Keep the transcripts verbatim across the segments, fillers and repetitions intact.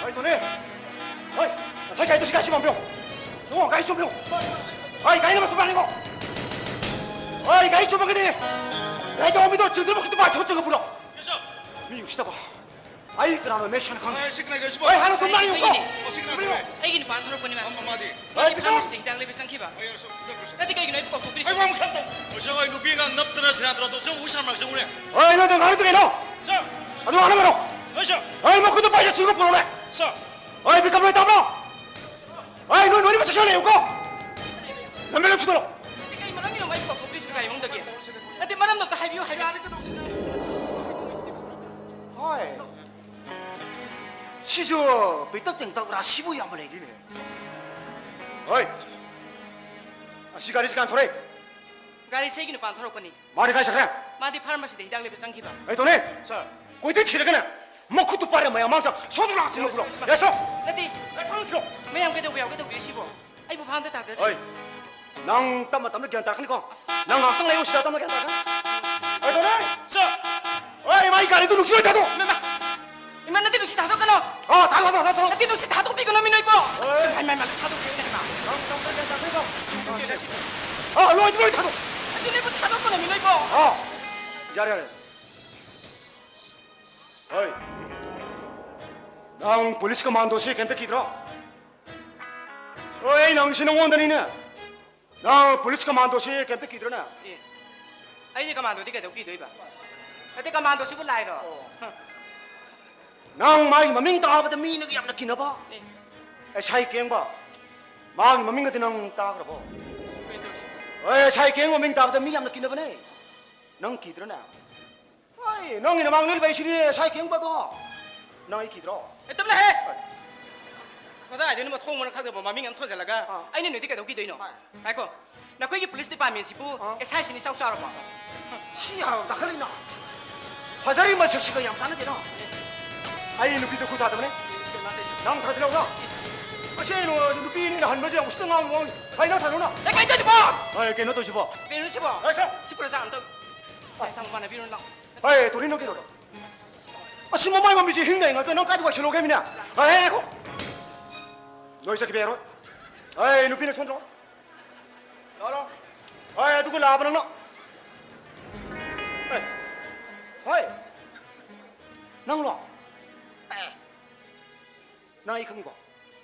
ꯀꯩꯗꯧꯅꯦ? ꯍꯣꯏ, ꯉꯁꯥꯏ ꯒꯥꯔꯤꯗꯣ ꯁꯤ ꯒꯥꯔꯤ ꯆꯨꯝꯃꯝꯕ꯭ꯔꯣ? ꯁꯤꯃꯣ, ꯒꯥꯔꯤ ꯆꯨꯝꯃꯤꯔꯣ? ꯍꯣꯏ, ꯒꯥꯔꯤ ꯅꯝꯕꯔ ꯆꯨꯝꯕ꯭ꯔꯥ ꯌꯦꯡꯉꯣ꯫ ꯍꯣꯏ, ꯒꯥꯔꯤ ꯆꯨꯝꯃꯒꯗꯤ ꯒꯥꯔꯤ ꯇꯣꯡꯕ ꯃꯤꯗꯣ ꯆꯤꯟꯗꯨꯅ ꯃꯈꯨꯠꯇ ꯄꯥꯏ ꯁꯣꯠꯆꯒ ꯄꯨꯔꯣ꯫ ꯃꯤ ꯎꯁꯤꯠꯇꯕ꯫ ꯑꯩ ꯀꯅꯥꯅꯣ ꯅꯦꯛꯁꯟ ꯈꯪꯗꯦ꯫ ꯑꯩ ꯁꯤ ꯀꯅꯥ ꯒꯥꯔꯤ ꯆꯨꯝꯕ? ꯍꯣꯏ, ꯍꯥꯟꯅ ꯆꯨꯝꯕ꯭ꯔꯥ ꯌꯦꯡꯉꯨꯀꯣ꯫ ꯑꯩꯒꯤꯅꯤ꯫ ꯑꯣ, ꯁꯤ ꯀꯅꯥ ꯆꯨꯝꯃꯦ? ꯑꯩꯒꯤ ꯅꯨꯄꯥꯅ ꯊꯣꯔꯛꯄꯅꯤ, ꯃꯥꯗꯤ꯫ ꯑꯃ-, ꯃꯥꯗꯤ? ꯃꯥꯗꯤ ꯐꯥꯔꯃꯥꯁꯤꯗ ꯍꯤꯗꯥꯛ ꯂꯩꯕ ꯆꯪꯈꯤꯕ꯫ ꯍꯣꯏ, ꯌꯥꯔꯦ, ꯁꯣ-, ꯌꯥꯔꯦ, ꯁꯣ-, ꯅꯠꯇꯦ, ꯀꯩꯒꯤꯅꯣ ꯑꯩꯕꯨ ꯀꯧꯊꯣꯛꯄꯤꯔꯤꯁꯤ? ꯑꯩ ꯋꯥ ꯑꯃ ꯈꯛꯇꯪ꯫ ꯍꯧꯖꯤꯛ ꯑꯩꯈꯣꯏ ꯅꯨꯄꯤ ꯑꯉꯥꯡ ꯅꯞꯇꯅ ꯁꯦꯔꯥꯟ ꯇꯨꯔꯥꯟ ꯇꯧ-, ꯆꯪꯉꯨ, ꯁꯥꯔ ꯃꯅꯥꯛ ꯆꯪꯉꯨꯅꯦ꯫ ꯍꯣꯏ, ꯅꯣꯏꯗꯣ ꯉꯥꯡꯅꯗ꯭ꯔꯦ ꯀꯩꯅꯣ? ꯁꯥꯔ! ꯑꯗꯨ ꯉꯥꯡꯅꯒꯅꯣ꯫ ꯍꯣꯏ, ꯁꯥꯔ꯫ ꯑꯩ ꯃꯈꯨꯠꯇ ꯄꯥꯏꯁꯦ ꯁꯨꯒ ꯄꯨꯔꯛꯎꯅꯦ꯫ ꯁꯥꯔ! ꯍꯣꯏ, ꯄꯤꯛꯀꯞ ꯂꯣꯏ ꯇꯥꯕ꯭ꯔꯣ? ꯍꯣꯏ, ꯅꯣꯏ, ꯅꯣꯏꯅꯤ ꯃꯁꯛ ꯈꯔ ꯂꯩꯌꯨꯀꯣ꯫ ꯂꯝꯕꯦꯜ ꯂꯣꯏ ꯐꯨꯗꯠꯂꯣ꯫ ꯅꯠꯇꯦ, ꯀꯩ ꯃꯔꯝꯒꯤꯅꯣ ꯃꯥꯏ ꯀꯣꯛ ꯊꯣꯛꯄꯤꯔꯤꯁꯤꯕꯣ ꯒꯥꯔꯤ ꯃꯅꯨꯡꯗꯒꯤ? ꯅꯠꯇꯦ, ꯃꯔꯝꯗꯣ ꯑꯝꯇ ꯍꯥꯏꯕꯤꯌꯨ, ꯍꯥꯏꯕꯤꯌꯨ꯫ ꯍꯣꯏ꯫ ꯁꯤꯁꯨ ꯄꯤꯛꯇꯛ ꯆꯦꯡꯇꯛ ꯔꯥꯁꯤꯕꯨ ꯌꯥꯝꯅ ꯂꯩꯔꯤꯅꯦ꯫ ꯍꯣꯏ꯫ ꯑꯁꯤ ꯒꯥꯔꯤꯁꯤ ꯀꯅꯥ ꯊꯧꯔꯛꯏ? ꯒꯥꯔꯤꯁꯦ ꯑꯩꯒꯤ ꯅꯨꯄꯥꯅ ꯊꯧꯔꯛꯄꯅꯤ꯫ ꯃꯥꯗꯤ ꯀꯥꯏ ꯆꯠꯈ꯭ꯔꯦ? ꯃꯥꯗꯤ ꯐꯥꯔꯃꯥꯁꯤꯗ ꯍꯤꯗꯥꯛ ꯂꯩꯕ ꯆꯪꯈꯤꯕ꯫ ꯑꯩ ꯇꯧꯅꯦ꯫ ꯁꯥꯔ꯫ ꯀꯣꯏꯊꯤ ꯊꯤꯔꯒꯅꯦ, ꯃꯈꯨꯠꯇꯨ ꯄꯥꯏꯔ ꯃꯌꯥꯝ ꯃꯥꯡꯗ ꯁꯣꯝꯗ ꯂꯥꯛ ꯆꯤꯡꯉ ꯄꯨꯔꯣ꯫ ꯌꯥꯁꯣ꯫ ꯅꯠꯇꯦ꯫ ꯂꯥꯏꯐꯝ ꯊꯤꯔꯣ꯫ ꯃꯌꯥꯝ ꯀꯩꯗꯧꯕ ꯌꯥꯎꯒꯦ ꯇꯧꯕꯤꯔꯤꯁꯤꯕꯣ? ꯑꯩꯕꯨ ꯐꯥꯝꯗ ꯇꯥꯖꯗ꯭ꯔꯦ꯫ ꯍꯣꯏ꯫ ꯅꯪ ꯇꯞꯅ ꯇꯞꯅ ꯒ꯭ꯌꯥꯟ ꯇꯥꯔꯛꯀꯅꯤꯀꯣ꯫ ꯑꯁ꯫ ꯅꯪ ꯉꯥꯏꯍꯥꯛꯇꯪ ꯂꯩꯌꯨ ꯁꯤꯗ, ꯇꯞꯅ ꯒ꯭ꯌꯥꯟ ꯇꯥꯔꯛꯀꯅꯤ꯫ ꯑꯩ ꯇꯧꯅꯦ꯫ ꯁꯥꯔ꯫ ꯍꯣꯏ, ꯃꯥꯏ ꯒꯥꯔꯤꯗꯨ ꯅꯨꯡꯁꯤꯠ ꯑꯣꯏ ꯊꯥꯗꯣꯛ꯫ ꯏꯃꯥ, ꯏꯃꯥ꯫ ꯏꯃꯥ, ꯅꯠꯇꯦ, ꯅꯨꯡꯁꯤꯠ ꯊꯥꯗꯣꯛꯀꯅꯣ꯫ ꯑꯣ, ꯊꯥꯗꯣꯛꯑꯣ, ꯊꯥꯗꯣꯛꯑꯣ, ꯊꯥꯗꯣꯛꯑꯣ꯫ ꯅꯠꯇꯦ, ꯅꯨꯡꯁꯤꯠ ꯊꯥꯗꯣꯛꯄꯤꯒꯅꯣ, ꯃꯤ ꯅꯣꯏꯕꯣ꯫ ꯑꯁ, ꯍꯣꯏ꯫ ꯃꯥꯏ, ꯃꯥꯏ, ꯃꯥꯏ, ꯊꯥꯗꯣꯛꯄꯤꯌꯨꯅꯦ, ꯍꯩꯃꯥ꯫ ꯅꯪ ꯇꯞꯅ ꯒ꯭ꯌꯥꯟ ꯇꯥꯔꯛꯀꯅꯤꯀꯣ꯫ ꯑꯣ, ꯂꯣꯏ, ꯂꯣꯏ ꯊꯥꯗꯣꯛ꯫ ꯑꯗꯨꯅꯦꯕꯨ ꯊꯥꯗꯣꯛꯄꯅ ꯃꯤ ꯂꯣꯏꯕꯣ꯫ ꯑꯣ, ꯌꯥꯔꯦ, ꯌꯥꯔꯦ꯫ ꯍꯣꯏ꯫ ꯅꯪ ꯄꯨꯂꯤꯁ ꯀꯃꯥꯟꯗꯣꯁꯤ ꯀꯩꯝꯇ ꯀꯤꯗ꯭ꯔꯣ? ꯍꯣꯏ, ꯑꯩ ꯅꯪꯁꯤ ꯅꯉꯣꯟꯗꯅꯤꯅꯦ꯫ ꯅꯪ ꯄꯨꯂꯤꯁ ꯀꯃꯥꯟꯗꯣꯁꯤ ꯀꯩꯝꯇ ꯀꯤꯗ꯭ꯔꯣꯅꯦ? ꯑꯦ, ꯑꯩꯗꯤ ꯀꯃꯥꯟꯗꯣꯗꯤ ꯀꯩꯗꯧ ꯀꯤꯗꯣꯏꯕ? ꯅꯠꯇꯦ, ꯀꯃꯥꯟꯗꯣꯁꯤꯕꯨ ꯂꯥꯏꯔꯣ? ꯑꯣ꯫ ꯍ꯫ ꯅꯪ ꯃꯥꯒꯤ ꯃꯃꯤꯡ ꯇꯥꯕꯗ ꯃꯤꯅꯒ ꯌꯥꯝꯅ ꯀꯤꯅꯕ꯫ ꯑꯦ꯫ ꯑꯦꯁ ꯑꯥꯏ ꯀꯦꯡꯕ꯫ ꯃꯥꯒꯤ ꯃꯃꯤꯡꯒꯗꯤ ꯅꯪ ꯇꯥꯈ꯭ꯔꯕꯣ? ꯀꯩꯅꯣ ꯇꯧꯔꯤꯁꯤꯕꯣ? ꯑꯦ, ꯑꯦꯁ ꯑꯥꯏ ꯀꯦꯡꯕ ꯃꯃꯤꯡ ꯇꯥꯕꯗ ꯃꯤ ꯌꯥꯝꯅ ꯀꯤꯅꯕꯅꯦ꯫ ꯅꯪ ꯀꯤꯗ꯭ꯔꯅꯦ? ꯍꯣꯏ, ꯅꯪꯒꯤ ꯅꯃꯥꯡ ꯂꯩꯕ ꯑꯩꯁꯤꯅꯦ, ꯑꯦꯁ ꯑꯥꯏ ꯀꯦꯡꯕꯗꯣ꯫ ꯅꯪ ꯑꯩ ꯀꯤꯗ꯭ꯔꯣ? ꯑꯦ, ꯇꯞꯅ ꯍꯦ! ꯍꯣꯏ꯫ ꯀꯗꯥꯏꯗꯩꯅꯣ ꯃꯊꯣꯡ ꯃꯔꯝ ꯈꯪꯗꯕ ꯃꯃꯤꯡ ꯑꯃ ꯊꯣꯟꯖꯜꯂꯒ ꯑꯥ꯫ ꯑꯩꯅ ꯅꯣꯏꯗꯤ ꯀꯩꯗꯧ ꯀꯤꯗꯣꯏꯅꯣ? ꯍꯣꯏ꯫ ꯉꯥꯏꯈꯣ, ꯅꯈꯣꯏꯒꯤ ꯄꯨꯂꯤꯁ ꯗꯤꯄꯥꯔꯠꯃꯦꯟꯁꯤꯕꯨ ꯑꯥ꯫ ꯑꯦꯁ ꯑꯥꯏ ꯁꯤꯅ ꯏꯆꯥꯎ ꯆꯥꯎꯔꯕꯣ? ꯁꯤ ꯌꯥꯔꯕ ꯗꯥꯈꯠꯂꯤꯅ? ꯐꯖꯔꯤ ꯃꯁꯛꯁꯤꯒ ꯌꯥꯝ ꯆꯥꯟꯅꯗꯦꯅ꯫ ꯑꯩ ꯅꯨꯄꯤꯗ ꯈꯨꯠ ꯊꯥꯗꯕꯅꯦ꯫ ꯅꯪ ꯊꯥꯖꯤꯜꯂꯛꯎꯅ꯫ ꯏꯁ꯫ ꯑꯁꯤ ꯑꯩ ꯅꯨ-, ꯅꯨꯄꯤ ꯑꯅꯤꯅ ꯍꯟꯕꯁꯦ ꯌꯥꯝ ꯎꯁꯤꯠꯇ ꯉꯥꯡꯕ ꯋꯥꯅꯤ꯫ ꯐꯩ, ꯅꯪ ꯊꯥꯖꯤꯜꯂꯛꯎꯅ꯫ ꯑꯦ, ꯀꯩꯅꯣ ꯇꯧꯔꯤꯁꯤꯕꯣ? ꯍꯣꯏ, ꯀꯩꯅꯣ ꯇꯧꯔꯤꯁꯤꯕꯣ? ꯀꯩꯅꯣ ꯁꯤꯕꯣ? ꯍꯣꯏ, ꯁꯦ꯫ ꯁꯤ ꯄꯨꯔꯥ ꯆꯥ ꯑꯝꯇ꯫ ꯍꯣꯏ, ꯊꯝꯃꯣ, ꯃꯥꯟꯅꯕꯤꯔꯣ, ꯂꯥꯛꯑꯣ꯫ ꯍꯣꯏ, ꯇꯣꯔꯤꯅꯣ ꯀꯩꯗꯧꯔꯣ? ꯑꯁꯤ ꯃꯃꯥꯏ ꯃꯃꯤꯠꯁꯤ ꯍꯤꯡꯅ ꯉꯥꯛꯇ ꯅꯪ ꯀꯥꯏꯗ ꯋꯥꯏꯁꯜꯂꯨꯒꯦ ꯃꯤꯅ? ꯑꯦ, ꯉꯥꯏꯈꯣ꯫ ꯅꯣꯏ ꯆꯠꯈꯤꯕ ꯌꯥꯔꯣꯏ꯫ ꯑꯦ, ꯅꯨꯄꯤꯅ ꯊꯣꯟꯗ꯭ꯔꯣ? ꯂꯥꯛꯑꯣ, ꯂꯥꯛꯑꯣ꯫ ꯑꯦ, ꯑꯗꯨꯒ ꯂꯥꯛꯑꯕ ꯅꯪꯅ? ꯑꯦ, ꯍꯣꯏ꯫ ꯅꯪꯂꯣ? ꯑꯦ, ꯅꯪ ꯑꯩ ꯈꯪꯉꯤꯕꯣ?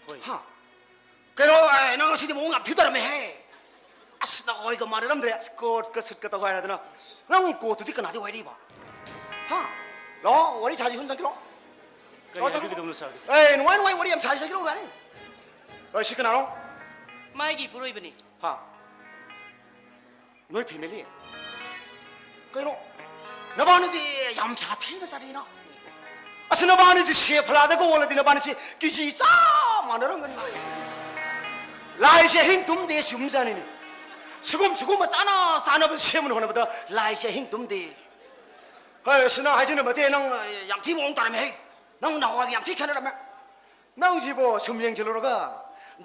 ꯍꯣꯏ꯫ ꯍꯥ? ꯀꯩꯅꯣ, ꯑꯦ, ꯅꯪ ꯉꯁꯤꯗꯤ ꯃꯑꯣꯡ ꯌꯥꯝ ꯊꯤ ꯇꯧꯔꯝꯃꯦꯍꯦ꯫ ꯑꯁ, ꯅꯈꯣꯏꯒ ꯃꯥꯟꯅꯔꯝꯗ꯭ꯔꯦ꯫ ꯑꯁ, ꯀꯣꯠꯀ ꯁꯨꯠꯀ ꯇꯧꯒꯥꯏꯔꯗꯅ꯫ ꯅꯪ ꯀꯣꯠꯇꯨꯗꯤ ꯀꯅꯥꯗꯤ ꯋꯥꯏꯔꯤꯕ? ꯍꯥ? ꯂꯥꯛꯑꯣ, ꯋꯥꯔꯤ ꯁꯥꯁꯤ, ꯁꯨꯝ ꯆꯪꯁꯤꯜꯂꯛꯑꯣ꯫ ꯀꯔꯤ ꯂꯥꯛꯑꯣ, ꯍꯥꯏꯕꯤꯒꯗꯕꯅꯣ, ꯆꯪꯁꯤꯜꯂꯛꯑꯣ꯫ ꯁꯥꯔꯒꯤꯁꯦ? ꯑꯦ, ꯅꯨꯡꯉꯥꯏ ꯅꯨꯡꯉꯥꯏ ꯋꯥꯔꯤ ꯌꯥꯝ ꯁꯥꯁꯤ, ꯆꯪꯁꯤꯜꯂꯛꯑꯣ, ꯌꯥꯅꯤ? ꯑꯦ, ꯁꯤ ꯀꯅꯥꯅꯣ? ꯃꯥꯒꯤ ꯏꯄꯨꯔꯣꯏꯕꯅꯤ꯫ ꯍꯥ? ꯅꯣꯏ family? ꯀꯩꯅꯣ? ꯅꯕꯥꯅꯤꯗꯤ ꯌꯥꯝ ꯁꯥꯊꯤꯅ ꯆꯠꯂꯤꯅ꯫ ꯑꯁ, ꯅꯕꯥꯅꯤꯁꯤ ꯁꯦ ꯐꯂꯥꯗꯒ ꯑꯣꯜꯂꯗꯤ ꯅꯕꯥꯅꯤꯁꯤ ꯀꯦꯖꯤ ꯆꯞ ꯃꯥꯟꯅꯔꯝꯒꯅꯤ꯫ ꯂꯥꯏꯁꯦ ꯑꯍꯤꯡ ꯇꯨꯝꯗꯦ ꯆꯨꯝꯖꯥꯅꯤꯅꯦ꯫ ꯁꯤꯒꯨꯝ, ꯁꯤꯒꯨꯝꯕ ꯆꯥꯅ ꯆꯥꯅꯕ ꯁꯦꯝꯅ ꯍꯣꯠꯅꯕꯗ ꯂꯥꯏꯁꯦ ꯑꯍꯤꯡ ꯇꯨꯝꯗꯦ꯫ ꯍꯣꯏ, ꯑꯁ, ꯅꯪ ꯍꯥꯏꯖꯤꯟꯅꯕ ꯅꯠꯇꯦ, ꯅꯪ ꯌꯥꯝ ꯊꯤ ꯃꯑꯣꯡ ꯇꯥꯔꯝꯃꯦ ꯍꯦ꯫ ꯅꯪ ꯅꯍꯥꯟꯋꯥꯏꯒ ꯌꯥꯝ ꯊꯤ ꯈꯦꯠꯅꯔꯝꯃꯦ꯫ ꯅꯪꯁꯤꯕꯣ ꯁꯨꯝ ꯌꯦꯡꯁꯤꯜꯂꯨꯔꯒ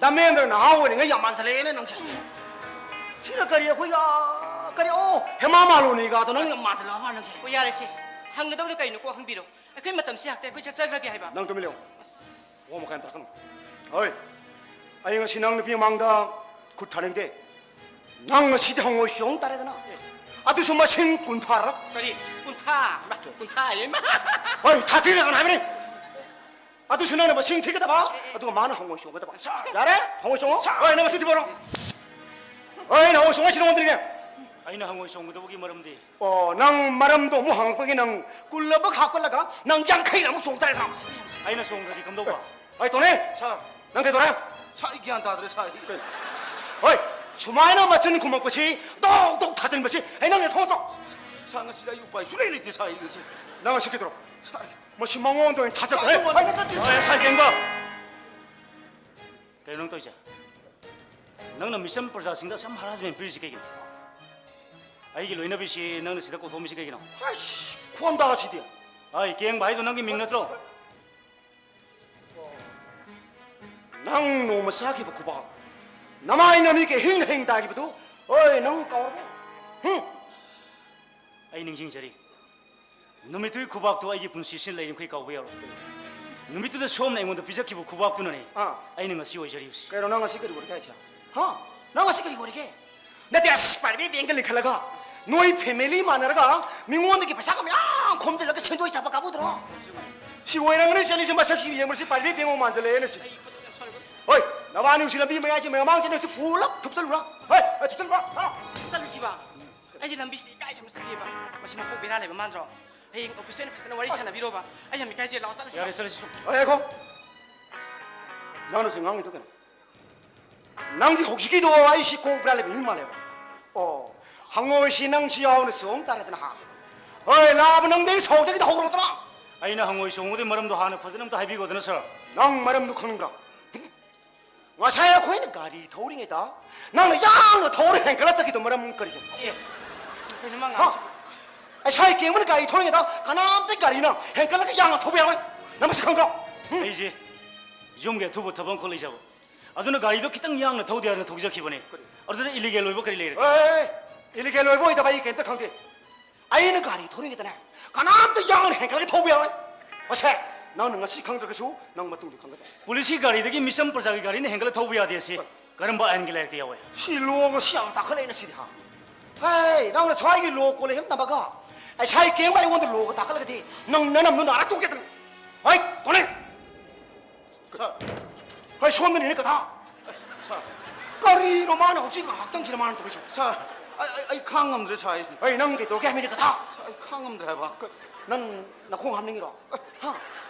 ꯙꯔꯃꯦꯟꯗ꯭ꯔ ꯅꯍꯥ ꯑꯣꯏꯔꯤꯉꯩ ꯌꯥꯝ ꯃꯥꯟꯁꯤꯜꯂꯛꯑꯦꯅꯦ ꯅꯪꯁꯦ꯫ ꯁꯤꯅ ꯀꯔꯤ ꯑꯩꯈꯣꯏꯒꯤ, ꯑꯥ, ꯀꯔꯤ, ꯑꯣ, ꯍꯦꯃꯥ ꯃꯥꯂꯣꯅꯤꯒꯗꯣ ꯅꯪ ꯌꯥꯝ ꯃꯥꯟꯁꯤꯜꯂꯛꯑꯕ ꯅꯪꯁꯦ꯫ ꯑꯣ, ꯌꯥꯔꯦꯁꯦ꯫ ꯍꯪꯒꯗꯕꯗꯣ ꯀꯩꯅꯣ ꯀꯣꯛ ꯍꯪꯕꯤꯔꯣ꯫ ꯑꯩꯈꯣꯏ ꯃꯇꯝꯁꯤ ꯂꯥꯛꯇꯦ, ꯑꯩꯈꯣꯏ ꯆꯠꯆꯈ꯭ꯔꯒꯦ ꯍꯥꯏꯕ꯫ ꯅꯪ ꯇꯨꯃꯤꯟ ꯂꯩꯌꯣ꯫ ꯋꯥ ꯃꯈꯥ ꯌꯥꯝ ꯇꯥꯔꯛꯀꯅꯨ꯫ ꯍꯣꯏ꯫ ꯑꯩ ꯉꯁꯤ ꯅꯪ ꯅꯨꯄꯤ ꯃꯃꯥꯡꯗ ꯈꯨꯠ ꯊꯥꯅꯤꯡꯗꯦ꯫ ꯅꯪ ꯉꯁꯤꯗꯤ ꯍꯪꯉꯣꯏ ꯆꯣꯡ ꯇꯥꯔꯦꯗꯅ꯫ ꯑꯗꯨꯁꯨ ꯃꯁꯤꯡ ꯀꯨꯟꯊ꯭ꯔꯥꯔꯛ꯫ ꯀꯔꯤ? ꯀꯨꯟꯊ꯭ꯔꯥ? ꯏꯃꯥ, ꯀꯨꯟꯊ꯭ꯔꯥ ꯍꯥꯏꯌꯦ, ꯏꯃꯥ꯫ ꯍꯣꯏ, ꯊꯥꯔꯇꯤꯔꯛ ꯍꯥꯏꯕꯅꯤ꯫ ꯑꯗꯨꯁꯨ ꯅꯪꯅ ꯃꯁꯤꯡ ꯊꯤꯒꯗꯕ, ꯑꯗꯨꯒ ꯃꯥꯅ ꯍꯪꯉꯣꯏ ꯆꯣꯡꯒꯗꯕ꯫ ꯁꯥꯔ! ꯌꯥꯔꯦ? ꯍꯪꯉꯣꯏ ꯆꯣꯡꯉꯣ꯫ ꯁꯥꯔ! ꯍꯣꯏ, ꯅꯪ ꯃꯁꯤꯡ ꯊꯤꯕꯔꯣ? ꯍꯣꯏ, ꯑꯩꯅ ꯍꯪꯉꯣꯏ ꯆꯣꯡꯉꯣ ꯍꯥꯏꯁꯤ ꯅꯉꯣꯟꯗꯅꯤꯅꯦ꯫ ꯑꯩꯅ ꯍꯪꯉꯣꯏ ꯆꯣꯡꯒꯗꯕꯒꯤ ꯃꯔꯝꯗꯤ? ꯑꯣ, ꯅꯪ ꯃꯔꯝꯗꯣ ꯑꯃꯨꯛ ꯍꯪꯉꯛꯄꯒꯤ ꯅꯪ ꯀꯨꯜ ꯑꯃꯨꯛ ꯍꯥꯞꯀꯠꯂꯒ ꯅꯪ ꯌꯥꯡꯈꯩ ꯑꯃꯨꯛ ꯆꯣꯡ ꯇꯥꯔꯦ, ꯅꯪ꯫ ꯑꯩꯅ ꯆꯣꯡꯗ꯭ꯔꯗꯤ ꯀꯝꯗꯧꯕ? ꯑꯩ ꯇꯣꯅꯦ꯫ ꯁꯥꯔ꯫ ꯅꯪ ꯀꯩꯗꯧꯔꯦ? ꯁꯥꯔ, ꯑꯩ ꯒ꯭ꯌꯥꯟ ꯇꯥꯗ꯭ꯔꯦ, ꯁꯥꯔ, ꯑꯩ꯫ ꯀꯩꯅꯣ? ꯍꯣꯏ, ꯁꯨꯃꯥꯏꯅ ꯃꯆꯤꯟ ꯈꯨꯝꯃꯛꯄꯁꯤ, ꯗꯣꯛ ꯗꯣꯛ ꯊꯥꯖꯤꯟꯕꯁꯤ, ꯑꯩ ꯅꯪ ꯊꯣꯛꯇ꯭ꯔꯣ? ꯁꯥꯔ, ꯉꯁꯤꯗꯤ ꯑꯩ ꯎꯄꯥꯏ ꯁꯨꯡꯂꯩ ꯂꯩꯇꯦ, ꯁꯥꯔ, ꯑꯩ ꯉꯁꯤ꯫ ꯅꯪ ꯉꯁꯤ ꯀꯩꯗꯧꯔꯣ? ꯁꯥꯔ, ꯃꯁꯤ ꯃꯉꯣꯟꯗ ꯑꯣꯏꯅ ꯊꯥꯖꯔꯣ꯫ ꯁꯥꯔ, ꯍꯦ, ꯅꯪ ꯍꯣꯏ, ꯅꯪ ꯆꯠꯇ꯭ꯔꯤ꯫ ꯍꯣꯏ, ꯁꯥꯔ, ꯌꯦꯡꯕ꯫ ꯀꯩꯅꯣ ꯅꯪ ꯇꯧꯔꯤꯁꯦ? ꯅꯪꯅ ꯃꯤꯆꯝ ꯄ꯭ꯔꯖꯥꯁꯤꯡꯗ ꯑꯁꯨꯝ harassment ꯄꯤꯔꯤꯁꯤ ꯀꯩꯒꯤꯅꯣ? ꯑꯩꯒꯤ ꯂꯣꯏꯅꯕꯤꯁꯤ ꯅꯪꯅ ꯁꯤꯗ ꯀꯧꯊꯣꯛꯑꯝꯃꯤꯁꯤ ꯀꯩꯒꯤꯅꯣ? ꯑꯁ, ꯈꯣꯟꯗꯥꯁꯤꯗꯤ꯫ ꯑꯩ ꯀꯦꯡꯕ ꯍꯥꯏꯗꯣ ꯅꯪꯒꯤ ꯃꯤꯡ ꯅꯠꯇ꯭ꯔꯣ? ꯅꯪ ꯅꯣꯡꯃ ꯆꯥꯈꯤꯕ ꯈꯨꯕꯥꯛ, ꯅꯃꯥꯏ ꯅꯃꯤꯠꯀ ꯍꯤꯡ ꯍꯤꯡ ꯇꯥꯈꯤꯕꯗꯨ, ꯍꯣꯏ, ꯅꯪ ꯀꯥꯎꯔꯕꯣ? ꯍꯨꯝ? ꯑꯩ ꯅꯤꯡꯁꯤꯡꯖꯔꯤ꯫ ꯅꯨꯃꯤꯠꯇꯨꯒꯤ ꯈꯨꯕꯥꯛꯇꯨ ꯑꯩꯒꯤ ꯄꯨꯟꯁꯤꯁꯤꯅ ꯂꯩꯔꯤꯃꯈꯩ ꯀꯥꯎꯕ ꯌꯥꯔꯣꯏ꯫ ꯅꯨꯃꯤꯠꯇꯨꯗ ꯁꯣꯝꯅ ꯑꯩꯉꯣꯟꯗ ꯄꯤꯖꯈꯤꯕ ꯈꯨꯕꯥꯛꯇꯨꯅꯅꯦ ꯑꯥ꯫ ꯑꯩꯅ ꯉꯁꯤ ꯑꯣꯏꯖꯔꯤꯕꯁꯤ꯫ ꯀꯩꯅꯣ, ꯅꯪ ꯉꯁꯤ ꯀꯔꯤ ꯑꯣꯏꯔꯒꯦ ꯍꯥꯏꯁꯦ? ꯍꯥ? ꯅꯪ ꯉꯁꯤ ꯀꯔꯤ ꯑꯣꯏꯔꯒꯦ? ꯅꯠꯇꯦ, ꯑꯁ, private bank ꯀ ꯂꯤꯡꯈꯠꯂꯒ ꯅꯣꯏ family ꯃꯥꯟꯅꯔꯒ ꯃꯤꯉꯣꯟꯗꯒꯤ ꯄꯩꯁꯥꯒ ꯃꯌꯥꯝ ꯈꯣꯝꯖꯤꯜꯂꯒ ꯁꯦꯟꯗꯣꯏ ꯆꯥꯕ ꯀꯥꯡꯕꯨꯗꯨꯔꯣ? ꯁꯤ ꯑꯣꯏꯔꯝꯒꯅꯤ, ꯆꯠꯂꯤꯁꯦ ꯃꯁꯛꯁꯤ ꯌꯦꯡꯕꯗ ꯁꯤ private bank ꯑꯃ ꯃꯥꯟꯁꯤꯜꯂꯛꯑꯦꯅꯦ ꯁꯤ꯫ ꯑꯩ ꯈꯨꯗꯧ ꯌꯥꯝ ꯁꯥꯎꯔꯤꯕ꯫ ꯍꯣꯏ, ꯅꯕꯥꯅꯤ ꯍꯧꯖꯤꯛ ꯂꯝꯕꯤ ꯃꯌꯥꯏꯁꯤ ꯃꯃꯥꯡꯁꯤꯗ ꯁꯤ ꯄꯨꯂꯞ ꯊꯨꯞꯆꯜꯂꯨꯔꯥ? ꯍꯣꯏ, ꯍꯣꯏ, ꯊꯨꯞꯆꯜꯂꯨꯔꯥ? ꯍꯥ? ꯆꯠꯂꯁꯤꯕ꯫ ꯑꯩꯗꯤ ꯂꯝꯕꯤꯁꯤꯗ ꯏꯀꯥꯏꯖꯕꯅ ꯁꯤꯔꯦꯕ꯫ ꯃꯁꯤ ꯃꯀꯣꯛ ꯕꯦꯔꯥ ꯂꯩꯕ ꯃꯥꯟꯗ꯭ꯔꯣ? ꯍꯌꯦꯡ office ꯇ ꯑꯣꯏꯅ ꯐꯖꯅ ꯋꯥꯔꯤ ꯁꯥꯟꯅꯕꯤꯔꯣꯕ꯫ ꯑꯩ ꯌꯥꯝ ꯏꯀꯥꯏꯖꯩ, ꯂꯥꯛꯑꯣ ꯆꯠꯂꯁꯤ꯫ ꯌꯥꯔꯦ, ꯆꯠꯂꯁꯤ ꯁꯨꯝ꯫ ꯑꯦ, ꯉꯥꯏꯈꯣ꯫ ꯅꯪꯅꯁꯨ ꯉꯥꯡꯉꯤꯗꯣ ꯀꯩꯅꯣ? ꯅꯪꯒꯤ ꯍꯧꯖꯤꯛꯀꯤꯗꯣ ꯑꯩꯁꯤ ꯀꯣꯛ ꯕꯦꯔꯥ ꯂꯩꯕ ꯃꯤ ꯃꯥꯜꯂꯦꯕ꯫ ꯑꯣ, ꯍꯪꯉꯣꯏꯁꯤ ꯅꯪꯁꯤ ꯌꯥꯎꯅ ꯆꯣꯡ ꯇꯥꯔꯦꯗꯅ ꯍꯥ꯫ ꯍꯣꯏ, ꯂꯥꯕ ꯅꯪꯗꯤ ꯑꯩ ꯁꯣꯔꯗꯒꯤꯗꯤ ꯍꯧꯔꯛꯇꯅ꯫ ꯑꯩꯅ ꯍꯪꯉꯣꯏ ꯆꯣꯡꯕꯗꯤ ꯃꯔꯝꯗꯣ ꯍꯥꯟꯅ ꯐꯖꯅ ꯑꯝꯇ ꯍꯥꯏꯕꯤꯈꯣꯗꯅ, sir꯫ ꯅꯪ ꯃꯔꯝꯗꯨ ꯈꯪꯅꯤꯡꯕ꯭ꯔꯥ? ꯉꯁꯥꯏ ꯑꯩꯈꯣꯏꯅ ꯒꯥꯔꯤ ꯊꯧꯔꯤꯉꯩꯗ ꯅꯪꯅ ꯌꯥꯡꯅ ꯊꯧꯔ ꯍꯦꯟꯒꯠꯂ ꯆꯠꯈꯤꯗꯣ ꯃꯔꯝ ꯀꯔꯤꯒꯤꯅꯣ? ꯑꯦ, ꯀꯩꯅꯣ ꯃꯥ ꯍꯥ? ꯉꯥꯡꯉꯤꯁꯤꯕꯣ? ꯉꯁꯥꯏ ꯀꯦꯡꯕꯅ ꯒꯥꯔꯤ ꯊꯧꯔꯤꯉꯩꯗ ꯀꯅꯥꯝꯇ ꯒꯥꯔꯤꯅ ꯍꯦꯟꯒꯠꯂꯒ ꯌꯥꯡꯅ ꯊꯧꯕ ꯌꯥꯔꯣꯏ꯫ ꯅꯪ ꯃꯁꯤ ꯈꯪꯗ꯭ꯔꯣ? ꯍꯨꯝ? ꯑꯩꯁꯦ ꯌꯨꯝꯒꯤ ꯑꯊꯨꯕ ꯊꯕꯛ ꯑꯃꯈꯛ ꯂꯩꯖꯕ꯫ ꯑꯗꯨꯅ ꯒꯥꯔꯤꯗꯣ ꯈꯤꯇꯪ ꯌꯥꯡꯅ ꯊꯧꯗꯦ ꯍꯥꯏꯗꯅ ꯊꯧꯖꯈꯤꯕꯅꯦ꯫ ꯀꯔꯤ? ꯑꯗꯨꯗ illegal ꯑꯣꯏꯕ ꯀꯔꯤ ꯂꯩꯔꯒꯦ? ꯑꯦ, illegal ꯑꯣꯏꯕ ꯑꯣꯏꯗꯕ ꯑꯩ ꯀꯩꯝꯇ ꯈꯪꯗꯦ꯫ ꯑꯩꯅ ꯒꯥꯔꯤ ꯊꯧꯔꯤꯉꯩꯗꯅꯦ, ꯀꯅꯥꯝꯇ ꯌꯥꯡꯅ ꯍꯦꯟꯒꯠꯂꯒ ꯊꯧꯕ ꯌꯥꯔꯣꯏ꯫ ꯃꯁꯦ, ꯅꯪꯅ ꯉꯁꯤ ꯈꯪꯗ꯭ꯔꯒꯁꯨ ꯅꯪ ꯃꯇꯨꯡꯗ ꯈꯪꯒꯗꯕ꯫ ꯄꯨꯂꯤꯁꯀꯤ ꯒꯥꯔꯤꯗꯒꯤ ꯃꯤꯆꯝ ꯄ꯭ꯔꯖꯥꯒꯤ ꯒꯥꯔꯤꯅ ꯍꯦꯟꯒꯠꯂ ꯊꯧꯕ ꯌꯥꯗꯦ ꯁꯤ ꯀꯔꯝꯕ ꯑꯥꯏꯟꯒꯤ ꯂꯥꯏꯔꯤꯛꯇ ꯌꯥꯎꯋꯦ? ꯁꯤ law ꯒ ꯁꯤ ꯌꯥꯝ ꯇꯥꯈꯠꯂꯛꯑꯦꯅ ꯁꯤꯗꯤ ꯍꯥ꯫ ꯍꯦ, ꯅꯪꯅ ꯁ꯭ꯋꯥꯏꯒꯤ law ꯀꯣꯂꯦꯖ ꯑꯃ ꯇꯝꯃꯒ ꯑꯩ ꯁ꯭ꯋꯥꯏ ꯀꯦꯡꯕ ꯑꯩꯉꯣꯟꯗ law ꯒ ꯇꯥꯈꯠꯂꯒꯗꯤ ꯅꯪ ꯅꯅꯝꯗꯣ ꯅꯥꯔ ꯇꯣꯛꯀꯦꯗꯅ꯫ ꯍꯩ, ꯇꯣꯅꯤ! ꯁꯥꯔ꯫ ꯍꯩ, ꯁꯣꯝꯗꯅꯤꯅꯦ ꯀꯊꯥ꯫ ꯁꯥꯔ꯫ ꯀꯔꯤꯅꯣ ꯃꯥꯅ ꯍꯧꯖꯤꯛ ꯉꯥꯏꯍꯥꯛꯇꯪꯁꯤꯗ ꯃꯥꯅ ꯇꯧꯔꯤꯁꯦ? ꯁꯥꯔ, ꯑꯩ, ꯑꯩ, ꯑꯩ ꯈꯥꯡ ꯉꯝꯗ꯭ꯔꯦ, ꯁꯥꯔ, ꯑꯩ꯫ ꯍꯩ, ꯅꯪ ꯀꯩꯗꯧꯒꯦ ꯍꯥꯏꯕꯅꯤꯅꯦ ꯀꯊꯥ? ꯁꯥꯔ, ꯑꯩ ꯈꯥꯡ ꯉꯝꯗ꯭ꯔꯦ ꯍꯥꯏꯕ꯫ ꯀ-, ꯅꯪ ꯅꯈꯣꯡ ꯍꯥꯝꯅꯤꯡꯉꯤꯔꯣ? ꯍꯥ?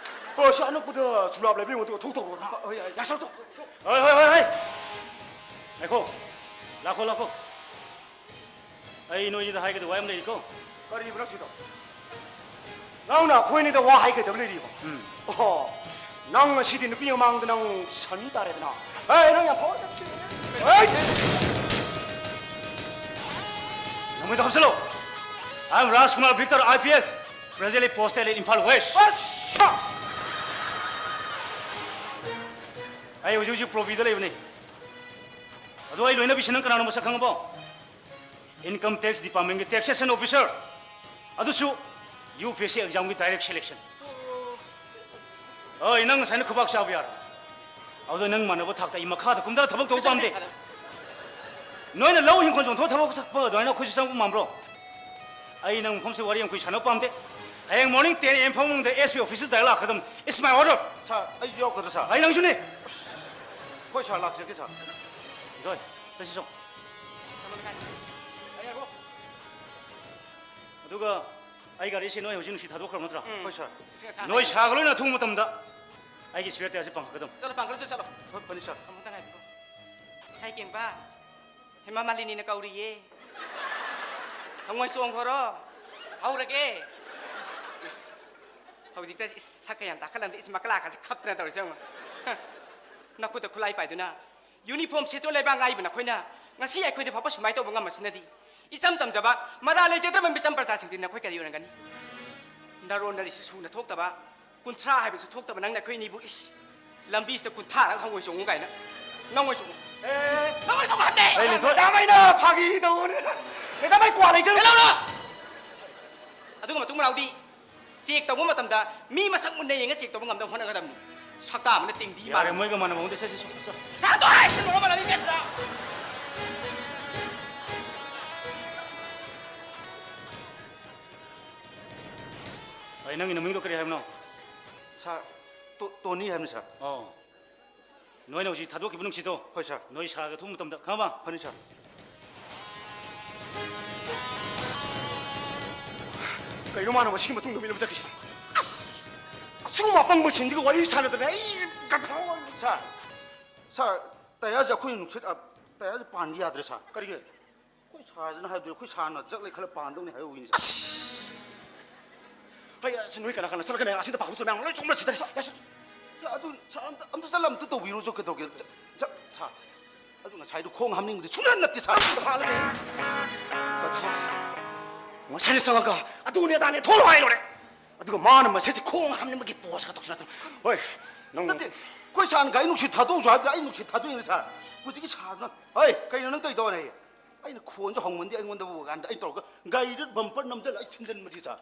ꯑꯣ, ꯁꯤ ꯑꯅꯛꯄꯗ ꯁꯨꯂꯥꯞ ꯂꯩꯕ꯭ꯔꯥ ꯌꯦꯡꯉꯨ, ꯑꯗꯨꯒ ꯊꯣꯛ ꯇꯧꯔꯣ, ꯅꯪ꯫ ꯍꯣꯏ, ꯌꯥꯏ, ꯌꯥꯏ꯫ ꯌꯥꯁꯜꯂꯨ, ꯊꯣꯛ, ꯊꯣꯛ꯫ ꯍꯣꯏ, ꯍꯣꯏ, ꯍꯣꯏ, ꯍꯣꯏ꯫ ꯉꯥꯏꯈꯣ꯫ ꯂꯥꯛꯈꯣ, ꯂꯥꯛꯈꯣ꯫ ꯑꯩ ꯅꯣꯏꯁꯤꯗ ꯍꯥꯏꯒꯗꯕ ꯋꯥ ꯑꯃ ꯂꯩꯔꯤꯀꯣ꯫ ꯀꯔꯤꯕꯅꯣ ꯁꯤꯗ? ꯅꯪꯅ ꯑꯩꯈꯣꯏꯅꯤꯗ ꯋꯥ ꯍꯥꯏꯒꯗꯕ ꯂꯩꯔꯤꯕ? ꯎꯝ꯫ ꯑꯣ, ꯅꯪ ꯉꯁꯤꯗꯤ ꯅꯨꯄꯤ ꯃꯃꯥꯡꯗ ꯅꯪ ꯁꯟ ꯇꯥꯔꯦꯗꯅ꯫ ꯑꯦ, ꯅꯪ ꯌꯥꯝ ꯐꯥꯎꯔꯦ꯫ ꯑꯦ! ꯅꯣꯡꯃꯩꯗꯣ ꯍꯥꯞꯆꯜꯂꯣ꯫ I am Rajkumar Victor, I P S, presently posted in Imphal West. ꯑꯁ! ꯑꯩ ꯍꯧꯖꯤꯛ ꯍꯧꯖꯤꯛ ꯄ꯭ꯔꯣꯕꯤꯗ ꯂꯩꯕꯅꯤ꯫ ꯑꯗꯣ ꯑꯩ ꯂꯣꯏꯅꯕꯤꯁꯤ ꯅꯪ ꯀꯅꯥꯅꯣ ꯃꯁꯛ ꯈꯪꯉꯕꯣ? Income Tax Department ꯀꯤ taxation officer꯫ ꯑꯗꯨꯁꯨ ꯌꯨ ꯄꯤ ꯑꯦꯁ ꯁꯤ ꯑꯦꯛꯖꯥꯝꯒꯤ ꯗꯥꯏꯔꯦꯛ ꯁꯦꯂꯦꯛꯁꯟ꯫ ꯑꯩ ꯅꯪ ꯉꯁꯥꯏꯅ ꯈꯨꯕꯥꯛ ꯆꯥꯕ ꯌꯥꯔꯣꯏ꯫ ꯑꯗꯨꯗ ꯅꯪ ꯃꯥꯟꯅꯕ ꯊꯥꯛꯇ ꯑꯩ ꯃꯈꯥꯗ ꯀꯨꯝꯊꯔ ꯊꯕꯛ ꯇꯧꯕ ꯄꯥꯝꯗꯦ꯫ ꯅꯣꯏꯅ ꯂꯧ ꯍꯤꯡꯈꯣꯜ ꯆꯣꯡꯊꯣꯛꯑ ꯊꯕꯛ ꯆꯠꯄ ꯑꯗꯨꯃꯥꯏꯅ ꯑꯩꯈꯣꯏꯁꯨ ꯆꯪꯕ ꯄꯥꯝꯕ꯭ꯔꯣ? ꯑꯩ ꯅꯪ ꯃꯐꯝꯁꯤ ꯋꯥꯔꯤ ꯌꯥꯝ ꯀꯨꯏ ꯁꯥꯟꯅꯕ ꯄꯥꯝꯗꯦ꯫ ꯍꯌꯦꯡ ꯃꯣꯔꯅꯤꯡ ꯇꯦꯟ ꯑꯦ ꯑꯦꯝ ꯐꯃꯨꯡꯗ ꯑꯦꯁ ꯄꯤ ꯑꯣꯐꯤꯁꯇ ꯗꯥꯏꯔꯦꯛ ꯂꯥꯛꯀꯗꯕꯅꯤ꯫ It's my order꯫ ꯁꯥꯔ, ꯑꯩꯁꯨ ꯌꯥꯎꯔꯛꯀꯗ꯭ꯔꯥ, ꯁꯥꯔ? ꯑꯩ ꯅꯪꯁꯨꯅꯦ꯫ ꯍꯣꯏ, ꯁꯥꯔ, ꯂꯥꯛꯆꯔꯒꯦ, ꯁꯥꯔ꯫ ꯖꯣꯏ, ꯆꯠꯁꯤ ꯆꯣ꯫ ꯑꯗꯨꯒ ꯑꯩ ꯒꯥꯔꯤꯁꯦ ꯅꯣꯏ ꯍꯧꯖꯤꯛ ꯅꯨꯡꯁꯤ ꯊꯥꯗꯣꯛꯈ꯭ꯔꯕ ꯅꯠꯇ꯭ꯔꯥ? ꯎꯝ꯫ ꯍꯣꯏ, ꯁꯥꯔ꯫ ꯁꯤ ꯉꯁꯥꯏ ꯅꯣꯏ ꯁꯥꯔꯒ ꯂꯣꯏꯅ ꯑꯊꯨꯕ ꯃꯇꯝꯗ ꯑꯩꯒꯤ ꯁ꯭ꯄꯦꯌꯔ ꯇꯥꯌꯔꯁꯦ ꯄꯥꯡꯈꯠꯀꯗꯕꯅꯤ꯫ ꯆꯠꯂꯣ, ꯄꯥꯡꯈꯠꯂꯨ ꯆꯠꯂꯣ꯫ ꯍꯣꯏ, ꯐꯅꯤ, ꯁꯥꯔ꯫ ꯑꯃꯨꯛꯇ ꯉꯥꯏꯕꯤꯌꯨ꯫ ꯏꯁꯥ ꯏꯀꯦꯝꯕ, ꯍꯦꯃꯥ ꯃꯥꯂꯤꯅꯤꯅ ꯀꯧꯔꯤꯌꯦ꯫ ꯍꯉꯣꯏ ꯆꯣꯡꯈꯣꯔꯣ? ꯍꯧꯔꯒꯦ꯫ ꯏꯁ, ꯍꯧꯖꯤꯛꯇ ꯏꯁ, ꯁꯛꯀ ꯌꯥꯝ ꯇꯥꯈꯠꯂꯝꯗꯦ꯫ ꯏꯁ, ꯃꯀꯂꯥꯀꯁꯦ ꯈꯞꯇꯅ ꯇꯧꯔꯤꯁꯦ ꯌꯦꯡꯉꯣ꯫ ꯍ, ꯅꯈꯨꯠꯇ ꯈꯨꯠꯂꯥꯏ ꯄꯥꯏꯗꯨꯅ ꯌꯨꯅꯤꯐꯣꯔꯝ ꯁꯦꯠꯇꯨꯅ ꯂꯩꯕꯥꯛ ꯉꯥꯛꯏꯕ ꯅꯈꯣꯏꯅ ꯉꯁꯤ ꯑꯩꯈꯣꯏꯗ ꯐꯥꯎꯕ ꯁꯨꯃꯥꯏꯅ ꯇꯧꯕ ꯉꯝꯕꯁꯤꯅꯗꯤ ꯏꯆꯝ ꯆꯝꯖꯕ, ꯃꯔꯥꯜ ꯂꯩꯖꯗ꯭ꯔꯕ ꯃꯤꯆꯝ ꯄ꯭ꯔꯖꯥꯁꯤꯡꯗꯤ ꯅꯈꯣꯏ ꯀꯔꯤ ꯑꯣꯏꯔꯝꯒꯅꯤ? ꯅꯔꯣꯟ ꯅꯔꯤꯁꯤ ꯁꯨꯅ ꯊꯣꯛꯇꯕ, ꯀꯨꯟꯊ꯭ꯔꯥ ꯍꯥꯏꯕꯁꯨ ꯊꯣꯛꯇꯕ ꯅꯪ ꯅꯈꯣꯏ ꯑꯅꯤꯕꯨ, ꯏꯁ, ꯂꯝꯕꯤꯁꯤꯗ ꯀꯨꯟꯊ꯭ꯔꯥꯔꯛ ꯍꯪꯉꯣꯏ ꯆꯣꯡꯉꯨ ꯀꯥꯏꯅ꯫ ꯅꯪꯉꯣꯏ ꯆꯣꯡꯉꯨ꯫ ꯑꯦ, ꯅꯪꯉꯣꯏ ꯆꯣꯡꯉꯨ ꯍꯥꯏꯕꯅꯦ! ꯑꯩ ꯂꯤꯟꯊꯣꯏ꯫ ꯃꯦꯗꯥꯝ, ꯑꯩꯅ ꯐꯥꯒꯤ ꯇꯧꯕꯅꯦ꯫ ꯃꯦꯗꯥꯝ, ꯑꯩ ꯀ꯭ꯋꯥ ꯂꯩꯖꯔꯨ-꯫ ꯀꯩꯗꯧꯔꯣ? ꯑꯗꯨꯒ ꯃꯇꯨꯡ ꯃꯅꯥꯎꯗꯤ ꯆꯦꯛ ꯇꯧꯕ ꯃꯇꯝꯗ ꯃꯤ ꯃꯁꯛ ꯃꯨꯟꯅ ꯌꯦꯡꯉ ꯆꯦꯛ ꯇꯧꯕ ꯉꯝꯅꯕ ꯍꯣꯠꯅꯒꯗꯕꯅꯤ꯫ ꯁꯛꯇꯥ ꯑꯃꯅ ꯇꯤꯡꯕꯤ ꯌꯥꯔꯦ, ꯃꯥꯜꯂꯦ꯫ ꯃꯣꯏꯒ ꯃꯥꯟꯅꯕ ꯃꯑꯣꯡꯗ ꯆꯠꯁꯤ, ꯆꯠꯁꯤ, ꯆꯠꯁꯤ꯫ ꯍꯥꯟꯗꯣꯛꯑꯣ! ꯁꯤ ꯂꯣꯏꯔ ꯃꯥꯜꯂꯦ, ꯃꯤ ꯃꯦꯠꯁꯤꯗ꯫ ꯑꯩ ꯅꯪꯒꯤ ꯅꯃꯤꯡꯗꯣ ꯀꯔꯤ ꯍꯥꯏꯕꯅꯣ? ꯁꯥꯔ, ꯇꯣ-, ꯇꯣꯅꯤ ꯍꯥꯏꯕꯅꯤ, ꯁꯥꯔ꯫ ꯑꯣ꯫ ꯅꯣꯏꯅ ꯍꯧꯖꯤꯛ ꯊꯥꯗꯣꯛꯈꯤꯕ ꯅꯨꯡꯁꯤꯠꯇꯣ, ꯍꯣꯏ, ꯁꯥꯔ꯫ ꯅꯣꯏ ꯁꯥꯔꯒ ꯊꯣꯛꯄ ꯃꯇꯝꯗ, ꯈꯪꯉꯕ? ꯐꯅꯤ, ꯁꯥꯔ꯫ ꯀꯩꯅꯣ ꯃꯥꯅ ꯃꯁꯤꯒꯤ ꯃꯇꯨꯡꯗ ꯃꯤꯠ ꯑꯃ ꯆꯠꯈꯤꯁꯤꯅ? ꯑꯁ! ꯑꯁꯤꯒꯨꯝꯕ ꯑꯄꯪꯕꯁꯤꯡꯁꯤꯒ ꯋꯥꯔꯤ ꯁꯥꯟꯅꯗꯅ ꯑꯩ ꯀꯟꯐ꯭ꯌꯨꯁ ꯑꯣꯏꯔꯦ꯫ ꯁꯥꯔ, ꯁꯥꯔ, ꯇꯌꯥꯔꯁꯦ ꯑꯩꯈꯣꯏ ꯅꯨꯡꯁꯤꯠ, ꯑ, ꯇꯌꯥꯔꯁꯦ ꯄꯥꯟꯒꯤ ꯌꯥꯗ꯭ꯔꯦ, ꯁꯥꯔ꯫ ꯀꯔꯤꯒꯤ? ꯑꯩꯈꯣꯏ ꯁꯥꯔꯁꯤꯅ ꯍꯥꯏꯕꯗꯨ ꯑꯩꯈꯣꯏ ꯁꯥꯔꯅ ꯖꯛ ꯂꯩ ꯈꯜꯂ ꯄꯥꯟꯗꯧꯅꯤ ꯍꯥꯏꯍꯧꯋꯤꯅꯦ, ꯁꯥꯔ꯫ ꯑꯁ! ꯍꯩ, ꯑꯁ, ꯅꯣꯏ ꯀꯅꯥ ꯀꯅꯥ ꯆꯠꯂꯛꯀꯅꯤ? ꯑꯁꯤꯗ ꯄꯥꯐꯝꯁꯨ ꯃꯌꯥꯝ ꯂꯣꯏ ꯆꯣꯡꯂ ꯁꯤꯗ꯫ ꯌꯥꯁꯨ꯫ ꯁꯥꯔ, ꯑꯗꯨ, ꯁꯥꯔ, ꯑꯝꯇ, ꯑꯝꯇ ꯆꯠꯂ ꯑꯝꯇ ꯇꯧꯕꯤꯔꯨꯆꯣ, ꯀꯩꯗꯧꯒꯦ? ꯁꯥꯔ, ꯁꯥꯔ, ꯑꯗꯨ ꯉꯁꯥꯏꯗꯨ ꯈꯣꯡ ꯍꯥꯝꯅꯤꯡꯕꯗꯤ ꯁꯨꯡꯅꯠ ꯅꯠꯇꯦ, ꯁꯥꯔ꯫ ꯑꯝꯇ ꯍꯥꯜꯂꯒꯦ꯫ ꯀꯊꯥ꯫ ꯉꯁꯥꯏꯅ ꯆꯪꯉꯒ ꯑꯗꯨꯅꯦ ꯑꯗꯥꯅꯦ ꯊꯣꯛꯂꯛꯑꯣ ꯍꯥꯏ ꯂꯣꯏꯔꯦ꯫ ꯑꯗꯨꯒ ꯃꯥꯅ ꯃꯁꯤꯁꯦ ꯈꯣꯡ ꯍꯥꯝꯅꯤꯡꯕꯒꯤ ꯄꯣꯁꯀ ꯇꯧꯁꯤꯜꯂꯛꯇꯅ꯫ ꯍꯣꯏ, ꯅꯪ ꯅꯠꯇꯦ, ꯑꯩꯈꯣꯏ ꯁꯥꯔꯅ ꯒꯥꯔꯤ ꯅꯨꯡꯁꯤꯠ ꯊꯥꯗꯣꯛꯎꯁꯨ ꯍꯥꯏꯕꯗ ꯑꯩ ꯅꯨꯡꯁꯤꯠ ꯊꯥꯗꯣꯛꯏꯅꯦ, ꯁꯥꯔ꯫ ꯍꯧꯖꯤꯛꯀꯤ ꯁꯥꯔꯗꯨꯅ, "ꯍꯩ, ꯀꯩꯅꯣ ꯅꯪ ꯇꯧꯔꯤꯗꯣꯅ?" ꯍꯥꯏꯌꯦ꯫ ꯑꯩꯅ ꯈꯣꯟꯁꯨ ꯍꯧꯃꯟꯗꯦ ꯑꯩꯉꯣꯟꯗꯕꯨ ꯀꯥꯟꯗ ꯑꯩꯅ ꯇꯧꯔꯒ ꯒꯥꯔꯤꯗꯨ ꯕꯝꯄꯔ ꯅꯝꯁꯤꯜꯂ ꯑꯩ ꯊꯤꯟꯖꯤꯟꯕꯗꯤ, ꯁꯥꯔ꯫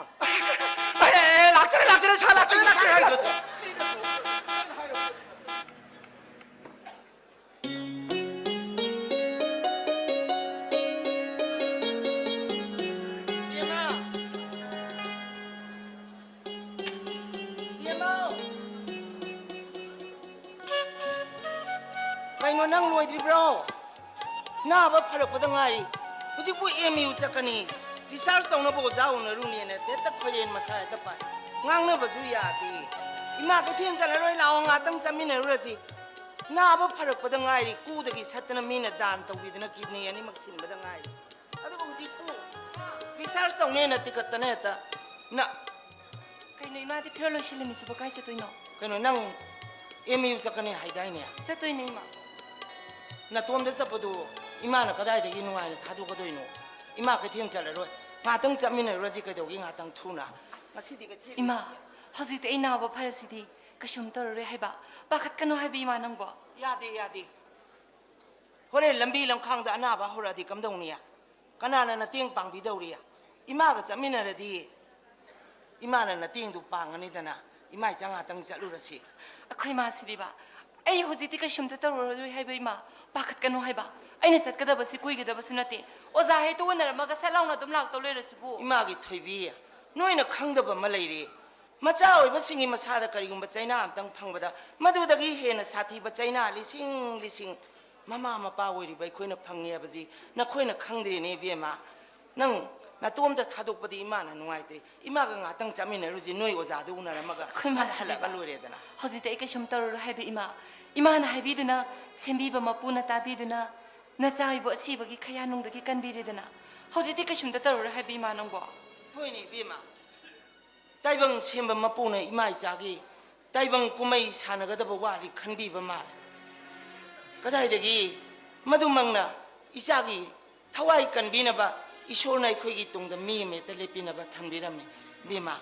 ꯍꯥꯏꯔꯣ꯫ ꯑꯦ, ꯑꯦ, ꯑꯦ, ꯂꯥꯛꯆꯔꯦ, ꯂꯥꯛꯆꯔꯦ, ꯁꯥꯔ, ꯂꯥꯛꯆꯔꯦ, ꯂꯥꯛꯆꯔꯦ ꯍꯥꯏꯗ꯭ꯔꯣ, ꯁꯥꯔ? ꯏꯕꯦꯝꯃ! ꯏꯕꯦꯝꯃ! ꯀꯩꯅꯣ, ꯅꯪ ꯂꯣꯏꯗ꯭ꯔꯤꯕ꯭ꯔꯣ? ꯅꯥꯕ ꯐꯔꯛꯄꯗ ꯉꯥꯏꯔꯤ꯫ ꯍꯧꯖꯤꯛꯄꯨ ꯑꯦꯝ ꯌꯨ ꯆꯠꯀꯅꯤ, ꯔꯤꯁꯥꯔꯁ ꯇꯧꯅꯕ ꯑꯣꯖꯥ ꯎꯅꯔꯨꯅꯦꯅ ꯍꯦꯛꯇ ꯈꯣꯏꯔꯦꯟ ꯃꯁꯥ ꯍꯦꯛꯇ ꯄꯥꯏ꯫ ꯉꯥꯡꯅꯕꯁꯨ ꯌꯥꯗꯦ꯫ ꯏꯃꯥ ꯀꯩꯊꯦꯜ ꯆꯠꯂꯔꯣꯏ, ꯂꯥꯛꯑꯣ, ꯉꯥꯛꯇꯪ ꯆꯠꯃꯤꯟꯅꯔꯨꯔꯁꯤ꯫ ꯅꯥꯕ ꯐꯔꯛꯄꯗ ꯉꯥꯏꯔꯤ, ꯀꯨꯗꯒꯤ ꯁꯠꯇꯅ ꯃꯤꯅ ꯗꯥꯟ ꯇꯧꯕꯤꯗꯅ ꯀꯤꯗꯅꯤ ꯑꯅꯤꯃꯛ ꯁꯤꯟꯕꯗ ꯉꯥꯏꯔꯤ꯫ ꯑꯗꯨꯒ ꯍꯧꯖꯤꯛꯄꯨ ꯔꯤꯁꯥꯔꯁ ꯇꯧꯅꯦꯅ ꯇꯤꯀꯠꯇꯅ ꯍꯦꯛꯇ ꯅ- ꯀꯩꯅꯣ, ꯏꯃꯥꯗꯤ ꯐꯤꯔꯣꯜ ꯂꯣꯏꯁꯤꯜꯂꯝꯃꯤꯁꯤꯕꯣ? ꯀꯥꯏ ꯆꯠꯇꯣꯏꯅꯣ? ꯀꯩꯅꯣ, ꯅꯪ ꯑꯦꯝ ꯌꯨ ꯆꯠꯀꯅꯤ ꯍꯥꯏꯗꯥꯏꯅꯦ? ꯆꯠꯇꯣꯏꯅꯦ, ꯏꯃꯥ꯫ ꯅꯇꯣꯝꯗ ꯆꯠꯄꯗꯨ ꯏꯃꯥꯅ ꯀꯗꯥꯏꯗꯒꯤ ꯅꯨꯡꯉꯥꯏꯅ ꯊꯥꯗꯣꯛꯀꯗꯣꯏꯅꯣ? ꯏꯃꯥ ꯀꯩꯊꯦꯜ ꯆꯠꯂꯔꯣꯏ꯫ ꯉꯥꯏꯍꯥꯛꯇꯪ ꯆꯠꯃꯤꯟꯅꯔꯨꯔꯁꯤ ꯀꯩꯗꯧꯒꯦ, ꯉꯥꯏꯍꯥꯛꯇꯪ ꯊꯨꯅ꯫ ꯑꯁ, ꯉꯁꯤꯗꯤ ꯀꯩꯊꯦꯜ ꯏꯃꯥ, ꯂꯩꯇꯦ꯫ ꯍꯧꯖꯤꯛꯇꯤ ꯑꯩ ꯅꯥꯕ ꯐꯔꯁꯤꯗꯤ ꯀꯩꯁꯨꯝ ꯇꯧꯔꯔꯣꯏ ꯍꯥꯏꯕ꯫ ꯄꯥꯈꯠꯀꯅꯨ ꯍꯥꯏꯕ, ꯏꯃꯥ, ꯅꯪꯕꯣ꯫ ꯌꯥꯗꯦ, ꯌꯥꯗꯦ꯫ ꯍꯣꯔꯦꯟ ꯂꯝꯕꯤ ꯂꯝꯈꯥꯡꯗ ꯑꯅꯥꯕ ꯍꯧꯔꯛꯑꯗꯤ ꯀꯝꯗꯧꯅꯤ? ꯀꯅꯥꯅ ꯅꯇꯦꯡ ꯄꯥꯡꯕꯤꯗꯧꯔꯤ? ꯏꯃꯥꯒ ꯆꯠꯃꯤꯟꯅꯔꯗꯤ ꯏꯃꯥꯅ ꯅꯇꯦꯡꯗꯨ ꯄꯥꯡꯒꯅꯤꯗꯅ꯫ ꯏꯃꯥ ꯏꯆꯥ ꯉꯥꯛꯇꯪ ꯆꯠꯂꯨꯔꯁꯤ꯫ ꯑꯩꯈꯣꯏ ꯃꯥꯁꯤꯗꯤꯕ, ꯑꯩ ꯍꯧꯖꯤꯛꯇꯤ ꯀꯩꯁꯨꯝꯇ ꯇꯧꯔꯔꯣꯏ ꯍꯥꯏꯕ, ꯏꯃꯥ꯫ ꯄꯥꯈꯠꯀꯅꯨ ꯍꯥꯏꯕ꯫ ꯑꯩꯅ ꯆꯠꯀꯗꯕꯁꯤ ꯀꯨꯏꯒꯗꯕꯁꯨ ꯅꯠꯇꯦ꯫ ꯑꯣꯖꯥ ꯍꯦꯛꯇ ꯎꯅꯔꯝꯃꯒ ꯁꯠ ꯂꯥꯎꯅ ꯑꯗꯨꯝ ꯂꯥꯛꯇꯧ ꯂꯩꯔꯁꯤꯕꯨ꯫ ꯏꯃꯥꯒꯤ ꯊꯣꯏꯕꯤ, ꯅꯣꯏꯅ ꯈꯪꯗꯕ ꯑꯃ ꯂꯩꯔꯤ꯫ ꯃꯆꯥ ꯑꯣꯏꯕꯁꯤꯡꯒꯤ ꯃꯁꯥꯗ ꯀꯔꯤꯒꯨꯝꯕ ꯆꯩꯅꯥ ꯑꯃꯇꯪ ꯐꯪꯕꯗ, ꯃꯗꯨꯗꯒꯤ ꯍꯦꯟꯅ ꯁꯥꯊꯤꯕ ꯆꯩꯅꯥ ꯂꯤꯁꯤꯡ ꯂꯤꯁꯤꯡ ꯃꯃꯥ ꯃꯄꯥ ꯑꯣꯏꯔꯤꯕ ꯑꯩꯈꯣꯏꯅ ꯐꯪꯉꯦ ꯍꯥꯏꯕꯁꯤ ꯅꯈꯣꯏꯅ ꯈꯪꯗ꯭ꯔꯤꯅꯦ, ꯏꯕꯦꯝꯃ꯫ ꯅꯪ ꯅꯇꯣꯝꯇ ꯊꯥꯗꯣꯛꯄꯗꯤ ꯏꯃꯥꯅ ꯅꯨꯡꯉꯥꯏꯇ꯭ꯔꯦ꯫ ꯏꯃꯥꯒ ꯉꯥꯛꯇꯪ ꯆꯠꯃꯤꯟꯅꯔꯨꯁꯤ, ꯅꯣꯏ ꯑꯣꯖꯥꯗꯨ ꯎꯅꯔꯝꯃꯒ ꯑꯩꯈꯣꯏ ꯐꯠ ꯃꯥꯁꯤꯗꯤꯕ, ꯍꯜꯂꯛꯑꯒ ꯂꯣꯏꯔꯦꯗꯅ꯫ ꯍꯧꯖꯤꯛꯇꯤ ꯑꯩ ꯀꯩꯁꯨꯝ ꯇꯧꯔꯔꯣꯏ ꯍꯥꯏꯕ, ꯏꯃꯥ꯫ ꯏꯃꯥꯅ ꯍꯥꯏꯕꯤꯗꯨꯅ, ꯁꯦꯝꯕꯤꯕ ꯃꯄꯨꯅ ꯇꯥꯕꯤꯗꯨꯅ, ꯅꯆꯥ ꯍꯥꯏꯕꯨ ꯑꯁꯤꯕꯒꯤ ꯈꯌꯥ ꯅꯨꯡꯗꯒꯤ ꯀꯟꯕꯤꯔꯦꯗꯅ꯫ ꯍꯧꯖꯤꯛꯇꯤ ꯀꯩꯁꯨꯝꯇ ꯇꯧꯔꯔꯣꯏ ꯍꯥꯏꯕ, ꯏꯃꯥ, ꯅꯪꯕꯣ꯫ ꯍꯣꯏꯅꯦ, ꯏꯕꯦꯝꯃ꯫ ꯇꯥꯏꯕꯪ ꯁꯦꯝꯕ ꯃꯄꯨꯅ ꯏꯃꯥ ꯏꯆꯥꯒꯤ ꯇꯥꯏꯕꯪ ꯀꯨꯝꯍꯩ ꯁꯥꯟꯅꯒꯗꯕ ꯋꯥꯔꯤ ꯈꯟꯕꯤꯕ ꯃꯥꯜꯂꯦ꯫ ꯀꯗꯥꯏꯗꯒꯤ ꯃꯗꯨꯃꯛꯅ ꯏꯆꯥꯒꯤ ꯊꯋꯥꯏ ꯀꯟꯕꯤꯅꯕ ꯏꯁꯣꯔꯅ ꯑꯩꯈꯣꯏꯒꯤ ꯇꯨꯡꯗ ꯃꯤ ꯑꯃ ꯍꯦꯛꯇ ꯂꯦꯞꯄꯤꯅꯕ ꯊꯝꯕꯤꯔꯝꯃꯤ꯫ ꯏꯕꯦꯝꯃ,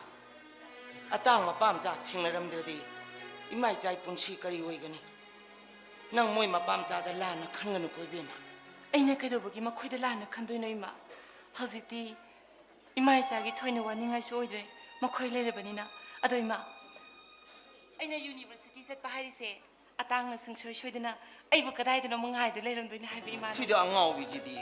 ꯑꯇꯥꯡ ꯃꯄꯥ ꯃꯆꯥ ꯊꯦꯡꯅꯔꯝꯗ꯭ꯔꯗꯤ ꯏꯃꯥ ꯏꯆꯥꯒꯤ ꯄꯨꯟꯁꯤ ꯀꯔꯤ ꯑꯣꯏꯒꯅꯤ? ꯅꯪ ꯃꯣꯏ ꯃꯄꯥ ꯃꯆꯥꯗ ꯂꯥꯟꯅ ꯈꯟꯒꯅꯨꯀꯣ ꯏꯕꯦꯝꯃ꯫ ꯑꯩꯅ ꯀꯩꯗꯧꯕꯒꯤ ꯃꯈꯣꯏꯗ ꯂꯥꯟꯅ ꯈꯟꯗꯣꯏꯅꯣ, ꯏꯃꯥ? ꯍꯧꯖꯤꯛꯇꯤ ꯏꯃꯥ ꯏꯆꯥꯒꯤ ꯊꯣꯏꯅ ꯋꯥꯅꯤꯡꯉꯥꯏꯁꯨ ꯑꯣꯏꯗ꯭ꯔꯦ, ꯃꯈꯣꯏ ꯂꯩꯔꯕꯅꯤꯅ꯫ ꯑꯗꯣ ꯏꯃꯥ, ꯑꯩꯅ ꯌꯨꯅꯤꯚꯔꯁꯤꯇꯤ ꯆꯠꯄ ꯍꯥꯏꯔꯤꯁꯦ ꯑꯇꯥꯡꯅ ꯁꯨꯡꯁꯣꯏ ꯁꯣꯏꯗꯅ ꯑꯩꯕꯨ ꯀꯗꯥꯏꯗꯅꯣ ꯉꯥꯏꯗꯨ ꯂꯩꯔꯝꯗꯣꯏꯅꯤ ꯍꯥꯏꯕ, ꯏꯃꯥꯅ꯫ ꯊꯨꯏꯗ ꯑꯉꯥꯎꯕꯤꯁꯤꯗꯤ꯫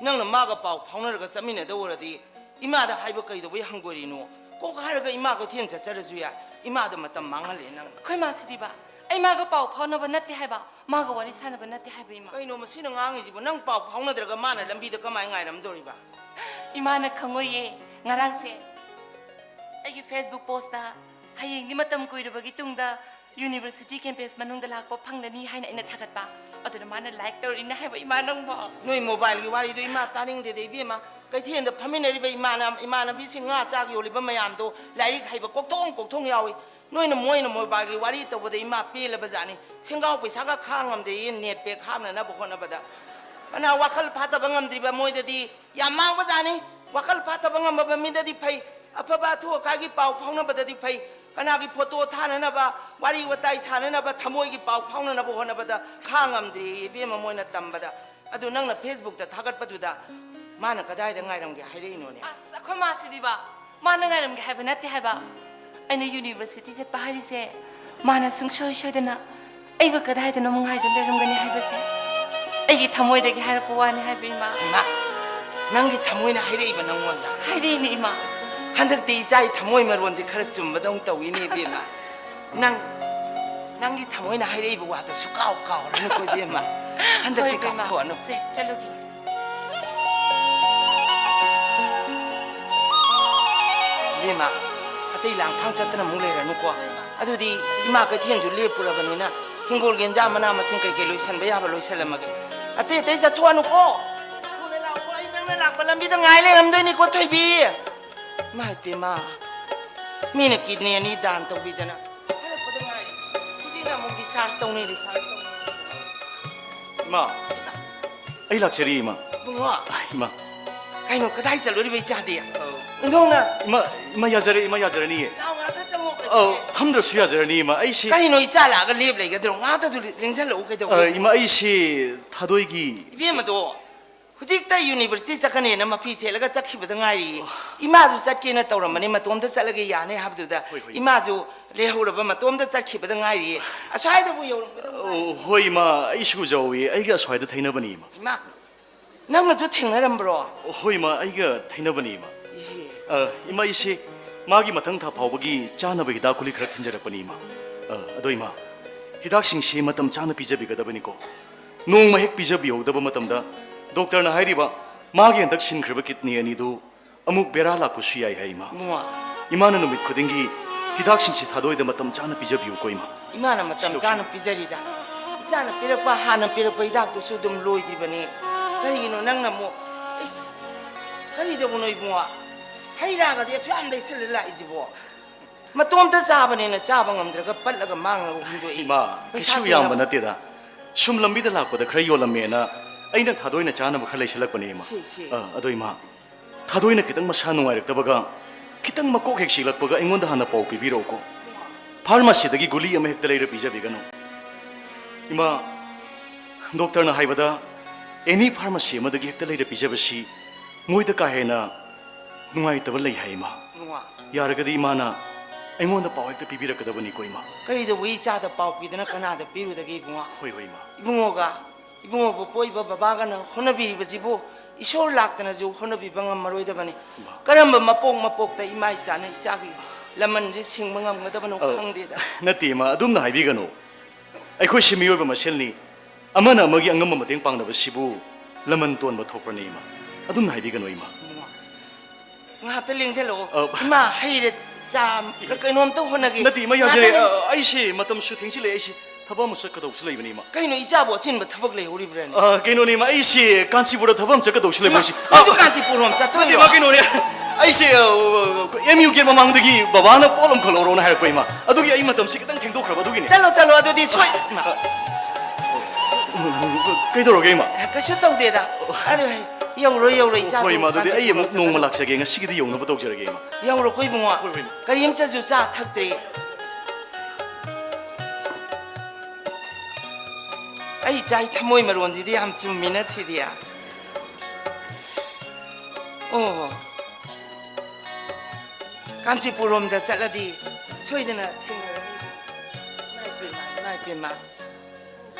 ꯅꯪꯅ ꯃꯥꯒ ꯄꯥꯎ ꯐꯥꯎꯅꯔꯒ ꯆꯠꯃꯤꯟꯅꯗꯧ ꯑꯣꯏꯔꯗꯤ ꯏꯃꯥꯗ ꯍꯥꯏꯕ ꯀꯩꯗꯧꯕꯩ ꯍꯪꯒꯣꯏꯔꯤꯅꯣ? ꯀꯣꯛ ꯍꯥꯏꯔꯒ ꯏꯃꯥ ꯀꯩꯊꯦꯜ ꯆꯠꯆꯔꯁꯨ ꯌꯥꯏ꯫ ꯏꯃꯥꯗ ꯃꯇꯝ ꯃꯥꯡꯍꯜꯂꯦ ꯅꯪ꯫ ꯑꯩꯈꯣꯏ ꯃꯥꯁꯤꯗꯤꯕ, ꯑꯩ ꯃꯥꯒ ꯄꯥꯎ ꯐꯥꯎꯅꯕ ꯅꯠꯇꯦ ꯍꯥꯏꯕ, ꯃꯥꯒ ꯋꯥꯔꯤ ꯁꯥꯟꯅꯕ ꯅꯠꯇꯦ ꯍꯥꯏꯕ, ꯏꯃꯥ꯫ ꯀꯩꯅꯣ ꯃꯁꯤꯅ ꯉꯥꯡꯉꯤꯁꯤꯕꯨ? ꯅꯪ ꯄꯥꯎ ꯐꯥꯎꯅꯗ꯭ꯔꯒ ꯃꯥꯅ ꯂꯝꯕꯤꯗ ꯀꯃꯥꯏ ꯉꯥꯏꯔꯝꯗꯣꯔꯤꯕ? ꯏꯃꯥꯅ ꯈꯪꯉꯣꯏꯌꯦ꯫ ꯉꯔꯥꯡꯁꯦ ꯑꯩꯒꯤ Facebook postꯇ ꯍꯌꯦꯡꯗꯤ ꯃꯇꯝ ꯀꯨꯏꯔꯕꯒꯤ ꯇꯨꯡꯗ ꯌꯨꯅꯤꯚꯔꯁꯤꯇꯤ ꯀꯦꯝꯄꯁ ꯃꯅꯨꯡꯗ ꯂꯥꯛꯄ ꯐꯪꯂꯅꯤ ꯍꯥꯏꯅ ꯑꯩꯅ ꯊꯥꯒꯠꯄ꯫ ꯑꯗꯨꯅ ꯃꯥꯅ like ꯇꯧꯔꯤꯅꯦ ꯍꯥꯏꯕ, ꯏꯃꯥ ꯅꯪꯕꯣ꯫ ꯅꯣꯏ mobileꯒꯤ ꯋꯥꯔꯤꯗꯣ ꯏꯃꯥ ꯇꯥꯅꯤꯡꯗꯦꯗ ꯏꯕꯦꯝꯃ꯫ ꯀꯩꯊꯦꯜꯗ ꯐꯝꯃꯤꯟꯅꯔꯤꯕ ꯏꯃꯥꯅ-, ꯏꯃꯥꯟꯅꯕꯤꯁꯤꯡ ꯉꯥ ꯆꯥꯛ ꯌꯣꯜꯂꯤꯕ ꯃꯌꯥꯝꯗꯣ ꯂꯥꯏꯔꯤꯛ ꯍꯩꯕ ꯀꯣꯛꯊꯣꯡ ꯀꯣꯛꯊꯣꯡ ꯌꯥꯎꯏ꯫ ꯅꯣꯏꯅ ꯃꯣꯏꯅ mobileꯒꯤ ꯋꯥꯔꯤ ꯇꯧꯕꯗ ꯏꯃꯥ ꯄꯦꯜꯂꯕ ꯖꯥꯠꯅꯤ꯫ ꯁꯦꯡꯒꯥꯎ ꯄꯩꯁꯥꯒ ꯈꯥꯡ ꯉꯝꯗꯦꯌꯦ net pack ꯍꯥꯞꯅꯅꯕ ꯍꯣꯠꯅꯕꯗ꯫ ꯐꯅ ꯋꯥꯈꯜ ꯐꯥꯊꯕ ꯉꯝꯗ꯭ꯔꯤꯕ ꯃꯣꯏꯗꯗꯤ ꯌꯥꯝ ꯃꯥꯡꯕ ꯖꯥꯠꯅꯤ꯫ ꯋꯥꯈꯜ ꯐꯥꯊꯕ ꯉꯝꯃꯕ ꯃꯤꯗꯗꯤ ꯐꯩ, ꯑꯐꯕ ꯑꯊꯨ ꯑꯀꯥꯏꯒꯤ ꯄꯥꯎ ꯐꯥꯎꯅꯕꯗꯗꯤ ꯐꯩ꯫ ꯀꯅꯥꯒꯤ photo ꯊꯥꯅꯅꯕ, ꯋꯥꯔꯤ ꯋꯥꯇꯥꯏ ꯁꯥꯅꯅꯕ, ꯊꯃꯣꯏꯒꯤ ꯄꯥꯎ ꯐꯥꯎꯅꯅꯕ ꯍꯣꯠꯅꯕꯗ ꯈꯥꯡ ꯉꯝꯗ꯭ꯔꯦ ꯏꯕꯦꯝꯃ ꯃꯣꯏꯅ ꯇꯝꯕꯗ꯫ ꯑꯗꯨ ꯅꯪꯅ Facebookꯇ ꯊꯥꯒꯠꯄꯗꯨꯗ ꯃꯥꯅ ꯀꯗꯥꯏꯗ ꯉꯥꯏꯔꯝꯒꯦ ꯍꯥꯏꯔꯛꯏꯅꯣꯅꯦ? ꯑꯁ, ꯑꯩꯈꯣꯏ ꯃꯥꯁꯤꯗꯤꯕ, ꯃꯥꯅ ꯉꯥꯏꯔꯝꯒꯦ ꯍꯥꯏꯕ ꯅꯠꯇꯦ ꯍꯥꯏꯕ꯫ ꯑꯩꯅ ꯌꯨꯅꯤꯚꯔꯁꯤꯇꯤ ꯆꯠꯄ ꯍꯥꯏꯔꯤꯁꯦ ꯃꯥꯅ ꯁꯨꯡꯁꯣꯏ ꯁꯣꯏꯗꯅ ꯑꯩꯕꯨ ꯀꯗꯥꯏꯗꯅꯣ ꯉꯥꯏꯗꯨꯅ ꯂꯩꯔꯝꯒꯅꯤ ꯍꯥꯏꯕꯁꯦ ꯑꯩꯒꯤ ꯊꯃꯣꯏꯗꯒꯤ ꯍꯥꯏꯔꯛꯄ ꯋꯥꯅꯤ ꯍꯥꯏꯕ, ꯏꯃꯥ꯫ ꯏꯃꯥ, ꯅꯪꯒꯤ ꯊꯃꯣꯏꯅ ꯍꯥꯏꯔꯛꯏꯕ ꯅꯪꯉꯣꯟꯗ? ꯍꯥꯏꯔꯛꯏꯅꯦ, ꯏꯃꯥ꯫ ꯍꯟꯗꯛꯇꯤ ꯏꯆꯥꯒꯤ ꯊꯃꯣꯏ ꯃꯔꯣꯟꯁꯦ ꯈꯔ ꯆꯨꯝꯕꯗꯧ ꯇꯧꯏꯅꯦ, ꯏꯕꯦꯝꯃ꯫ ꯅꯪ, ꯅꯪꯒꯤ ꯊꯃꯣꯏꯅ ꯍꯥꯏꯔꯛꯏꯕ ꯋꯥꯗꯣ ꯁꯨꯀꯥꯎ ꯀꯥꯎꯔꯅꯨꯀꯣ, ꯏꯕꯦꯝꯃ꯫ ꯍꯟꯗꯛꯇꯤ ꯍꯣꯏ, ꯏꯕꯦꯝꯃ꯫ ꯀꯥꯎꯊꯣꯛꯑꯅꯨ꯫ ꯁꯦ, ꯆꯠꯂꯨꯒꯦ꯫ ꯏꯕꯦꯝꯃ, ꯑꯇꯩ ꯂꯥꯡꯐꯥꯡ ꯆꯠꯇꯅ ꯑꯃꯨꯛ ꯂꯩꯔꯅꯨꯀꯣ꯫ ꯑꯗꯨꯗꯤ ꯏꯃꯥ ꯀꯩꯊꯦꯜꯁꯨ ꯂꯦꯞꯄꯨꯔꯕꯅꯤꯅ ꯍꯤꯡꯒꯣꯜꯒꯤ ꯏꯟꯖꯥꯡ ꯃꯅꯥ ꯃꯁꯤꯡ ꯀꯩꯀꯩ ꯂꯣꯏꯁꯟꯕ ꯌꯥꯕ ꯂꯣꯏꯁꯜꯂꯝꯃꯒꯦ꯫ ꯑꯇꯩ ꯑꯇꯩ ꯆꯠꯊꯣꯛꯑꯅꯨꯀꯣ꯫ ꯊꯨꯅ ꯂꯥꯛꯑꯣ, ꯑꯩ ꯅꯪꯅ ꯂꯥꯛꯄ ꯂꯝꯕꯤꯗ ꯉꯥꯏ ꯂꯩꯔꯝꯗꯣꯏꯅꯤꯀꯣ, ꯊꯣꯏꯕꯤ꯫ ꯏꯃꯥ ꯏꯄꯦꯝꯃ, ꯃꯤꯅ kidney ꯑꯅꯤ ꯗꯥꯟ ꯇꯧꯕꯤꯗꯅ ꯍꯜꯂꯛꯄꯗ ꯉꯥꯏꯔꯤ꯫ ꯍꯧꯖꯤꯛꯅ ꯑꯃꯨꯛ research ꯇꯧꯅꯤ, research ꯇꯧꯅꯤ꯫ ꯏꯃꯥ, ꯑꯩ ꯂꯥꯛꯆꯔꯤ, ꯏꯃꯥ꯫ ꯏꯕꯨꯡꯉꯣ꯫ ꯏꯃꯥ꯫ ꯀꯩꯅꯣ, ꯀꯗꯥꯏ ꯆꯠꯂꯨꯔꯤꯕ ꯏꯆꯥꯗꯤ? ꯑꯧ꯫ ꯏꯟꯊꯣꯛꯅ꯫ ꯏꯃꯥ, ꯏꯃꯥ, ꯌꯥꯖꯔꯦ, ꯏꯃꯥ, ꯌꯥꯖꯔꯅꯤꯌꯦ꯫ ꯂꯥꯎ, ꯉꯥꯛꯇ ꯆꯪꯉꯣ, ꯀꯩꯅꯣ꯫ ꯑꯧ, ꯐꯝꯗ꯭ꯔꯁꯨ ꯌꯥꯖꯔꯅꯤ, ꯏꯃꯥ꯫ ꯑꯩꯁꯤ ꯀꯔꯤꯅꯣ, ꯏꯆꯥ ꯂꯥꯛꯑꯒ ꯂꯦꯞ ꯂꯩꯒꯗ꯭ꯔꯣ? ꯉꯥꯛꯇꯗꯨ ꯂꯦꯡꯁꯤꯜꯂꯛꯎ, ꯀꯩꯗꯧꯕ? ꯑ, ꯏꯃꯥ, ꯑꯩꯁꯤ ꯊꯥꯗꯣꯏꯒꯤ ꯏꯕꯦꯝꯃꯗꯣ ꯍꯧꯖꯤꯛꯇ ꯌꯨꯅꯤꯚꯔꯁꯤꯇꯤ ꯆꯠꯀꯅꯦꯅ ꯃꯐꯤ ꯁꯦꯠꯂꯒ ꯆꯠꯈꯤꯕꯗ ꯉꯥꯏꯔꯤꯌꯦ꯫ ꯏꯃꯥꯁꯨ ꯆꯠꯀꯦꯅ ꯇꯧꯔꯝꯕꯅꯤ, ꯃꯇꯣꯝꯇ ꯆꯠꯂꯒꯦ ꯌꯥꯅꯤ ꯍꯥꯏꯕꯗꯨꯗ꯫ ꯍꯣꯏ, ꯍꯣꯏ꯫ ꯏꯃꯥꯁꯨ ꯂꯩꯍꯧꯔꯕ, ꯃꯇꯣꯝꯇ ꯆꯠꯈꯤꯕꯗ ꯉꯥꯏꯔꯤꯌꯦ꯫ ꯑꯁ꯭ꯋꯥꯏꯗꯕꯨ ꯌꯧꯔꯝꯒꯗꯕ ꯃꯥꯜꯂꯤ꯫ ꯑꯣ, ꯍꯣꯏ, ꯏꯃꯥ, ꯑꯩꯁꯨ ꯎꯖꯍꯧꯋꯤ꯫ ꯑꯩꯒ ꯑꯁ꯭ꯋꯥꯏꯗ ꯊꯩꯅꯕꯅꯤ, ꯏꯃꯥ꯫ ꯏꯃꯥ, ꯅꯪꯒꯁꯨ ꯊꯦꯡꯅꯔꯝꯕ꯭ꯔꯣ? ꯍꯣꯏ, ꯏꯃꯥ, ꯑꯩꯒ ꯊꯩꯅꯕꯅꯤ, ꯏꯃꯥ꯫ ꯏꯍꯦ꯫ ꯑ, ꯏꯃꯥ, ꯑꯩꯁꯦ ꯃꯥꯒꯤ ꯃꯊꯪ ꯊꯥ ꯐꯥꯎꯕꯒꯤ ꯆꯥꯅꯕ ꯍꯤꯗꯥꯛ ꯒꯨꯂꯤ ꯈꯔ ꯊꯤꯟꯖꯔꯛꯄꯅꯤ, ꯏꯃꯥ꯫ ꯑ, ꯑꯗꯣ, ꯏꯃꯥ, ꯍꯤꯗꯥꯛꯁꯤꯡꯁꯤ ꯃꯇꯝ ꯆꯥꯅ ꯄꯤꯖꯕꯤꯒꯗꯕꯅꯤꯀꯣ꯫ ꯅꯣꯡꯃ ꯍꯦꯛ ꯄꯤꯖꯕꯤꯍꯧꯗꯕ ꯃꯇꯝꯗ ꯗꯣꯛꯇꯔꯅ ꯍꯥꯏꯔꯤꯕ ꯃꯥꯒꯤ ꯍꯟꯗꯛ ꯁꯤꯟꯈ꯭ꯔꯤꯕ ꯀꯤꯗꯅꯤ ꯑꯅꯤꯗꯨ ꯑꯃꯨꯛ ꯕꯦꯔꯥ ꯂꯥꯛꯄꯁꯨ ꯌꯥꯏ ꯍꯥꯏ, ꯏꯃꯥ꯫ ꯏꯃꯥ꯫ ꯏꯃꯥꯅ ꯅꯨꯃꯤꯠ ꯈꯨꯗꯤꯡꯒꯤ ꯍꯤꯗꯥꯛꯁꯤꯡꯁꯤ ꯊꯥꯗꯣꯏꯗ ꯃꯇꯝ ꯆꯥꯅ ꯄꯤꯖꯕꯤꯌꯨꯀꯣ, ꯏꯃꯥ꯫ ꯏꯃꯥꯅ ꯃꯇꯝ ꯁꯤꯔꯣ, ꯆꯥꯅ ꯁꯤꯔꯣ꯫ ꯄꯤꯖꯔꯤꯗ꯫ ꯏꯆꯥꯅ ꯄꯤꯔꯛꯄ, ꯍꯥꯟꯅ ꯄꯤꯔꯛꯄ ꯍꯤꯗꯥꯛꯇꯨꯁꯨ ꯑꯗꯨꯝ ꯂꯣꯏꯗ꯭ꯔꯤꯕꯅꯤ꯫ ꯀꯔꯤꯒꯤꯅꯣ ꯅꯪꯅ ꯑꯃꯨꯛ? ꯏꯁ, ꯀꯔꯤꯗꯧꯕꯅꯣ ꯏꯕꯨꯡꯉꯣ? ꯍꯩ ꯔꯥꯒꯗꯤ ꯑꯁꯨꯛ ꯌꯥꯝ ꯂꯩꯁꯜꯂ ꯂꯥꯛꯏꯁꯤꯕꯣ? ꯃꯇꯣꯝꯇ ꯆꯥꯕꯅꯦꯅ ꯆꯥꯕ ꯉꯝꯗ꯭ꯔꯒ ꯄꯠꯂꯒ ꯃꯥꯡꯂꯒ ꯍꯨꯟꯗꯣꯛꯏ꯫ ꯏꯃꯥ, ꯄꯩꯁꯥ ꯀꯩꯁꯨ ꯇꯤꯡꯅꯕ ꯌꯥꯝꯕ ꯅꯠꯇꯦꯗ꯫ ꯁꯨꯝ ꯂꯝꯕꯤꯗ ꯂꯥꯛꯄꯗ ꯈꯔ ꯌꯣꯜꯂꯝꯃꯦꯅ ꯑꯩꯅ ꯊꯥꯗꯣꯏꯅ ꯆꯥꯅꯕ ꯈꯔ ꯂꯩꯁꯜꯂꯛꯄꯅꯦ, ꯏꯃꯥ꯫ ꯁꯤ, ꯁꯤ꯫ ꯑ, ꯑꯗꯣ, ꯏꯃꯥ, ꯊꯥꯗꯣꯏꯅ ꯈꯤꯇꯪ ꯃꯁꯥ ꯅꯨꯡꯉꯥꯏꯔꯛꯇꯕꯒ, ꯈꯤꯇꯪ ꯃꯀꯣꯛ ꯍꯦꯛ ꯆꯤꯛꯂꯛꯄꯒ ꯑꯩꯉꯣꯟꯗ ꯍꯥꯟꯅ ꯄꯥꯎ ꯄꯤꯕꯤꯔꯛꯎꯀꯣ꯫ ꯐꯥꯔꯃꯥꯁꯤꯗꯒꯤ ꯒꯨꯂꯤ ꯑꯃ ꯍꯦꯛꯇ ꯂꯩꯔ ꯄꯤꯖꯕꯤꯒꯅꯨ꯫ ꯏꯃꯥ, ꯗꯣꯛꯇꯔꯅ ꯍꯥꯏꯕꯗ ꯑꯦꯅꯤ ꯐꯥꯔꯃꯥꯁꯤ ꯑꯃꯗꯒꯤ ꯍꯦꯛꯇ ꯂꯩꯔ ꯄꯤꯖꯕꯁꯤ ꯃꯣꯏꯗ ꯀꯥ ꯍꯦꯟꯅ ꯅꯨꯡꯉꯥꯏꯇꯕ ꯂꯩ ꯍꯥꯏ, ꯏꯃꯥ꯫ ꯏꯕꯨꯡꯉꯣ꯫ ꯌꯥꯔꯒꯗꯤ ꯏꯃꯥꯅ ꯑꯩꯉꯣꯟꯗ ꯄꯥꯎ ꯍꯦꯛꯇ ꯄꯤꯕꯤꯔꯛꯀꯗꯕꯅꯤꯀꯣ, ꯏꯃꯥ꯫ ꯀꯔꯤꯗꯧꯕ ꯏꯆꯥꯗ ꯄꯥꯎ ꯄꯤꯗꯅ ꯀꯅꯥꯗ ꯄꯤꯔꯨꯗꯒꯦ, ꯏꯕꯨꯡꯉꯣ? ꯍꯣꯏ, ꯍꯣꯏ, ꯏꯃꯥ꯫ ꯏꯕꯨꯡꯉꯣꯒ ꯏꯕꯨꯡꯉꯣꯕꯨ ꯄꯣꯛꯏꯕ ꯕꯕꯥꯒꯅ ꯍꯣꯠꯅꯕꯤꯔꯤꯕꯁꯤꯕꯨ ꯏꯁꯣꯔ ꯂꯥꯛꯇꯅꯁꯨ ꯍꯣꯠꯅꯕꯤꯕ ꯉꯝꯃꯔꯣꯏꯗꯕꯅꯤ꯫ ꯏꯃꯥ꯫ ꯀꯔꯝꯕ ꯃꯄꯣꯛ ꯃꯄꯣꯛꯇ ꯏꯃꯥ ꯏꯆꯥꯅ ꯏꯆꯥꯒꯤ ꯂꯃꯟꯁꯦ ꯁꯤꯡꯕ ꯉꯝꯒꯗꯕꯅꯣ ꯑ, ꯈꯪꯗꯦꯗ꯫ ꯅꯠꯇꯦ, ꯏꯃꯥ, ꯑꯗꯨꯝꯅ ꯍꯥꯏꯕꯤꯒꯅꯨ꯫ ꯑꯩꯈꯣꯏꯁꯤ ꯃꯤꯑꯣꯏꯕ ꯃꯁꯦꯜꯅꯤ꯫ ꯑꯃꯅ ꯑꯃꯒꯤ ꯑꯉꯝꯕ ꯃꯇꯦꯡ ꯄꯥꯡꯅꯕꯁꯤꯕꯨ ꯂꯃꯟ ꯇꯣꯟꯕ ꯊꯣꯛꯄꯅꯤ, ꯏꯃꯥ꯫ ꯑꯗꯨꯝꯅ ꯍꯥꯏꯕꯤꯒꯅꯨ, ꯏꯃꯥ꯫ ꯏꯕꯨꯡꯉꯣ, ꯉꯥꯏꯍꯥꯛꯇ ꯂꯦꯡꯁꯤꯜꯂꯛꯑꯣ꯫ ꯑ, ꯏꯃꯥ, ꯍꯩꯔ ꯆꯥ ꯏꯍꯦ꯫ ꯀꯩꯅꯣꯝꯇ ꯍꯣꯠꯅꯒꯦ꯫ ꯅꯠꯇꯦ, ꯏꯃꯥ, ꯌꯥꯖꯔꯦ꯫ ꯉꯥꯏꯍꯥꯛꯇ ꯂꯦꯡ- ꯑ, ꯑꯩꯁꯦ ꯃꯇꯝꯁꯨ ꯊꯦꯡꯖꯤꯜꯂꯛꯑꯦ꯫ ꯑꯩꯁꯦ ꯊꯕꯛ ꯑꯃ ꯆꯠꯀꯗꯧꯕꯁꯨ ꯂꯩꯕꯅꯤ, ꯏꯃꯥ꯫ ꯀꯩꯅꯣ, ꯏꯆꯥꯕꯨ ꯑꯆꯤꯟꯕ ꯊꯕꯛ ꯂꯩꯍꯧꯔꯤꯕ꯭ꯔꯥꯅꯦ? ꯑ, ꯀꯩꯅꯣꯅꯦ, ꯏꯃꯥ, ꯑꯩꯁꯦ ꯀꯥꯟꯆꯤꯄꯨꯔꯗ ꯊꯕꯛ ꯑꯃ ꯆꯠꯀꯗꯧꯁꯨ ꯂꯩꯕ, ꯏꯃꯥ, ꯍꯧꯖꯤꯛ꯫ ꯑ, ꯅꯪꯁꯨ ꯀꯥꯟꯆꯤꯄꯨꯔ ꯔꯣꯝ ꯅꯠꯇꯦ, ꯆꯠꯇꯣꯏꯔꯣ? ꯏꯃꯥ, ꯀꯩꯅꯣꯅꯦ, ꯑꯩꯁꯦ, ꯑ, ꯑꯦꯝ ꯌꯨ ꯒꯦꯠ ꯃꯃꯥꯡꯗꯒꯤ ꯕꯕꯥꯅ ꯄꯣꯠ ꯑꯃꯈꯛ ꯂꯧꯔꯣꯅ ꯍꯥꯏꯔꯛꯄ, ꯏꯃꯥ꯫ ꯑꯗꯨꯒꯤ ꯑꯩ ꯃꯇꯝꯁꯤ ꯈꯤꯇꯪ ꯊꯦꯡꯗꯣꯛꯈ꯭ꯔꯕ, ꯑꯗꯨꯒꯤꯅꯦ꯫ ꯆꯠꯂꯣ, ꯆꯠꯂꯣ, ꯑꯗꯨꯗꯤ ꯁꯣꯏ-, ꯏꯃꯥ꯫ ꯀꯩꯗꯧꯔꯒꯦ, ꯏꯃꯥ? ꯀꯩꯁꯨ ꯇꯧꯗꯦꯗ꯫ ꯑꯗꯨ ꯍꯩ-, ꯌꯧꯔꯣꯏ, ꯌꯧꯔꯣꯏ, ꯏꯆꯥꯁꯨ ꯍꯣꯏ, ꯏꯃꯥ, ꯑꯗꯨꯗꯤ ꯑꯩ ꯑꯃꯨꯛ ꯀꯥꯟꯆꯤꯄꯨꯔꯝ ꯅꯣꯡꯃ ꯆꯠꯀꯗꯕ꯫ ꯂꯥꯛꯆꯒꯦ꯫ ꯉꯁꯤꯒꯤꯗꯤ ꯌꯧꯅꯕ ꯇꯧꯖꯔꯒꯦ, ꯏꯃꯥ꯫ ꯌꯧꯔꯣꯀꯣ, ꯏꯕꯨꯡꯉꯣ꯫ ꯍꯣꯏ, ꯍꯣꯏ, ꯏꯃꯥ꯫ ꯀꯔꯤꯝꯇꯁꯨ ꯆꯥ ꯊꯛꯇ꯭ꯔꯤ꯫ ꯑꯩ ꯏꯆꯥꯒꯤ ꯊꯃꯣꯏ ꯃꯔꯣꯟꯁꯤꯗꯤ ꯌꯥꯝ ꯆꯨꯝꯃꯤꯅ ꯁꯤꯗꯤ꯫ ꯑꯣ, ꯀꯥꯟꯆꯤꯄꯨꯔꯔꯣꯝꯗ ꯆꯠꯂꯗꯤ ꯁꯣꯏꯗꯅ ꯊꯦꯡꯅꯔꯅꯤ꯫ ꯏꯃꯥꯏ ꯄꯦꯝꯃ, ꯏꯃꯥꯏ ꯄꯦꯝꯃ꯫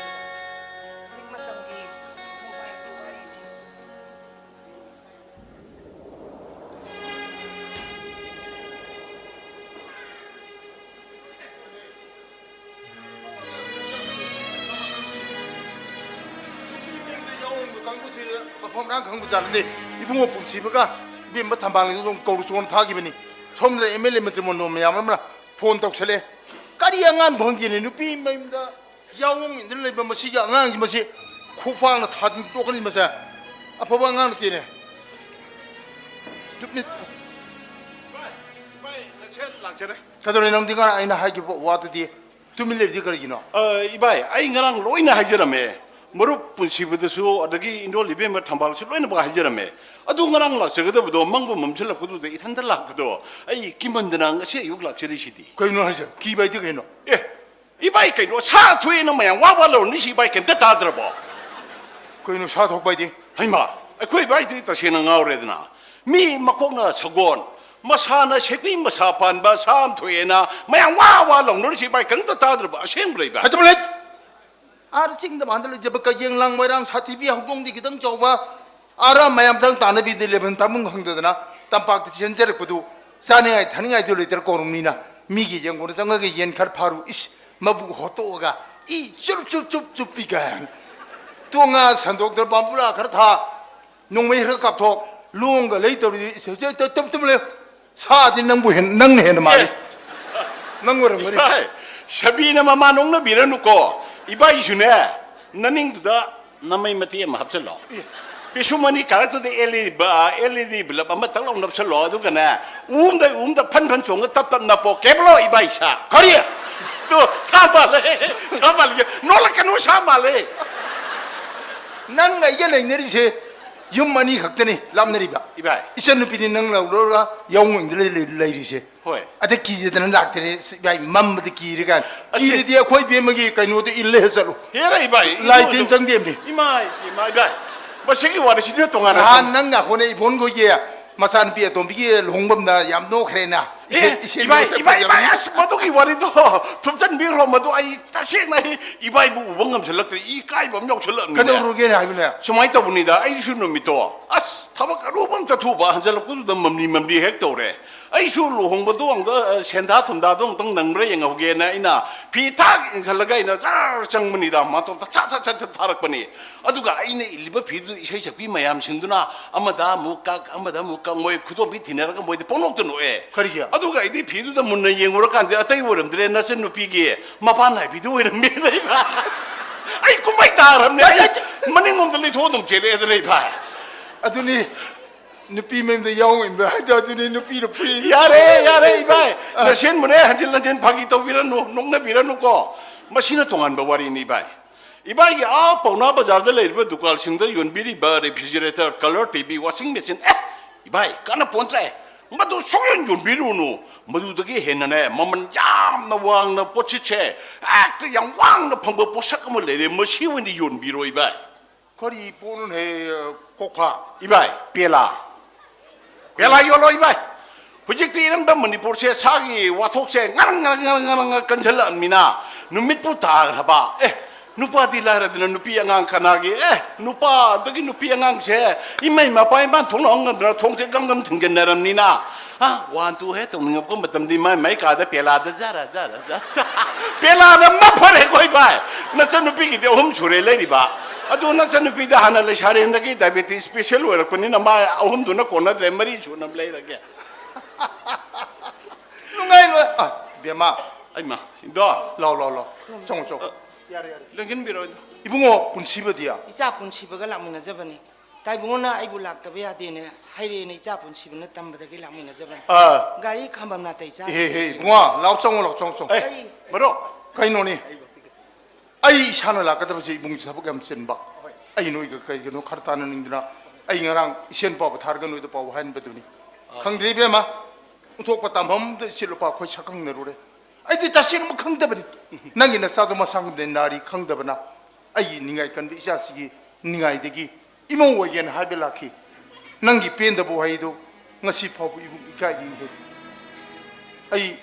ꯍꯧꯖꯤꯛ ꯃꯇꯝꯒꯤ ꯃꯣꯕꯥꯏꯜꯒꯤ ꯋꯥꯔꯤꯅꯤ꯫ ꯅꯨꯄꯤ ꯃꯌꯨꯝꯗ ꯌꯥꯎꯔꯝꯕ ꯀꯥꯡꯕꯨꯁꯤ ꯃꯐꯝ ꯃꯔꯥꯡ ꯈꯪꯕ ꯖꯥꯠ ꯅꯠꯇꯦ꯫ ꯏꯕꯨꯡꯉꯣ ꯄꯨꯟꯁꯤꯕꯒ ꯏꯕꯦꯝꯃ ꯊꯝꯕꯥꯜꯒꯤꯗꯣ ꯑꯗꯨꯝ ꯀꯧꯔꯨ ꯆꯣꯅ ꯊꯥꯈꯤꯕꯅꯤ꯫ ꯁꯣꯝꯗꯅ ꯑꯦꯝ ꯑꯦꯜ ꯑꯦ ꯃꯟꯇ꯭ꯔꯤ ꯃꯟꯗꯣꯟ ꯃꯌꯥꯝ ꯑꯃꯅ ꯐꯣꯟ ꯇꯧꯁꯜꯂꯛꯑꯦ꯫ ꯀꯔꯤ ꯑꯉꯥꯡ ꯈꯪꯗꯦꯅꯦ, ꯅꯨꯄꯤ ꯃꯌꯨꯝꯗ ꯌꯥꯑꯣꯡ ꯏꯟꯗꯨꯅ ꯂꯩꯕ ꯃꯁꯤꯒꯤ ꯑꯉꯥꯡꯁꯤ, ꯃꯁꯤ ꯈꯨꯐꯥꯡꯅ ꯊꯥꯗꯨꯅ ꯇꯣꯛꯀꯅꯤ ꯃꯁꯦ꯫ ꯑꯐꯕ ꯑꯉꯥꯡ ꯅꯠꯇꯦꯅꯦ꯫ ꯅꯨꯃꯤꯠ ꯂꯥꯛꯆꯔꯦ꯫ ꯀꯩꯗꯧꯔꯦ ꯅꯪꯗꯤ ꯉꯔꯥꯡ ꯑꯩꯅ ꯍꯥꯏꯈꯤꯕ ꯋꯥꯗꯨꯗꯤ ꯇꯨꯃꯤꯟ ꯂꯩꯔꯤꯗꯤ ꯀꯔꯤꯒꯤꯅꯣ? ꯑ, ꯏꯕꯥꯏ, ꯑꯩ ꯉꯔꯥꯡ ꯂꯣꯏꯅ ꯍꯥꯏꯖꯔꯝꯃꯦ꯫ ꯃꯔꯨꯞ ꯄꯨꯟꯁꯤꯕꯗꯁꯨ, ꯑꯗꯒꯤ ꯏꯟꯗꯣꯜ ꯏꯕꯦꯝꯃ ꯊꯝꯕꯥꯜꯁꯨ ꯂꯣꯏꯅꯃꯛ ꯍꯥꯏꯖꯔꯝꯃꯦ꯫ ꯑꯗꯨ ꯉꯔꯥꯡ ꯂꯥꯛꯆꯒꯗꯕꯗꯣ ꯃꯪꯕ ꯃꯝꯁꯤꯜꯂꯛꯄꯗꯨꯗ ꯏꯊꯟꯇ ꯂꯥꯛꯄꯗꯣ ꯑꯩ ꯀꯤꯃꯟꯗꯅ ꯉꯁꯤ ꯑꯌꯨꯛ ꯂꯥꯛꯆꯔꯤꯁꯤꯗꯤ꯫ ꯀꯩꯅꯣ ꯍꯥꯏꯁꯦ? ꯀꯤꯕ ꯍꯥꯏꯗꯤ ꯀꯩꯅꯣ? ꯑꯦ, ꯏꯕꯥꯏ, ꯀꯩꯅꯣ, ꯁꯥ ꯊꯣꯛꯑꯦꯅ ꯃꯌꯥꯝ ꯋꯥ ꯋꯥ ꯂꯥꯎꯔꯝꯅꯤ, ꯁꯤ ꯏꯕꯥꯏ ꯀꯩꯝꯇ ꯇꯥꯗ꯭ꯔꯕꯣ? ꯀꯩꯅꯣ ꯁꯥ ꯊꯣꯛꯄ ꯍꯥꯏꯗꯤ? ꯍꯩꯃꯥ, ꯑꯩꯈꯣꯏ ꯏꯕꯥꯏꯗꯤ ꯇꯁꯦꯡꯅ ꯉꯥꯎꯔꯦꯗꯅ꯫ ꯃꯤ ꯃꯀꯣꯛꯅ ꯁꯒꯣꯜ, ꯃꯁꯥꯅ ꯁꯦꯛꯄꯤ ꯃꯁꯥ ꯄꯥꯟꯕ ꯁꯥ ꯑꯃ ꯊꯣꯛꯑꯦꯅ ꯃꯌꯥꯝ ꯋꯥ ꯋꯥ ꯂꯥꯎꯅꯔꯤꯁꯤ ꯏꯕꯥꯏ ꯀꯔꯤꯝꯇ ꯇꯥꯗ꯭ꯔꯕ? ꯑꯁꯦꯡꯕ꯭ꯔꯥ ꯏꯕꯥꯏ? ꯍꯥꯏꯇꯕ ꯂꯩ! ꯑꯥꯗ ꯆꯤꯡꯗ ꯃꯥꯟꯗ ꯂꯩꯖꯕ ꯀꯌꯦꯡꯂꯥꯡ ꯃꯣꯏꯔꯥꯡ ꯁꯥꯊꯤꯕꯤ ꯍꯧꯗꯣꯡꯗꯤ ꯈꯤꯇꯪ ꯆꯥꯎꯕ, ꯑꯥꯔꯥ ꯃꯌꯥꯝ ꯆꯪ ꯇꯥꯟꯅꯕꯤꯗ ꯂꯩꯐꯝ ꯇꯥꯐꯝ ꯈꯪꯗꯗꯅ ꯇꯝꯄꯥꯛꯇ ꯆꯦꯟꯖꯔꯛꯄꯗꯨ ꯆꯥꯅꯤꯡꯉꯥꯏ ꯊꯛꯅꯤꯡꯉꯥꯏꯗꯨ ꯂꯩꯇ꯭ꯔ ꯀꯧꯔꯨꯝꯅꯤꯅ ꯃꯤꯒꯤ ꯌꯦꯡꯒꯣꯟꯗ ꯆꯪꯉꯒ ꯌꯦꯟ ꯈꯔ ꯐꯥꯔꯨ, ꯏꯁ, ꯃꯕꯨꯛ ꯍꯣꯠꯇꯣꯛꯑꯒ ꯏ ꯆꯨꯞ ꯆꯨꯞ ꯆꯨꯞ ꯆꯨꯞꯄꯤ ꯀꯥꯏꯅ꯫ ꯇꯣꯉꯥ ꯁꯟꯗꯣꯛꯇꯅ ꯄꯥꯝꯕꯨꯂꯥ ꯈꯔ ꯊꯥ, ꯅꯣꯡꯃꯩ ꯈꯔ ꯀꯥꯞꯊꯣꯛ, ꯂꯣꯡꯒ ꯂꯩꯇꯧꯔꯤꯗꯤ ꯏꯁ, ꯍꯧꯖꯤꯛ ꯇꯞ ꯇꯞ ꯂꯩꯌꯨ꯫ ꯁꯥꯗꯤ ꯅꯪꯕꯨ ꯍꯦꯟ-, ꯅꯪꯅ ꯍꯦꯟꯅ ꯃꯥꯜꯂꯤ꯫ ꯑꯦ꯫ ꯅꯪ ꯑꯣꯏꯔꯝꯒꯅꯤ꯫ ꯏꯕꯥꯏ, ꯁꯕꯤꯅ ꯃꯃꯥ ꯅꯣꯛꯅꯕꯤꯔꯅꯨꯀꯣ꯫ ꯏꯕꯥꯏꯁꯨꯅꯦ, ꯅꯅꯤꯡꯗꯨꯗ ꯅꯃꯩ ꯃꯇꯦꯛ ꯑꯃ ꯍꯥꯞꯆꯜꯂꯣ꯫ ꯑꯦ꯫ ꯄꯤꯁꯨꯝ ꯑꯅꯤ ꯀꯥꯔꯛꯇꯨꯗ ꯑꯦꯜ ꯏ ꯗꯤ ꯕ-, ꯑꯦꯜ ꯏ ꯗꯤ ꯕꯂꯞ ꯑꯃꯇꯛ ꯂꯥꯎ ꯅꯞꯁꯜꯂꯣ꯫ ꯑꯗꯨꯒꯅꯦ, ꯎꯝꯗ ꯎꯝꯗ ꯐꯟ ꯐꯟ ꯆꯣꯡꯉ ꯇꯞ ꯇꯞ ꯅꯞꯄꯣ꯫ ꯀꯦꯕꯂꯣ ꯏꯕꯥꯏ ꯁꯥ꯫ ꯀꯔꯤ? ꯇꯨ, ꯁꯥ ꯃꯥꯜꯂꯦ꯫ ꯁꯥ ꯃꯥꯜꯂꯦ꯫ ꯅꯣꯛꯂꯛꯀꯅꯨ, ꯁꯥ ꯃꯥꯜꯂꯦ꯫ ꯅꯪꯒ ꯑꯩꯒ ꯂꯩꯅꯔꯤꯁꯦ ꯌꯨꯝ ꯑꯅꯤ ꯈꯛꯇꯅꯤ ꯂꯥꯞꯅꯔꯤꯕ꯫ ꯏꯕꯥꯏ꯫ ꯏꯆꯟ ꯅꯨꯄꯤꯅꯤ ꯅꯪ ꯂꯧꯔꯒ ꯌꯥꯎꯉꯨꯡꯗ ꯂꯩ-, ꯂꯩ-, ꯂꯩꯔꯤꯁꯦ꯫ ꯍꯣꯏ꯫ ꯑꯗ ꯀꯤꯖꯗꯅ ꯂꯥꯛꯇꯔꯦ꯫ ꯁꯤ ꯏꯕꯥꯏ, ꯃꯝꯕꯗ ꯀꯤꯔꯦ ꯀꯥꯏꯅ꯫ ꯑꯁꯤ- ꯀꯤꯔꯗꯤ ꯑꯩꯈꯣꯏ ꯕꯦꯝꯃꯒꯤ ꯀꯩꯅꯣꯗ ꯏꯜꯂꯦ ꯆꯠꯂꯨ꯫ ꯍꯦꯔ ꯏꯕꯥꯏ, ꯂꯥꯏ ꯏꯃꯨꯡꯗ- ꯇꯤꯟ ꯆꯪꯗꯦꯕꯅꯤ꯫ ꯏꯃꯥꯏ, ꯏꯃꯥ, ꯏꯕꯥꯏ꯫ ꯃꯁꯤꯒꯤ ꯋꯥꯔꯤꯁꯤꯗꯤ ꯇꯣꯉꯥꯟꯅ ꯅꯍꯥꯟ ꯊꯝ- ꯅꯪ ꯉꯥꯈꯣꯅꯦ ꯏꯕꯣꯟ ꯈꯣꯏꯒꯤ ꯃꯆꯥꯅꯨꯄꯤ ꯑꯇꯣꯝꯕꯤꯒꯤ ꯂꯨꯍꯣꯡꯐꯝꯗ ꯌꯥꯝ ꯅꯣꯛꯈ꯭ꯔꯦꯅ꯫ ꯏꯁꯩ- ꯑꯦ, ꯏꯁꯩ ꯏꯕꯥꯏ, ꯃꯁꯛ ꯏꯕꯥꯏ, ꯐꯖꯕꯅꯤ꯫ ꯏꯕꯥꯏ, ꯑꯁ, ꯃꯗꯨꯒꯤ ꯋꯥꯔꯤꯗꯣ ꯊꯨꯞꯆꯟꯕꯤꯈ꯭ꯔꯣ꯫ ꯃꯗꯨ ꯑꯩ ꯇꯁꯦꯡꯅ ꯑꯩ ꯏꯕꯥꯏꯕꯨ ꯎꯕ ꯉꯝꯁꯤꯜꯂꯛꯇ꯭ꯔꯦ꯫ ꯏ ꯀꯥꯏꯕ ꯑꯃ ꯌꯥꯎꯁꯜꯂꯛꯑꯕꯅꯤꯅꯦ꯫ ꯀꯩꯗꯧꯔꯨꯒꯦꯅꯦ ꯍꯥꯏꯕꯅꯦ? ꯁꯨꯃꯥꯏꯅ ꯇꯧꯕꯅꯤꯗ, ꯑꯩꯁꯨ ꯅꯨꯃꯤꯠꯇꯣ ꯑꯁ ꯊꯕꯛ ꯑꯔꯨꯕ ꯑꯃ ꯆꯠꯊꯣꯛꯎꯕ, ꯍꯟꯖꯜꯂꯛꯄꯗꯨꯗ ꯃꯝꯂꯤ ꯃꯝꯂꯤ ꯍꯦꯛ ꯇꯧꯔꯦ꯫ ꯑꯩꯁꯨ ꯂꯨꯍꯣꯡꯕꯗꯣ ꯑꯝꯇ, ꯑ, ꯁꯦꯟꯗꯥ ꯊꯨꯝꯗꯥꯗꯣ ꯑꯃꯨꯛꯇꯪ ꯅꯪꯕ꯭ꯔꯥ ꯌꯦꯡꯍꯧꯒꯦꯅ ꯑꯩꯅ ꯐꯤ ꯊꯥꯛ ꯏꯟꯁꯤꯜꯂꯒ ꯑꯩꯅ ꯖꯔ ꯆꯪꯕꯅꯤꯗ, ꯃꯇꯣꯝꯇ ꯁꯠ ꯁꯠ ꯁꯠ ꯁꯠ ꯊꯥꯔꯛꯄꯅꯤ꯫ ꯑꯗꯨꯒ ꯑꯩꯅ ꯏꯜꯂꯤꯕ ꯐꯤꯗꯨ ꯏꯁꯩ ꯁꯛꯄꯤ ꯃꯌꯥꯝꯁꯤꯡꯗꯨꯅ ꯑꯃꯗ ꯑꯃꯨꯛ ꯀꯛ, ꯑꯃꯗ ꯑꯃꯨꯛ ꯀꯛ, ꯃꯣꯏ ꯈꯨꯗꯣꯝꯕꯤ ꯊꯤꯅꯔꯒ ꯃꯣꯏꯗꯤ ꯄꯪꯅꯣꯛꯇ ꯅꯣꯛꯑꯦ꯫ ꯀꯔꯤꯒꯤ? ꯑꯗꯨꯒ ꯑꯩꯗꯤ ꯐꯤꯗꯨꯗ ꯃꯨꯟꯅ ꯌꯦꯡꯉꯨꯔꯀꯥꯟꯗ ꯑꯇꯩ ꯑꯣꯏꯔꯝꯗ꯭ꯔꯦ, ꯅꯆꯟ ꯅꯨꯄꯤꯒꯤ ꯃꯄꯥꯟ ꯅꯥꯏꯕꯤꯗꯨ ꯑꯣꯏꯔꯝꯃꯦ ꯂꯩꯕ꯫ ꯑꯩ ꯀꯨꯝꯍꯩ ꯇꯥꯔꯝꯅꯦ꯫ ꯑꯩ ꯃꯅꯤꯡꯂꯣꯝꯗ ꯂꯩꯊꯣꯛ ꯑꯗꯨꯝ ꯆꯦꯜꯂꯛꯑꯦꯗ ꯂꯩꯕ꯫ ꯑꯗꯨꯅꯤ, ꯅꯨꯄꯤ ꯃꯌꯨꯝꯗ ꯌꯥꯎ ꯉꯝꯕ ꯍꯥꯏꯗꯣ ꯑꯗꯨꯅꯤ, ꯅꯨꯄꯤꯅ ꯐꯨꯏ꯫ ꯌꯥꯔꯦ, ꯌꯥꯔꯦ, ꯏꯕꯥꯏ꯫ ꯅꯁꯦꯟꯕꯨꯅꯦ ꯍꯟꯖꯤꯟ ꯍꯟꯖꯤꯟ ꯐꯥꯒꯤ ꯇꯧꯕꯤꯔꯅꯨ, ꯅꯣꯛꯅꯕꯤꯔꯅꯨꯀꯣ꯫ ꯃꯁꯤꯅ ꯇꯣꯉꯥꯟꯕ ꯋꯥꯔꯤꯅꯤ, ꯏꯕꯥꯏ꯫ ꯏꯕꯥꯏꯒꯤ ꯑꯥ ꯄꯥꯎꯅꯥ ꯕꯖꯥꯔꯗ ꯂꯩꯔꯤꯕ ꯗꯨꯀꯥꯟꯁꯤꯡꯗ ꯌꯣꯟꯕꯤꯔꯤꯕ refrigerator, colour T V, washing machine, ꯑꯦ, ꯏꯕꯥꯏ, ꯀꯥꯟꯅ ꯄꯣꯟꯇ꯭ꯔꯦ꯫ ꯃꯗꯨ ꯁꯨꯡꯌꯣꯟ ꯌꯣꯟꯕꯤꯔꯨꯅꯨ꯫ ꯃꯗꯨꯗꯒꯤ ꯍꯦꯟꯅꯅꯦ, ꯃꯃꯜ ꯌꯥꯝꯅ ꯋꯥꯡꯅ ꯄꯣꯠꯁꯤꯠꯁꯦ, ꯍꯦꯛꯇ ꯌꯥꯝ ꯋꯥꯡꯅ ꯐꯪꯕ ꯄꯣꯠꯁꯛ ꯑꯃ ꯂꯩꯔꯦ, ꯃꯁꯤ ꯑꯣꯏꯅ ꯌꯣꯟꯕꯤꯔꯣ, ꯏꯕꯥꯏ꯫ ꯀꯔꯤ ꯄꯣꯠꯅꯣꯅꯦ, ꯀꯣꯛꯐꯥ? ꯏꯕꯥꯏ, ꯄꯦꯂꯥ꯫ ꯄꯦꯂꯥ ꯌꯣꯜꯂꯣ, ꯏꯕꯥꯏ꯫ ꯍꯧꯖꯤꯛꯇꯤ ꯏꯔꯝꯗꯝ ꯃꯅꯤꯄꯨꯔꯁꯦ ꯁꯥꯒꯤ ꯋꯥꯊꯣꯛꯁꯦ ꯉꯔꯪ ꯉꯔꯪ ꯉꯔꯪ ꯉꯔꯪ ꯉꯔꯪ ꯀꯟꯁꯤꯜꯂꯛꯑꯕꯅꯤꯅ, ꯅꯨꯃꯤꯠꯄꯨ ꯇꯥꯈ꯭ꯔꯕ, ꯑꯦ, ꯅꯨꯄꯥꯗꯤ ꯂꯥꯏꯔꯗꯅ ꯅꯨꯄꯤ ꯑꯉꯥꯡ ꯀꯅꯥꯒꯤ, ꯑꯦ, ꯅꯨꯄꯥꯗꯒꯤ ꯅꯨꯄꯤ ꯑꯉꯥꯡꯁꯦ ꯏꯃꯩ ꯃꯄꯥ ꯏꯃꯥꯟ ꯊꯣꯛꯅ ꯉꯝꯗꯅ ꯊꯣꯡꯁꯦ ꯒꯝ ꯒꯝ ꯊꯤꯡꯖꯤꯟꯅꯔꯕꯅꯤꯅ, ꯑ, ꯋꯥꯟ ꯇꯨ ꯍꯦꯛ ꯇꯧꯅꯤꯡꯉꯛꯄ ꯃꯇꯝꯗꯤ ꯃꯥꯏ ꯃꯥꯏ ꯀꯥꯗ ꯄꯦꯂꯥꯗ ꯖꯔ ꯖꯔ ꯖꯔ ꯖꯔ꯫ ꯄꯦꯂꯥꯗ ꯃꯐꯔꯦ ꯑꯩꯈꯣꯏ ꯚꯥꯏ꯫ ꯅꯆꯟꯅꯨꯄꯤꯒꯤꯗꯤ ꯑꯍꯨꯝ ꯁꯨꯔꯦ ꯂꯩꯔꯤꯕ꯫ ꯑꯗꯨ ꯅꯆꯟꯅꯨꯄꯤꯗ ꯍꯥꯟꯅ ꯂꯩꯁꯥꯔꯦꯟꯗꯒꯤ diabetes special ꯑꯣꯏꯔꯛꯄꯅꯤꯅ ꯃꯥ ꯑꯍꯨꯝꯗꯨꯅ ꯀꯣꯟꯅꯗ꯭ꯔꯦ, ꯃꯔꯤ ꯁꯨꯅ ꯂꯩꯔꯒꯦ꯫ ꯅꯨꯡꯉꯥꯏ ꯂꯣꯏ꯫ ꯑ, ꯕꯦꯝꯃ, ꯑꯩꯃ, ꯏꯗꯣ꯫ ꯂꯥꯎ, ꯂꯥꯎ, ꯂꯥꯎ꯫ ꯆꯪꯉꯣ, ꯆꯪꯉꯣ꯫ ꯌꯥꯔꯦ, ꯌꯥꯔꯦ꯫ ꯂꯦꯡꯁꯤꯟꯕꯤꯔꯣ, ꯏꯗꯣ꯫ ꯏꯕꯨꯡꯉꯣ, ꯄꯨꯟꯁꯤꯕꯗꯤ? ꯏꯆꯥ ꯄꯨꯟꯁꯤꯕꯒ ꯂꯥꯛꯃꯤꯟꯅꯖꯕꯅꯤ꯫ ꯇꯥꯏꯕꯨꯡꯉꯣꯅ ꯑꯩꯕꯨ ꯂꯥꯛꯇꯕ ꯌꯥꯗꯦꯅ ꯍꯥꯏꯔꯛꯑꯦꯅ ꯏꯆꯥ ꯄꯨꯟꯁꯤꯕꯅ ꯇꯝꯕꯗꯒꯤ ꯂꯥꯛꯃꯤꯟꯅꯖꯕꯅꯤ꯫ ꯑ, ꯒꯥꯔꯤ ꯈꯥꯝꯕꯝ ꯅꯥꯇꯩ ꯆꯥꯗꯦ꯫ ꯏꯍꯦ, ꯍꯦ, ꯏꯕꯨꯡꯉꯣ, ꯂꯥꯎ, ꯆꯪꯉꯣ, ꯂꯥꯎ, ꯆꯪꯉꯣ, ꯆꯪꯉꯣ꯫ ꯑꯦ, ꯃꯔꯨꯞ꯫ ꯀꯩꯅꯣꯅꯦ? ꯑꯩ ꯏꯁꯥꯅ ꯂꯥꯛꯀꯗꯕꯁꯦ ꯏꯕꯨꯡꯁꯦ ꯊꯕꯛ ꯌꯥꯝ ꯆꯤꯟꯕ꯫ ꯑꯩ ꯅꯣꯏꯒ ꯀꯩꯒꯤꯅꯣ ꯈꯔ ꯇꯥꯟꯅꯅꯤꯡꯗꯅ꯫ ꯑꯩ ꯉꯔꯥꯡ ꯏꯁꯦꯟ ꯄꯥꯎꯕ ꯊꯥꯔꯒ ꯅꯣꯏꯗ ꯄꯥꯎ ꯍꯥꯏꯍꯟꯕꯗꯨꯅꯤ꯫ ꯈꯪꯗ꯭ꯔꯦ ꯏꯕꯦꯝꯃ, ꯑꯣꯟꯊꯣꯛꯄ ꯇꯥꯟꯐꯝꯗ ꯏꯆꯦ ꯂꯨꯄꯥ ꯑꯩꯈꯣꯏ ꯁꯛꯈꯪꯅꯔꯨꯔꯦ꯫ ꯑꯩꯗꯤ ꯇꯁꯦꯡꯅꯃꯛ ꯈꯪꯗꯕꯅꯤ꯫ ꯅꯪꯒꯤ ꯅꯆꯥꯗꯣ ꯃꯁꯥ ꯉꯝꯗꯦ ꯅꯥꯔꯤ ꯈꯪꯗꯕꯅ ꯑꯩꯒꯤ ꯅꯤꯡꯉꯥꯏ ꯀꯟꯕ ꯏꯆꯥꯁꯤꯒꯤ ꯅꯤꯡꯉꯥꯏꯗꯒꯤ ꯏꯃꯧ ꯑꯣꯏꯒꯦꯅ ꯍꯥꯏꯕ ꯂꯥꯛꯈꯤ꯫ ꯅꯪꯒꯤ ꯄꯦꯟꯗꯕ ꯋꯥꯍꯩꯗꯨ ꯉꯁꯤ ꯐꯥꯎꯕ ꯏꯕꯨꯡ ꯏꯀꯥꯏꯔꯤꯅꯦ꯫ ꯑꯩ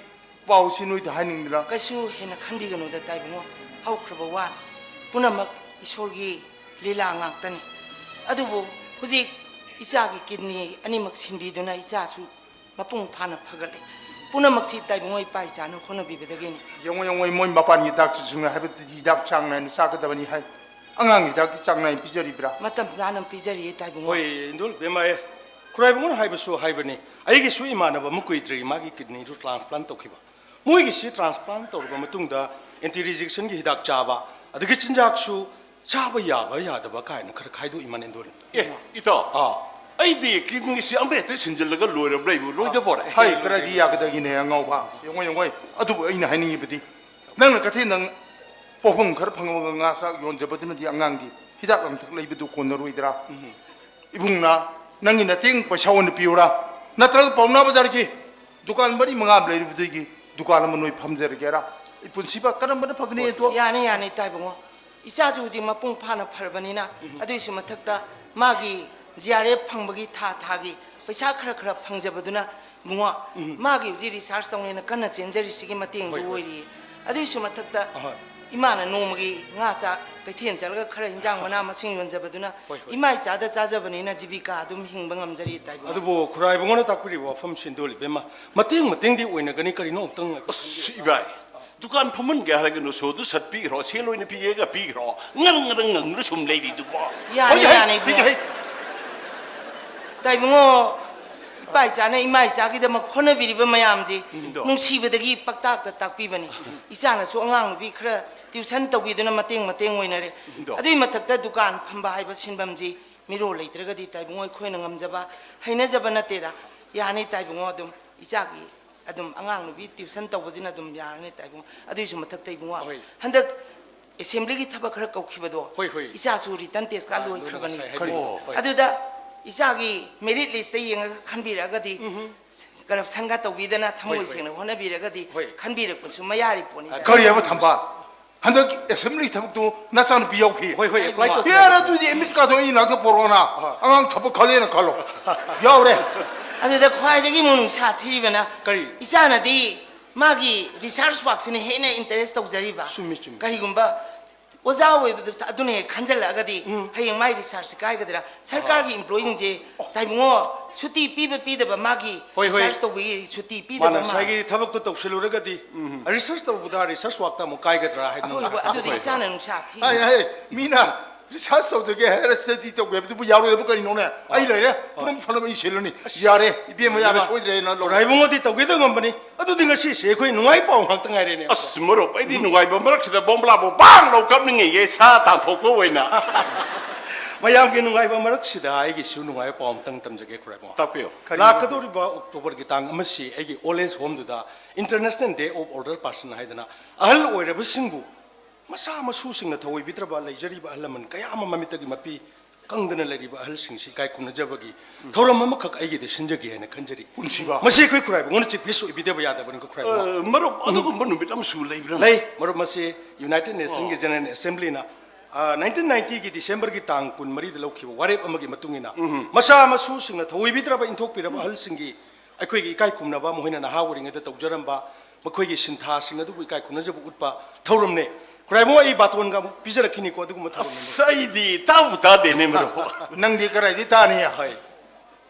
ꯄꯥꯎꯁꯤ ꯅꯣꯏꯗ ꯍꯥꯏꯅꯤꯡꯗꯅ꯫ ꯀꯩꯁꯨ ꯍꯦꯟꯅ ꯈꯟꯕꯤꯒꯅꯨꯗ ꯇꯥꯏꯕꯨꯡꯉꯣ, ꯍꯧꯈ꯭ꯔꯕ ꯋꯥꯅꯤ꯫ ꯄꯨꯝꯅꯃꯛ ꯏꯁꯣꯔꯒꯤ ꯂꯤꯂꯥ ꯉꯥꯛꯇꯅꯤ꯫ ꯑꯗꯨꯕꯨ ꯍꯧꯖꯤꯛ ꯏꯆꯥꯒꯤ ꯀꯤꯗꯅꯤ ꯑꯅꯤꯃꯛ ꯁꯤꯟꯕꯤꯗꯨꯅ ꯏꯆꯥꯁꯨ ꯃꯄꯨꯡ ꯐꯥꯅ ꯐꯒꯠꯂꯦ꯫ ꯄꯨꯝꯅꯃꯛꯁꯤ ꯇꯥꯏꯕꯨꯡꯉꯣ ꯏꯄꯥ ꯏꯆꯥꯅ ꯍꯣꯠꯅꯕꯤꯕꯗꯒꯤꯅꯤ꯫ ꯌꯦꯡꯉꯣ, ꯌꯦꯡꯉꯣ, ꯃꯣꯏ ꯃꯄꯥꯟꯒꯤ ꯗꯥꯛꯇꯔꯁꯤꯡꯅ ꯍꯥꯏꯕꯗꯗꯤ ꯍꯤꯗꯥꯛ ꯆꯥꯡ ꯅꯥꯏꯅ ꯆꯥꯒꯗꯕꯅꯤ ꯍꯥꯏ꯫ ꯑꯉꯥꯡꯒꯤ ꯍꯤꯗꯥꯛꯇꯤ ꯆꯥꯡ ꯅꯥꯏꯅ ꯄꯤꯖꯔꯤꯕ꯭ꯔꯥ? ꯃꯇꯝ ꯆꯥꯅ ꯄꯤꯖꯔꯤꯌꯦ ꯇꯥꯏꯕꯨꯡꯉꯣ꯫ ꯍꯣꯏ, ꯏꯟꯗꯣꯜ ꯕꯦꯝꯃ, ꯑꯦ, ꯈꯨꯔꯥꯏꯕꯨꯡꯉꯣꯅ ꯍꯥꯏꯕꯁꯨ ꯍꯥꯏꯕꯅꯤ꯫ ꯑꯩꯒꯤꯁꯨ ꯏꯃꯥꯟꯅꯕ ꯑꯃ ꯀꯨꯏꯗ꯭ꯔꯤ ꯃꯥꯒꯤ ꯀꯤꯗꯅꯤꯗꯨ ꯇ꯭ꯔꯥꯟꯁꯄ꯭ꯂꯥꯟ ꯇꯧꯈꯤꯕ꯫ ꯃꯣꯏꯒꯤꯁꯤ ꯇ꯭ꯔꯥꯟꯁꯄ꯭ꯂꯥꯟ ꯇꯧꯔꯕ ꯃꯇꯨꯡꯗ ꯑꯦꯟꯇꯤ ꯔꯤꯖꯦꯛꯁꯟꯒꯤ ꯍꯤꯗꯥꯛ ꯆꯥꯕ, ꯑꯗꯒꯤ ꯆꯤꯟꯖꯥꯛꯁꯨ ꯆꯥꯕ ꯌꯥꯕ ꯌꯥꯗꯕ ꯀꯥꯏꯅ ꯈꯔ ꯈꯥꯏꯗꯣꯛꯏ ꯃꯅꯦꯟꯗꯣꯜ꯫ ꯑꯦ, ꯏꯇꯥꯎ, ꯑꯥ꯫ ꯑꯩꯗꯤ ꯀꯤꯗꯅꯤꯁꯤ ꯑꯃ ꯍꯦꯛꯇ ꯁꯤꯟꯖꯤꯜꯂꯒ ꯂꯣꯏꯔꯕ꯭ꯔꯥ ꯏꯕꯨ? ꯂꯣꯏꯗꯕꯣꯔꯦ꯫ ꯍꯥꯏ, ꯈꯔꯗꯤ ꯌꯥꯒꯗꯒꯤꯅꯦ ꯑꯉꯥꯎꯕ꯫ ꯌꯦꯡꯉꯣ, ꯌꯦꯡꯉꯣ꯫ ꯑꯗꯨꯕꯨ ꯑꯩꯅ ꯍꯥꯏꯅꯤꯡꯉꯤꯕꯗꯤ, ꯅꯪꯅ ꯀꯩꯊꯦꯜꯗ ꯄꯣꯠꯐꯝ ꯈꯔ ꯐꯪꯉꯒ ꯉꯥ ꯆꯥꯛ ꯌꯣꯟꯖꯕꯗꯨꯅꯗꯤ ꯑꯉꯥꯡꯒꯤ ꯍꯤꯗꯥꯛ ꯂꯥꯡꯊꯛ ꯂꯩꯕꯗꯨ ꯀꯣꯟꯅꯔꯣꯏꯗ꯭ꯔꯥ? ꯎꯝ꯫ ꯏꯕꯨꯡꯅ ꯅꯪꯒꯤ ꯅꯇꯦꯡ ꯄꯩꯁꯥ ꯑꯣꯏꯅ ꯄꯤꯌꯨꯔꯥ? ꯅꯠꯇ꯭ꯔꯒ ꯄꯥꯎꯅꯥ ꯕꯖꯥꯔꯒꯤ ꯗꯨꯀꯥꯟ ꯃꯔꯤ ꯃꯉꯥ ꯑꯃ ꯂꯩꯔꯤꯕꯗꯨꯒꯤ ꯗꯨꯀꯥꯟ ꯑꯃ ꯅꯣꯏ ꯐꯝꯖꯔꯒꯦꯔꯥ? ꯏ ꯄꯨꯟꯁꯤꯕ ꯀꯔꯝꯕꯅ ꯐꯒꯅꯤ ꯑꯗꯣ? ꯌꯥꯅꯤ, ꯌꯥꯅꯤ, ꯏꯇꯥꯏꯕꯨꯡꯉꯣ꯫ ꯏꯆꯥꯁꯨ ꯍꯧꯖꯤꯛ ꯃꯄꯨꯡ ꯐꯥꯅ ꯐꯔꯕꯅꯤꯅ, ꯎꯝ꯫ ꯑꯗꯨꯏꯁꯨ ꯃꯊꯛꯇ ꯃꯥꯒꯤ ꯖꯤ ꯑꯥꯔ ꯑꯦꯐ ꯐꯪꯕꯒꯤ ꯊꯥ ꯊꯥꯒꯤ ꯄꯩꯁꯥ ꯈꯔ ꯈꯔ ꯐꯪꯖꯕꯗꯨꯅ ꯏꯕꯨꯡꯉꯣ, ꯎꯝ꯫ ꯃꯥꯒꯤ ꯍꯧꯖꯤꯛ ꯔꯤꯁꯥꯔꯁ ꯇꯧꯅꯦꯅ ꯀꯟꯅ ꯆꯦꯟꯖꯔꯤꯁꯤꯒꯤ ꯃꯇꯦꯡꯗꯨ ꯍꯣꯏ, ꯍꯣꯏ꯫ ꯑꯣꯏꯔꯤꯌꯦ꯫ ꯑꯗꯨꯏꯁꯨ ꯃꯊꯛꯇ ꯑꯍꯣꯏ꯫ ꯏꯃꯥꯅ ꯅꯣꯡꯃꯒꯤ ꯉꯥ ꯆꯥꯛ ꯀꯩꯊꯦꯜ ꯆꯠꯂꯒ ꯈꯔ ꯏꯟꯖꯥꯡ ꯃꯅꯥ ꯃꯁꯤꯡ ꯌꯣꯟꯖꯕꯗꯨꯅ ꯍꯣꯏ, ꯍꯣꯏ꯫ ꯏꯃꯥ ꯏꯆꯥꯗ ꯆꯥꯖꯕꯅꯤꯅ ꯖꯤꯕꯤꯀꯥ ꯑꯗꯨꯝ ꯍꯤꯡꯕ ꯉꯝꯖꯔꯤ ꯇꯥꯏꯕꯨꯡꯉꯣ꯫ ꯑꯗꯨꯕꯨ ꯈꯨꯔꯥꯏꯕꯨꯡꯉꯣꯅ ꯇꯥꯛꯄꯤꯔꯤꯕ ꯋꯥꯐꯝ ꯁꯤꯟꯗꯣꯜ ꯏꯕꯦꯝꯃ, ꯃꯇꯦꯡ ꯃꯇꯦꯡꯗꯤ ꯑꯣꯏꯅꯒꯅꯤ, ꯀꯔꯤꯅꯣ ꯑꯃꯨꯛꯇꯪ ꯉꯥꯏꯈꯣ꯫ ꯑꯁ, ꯏꯕꯥꯏ, ꯗꯨꯀꯥꯟ ꯐꯝꯍꯟꯒꯦ ꯍꯥꯏꯔꯒ ꯅꯨꯁꯣꯗꯨ ꯁꯠ ꯄꯤꯈ꯭ꯔꯣ, ꯁꯦꯜ ꯑꯣꯏꯅ ꯄꯤꯒꯦꯒ ꯄꯤꯈ꯭ꯔꯣ, ꯉꯔꯪ ꯉꯔꯪ ꯉꯪꯗꯨꯅ ꯁꯨꯝ ꯂꯩꯔꯤꯗꯨꯕꯣ꯫ ꯌꯥꯅꯤ, ꯍꯣꯏ, ꯍꯩ, ꯌꯥꯅꯤ, ꯄꯤꯒꯦ, ꯏꯕꯨꯡꯉꯣ꯫ ꯍꯩ꯫ ꯇꯥꯏꯕꯨꯡꯉꯣ, ꯏꯄꯥ ꯏꯆꯥꯅ ꯏꯃꯥ ꯏꯆꯥꯒꯤꯗꯃꯛ ꯍꯣꯠꯅꯕꯤꯔꯤꯕ ꯃꯌꯥꯝꯁꯤ ꯎꯝ꯫ ꯅꯨꯡꯁꯤꯕꯗꯒꯤ ꯄꯥꯛꯇꯥꯛꯇ ꯇꯥꯛꯄꯤꯕꯅꯤ꯫ ꯏꯆꯥꯅꯁꯨ ꯑꯉꯥꯡ ꯅꯨꯄꯤ ꯈꯔ ꯇ꯭ꯌꯨꯁꯟ ꯇꯧꯕꯤꯗꯨꯅ ꯃꯇꯦꯡ ꯃꯇꯦꯡ ꯑꯣꯏꯅꯔꯦ꯫ ꯎꯝ꯫ ꯑꯗꯨꯒꯤ ꯃꯊꯛꯇ ꯗꯨꯀꯥꯟ ꯐꯝꯕ ꯍꯥꯏꯕ ꯁꯤꯟꯐꯝꯁꯤ ꯃꯤꯔꯣꯜ ꯂꯩꯇ꯭ꯔꯒꯗꯤ ꯇꯥꯏꯕꯨꯡꯉꯣ ꯑꯩꯈꯣꯏꯅ ꯉꯝꯖꯕ ꯍꯩꯅꯖꯕ ꯅꯠꯇꯦꯗ꯫ ꯌꯥꯅꯤ ꯇꯥꯏꯕꯨꯡꯉꯣ, ꯑꯗꯨꯝ ꯏꯆꯥꯒꯤ ꯑꯗꯨꯝ ꯑꯉꯥꯡ ꯅꯨꯄꯤ ꯇ꯭ꯌꯨꯁꯟ ꯇꯧꯕꯁꯤꯅ ꯑꯗꯨꯝ ꯌꯥꯔꯅꯤ ꯇꯥꯏꯕꯨꯡꯉꯣ꯫ ꯑꯗꯨꯒꯤꯁꯨ ꯃꯊꯛꯇ ꯏꯕꯨꯡꯉꯣ, ꯍꯣꯏ꯫ ꯍꯟꯗꯛ ꯑꯦꯁꯦꯝꯕ꯭ꯂꯤꯒꯤ ꯊꯕꯛ ꯈꯔ ꯀꯧꯈꯤꯕꯗꯣ, ꯍꯣꯏ, ꯍꯣꯏ꯫ ꯏꯆꯥꯁꯨ ꯔꯤꯇꯟ ꯇꯦꯁꯀ ꯑꯥ, ꯑꯗꯨꯅ ꯂꯣꯏꯈ꯭ꯔꯕꯅꯤ꯫ ꯉꯁꯥꯏ ꯍꯥꯏꯕꯤꯌꯨ꯫ ꯍꯣꯏ꯫ ꯑꯗꯨꯗ ꯏꯆꯥꯒꯤ ꯃꯦꯔꯤꯠ ꯂꯤꯁꯇ ꯌꯦꯡꯉꯒ ꯈꯟꯕꯤꯔꯛꯑꯒꯗꯤ, ꯀꯔꯞꯁꯟꯒ ꯇꯧꯕꯤꯗꯅ ꯊꯃꯣꯏ ꯍꯣꯏ, ꯍꯣꯏ꯫ ꯁꯦꯡꯅ ꯍꯣꯠꯅꯕꯤꯔꯒꯗꯤ ꯍꯣꯏ꯫ ꯈꯟꯕꯤꯔꯛꯄꯁꯨ ꯃꯌꯥꯔꯤ ꯄꯣꯠꯅꯤꯗ꯫ ꯑ, ꯀꯔꯤ ꯍꯥꯏꯕ ꯊꯝꯕꯥꯜ? ꯍꯟꯗꯛ ꯑꯦꯁꯦꯝꯕ꯭ꯂꯤ ꯊꯕꯛꯇꯨ ꯅꯆꯥꯅꯨꯄꯤ ꯌꯥꯎꯈꯤ꯫ ꯍꯣꯏ, ꯍꯣꯏ, ꯑꯦꯄ꯭ꯂꯥꯏ ꯍꯣꯏ꯫ ꯇꯧ- ꯌꯥꯔꯦ, ꯑꯗꯨꯗꯤ ꯑꯦꯃꯤꯠ ꯀꯥꯗꯣ ꯑꯩ ꯅꯥꯛꯇ ꯄꯣꯔꯛꯑꯣꯅ꯫ ꯑꯍꯣꯏ꯫ ꯑꯉꯥꯡ ꯊꯕꯛ ꯈꯜꯂꯦꯅ ꯈꯜꯂꯣ꯫ ꯌꯥꯎꯔꯦ꯫ ꯑꯗꯨꯗ ꯈ꯭ꯋꯥꯏꯗꯒꯤ ꯑꯃꯨꯛ ꯅꯨꯡꯁꯥ ꯊꯤꯔꯤꯕꯅ, ꯀꯔꯤ? ꯏꯆꯥꯅꯗꯤ ꯃꯥꯒꯤ ꯔꯤꯁꯥꯔꯁ ꯋꯥꯛꯁꯤꯅ ꯍꯦꯟꯅ ꯏꯟꯇꯔꯦꯁ ꯇꯧꯖꯔꯤꯕ꯫ ꯆꯨꯝꯃꯤ, ꯆꯨꯝꯃꯤ꯫ ꯀꯔꯤꯒꯨꯝꯕ ꯑꯣꯖꯥ ꯑꯣꯏꯕꯗꯨ ꯑꯗꯨꯅ ꯍꯦꯛ ꯈꯟꯖꯜꯂꯛꯑꯒꯗꯤ, ꯍꯌꯦꯡ ꯃꯥꯏ ꯔꯤꯁꯥꯔꯁꯁꯤ ꯀꯥꯏꯒꯗ꯭ꯔꯥ? ꯁꯔꯀꯥꯔꯒꯤ ꯏꯝꯄ꯭ꯂꯣꯌꯤꯁꯤꯡꯁꯦ, ꯇꯥꯏꯕꯨꯡꯉꯣ, ꯁꯨꯇꯤ ꯄꯤꯕ ꯄꯤꯗꯕ, ꯃꯥꯒꯤ ꯍꯣꯏ, ꯍꯣꯏ꯫ ꯔꯤꯁꯥꯔꯁ ꯇꯧꯕꯒꯤ ꯁꯨꯇꯤ ꯄꯤꯗꯕ ꯃꯥꯅ ꯃꯥ꯫ ꯉꯁꯥꯏꯒꯤ ꯊꯕꯛꯇꯣ ꯇꯧꯁꯤꯜꯂꯨꯔꯒꯗꯤ, ꯔꯤꯁꯔꯁ ꯇꯧꯕꯗ ꯔꯤꯁꯔꯁ ꯋꯥꯛꯇ ꯑꯃꯨꯛ ꯀꯥꯏꯒꯗ꯭ꯔꯥ ꯍꯥꯏꯗꯅ ꯍꯣꯏ, ꯅꯨꯡꯁꯥ ꯍꯣꯏ, ꯑꯗꯨꯗꯤ ꯊꯤꯔꯤꯕ꯫ ꯏꯆꯥꯅ ꯅꯨꯡꯁꯥ ꯊꯤ꯫ ꯍꯥꯏ, ꯍꯥꯏ, ꯃꯤꯅ ꯔꯤꯁꯥꯔꯁ ꯇꯧꯖꯒꯦ ꯍꯥꯏꯔ ꯁ꯭ꯇꯗꯤ ꯇꯧꯒꯦ ꯍꯥꯏꯕꯗꯨꯕꯨ ꯌꯥꯔꯣꯏꯗꯕ ꯀꯔꯤꯅꯣꯅꯦ? ꯑꯩ ꯂꯩꯔꯦ, ꯄꯨꯝꯅꯃꯛ ꯐꯅꯕ ꯑꯩ ꯁꯤꯜꯂꯅꯤ꯫ ꯌꯥꯔꯦ, ꯏꯕꯦꯝꯃ, ꯌꯥꯔꯦ, ꯁꯣꯏꯗ꯭ꯔꯦꯅ ꯂꯧꯔꯣ꯫ ꯈꯨꯔꯥꯏꯕꯨꯡꯉꯣꯗꯤ ꯇꯧꯒꯦꯗ ꯉꯝꯕꯅꯤ꯫ ꯑꯗꯨꯗꯤ ꯉꯁꯤꯁꯦ ꯑꯩꯈꯣꯏ ꯅꯨꯡꯉꯥꯏ ꯄꯥꯎ ꯉꯥꯛꯇ ꯉꯥꯏꯔꯦꯅꯦ꯫ ꯑꯁ, ꯃꯔꯨꯞ, ꯑꯩꯗꯤ ꯅꯨꯡꯉꯥꯏꯕ ꯃꯔꯛꯁꯤꯗ ꯕꯣꯝꯕ꯭ꯂꯥꯕꯨ ꯕꯥꯡ ꯂꯧ ꯀꯞꯅꯤꯡꯉꯤꯌꯦ, ꯁꯥ ꯇꯥꯟꯊꯣꯛꯄ ꯑꯣꯏꯅ꯫ ꯃꯌꯥꯝꯒꯤ ꯅꯨꯡꯉꯥꯏꯕ ꯃꯔꯛꯁꯤꯗ ꯑꯩꯒꯤꯁꯨ ꯅꯨꯡꯉꯥꯏꯕ ꯄꯥꯎ ꯑꯝꯇꯪ ꯇꯝꯖꯒꯦ, ꯈꯨꯔꯥꯏꯕꯨꯡꯉꯣ꯫ ꯇꯥꯛꯄꯤꯌꯨ꯫ ꯂꯥꯛꯀꯗꯧꯔꯤꯕ ꯑꯣꯛꯇꯣꯕꯔꯒꯤ ꯇꯥꯡ ꯑꯃꯁꯤ ꯑꯩꯒꯤ ꯑꯣꯜ ꯑꯦꯖ ꯍꯣꯝꯗꯨꯗ International Day of Older Person ꯍꯥꯏꯗꯅ, ꯑꯍꯜ ꯑꯣꯏꯔꯕꯁꯤꯡꯕꯨ ꯃꯆꯥ ꯃꯁꯨꯁꯤꯡꯅ ꯊꯑꯣꯏꯕꯤꯗ꯭ꯔꯕ ꯂꯩꯖꯔꯤꯕ ꯑꯍꯜ ꯂꯃꯟ ꯀꯌꯥ ꯑꯃ ꯃꯃꯤꯠꯇꯒꯤ ꯃꯄꯤ ꯀꯪꯗꯅ ꯂꯩꯔꯤꯕ ꯑꯍꯜꯁꯤꯡꯁꯤ ꯏꯀꯥꯏ ꯈꯨꯝꯅꯖꯕꯒꯤ ꯊꯧꯔꯝ ꯑꯃꯈꯛ ꯑꯩꯒꯤꯗ ꯁꯤꯟꯖꯒꯦ ꯍꯥꯏꯅ ꯈꯟꯖꯔꯤ꯫ ꯄꯨꯟꯁꯤꯕ꯫ ꯃꯁꯤ ꯑꯩꯈꯣꯏ ꯈꯨꯔꯥꯏꯕꯨꯡꯉꯣꯅ ꯆꯤꯐ ꯒꯦꯁ ꯑꯣꯏꯕꯤꯗꯕ ꯌꯥꯗꯕꯅꯤꯀꯣ, ꯈꯨꯔꯥꯏꯕꯨꯡꯉꯣ꯫ ꯑ, ꯃꯔꯨꯞ, ꯑꯗꯨꯒꯨꯝꯕ ꯅꯨꯃꯤꯠ ꯑꯃꯁꯨ ꯂꯩꯕ꯭ꯔꯥ? ꯂꯩ, ꯃꯔꯨꯞ, ꯃꯁꯤ ꯌꯨꯅꯥꯏꯇꯦꯗ ꯅꯦꯁꯟꯒꯤ ꯖꯦꯅꯔꯦꯜ ꯑꯦꯁꯦꯝꯕ꯭ꯂꯤꯅ, ꯑ, ꯅꯥꯏꯟꯇꯤꯟ ꯅꯥꯏꯟꯇꯤꯒꯤ ꯗꯤꯁꯦꯝꯕꯔꯒꯤ ꯇꯥꯡ ꯀꯨꯟꯃꯔꯤꯗ ꯂꯧꯈꯤꯕ ꯋꯥꯔꯦꯞ ꯑꯃꯒꯤ ꯃꯇꯨꯡ ꯏꯟꯅ, ꯃꯆꯥ ꯃꯁꯨꯁꯤꯡꯅ ꯊꯑꯣꯏꯕꯤꯗ꯭ꯔꯕ ꯏꯟꯊꯣꯛꯄꯤꯔꯕ ꯑꯍꯜꯁꯤꯡꯒꯤ ꯑꯩꯈꯣꯏꯒꯤ ꯏꯀꯥꯏ ꯈꯨꯝꯅꯕ, ꯃꯈꯣꯏꯅ ꯅꯍꯥ ꯑꯣꯏꯔꯤꯉꯩꯗ ꯇꯧꯖꯔꯝꯕ ꯃꯈꯣꯏꯒꯤ ꯁꯤꯟꯊꯥꯁꯤꯡ ꯑꯗꯨꯕꯨ ꯏꯀꯥꯏ ꯈꯨꯝꯅꯖꯕ ꯎꯠꯄ ꯊꯧꯔꯝꯅꯦ꯫ ꯈꯨꯔꯥꯏꯕꯨꯡꯉꯣ, ꯑꯩ ꯕꯥꯇꯣꯟꯒ ꯑꯃꯨꯛ ꯄꯤꯖꯔꯛꯈꯤꯅꯤꯀꯣ, ꯑꯗꯨꯒꯨꯝꯕ ꯊꯧꯔꯝ ꯑꯃ꯫ ꯑꯁ, ꯑꯩꯗꯤ ꯇꯥꯕꯨ ꯇꯥꯗꯦꯅꯦ, ꯃꯔꯨꯞ꯫ ꯅꯪꯗꯤ ꯀꯗꯥꯏꯗꯤ ꯇꯥꯅꯤ? ꯍꯣꯏ꯫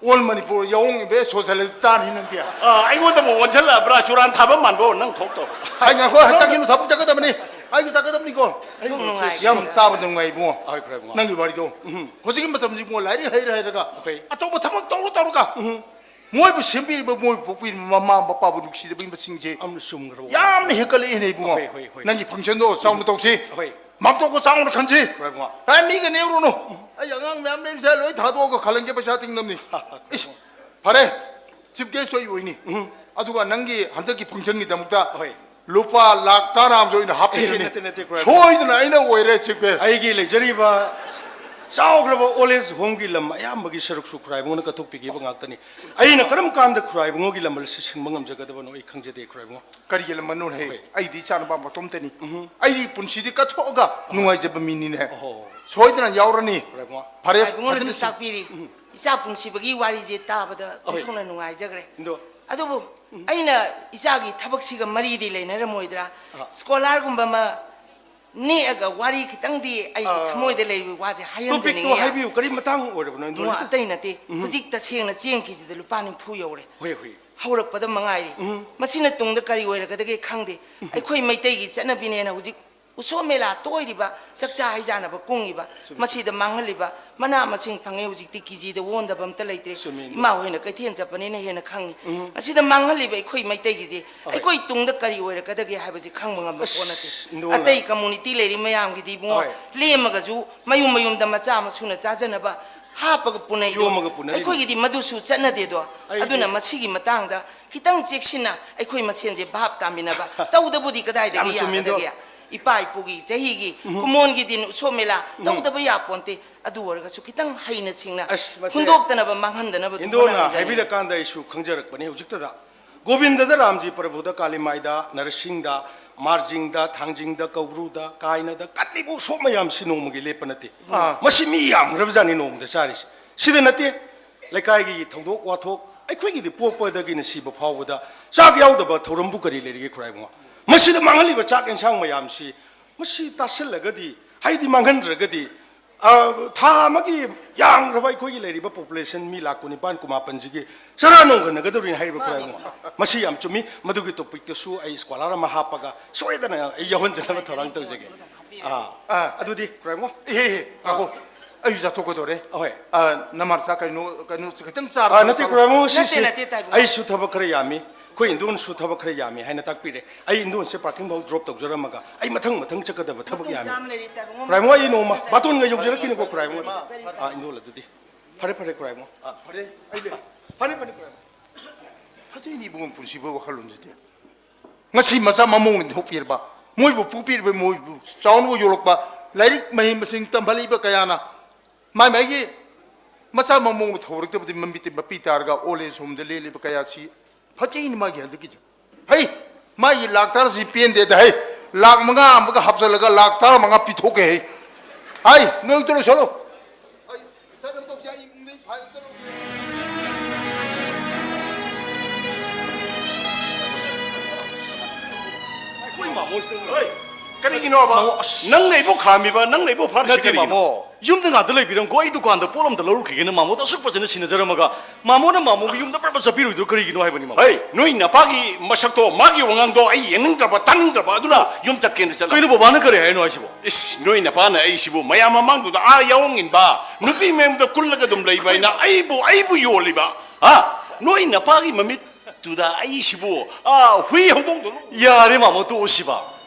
ꯑꯣꯜ ꯃꯅꯤꯄꯨꯔ ꯌꯥꯑꯣꯡ ꯏꯟꯕ ꯁꯣꯁꯤꯌꯥꯂꯤꯁ ꯇꯥꯅꯤ ꯅꯪꯗꯤ꯫ ꯑ, ꯑꯩꯉꯣꯟꯗꯕꯨ ꯑꯣꯟꯁꯤꯜꯂꯛꯑꯕ꯭ꯔꯥ? ꯆꯨꯔꯥꯟ ꯊꯥꯕ ꯃꯥꯟꯕ꯭ꯔꯣ? ꯅꯪ ꯊꯣꯛꯇꯧ꯫ ꯑꯩ ꯉꯥꯏꯈꯣ, ꯆꯠꯈꯤꯅꯨ, ꯊꯕꯛ ꯆꯠꯀꯗꯕꯅꯤ꯫ ꯑꯩꯁꯨ ꯆꯠꯀꯗꯕꯅꯤꯀꯣ꯫ ꯌꯥꯝ ꯅꯨꯡꯉꯥꯏ꯫ ꯌꯥꯝ ꯇꯥꯕ ꯅꯨꯡꯉꯥꯏ, ꯏꯕꯨꯡꯉꯣ꯫ ꯍꯣꯏ, ꯈꯨꯔꯥꯏꯕꯨꯡꯉꯣ꯫ ꯅꯪꯒꯤ ꯋꯥꯔꯤꯗꯣ꯫ ꯍꯧꯖꯤꯛꯀꯤ ꯃꯇꯝꯁꯤ, ꯏꯕꯨꯡꯉꯣ, ꯂꯥꯏꯔꯤꯛ ꯍꯩꯔ ꯍꯩꯔꯒ ꯑꯩꯈꯣꯏ ꯑꯆꯧꯕ ꯊꯕꯛ ꯇꯧꯔ ꯇꯧꯔꯒ ꯃꯣꯏꯕꯨ ꯁꯦꯝꯕꯤꯔꯤꯕ, ꯃꯣꯏꯕꯨ ꯄꯣꯛꯄꯤꯔꯤꯕ ꯃꯃꯥ ꯃꯄꯥꯕꯨ ꯅꯨꯡꯁꯤꯔꯕ ꯃꯁꯤꯡꯁꯦ ꯌꯥꯝꯅ ꯆꯨꯝꯈ꯭ꯔꯕ ꯋꯥ꯫ ꯌꯥꯝꯅ ꯍꯦꯟꯀꯠꯂꯛꯏꯅꯦ, ꯏꯕꯨꯡꯉꯣ꯫ ꯍꯣꯏ, ꯍꯣꯏ, ꯍꯣꯏ꯫ ꯅꯪꯒꯤ ꯐꯪꯁꯟꯗꯣ ꯆꯥꯎꯅ ꯇꯧꯁꯤ꯫ ꯍꯣꯏ꯫ ꯃꯥꯝꯇꯣꯛꯄ ꯆꯥꯎꯅ ꯈꯟꯁꯤ꯫ ꯈꯨꯔꯥꯏꯕꯨꯡꯉꯣ꯫ ꯑꯦ, ꯃꯤꯒ ꯅꯦꯛꯎꯔꯨꯅꯨ꯫ ꯑꯩ ꯑꯉꯥꯡ ꯃꯌꯥꯝ ꯂꯩꯔꯤꯁꯦ ꯂꯣꯏ ꯊꯥꯗꯣꯛꯑꯒ ꯈꯜꯍꯟꯒꯦ, ꯄꯩꯁꯥ ꯇꯤꯡꯅꯕꯅꯤ꯫ ꯏꯁ, ꯐꯔꯦ, ꯆꯤꯐ ꯒꯦꯁꯇꯣ ꯑꯩ ꯑꯣꯏꯅꯤ꯫ ꯑꯗꯨꯒ ꯅꯪꯒꯤ ꯍꯟꯗꯛꯀꯤ ꯐꯪꯁꯟꯒꯤꯗꯃꯛꯇ ꯍꯣꯏ꯫ ꯂꯨꯄꯥ ꯂꯥꯈ ꯇꯔꯥ ꯑꯃꯁꯨ ꯑꯩꯅ ꯍꯥꯞꯄꯤꯔꯅꯤ꯫ ꯑꯦ, ꯅꯠꯇꯦ, ꯅꯠꯇꯦ, ꯈꯨꯔꯥꯏꯕꯨꯡ꯫ ꯁꯣꯏꯗꯅ ꯑꯩꯅ ꯑꯣꯏꯔꯦ, Chief Guest꯫ ꯑꯩꯒꯤ ꯂꯩꯖꯔꯤꯕ ꯆꯥꯎꯈ꯭ꯔꯕ old age homeꯒꯤ ꯂꯝ ꯑꯌꯥꯝꯕꯒꯤ ꯁꯔꯨꯛꯁꯨ ꯈꯨꯔꯥꯏꯕꯨꯡꯅ ꯀꯠꯊꯣꯛꯄꯤꯈꯤꯕ ꯉꯥꯛꯇꯅꯤ꯫ ꯑꯩꯅ ꯀꯔꯝ ꯀꯥꯟꯗ ꯈꯨꯔꯥꯏꯕꯨꯡꯒꯤ ꯂꯝ ꯑꯁꯤ ꯁꯤꯡꯕ ꯉꯝꯖꯒꯗꯕꯅꯣ ꯑꯩ ꯈꯪꯖꯗꯦ, ꯈꯨꯔꯥꯏꯕꯨꯡ꯫ ꯀꯔꯤꯒꯤ ꯂꯝ ꯃꯅꯨꯡ ꯍꯦ? ꯍꯣꯏ꯫ ꯑꯩꯗꯤ ꯏꯆꯥꯅꯨꯄꯥ ꯃꯇꯣꯝꯇꯅꯤ꯫ ꯎꯝꯍꯨꯝ꯫ ꯑꯩꯗꯤ ꯄꯨꯟꯁꯤꯗꯤ ꯀꯠꯊꯣꯛꯑꯒ ꯅꯨꯡꯉꯥꯏꯖꯕ ꯃꯤꯅꯤꯅꯦ꯫ ꯑꯣꯍꯣ꯫ ꯁꯣꯏꯗꯅ ꯌꯥꯎꯔꯅꯤ꯫ ꯈꯨꯔꯥꯏꯕꯨꯡ꯫ ꯐꯔꯦ, ꯈꯨꯔꯥꯏꯕꯨꯡꯅꯁꯨ ꯐꯖꯅ ꯁꯤ-, ꯇꯥꯛꯄꯤꯔꯤ꯫ ꯎꯝ꯫ ꯏꯆꯥ ꯄꯨꯟꯁꯤꯕꯒꯤ ꯋꯥꯔꯤꯁꯦ ꯇꯥꯕꯗ ꯑꯍꯣꯏ꯫ ꯑꯣꯟꯊꯣꯛꯅ ꯅꯨꯡꯉꯥꯏꯖꯈ꯭ꯔꯦ꯫ ꯑꯗꯣ ꯑꯗꯨꯕꯨ ꯑꯩꯅ ꯏꯆꯥꯒꯤ ꯊꯕꯛꯁꯤꯒ ꯃꯔꯤꯗꯤ ꯂꯩꯅꯔꯝꯃꯣꯏꯗ꯭ꯔꯥ? ꯑꯥ꯫ Scholarꯒꯨꯝꯕ ꯑꯃ ꯅꯦꯛꯑꯒ ꯋꯥꯔꯤ ꯈꯤꯇꯪꯗꯤ ꯑꯩꯒꯤ ꯑꯥ꯫ ꯊꯃꯣꯏꯗ ꯂꯩꯔꯤꯕ ꯋꯥꯁꯦ ꯍꯥꯏꯍꯟꯖꯅꯤꯡꯉꯤ꯫ Topicꯇꯣ ꯌꯥꯝ꯫ ꯍꯥꯏꯕꯤꯌꯨ, ꯀꯔꯤ ꯃꯇꯥꯡ ꯑꯣꯏꯔꯕꯅꯣ, ꯏꯟꯗꯣ? ꯏꯕꯨꯡꯉꯣ, ꯑꯇꯩ ꯅꯠꯇꯦ꯫ ꯎꯝ꯫ ꯍꯧꯖꯤꯛ ꯇꯁꯦꯡꯅ ꯆꯦꯡ KGꯗ ꯂꯨꯄꯥ ꯅꯤꯐꯨ ꯌꯧꯔꯦ꯫ ꯍꯣꯏ, ꯍꯣꯏ꯫ ꯍꯧꯔꯛꯄꯗ ꯃꯉꯥꯏꯔꯦ꯫ ꯎꯝ꯫ ꯃꯁꯤꯅ ꯇꯨꯡꯗ ꯀꯔꯤ ꯑꯣꯏꯔꯒꯗꯒꯦ ꯈꯪꯗꯦ꯫ ꯎꯝ꯫ ꯑꯩꯈꯣꯏ ꯃꯩꯇꯩꯒꯤ ꯆꯠꯅꯕꯤꯅꯦꯅ ꯍꯧꯖꯤꯛ ꯎꯁꯣꯞ ꯃꯦꯂꯥ ꯇꯣꯏꯔꯤꯕ, ꯆꯥꯛꯆꯥ ꯍꯩꯖꯥꯟꯅꯕ ꯀꯨꯡꯉꯤꯕ, ꯆꯨꯝꯃꯤ꯫ ꯃꯁꯤꯗ ꯃꯥꯡꯍꯜꯂꯤꯕ ꯃꯅꯥ ꯃꯁꯤꯡ ꯐꯪꯉꯦ, ꯍꯧꯖꯤꯛꯇꯤ KGꯗ ꯑꯣꯟꯗꯕ ꯑꯝꯇ ꯂꯩꯇ꯭ꯔꯦ꯫ ꯆꯨꯝꯃꯤ, ꯏꯟꯗꯣ꯫ ꯏꯃꯥ ꯍꯣꯏꯅ ꯀꯩꯊꯦꯜ ꯆꯠꯄꯅꯤꯅ ꯍꯦꯟꯅ ꯈꯪꯉꯤ꯫ ꯎꯝ꯫ ꯃꯁꯤꯗ ꯃꯥꯡꯍꯜꯂꯤꯕ ꯑꯩꯈꯣꯏ ꯃꯩꯇꯩꯒꯤꯁꯦ, ꯍꯣꯏ꯫ ꯑꯩꯈꯣꯏ ꯇꯨꯡꯗ ꯀꯔꯤ ꯑꯣꯏꯔꯛꯀꯗꯒꯦ ꯍꯥꯏꯕꯁꯦ ꯈꯪꯕ ꯉꯝꯕ ꯑꯁ, ꯄꯣꯠ ꯅꯠꯇꯦ꯫ ꯏꯟꯗꯣꯅ꯫ ꯑꯇꯩ community ꯂꯩꯔꯤ ꯃꯌꯥꯝꯒꯤꯗꯤ ꯏꯕꯨꯡꯉꯣ, ꯍꯣꯏ꯫ ꯂꯦꯝꯃꯒꯁꯨ ꯃꯌꯨꯝ ꯃꯌꯨꯝꯗ ꯃꯆꯥ ꯃꯁꯨꯅ ꯆꯥꯖꯅꯕ ꯍꯥꯞꯄꯒ ꯄꯨꯅꯩꯗꯣ꯫ ꯌꯣꯝꯃꯒ ꯄꯨꯅꯔꯤꯅꯤ꯫ ꯑꯩꯈꯣꯏꯒꯤꯗꯤ ꯃꯗꯨꯁꯨ ꯆꯠꯅꯗꯦꯗꯣ꯫ ꯑꯩꯗꯤ ꯑꯗꯨꯅ ꯃꯁꯤꯒꯤ ꯃꯇꯥꯡꯗ ꯈꯤꯇꯪ ꯆꯦꯛꯁꯤꯟꯅ ꯑꯩꯈꯣꯏ ꯃꯁꯦꯟꯁꯦ ꯚꯥꯞ ꯇꯥꯃꯤꯟꯅꯕ ꯇꯧꯗꯕꯨꯗꯤ ꯀꯗꯥꯏꯗꯒꯤ ꯌꯥꯝꯅ ꯆꯨꯝꯃꯤꯗꯣ꯫ ꯌꯥꯒꯗꯒꯦ? ꯏꯄꯥ ꯏꯄꯨꯒꯤ ꯆꯍꯤꯒꯤ ꯎꯝ꯫ ꯀꯨꯃꯣꯟꯒꯤ ꯗꯤꯟ ꯎꯁꯣꯞ ꯃꯦꯂꯥ ꯎꯝ꯫ ꯇꯧꯗꯕ ꯌꯥꯄꯣꯟꯇꯦ꯫ ꯑꯗꯨ ꯑꯣꯏꯔꯒꯁꯨ ꯈꯤꯇꯪ ꯍꯩꯅ ꯁꯤꯡꯅ ꯑꯁ, ꯃꯁꯦ ꯍꯨꯟꯗꯣꯛꯇꯅꯕ, ꯃꯥꯡꯍꯟꯗꯅꯕꯗꯨ ꯏꯟꯗꯣꯅ ꯍꯣꯠꯅꯍꯟꯖꯅꯤꯡꯉꯤ꯫ ꯍꯥꯏꯕꯤꯔꯀꯥꯟꯗ ꯑꯩꯁꯨ ꯈꯪꯖꯔꯛꯄꯅꯤ ꯍꯧꯖꯤꯛꯇꯗ꯫ ꯒꯣꯕꯤꯟꯗꯗ, ꯔꯥꯝꯖꯤ ꯄ꯭ꯔꯚꯨꯗ, ꯀꯥꯂꯤꯃꯥꯏꯗ, ꯅꯔꯁꯤꯡꯗ, ꯃꯥꯔꯖꯤꯡꯗ, ꯊꯥꯡꯖꯤꯡꯗ, ꯀꯧꯕ꯭ꯔꯨꯗ, ꯀꯥꯏꯅꯗ ꯀꯠꯂꯤꯕ ꯎꯁꯣꯞ ꯃꯌꯥꯝꯁꯤ ꯅꯣꯡꯃꯒꯤ ꯂꯦꯞꯄ ꯅꯠꯇꯦ꯫ ꯑꯥ꯫ ꯃꯁꯤ ꯃꯤ ꯌꯥꯝꯈ꯭ꯔꯕꯖꯥꯠꯅꯤ ꯅꯣꯡꯃꯗ ꯆꯥꯔꯤꯁꯤ꯫ ꯁꯤꯗ ꯅꯠꯇꯦ, ꯂꯩꯀꯥꯏꯒꯤ ꯊꯧꯗꯣꯛ ꯋꯥꯊꯣꯛ, ꯑꯩꯈꯣꯏꯒꯤꯗꯤ ꯄꯣꯛꯄꯗꯒꯤꯅ ꯁꯤꯕ ꯐꯥꯎꯕꯗ ꯆꯥꯛ ꯌꯥꯎꯗꯕ ꯊꯧꯔꯝꯕꯨ ꯀꯔꯤ ꯂꯩꯔꯤꯒꯦ, ꯈꯨꯔꯥꯏꯕꯨꯡꯉꯣ? ꯃꯁꯤꯗ ꯃꯥꯡꯍꯜꯂꯤꯕ ꯆꯥꯛ ꯌꯦꯟꯁꯥꯡ ꯃꯌꯥꯝꯁꯤ, ꯃꯁꯤ ꯇꯥꯁꯤꯜꯂꯒꯗꯤ, ꯍꯥꯏꯗꯤ ꯃꯥꯡꯍꯟꯗ꯭ꯔꯒꯗꯤ, ꯑ, ꯊꯥ ꯑꯃꯒꯤ ꯌꯥꯝꯈ꯭ꯔꯕ ꯑꯩꯈꯣꯏꯒꯤ ꯂꯩꯔꯤꯕ population ꯃꯤ ꯂꯥꯈ ꯀꯨꯟꯅꯤꯄꯥꯟ, ꯀꯨꯟꯃꯥꯄꯟꯁꯤꯒꯤ ꯆꯔꯥ ꯅꯣꯡꯒꯟꯅꯒꯗꯧꯔꯤꯅꯤ ꯍꯥꯏꯔꯤꯕ, ꯈꯨꯔꯥꯏꯕꯨꯡꯉꯣ꯫ ꯃꯁꯤ ꯌꯥꯝ ꯆꯨꯝꯃꯤ꯫ ꯃꯗꯨꯒꯤ topicꯇꯨꯁꯨ ꯑꯩ scholar ꯑꯃ ꯍꯥꯞꯄꯒ ꯁꯣꯏꯗꯅ ꯑꯩ ꯌꯥꯎꯍꯟꯖꯅꯕ ꯊꯧꯔꯥꯡ ꯇꯧꯖꯒꯦ꯫ ꯑꯥ, ꯑꯥ꯫ ꯑꯗꯨꯗꯤ, ꯈꯨꯔꯥꯏꯕꯨꯡꯉꯣ꯫ ꯑꯦ, ꯑꯦ, ꯑꯦ, ꯉꯥꯏꯈꯣ꯫ ꯑꯥ꯫ ꯑꯩꯁꯨ ꯆꯥꯊꯣꯛꯀꯗꯧꯔꯦ꯫ ꯑꯍꯣꯏ꯫ ꯑꯥ, ꯅꯃꯥ ꯆꯥ ꯀꯩꯅꯣ, ꯀꯩꯅꯣ ꯈꯤꯇꯪ ꯆꯥꯔ ꯑꯥ, ꯊꯣꯛꯑꯣ, ꯅꯠꯇꯦ, ꯆꯥꯔꯣ꯫ ꯈꯨꯔꯥꯏꯕꯨꯡꯉꯣ, ꯅꯠꯇꯦ, ꯁꯤꯁꯤ ꯅꯠꯇꯦ, ꯇꯥꯏꯕꯪ꯫ ꯑꯩꯁꯨ ꯊꯕꯛ ꯈꯔ ꯌꯥꯝꯃꯤ, ꯑꯩꯈꯣꯏ ꯏꯟꯗꯣꯟꯁꯨ ꯊꯕꯛ ꯈꯔ ꯌꯥꯝꯃꯤ ꯍꯥꯏꯅ ꯇꯥꯛꯄꯤꯔꯦ꯫ ꯑꯩ ꯏꯟꯗꯣꯟꯁꯦ parking ꯐꯥꯎ drop ꯇꯧꯖꯔꯝꯃꯒ ꯑꯩ ꯃꯊꯪ ꯃꯊꯪ ꯆꯠꯀꯗꯕ ꯊꯕꯛ ꯃꯇꯨꯝ ꯌꯥꯝꯃꯤ꯫ ꯆꯥꯝ ꯂꯩꯔꯤ, ꯇꯥꯏꯕꯪ꯫ ꯈꯨꯔꯥꯏꯕꯨꯡꯉꯣ, ꯑꯩ ꯅꯣꯡꯃ ꯕꯥꯇꯣꯟꯒ ꯌꯧꯖꯔꯛꯈꯤꯅꯤꯀꯣ, ꯈꯨꯔꯥꯏꯕꯨꯡꯉꯣ꯫ ꯑꯥ, ꯏꯟꯗꯣꯜ ꯑꯗꯨꯗꯤ꯫ ꯐꯔꯦ, ꯐꯔꯦ, ꯈꯨꯔꯥꯏꯕꯨꯡꯉꯣ꯫ ꯑꯥ, ꯐꯔꯦ, ꯑꯩ ꯂꯩ꯫ ꯐꯔꯦ, ꯐꯔꯦ, ꯈꯨꯔꯥꯏꯕꯨꯡꯉꯣ꯫ ꯐꯖꯩꯅꯦ ꯏꯕꯨꯡꯉꯣ ꯄꯨꯟꯁꯤꯕ ꯋꯥꯈꯜꯂꯣꯟꯁꯤꯗꯤ꯫ ꯉꯁꯤ ꯃꯆꯥ ꯃꯃꯧꯅ ꯊꯣꯛꯄꯤꯔꯕ, ꯃꯣꯏꯕꯨ ꯄꯣꯛꯄꯤꯔꯤꯕ, ꯃꯣꯏꯕꯨ ꯆꯥꯎꯅꯕ ꯌꯣꯛꯂꯛꯄ, ꯂꯥꯏꯔꯤꯛ ꯃꯍꯩ ꯃꯁꯤꯡ ꯇꯝꯍꯜꯂꯤꯕ ꯀꯌꯥꯅ ꯃꯥꯏ ꯃꯥꯏꯒꯤ ꯃꯆꯥ ꯃꯃꯧꯅ ꯊꯧꯔꯛꯇꯕꯗꯤ ꯃꯃꯤꯠꯇꯤ ꯃꯄꯤ ꯇꯥꯔꯒ old age homeꯗ ꯂꯦꯜꯂꯤꯕ ꯀꯌꯥꯁꯤ ꯐꯖꯩꯅꯦ ꯃꯥꯒꯤ ꯍꯟꯗꯛꯀꯤꯁꯦ꯫ ꯍꯩ, ꯃꯥꯒꯤ ꯂꯥꯛ ꯇꯔꯥꯁꯤ ꯄꯦꯟꯗꯦꯗ, ꯍꯩ, ꯂꯥꯛ ꯃꯉꯥ ꯑꯃꯒ ꯍꯥꯞꯆꯜꯂꯒ ꯂꯥꯛ ꯇꯔꯥꯃꯉꯥ ꯄꯤꯊꯣꯛꯀꯦ, ꯍꯩ꯫ ꯍꯩ, ꯅꯣꯏ ꯑꯝꯇ ꯂꯣꯏꯁꯜꯂꯣ꯫ ꯑꯩ ꯆꯠꯅꯕ ꯇꯧꯁꯤ, ꯑꯩ ꯏꯃꯨꯡꯗ ꯐꯥꯏꯜ ꯑꯝꯇ ꯂꯧꯒꯦ꯫ ꯑꯩꯈꯣꯏ ꯃꯥꯃꯣꯁꯤꯅ ꯍꯣꯏ, ꯀꯔꯤꯒꯤꯅꯣꯕ? ꯃꯥꯃꯣ, ꯑꯁ꯫ ꯅꯪꯅ ꯑꯩꯕꯨ ꯈꯥꯝꯃꯤꯕ, ꯅꯪꯅ ꯑꯩꯕꯨ ꯐꯥꯔꯤꯁꯤ ꯅꯠꯇꯦ, ꯀꯔꯤꯒꯤꯅꯣ? ꯃꯥꯃꯣ꯫ ꯌꯨꯝꯗ ꯉꯥꯛꯇ ꯂꯩꯕꯤꯔꯝꯀꯣ, ꯑꯩ ꯗꯨꯀꯥꯟꯗ ꯄꯣꯠ ꯑꯝꯇ ꯂꯧꯔꯨꯈꯤꯒꯦꯅ ꯃꯥꯃꯣꯗ ꯑꯁꯨꯛ ꯐꯖꯅ ꯁꯤꯟꯅꯖꯔꯝꯃꯒ, ꯃꯥꯃꯣꯅ ꯃꯥꯃꯣꯒꯤ ꯌꯨꯝꯗ ꯄ꯭ꯔꯞ ꯄ꯭ꯔꯞ ꯆꯠꯄꯤꯔꯣꯏꯗ꯭ꯔꯣ? ꯀꯔꯤꯒꯤꯅꯣ ꯍꯥꯏꯕꯅꯤ, ꯃꯥꯃꯣ? ꯍꯩ, ꯅꯣꯏ ꯅꯄꯥꯒꯤ ꯃꯁꯛꯇꯣ, ꯃꯥꯒꯤ ꯋꯥꯉꯥꯡꯗꯣ ꯑꯩ ꯌꯦꯡꯅꯤꯡꯗ꯭ꯔꯕ, ꯇꯥꯅꯤꯡꯗ꯭ꯔꯕ, ꯑꯗꯨꯅ ꯌꯨꯝ ꯆꯠꯀꯦꯅ ꯆꯠꯂꯕ꯫ ꯀꯩꯅꯣ, ꯕꯕꯥꯅ ꯀꯔꯤ ꯍꯥꯏꯅꯣ ꯍꯥꯏꯁꯤꯕꯣ? ꯏꯁ, ꯅꯣꯏ ꯅꯄꯥꯅ ꯑꯩꯁꯤꯕꯨ ꯃꯌꯥꯝ ꯃꯃꯥꯡꯗꯨꯗ ꯑꯥ ꯌꯥꯑꯣꯡ ꯏꯟꯕ, ꯅꯨꯄꯤ ꯃꯌꯨꯝꯗ ꯀꯨꯜꯂꯒ ꯑꯗꯨꯝ ꯂꯩꯕ ꯍꯥꯏꯅ ꯑꯩꯕꯨ, ꯑꯩꯕꯨ ꯌꯣꯜꯂꯤꯕ? ꯍꯥ? ꯅꯣꯏ ꯅꯄꯥꯒꯤ ꯃꯃꯤꯠꯇꯨꯗ ꯑꯩꯁꯤꯕꯨ, ꯑꯥ, ꯍꯨꯏ ꯍꯧꯗꯣꯡꯗꯧꯅ ꯎ- ꯌꯥꯔꯦ, ꯃꯥꯃꯣ, ꯇꯣꯛꯑꯣ ꯁꯤꯕ꯫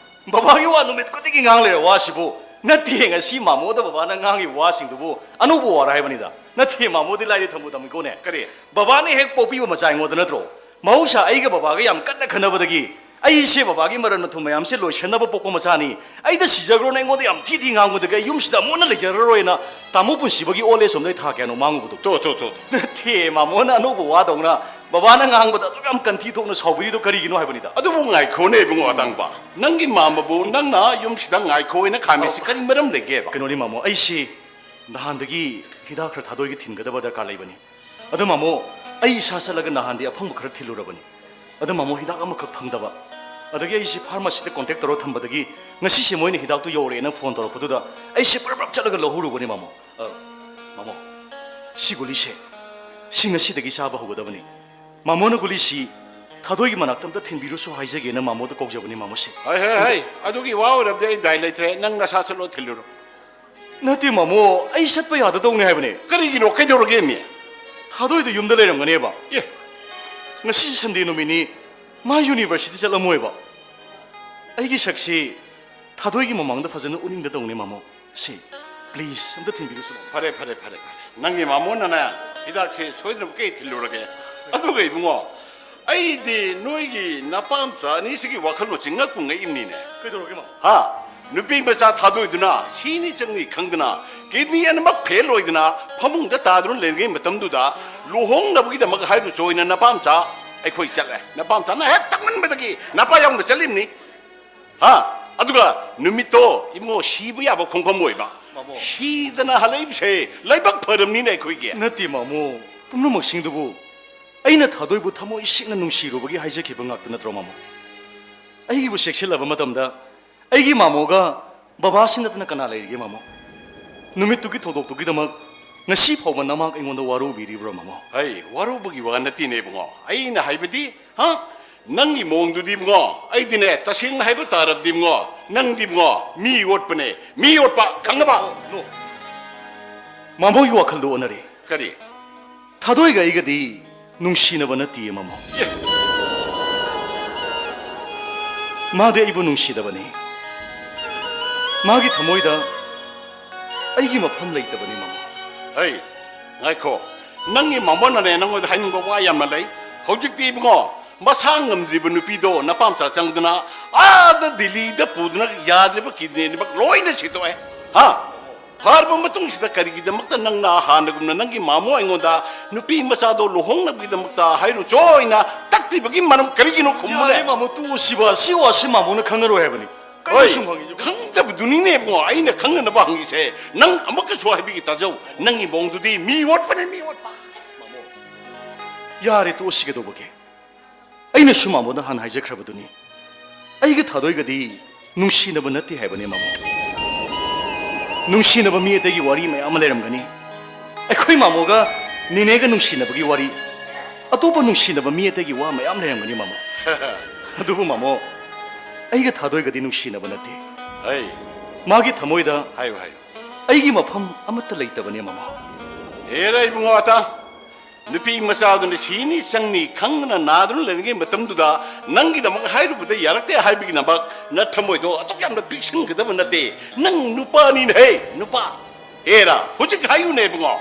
ꯕꯕꯥꯒꯤ ꯋꯥ ꯅꯨꯃꯤꯠ ꯈꯨꯗꯤꯡꯒꯤ ꯉꯥꯡ ꯂꯩꯔ ꯋꯥꯁꯤꯕꯨ꯫ ꯅꯠꯇꯦ, ꯉꯁꯤ ꯃꯥꯃꯣꯗ ꯕꯕꯥꯅ ꯉꯥꯡꯉꯤꯕ ꯋꯥꯁꯤꯡꯗꯨꯕꯨ ꯑꯅꯧꯕ ꯋꯥꯔ ꯍꯥꯏꯕꯅꯤꯗ꯫ ꯅꯠꯇꯦ, ꯃꯥꯃꯣꯗꯤ ꯂꯥꯏꯔꯤ ꯊꯝꯃꯨ ꯊꯝꯃꯤꯀꯣꯅꯦ꯫ ꯀꯔꯤ? ꯕꯕꯥꯅ ꯍꯦꯛ ꯄꯣꯛꯄꯤꯕ ꯃꯆꯥ ꯑꯩꯉꯣꯟꯗ ꯅꯠꯇ꯭ꯔꯣ? ꯃꯍꯧꯁꯥ ꯑꯩꯒ ꯕꯕꯥꯒ ꯌꯥꯝ ꯀꯟꯅ ꯈꯟꯅꯕꯗꯒꯤ ꯑꯩꯁꯦ ꯕꯕꯥꯒꯤ ꯃꯔꯟ ꯃꯊꯨꯝ ꯃꯌꯥꯝꯁꯦ ꯂꯣꯏꯁꯟꯅꯕ ꯄꯣꯛꯄ ꯃꯆꯥꯅꯤ꯫ ꯑꯩꯗ ꯁꯤꯖꯈ꯭ꯔꯣꯅ ꯑꯩꯉꯣꯟꯗ ꯌꯥꯝ ꯊꯤ ꯊꯤ ꯉꯥꯡꯕꯗꯒꯤ ꯑꯩ ꯌꯨꯝꯁꯤꯗ ꯑꯃꯨꯛ ꯍꯟꯅ ꯂꯩꯖꯔꯔꯣꯏꯅ ꯇꯥꯃꯣ ꯄꯨꯟꯁꯤꯕꯒꯤ old age homeꯗ ꯑꯩ ꯊꯥ ꯀꯌꯥꯅꯣ ꯃꯥꯡꯉꯨꯕꯗꯣ꯫ ꯇꯣ, ꯇꯣ, ꯇꯣ꯫ ꯅꯠꯇꯦ, ꯃꯥꯃꯣꯅ ꯑꯅꯧꯕ ꯋꯥꯗꯧꯅ ꯕꯕꯥꯅ ꯉꯥꯡꯕꯗ ꯑꯗꯨꯛ ꯌꯥꯝ ꯀꯟꯊꯤ ꯊꯣꯛꯅ ꯁꯥꯎꯕꯤꯔꯤꯗꯣ ꯀꯔꯤꯒꯤꯅꯣ ꯍꯥꯏꯕꯅꯤꯗ꯫ ꯑꯗꯨꯕꯨ ꯉꯥꯏꯈꯣꯅꯦ ꯏꯕꯨꯡꯉꯣ ꯑꯇꯥꯡꯕ, ꯅꯪꯒꯤ ꯃꯥꯝꯃꯕꯨ ꯅꯪꯅ ꯌꯨꯝꯁꯤꯗ ꯉꯥꯏꯈꯣꯅ ꯈꯥꯝꯃꯤꯁꯤ ꯀꯔꯤ ꯃꯔꯝ ꯂꯩꯒꯦꯕ? ꯀꯩꯅꯣꯅꯤ ꯃꯥꯃꯣ, ꯑꯩꯁꯤ ꯅꯍꯥꯟꯗꯒꯤ ꯍꯤꯗꯥꯛ ꯈꯔ ꯊꯥꯗꯣꯏꯒꯤ ꯊꯤꯟꯒꯗꯕ ꯗꯔꯀꯥꯔ ꯂꯩꯕꯅꯤ꯫ ꯑꯗꯣ ꯃꯥꯃꯣ, ꯑꯩ ꯏꯁꯥ ꯆꯠꯂꯒ ꯅꯍꯥꯟꯗꯤ ꯑꯐꯪꯕ ꯈꯔ ꯊꯤꯜꯂꯨꯔꯕꯅꯤ꯫ ꯑꯗꯣ ꯃꯥꯃꯣ, ꯍꯤꯗꯥꯛ ꯑꯃꯈꯛ ꯐꯪꯗꯕ꯫ ꯑꯗꯒꯤ ꯑꯩꯁꯤ pharmacyꯗ contact ꯇꯧꯔ ꯊꯝꯕꯗꯒꯤ ꯉꯁꯤꯁꯦ ꯃꯣꯏꯅ ꯍꯤꯗꯥꯛꯇꯨ ꯌꯧꯔꯛꯑꯦꯅ phone ꯇꯧꯔꯛꯄꯗꯨꯗ ꯑꯩꯁꯦ ꯄ꯭ꯔꯞ ꯄ꯭ꯔꯞ ꯆꯠꯂꯒ ꯂꯧꯍꯧꯔꯨꯕꯅꯤ ꯃꯥꯃꯣ꯫ ꯑ, ꯃꯥꯃꯣ, ꯁꯤ ꯒꯨꯂꯤꯁꯦ, ꯁꯤ ꯉꯁꯤꯗꯒꯤ ꯆꯥꯕ ꯍꯧꯒꯗꯕꯅꯤ꯫ ꯃꯥꯃꯣꯅ ꯒꯨꯂꯤꯁꯤ ꯊꯥꯗꯣꯏꯒꯤ ꯃꯅꯥꯛꯇ ꯑꯝꯇ ꯊꯤꯟꯕꯤꯔꯨꯁꯨ ꯍꯥꯏꯖꯒꯦꯅ ꯃꯥꯃꯣꯗ ꯀꯧꯖꯕꯅꯤ ꯃꯥꯃꯣꯁꯦ꯫ ꯍꯩ, ꯍꯩ, ꯍꯩ, ꯑꯗꯨꯒꯤ ꯋꯥ ꯑꯣꯏꯔꯕꯗꯤ ꯑꯩ ꯗꯥꯏ ꯂꯩꯇ꯭ꯔꯦ, ꯅꯪ ꯅꯁꯥ ꯆꯠꯂꯣ ꯊꯤꯜꯂꯨꯔꯣ꯫ ꯅꯠꯇꯦ ꯃꯥꯃꯣ, ꯑꯩ ꯆꯠꯄ ꯌꯥꯗꯗꯧꯅꯦ ꯍꯥꯏꯕꯅꯦ꯫ ꯀꯔꯤꯒꯤꯅꯣ? ꯀꯩꯗꯧꯔꯒꯦ ꯃꯤ? ꯊꯥꯗꯣꯏꯗꯣ ꯌꯨꯝꯗ ꯂꯩꯔꯝꯒꯅꯦꯕ꯫ ꯑꯦ꯫ ꯉꯁꯤ Sunday ꯅꯨꯃꯤꯠꯅꯤ, ꯃꯥ university ꯆꯠꯂꯝꯃꯣꯏꯕ꯫ ꯑꯩꯒꯤ ꯁꯛꯁꯤ ꯊꯥꯗꯣꯏꯒꯤ ꯃꯃꯥꯡꯗ ꯐꯖꯅ ꯎꯠꯅꯤꯡꯗꯗꯧꯅꯦ ꯃꯥꯃꯣ꯫ ꯁꯤ, please, ꯑꯝꯇ ꯊꯤꯟꯕꯤꯔꯨꯁꯤ ꯃꯥꯃꯣ꯫ ꯐꯔꯦ, ꯐꯔꯦ, ꯐꯔꯦ, ꯐꯔꯦ꯫ ꯅꯪꯒꯤ ꯃꯥꯃꯣꯅꯅꯦ ꯍꯤꯗꯥꯛꯁꯦ ꯁꯣꯏꯗꯅꯃꯛꯀꯤ ꯊꯤꯜꯂꯨꯔꯒꯦ꯫ ꯑꯗꯨꯒ ꯏꯕꯨꯡꯉꯣ, ꯑꯩꯗꯤ ꯅꯣꯏꯒꯤ ꯅꯄꯥꯝꯆꯥ ꯑꯅꯤꯁꯤꯒꯤ ꯋꯥꯈꯜꯂꯣꯟꯁꯤ ꯉꯛꯄꯨ ꯉꯛꯏꯝꯅꯤꯅꯦ꯫ ꯀꯩꯗꯧꯔꯒꯦ, ꯃꯥꯃꯣ? ꯍꯥ? ꯅꯨꯄꯤ ꯃꯆꯥ ꯊꯥꯗꯣꯏꯗꯨꯅ ꯁꯤꯅꯤ ꯆꯪꯅꯤ ꯈꯪꯗꯅ, ꯀꯤꯗꯅꯤ ꯑꯅꯤꯃꯛ ꯐꯦꯜ ꯑꯣꯏꯗꯅ ꯐꯃꯨꯡꯗ ꯇꯥꯗꯨꯅ ꯂꯩꯔꯤꯉꯩ ꯃꯇꯝꯗꯨꯗ, ꯂꯨꯍꯣꯡꯅꯕꯒꯤꯗꯃꯛ ꯍꯥꯏꯔꯨ ꯆꯣꯏꯅ ꯅꯄꯥꯝꯆꯥ ꯑꯩꯈꯣꯏ ꯆꯠꯂꯦ꯫ ꯅꯄꯥꯝꯆꯥꯅ ꯍꯦꯛ ꯇꯛꯃꯟꯕꯗꯒꯤ ꯅꯄꯥ ꯌꯥꯎꯅ ꯆꯠꯂꯤꯝꯅꯤ꯫ ꯍꯥ? ꯑꯗꯨꯒ ꯅꯨꯃꯤꯠꯇꯣ ꯏꯕꯨꯡꯉꯣ ꯁꯤꯕ ꯌꯥꯕ ꯈꯣꯡꯐꯝ ꯑꯣꯏꯕ꯫ ꯃꯥꯃꯣ꯫ ꯁꯤꯗꯅ ꯍꯜꯂꯛꯏꯕꯁꯦ ꯂꯥꯏꯕꯛ ꯐꯔꯝꯅꯤꯅꯦ ꯑꯩꯈꯣꯏꯒꯤ꯫ ꯅꯠꯇꯦ, ꯃꯥꯃꯣ꯫ ꯄꯨꯝꯅꯃꯛꯁꯤꯡꯗꯨꯕꯨ ꯑꯩꯅ ꯊꯥꯗꯣꯏꯕꯨ ꯊꯃꯣꯏ ꯁꯦꯡꯅ ꯅꯨꯡꯁꯤꯔꯨꯕꯒꯤ ꯍꯥꯏꯖꯈꯤꯕ ꯉꯥꯛꯇ ꯅꯠꯇ꯭ꯔꯣ, ꯃꯥꯃꯣ? ꯑꯩꯒꯤꯕꯨ ꯆꯦꯛꯁꯤꯜꯂꯕ ꯃꯇꯝꯗ ꯑꯩꯒꯤ ꯃꯥꯃꯣꯒ ꯕꯕꯥꯁꯤ ꯅꯠꯇꯅ ꯀꯅꯥ ꯂꯩꯔꯤꯒꯦ, ꯃꯥꯃꯣ? ꯅꯨꯃꯤꯠꯇꯨꯒꯤ ꯊꯧꯗꯣꯛꯇꯨꯒꯤꯗꯃꯛ ꯉꯁꯤ ꯐꯥꯎꯕ ꯅꯃꯥꯛ ꯑꯩꯉꯣꯟꯗ ꯋꯥꯔꯧꯕꯤꯔꯤꯕ꯭ꯔꯣ, ꯃꯥꯃꯣ? ꯑꯩ ꯋꯥꯔꯧꯕꯒꯤ ꯋꯥ ꯅꯠꯇꯦꯅꯦ ꯏꯕꯨꯡꯉꯣ꯫ ꯑꯩꯅ ꯍꯥꯏꯕꯗꯤ, ꯍꯥ? ꯅꯪꯒꯤ ꯃꯑꯣꯡꯗꯨꯗꯤ ꯏꯕꯨꯡꯉꯣ, ꯑꯩꯗꯤꯅꯦ, ꯇꯁꯦꯡꯅ ꯍꯥꯏꯕ ꯇꯥꯔꯕꯗꯤ ꯏꯕꯨꯡꯉꯣ, ꯅꯪꯗꯤ ꯏꯕꯨꯡꯉꯣ, ꯃꯤ ꯑꯣꯠꯄꯅꯦ, ꯃꯤ ꯑꯣꯠꯄ, ꯈꯪꯉꯕ? ꯅꯣ, ꯅꯣ꯫ ꯃꯥꯃꯣꯒꯤ ꯋꯥꯈꯜꯗꯣ ꯑꯣꯟꯅꯔꯦ꯫ ꯀꯔꯤ? ꯊꯥꯗꯣꯏꯒ ꯑꯩꯒꯗꯤ ꯅꯨꯡꯁꯤꯅꯕ ꯅꯠꯇꯤꯌꯦ, ꯃꯥꯃꯣ꯫ ꯑꯦ꯫ ꯃꯥꯗꯤ ꯑꯩꯕꯨ ꯅꯨꯡꯁꯤꯗꯕꯅꯤ꯫ ꯃꯥꯒꯤ ꯊꯃꯣꯏꯗ ꯑꯩꯒꯤ ꯃꯐꯝ ꯂꯩꯇꯕꯅꯤ, ꯃꯥꯃꯣ꯫ ꯑꯩ, ꯉꯥꯏꯈꯣ꯫ ꯅꯪꯒꯤ ꯃꯥꯃꯣꯅꯅꯦ ꯅꯪꯉꯣꯟꯗ ꯍꯥꯏꯅꯤꯡꯕ ꯋꯥ ꯌꯥꯝꯅ ꯂꯩ꯫ ꯍꯧꯖꯤꯛꯇꯤ ꯏꯕꯨꯡꯉꯣ, ꯃꯁꯥ ꯉꯝꯗ꯭ꯔꯤꯕ ꯅꯨꯄꯤꯗꯣ ꯅꯄꯥꯝꯆꯥ ꯆꯪꯗꯅ ꯑꯥꯗ ꯗꯤꯜꯂꯤꯗ ꯄꯨꯗꯨꯅ ꯌꯥꯗ꯭ꯔꯤꯕ ꯀꯤꯗꯅꯤ ꯑꯅꯤꯃꯛ ꯂꯣꯏꯅ ꯁꯤꯗꯣꯛꯑꯦ꯫ ꯍꯥ? ꯐꯔꯕ ꯃꯇꯨꯡꯁꯤꯗ ꯀꯔꯤꯒꯤꯗꯃꯛꯇ ꯅꯪꯅ ꯍꯥꯟꯅꯒꯨꯝꯅ ꯅꯪꯒꯤ ꯃꯥꯃꯣ ꯑꯩꯉꯣꯟꯗ ꯅꯨꯄꯤ ꯃꯆꯥꯗꯣ ꯂꯨꯍꯣꯡꯅꯕꯒꯤꯗꯃꯛꯇ ꯍꯥꯏꯔꯨ ꯆꯣꯏꯅ ꯇꯛꯇ꯭ꯔꯤꯕꯒꯤ ꯃꯔꯝ ꯀꯔꯤꯒꯤꯅꯣ ꯈꯨꯝꯃꯨꯅꯦ? ꯌꯥꯔꯦ, ꯃꯥꯃꯣ, ꯇꯣꯛꯑꯣ ꯁꯤꯕ꯫ ꯁꯤ ꯋꯥꯁꯤ ꯃꯥꯃꯣꯅ ꯈꯪꯉꯔꯣꯏ ꯍꯥꯏꯕꯅꯤ꯫ ꯀꯩꯅꯣ ꯍꯣꯏ, ꯁꯨꯝ ꯍꯪꯉꯤꯁꯤꯕꯣ? ꯈꯪꯗꯕꯗꯨꯅꯤꯅꯦ ꯏꯕꯨꯡꯉꯣ ꯑꯩꯅ ꯈꯪꯅꯅꯕ ꯍꯪꯉꯤꯁꯦ꯫ ꯅꯪ ꯑꯃꯨꯛꯀꯁꯨ ꯍꯥꯏꯕꯤꯒꯦ ꯇꯥꯖꯧ꯫ ꯅꯪꯒꯤ ꯃꯑꯣꯡꯗꯨꯗꯤ ꯃꯤ ꯑꯣꯠꯄꯅꯦ, ꯃꯤ ꯑꯣꯠꯄ꯫ ꯌꯥꯔꯦ, ꯇꯣꯛꯑꯁꯤ ꯀꯩꯗꯧꯕꯒꯦ? ꯑꯩꯅꯁꯨ ꯃꯥꯃꯣꯗ ꯍꯥꯟꯅ ꯍꯥꯏꯖꯈ꯭ꯔꯕꯗꯨꯅꯤ, ꯑꯩꯒ ꯊꯥꯗꯣꯏꯒꯗꯤ ꯅꯨꯡꯁꯤꯅꯕ ꯅꯠꯇꯦ ꯍꯥꯏꯕꯅꯤ, ꯃꯥꯃꯣ꯫ ꯅꯨꯡꯁꯤꯅꯕ ꯃꯤ ꯑꯇꯩꯒꯤ ꯋꯥꯔꯤ ꯃꯌꯥꯝ ꯑꯃ ꯂꯩꯔꯝꯒꯅꯤ꯫ ꯑꯩꯈꯣꯏ ꯃꯥꯃꯣꯒ ꯅꯤꯅꯦꯒ ꯅꯨꯡꯁꯤꯅꯕꯒꯤ ꯋꯥꯔꯤ, ꯑꯇꯣꯞꯄ ꯅꯨꯡꯁꯤꯅꯕ ꯃꯤ ꯑꯇꯩꯒꯤ ꯋꯥ ꯃꯌꯥꯝ ꯂꯩꯔꯝꯒꯅꯤ, ꯃꯥꯃꯣ꯫ ꯑꯗꯨꯕꯨ, ꯃꯥꯃꯣ, ꯑꯩꯒ ꯊꯥꯗꯣꯏꯒꯗꯤ ꯅꯨꯡꯁꯤꯅꯕ ꯅꯠꯇꯦ꯫ ꯍꯩ꯫ ꯃꯥꯒꯤ ꯊꯃꯣꯏꯗ ꯍꯥꯏꯌꯨ, ꯍꯥꯏꯌꯨ꯫ ꯑꯩꯒꯤ ꯃꯐꯝ ꯑꯃꯠꯇ ꯂꯩꯇꯕꯅꯦ, ꯃꯥꯃꯣ꯫ ꯍꯦꯔꯥ ꯏꯕꯨꯡꯉꯣ ꯑꯇꯥ, ꯅꯨꯄꯤ ꯃꯆꯥꯗꯨꯅ ꯁꯤꯅꯤ ꯆꯪꯅꯤ ꯈꯪꯗꯅ ꯅꯥꯗꯨꯅ ꯂꯩꯔꯤꯉꯩ ꯃꯇꯝꯗꯨꯗ ꯅꯪꯒꯤꯗꯃꯛ ꯍꯥꯏꯔꯨꯕꯗ ꯌꯥꯔꯛꯇꯦ ꯍꯥꯏꯕꯒꯤꯗꯃꯛ ꯅꯊꯃꯣꯏꯗꯣ ꯑꯗꯨꯛ ꯌꯥꯝꯅ ꯄꯤꯛꯁꯤꯟꯒꯗꯕ ꯅꯠꯇꯦ꯫ ꯅꯪ ꯅꯨꯄꯥꯅꯤꯅꯦ ꯍꯦ, ꯅꯨꯄꯥ꯫ ꯍꯦꯔꯥ, ꯍꯧꯖꯤꯛ ꯍꯥꯏꯌꯨꯅꯦ ꯏꯕꯨꯡꯉꯣ꯫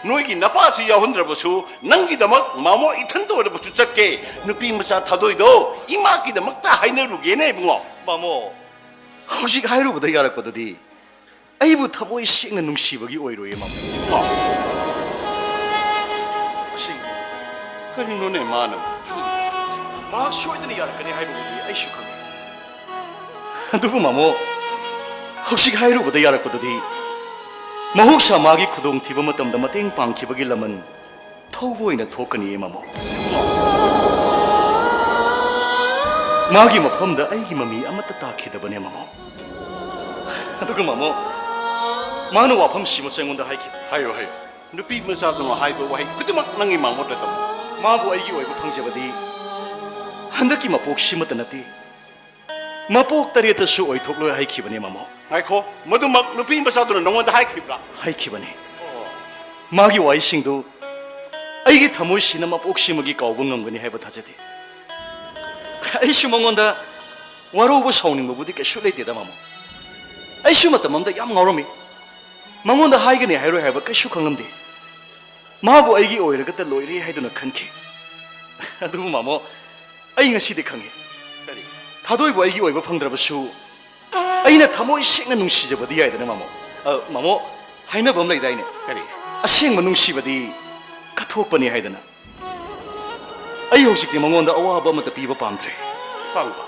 ꯅꯣꯏꯒꯤ ꯅꯄꯥꯁꯤ ꯌꯥꯎꯍꯟꯗ꯭ꯔꯕꯁꯨ ꯅꯪꯒꯤꯗꯃꯛ ꯃꯥꯃꯣ ꯏꯊꯟꯇ ꯑꯣꯏꯔꯕꯁꯨ ꯆꯠꯀꯦ꯫ ꯅꯨꯄꯤ ꯃꯆꯥ ꯊꯥꯗꯣꯏꯗꯣ ꯏꯃꯥꯒꯤꯗꯃꯛꯇ ꯍꯥꯏꯅꯔꯨꯒꯦꯅꯦ ꯏꯕꯨꯡꯉꯣ꯫ ꯃꯥꯃꯣ, ꯍꯧꯖꯤꯛ ꯍꯥꯏꯔꯨꯕꯗ ꯌꯥꯔꯛꯄꯗꯨꯗꯤ ꯑꯩꯕꯨ ꯊꯃꯣꯏ ꯁꯦꯡꯅ ꯅꯨꯡꯁꯤꯕꯒꯤ ꯑꯣꯏꯔꯣꯏꯌꯦ, ꯃꯥꯃꯣ꯫ ꯁꯤ ꯀꯔꯤꯅꯣꯅꯦ ꯃꯥꯅ? ꯃꯍꯥꯛ ꯁꯣꯏꯗꯅ ꯌꯥꯔꯛꯀꯅꯤ ꯍꯥꯏꯕꯕꯨꯗꯤ ꯑꯩꯁꯨ ꯈꯪꯏ꯫ ꯑꯗꯨꯕꯨ ꯃꯥꯃꯣ, ꯍꯧꯖꯤꯛ ꯍꯥꯏꯔꯨꯕꯗ ꯌꯥꯔꯛꯄꯗꯨꯗꯤ ꯃꯍꯧꯁꯥ ꯃꯥꯒꯤ ꯈꯨꯗꯣꯡꯊꯤꯕ ꯃꯇꯝꯗ ꯃꯇꯦꯡ ꯄꯥꯡꯈꯤꯕꯒꯤ ꯂꯃꯟ ꯊꯧꯕ ꯑꯣꯏꯅ ꯊꯣꯛꯀꯅꯤꯌꯦ, ꯃꯥꯃꯣ꯫ ꯃꯥꯒꯤ ꯃꯐꯝꯗ ꯑꯩꯒꯤ ꯃꯃꯤ ꯑꯃꯠꯇ ꯇꯥꯈꯤꯗꯕꯅꯦ, ꯃꯥꯃꯣ꯫ ꯑꯗꯨꯒ ꯃꯥꯃꯣ, ꯃꯥꯅ ꯋꯥꯐꯝꯁꯤꯃꯁꯨ ꯑꯩꯉꯣꯟꯗ ꯍꯥꯏꯈꯤ꯫ ꯍꯥꯏꯌꯨ, ꯍꯥꯏꯌꯨ꯫ ꯅꯨꯄꯤ ꯃꯆꯥꯗꯨꯅ ꯍꯥꯏꯕ ꯋꯥꯍꯩ ꯈꯨꯗꯤꯡꯃꯛ ꯅꯪꯒꯤ ꯃꯥꯃꯣꯗ ꯇꯝꯃꯨ꯫ ꯃꯥꯕꯨ ꯑꯩꯒꯤ ꯑꯣꯏꯕ ꯐꯪꯖꯕꯗꯤ ꯍꯟꯗꯛꯀꯤ ꯃꯄꯣꯛꯁꯤꯃꯇ ꯅꯠꯇꯦ, ꯃꯄꯣꯛ ꯇꯔꯦꯠꯇꯁꯨ ꯑꯣꯏꯊꯣꯛꯂꯣꯏ ꯍꯥꯏꯈꯤꯕꯅꯦ, ꯃꯥꯃꯣ꯫ ꯉꯥꯏꯈꯣ, ꯃꯗꯨꯃꯛ ꯅꯨꯄꯤ ꯃꯆꯥꯗꯨꯅ ꯅꯉꯣꯟꯗ ꯍꯥꯏꯈꯤꯕ꯭ꯔꯥ? ꯍꯥꯏꯈꯤꯕꯅꯦ꯫ ꯃꯥꯒꯤ ꯋꯥꯍꯩꯁꯤꯡꯗꯨ ꯑꯩꯒꯤ ꯊꯃꯣꯏꯁꯤꯅ ꯃꯄꯣꯛꯁꯤꯃꯒꯤ ꯀꯥꯎꯕ ꯉꯝꯒꯅꯤ ꯍꯥꯏꯕ ꯊꯥꯖꯗꯦ꯫ ꯑꯩꯁꯨ ꯃꯉꯣꯟꯗ ꯋꯥꯔꯧꯕ ꯁꯥꯎꯅꯤꯡꯕꯕꯨꯗꯤ ꯀꯩꯁꯨ ꯂꯩꯇꯦꯗ, ꯃꯥꯃꯣ꯫ ꯑꯩꯁꯨ ꯃꯇꯝ ꯑꯃꯗ ꯌꯥꯝ ꯉꯥꯎꯔꯝꯃꯤ꯫ ꯃꯉꯣꯟꯗ ꯍꯥꯏꯒꯅꯤ ꯍꯥꯏꯔꯣꯏ ꯍꯥꯏꯕ ꯀꯩꯁꯨ ꯈꯪꯂꯝꯗꯦ꯫ ꯃꯥꯕꯨ ꯑꯩꯒꯤ ꯑꯣꯏꯔꯒꯇ ꯂꯣꯏꯔꯦ ꯍꯥꯏꯗꯨꯅ ꯈꯟꯈꯤ꯫ ꯑꯗꯨꯕꯨ ꯃꯥꯃꯣ, ꯑꯩ ꯉꯁꯤꯗꯤ ꯈꯪꯉꯤ꯫ ꯀꯔꯤ? ꯊꯥꯗꯣꯏꯕꯨ ꯑꯩꯒꯤ ꯑꯣꯏꯕ ꯐꯪꯗ꯭ꯔꯕꯁꯨ ꯑꯩꯅ ꯊꯃꯣꯏ ꯁꯦꯡꯅ ꯅꯨꯡꯁꯤꯖꯕꯗꯤ ꯌꯥꯏꯗꯅ, ꯃꯥꯃꯣ꯫ ꯑ, ꯃꯥꯃꯣ, ꯍꯥꯏꯅꯕ ꯑꯃ ꯂꯩꯗꯥꯏꯅꯦ? ꯀꯔꯤ? ꯑꯁꯦꯡꯕ ꯅꯨꯡꯁꯤꯕꯗꯤ ꯀꯠꯊꯣꯛꯄꯅꯤ ꯍꯥꯏꯗꯅ꯫ ꯑꯩ ꯍꯧꯖꯤꯛꯇꯤ ꯃꯉꯣꯟꯗ ꯑꯋꯥꯕ ꯑꯃꯠꯇ ꯄꯤꯕ ꯄꯥꯝꯗ꯭ꯔꯦ꯫ ꯄꯥꯝꯕ?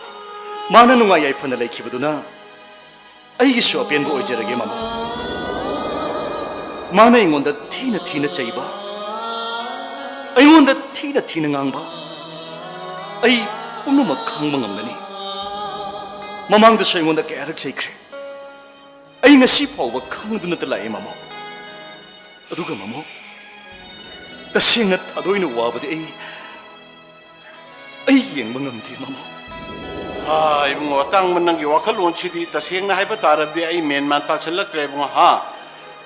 ꯃꯥꯅ ꯅꯨꯡꯉꯥꯏ ꯌꯥꯏꯐꯅ ꯂꯩꯈꯤꯕꯗꯨꯅ ꯑꯩꯒꯤꯁꯨ ꯑꯄꯦꯟꯕ ꯑꯣꯏꯖꯔꯒꯦ, ꯃꯥꯃꯣ꯫ ꯃꯥꯅ ꯑꯩꯉꯣꯟꯗ ꯊꯤꯅ ꯊꯤꯅ ꯆꯩꯕ, ꯑꯩꯉꯣꯟꯗ ꯊꯤꯅ ꯊꯤꯅ ꯉꯥꯡꯕ ꯑꯩ ꯄꯨꯝꯅꯃꯛ ꯈꯪꯕ ꯉꯝꯒꯅꯤ꯫ ꯃꯃꯥꯡꯗꯁꯨ ꯑꯩꯉꯣꯟꯗ ꯀꯌꯥꯔꯛ ꯆꯩꯈ꯭ꯔꯦ꯫ ꯑꯩ ꯉꯁꯤ ꯐꯥꯎꯕ ꯈꯪꯗꯨꯅꯇ ꯂꯥꯛꯑꯦ, ꯃꯥꯃꯣ꯫ ꯑꯗꯨꯒ ꯃꯥꯃꯣ, ꯇꯁꯦꯡꯅ ꯊꯥꯗꯣꯏꯅ ꯋꯥꯕꯗꯤ ꯑꯩ ꯑꯩ ꯌꯦꯡꯕ ꯉꯝꯗꯦ, ꯃꯥꯃꯣ꯫ ꯑꯥ, ꯏꯕꯨꯡꯉꯣ, ꯑꯇꯥꯡꯕ, ꯅꯪꯒꯤ ꯋꯥꯈꯜꯂꯣꯟꯁꯤꯗꯤ ꯇꯁꯦꯡꯅ ꯍꯥꯏꯕ ꯇꯥꯔꯗꯤ ꯑꯩ ꯃꯦꯟ ꯃꯥꯟ ꯇꯥꯁꯤꯜꯂꯛꯇ꯭ꯔꯦ, ꯏꯕꯨꯡꯉꯣ, ꯍꯥ?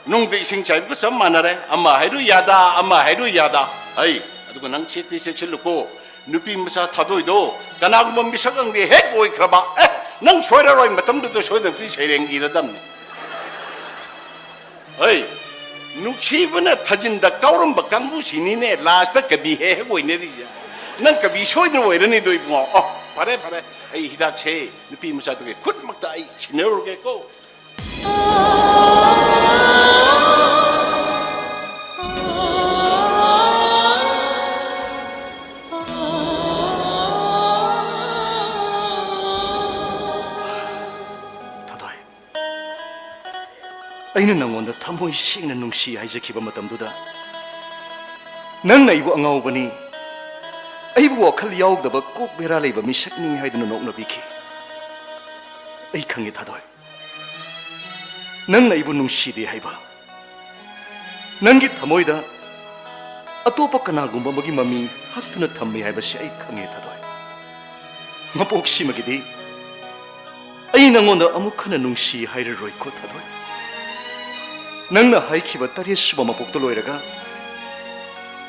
ꯅꯨꯡꯗ ꯏꯁꯤꯡ ꯆꯥꯏꯕꯒ ꯆꯞ ꯃꯥꯟꯅꯔꯦ꯫ ꯑꯃ ꯍꯥꯏꯔꯨ ꯌꯥꯗ, ꯑꯃ ꯍꯥꯏꯔꯨ ꯌꯥꯗ꯫ ꯑꯩ, ꯑꯗꯨꯒ ꯅꯪ ꯆꯦꯠꯇꯤ ꯆꯦꯛꯁꯤꯜꯂꯨꯀꯣ꯫ ꯅꯨꯄꯤ ꯃꯆꯥ ꯊꯥꯗꯣꯏꯗꯣ ꯀꯅꯥꯒꯨꯝꯕ ꯃꯤꯁꯛ ꯑꯃꯒꯤ ꯍꯦꯛ ꯑꯣꯏꯈ꯭ꯔꯕ, ꯑꯦ, ꯅꯪ ꯁꯣꯏꯔꯔꯣꯏ, ꯃꯇꯝꯗꯨꯗ ꯁꯣꯏꯗꯅ ꯅꯨꯄꯤ ꯁꯩꯔꯦꯡ ꯏꯔꯗꯝꯅꯤ꯫ ꯍꯩ, ꯅꯨꯡꯁꯤꯕꯅ ꯊꯥꯖꯤꯟꯗ ꯀꯥꯎꯔꯝꯕ ꯀꯥꯡꯕꯨꯁꯤꯅꯤꯅꯦ ꯂꯥꯁꯇ ꯀꯕꯤ ꯍꯦꯛ ꯍꯦꯛ ꯑꯣꯏꯅꯔꯤꯁꯦ꯫ ꯅꯪ ꯀꯕꯤ ꯁꯣꯏꯗꯅ ꯑꯣꯏꯔꯅꯤꯗꯣ ꯏꯕꯨꯡꯉꯣ꯫ ꯑꯣ, ꯐꯔꯦ ꯐꯔꯦ, ꯑꯩ ꯍꯤꯗꯥꯛꯁꯦ ꯅꯨꯄꯤ ꯃꯆꯥꯗꯨꯒꯤ ꯈꯨꯠꯃꯛꯇ ꯑꯩ ꯁꯤꯟꯅꯔꯨꯔꯒꯦꯀꯣ꯫ ꯊꯣꯏ, ꯑꯩꯅ ꯅꯪꯉꯣꯟꯗ ꯊꯃꯣꯏ ꯁꯦꯡꯅ ꯅꯨꯡꯁꯤ ꯍꯥꯏꯖꯈꯤꯕ ꯃꯇꯝꯗꯨꯗ, ꯅꯪꯅ ꯑꯩꯕꯨ ꯑꯉꯥꯎꯕꯅꯤ, ꯑꯩꯕꯨ ꯋꯥꯈꯜ ꯌꯥꯎꯗꯕ ꯀꯣꯛ ꯕꯦꯔꯥ ꯂꯩꯕ ꯃꯤꯁꯛꯅꯤ ꯍꯥꯏꯗꯨꯅ ꯅꯣꯛꯅꯕꯤꯈꯤ꯫ ꯑꯩ ꯈꯪꯉꯤ ꯊꯥꯗꯣꯏ, ꯅꯪꯅ ꯑꯩꯕꯨ ꯅꯨꯡꯁꯤꯗꯦ ꯍꯥꯏꯕ꯫ ꯅꯪꯒꯤ ꯊꯃꯣꯏꯗ ꯑꯇꯣꯞꯄ ꯀꯅꯥꯒꯨꯝꯕ ꯑꯃꯒꯤ ꯃꯃꯤ ꯍꯛꯇꯨꯅ ꯊꯝꯃꯤ ꯍꯥꯏꯕꯁꯤ ꯑꯩ ꯈꯪꯉꯦ ꯊꯥꯗꯣꯏ꯫ ꯃꯄꯣꯛꯁꯤꯃꯒꯤꯗꯤ ꯑꯩ ꯅꯪꯉꯣꯟꯗ ꯑꯃꯨꯛ ꯍꯟꯅ ꯅꯨꯡꯁꯤ ꯍꯥꯏꯔꯔꯣꯏꯀꯣ ꯊꯥꯗꯣꯏ꯫ ꯅꯪꯅ ꯍꯥꯏꯈꯤꯕ ꯇꯔꯦꯠ ꯁꯨꯕ ꯃꯄꯣꯛꯇꯣ ꯂꯣꯏꯔꯒ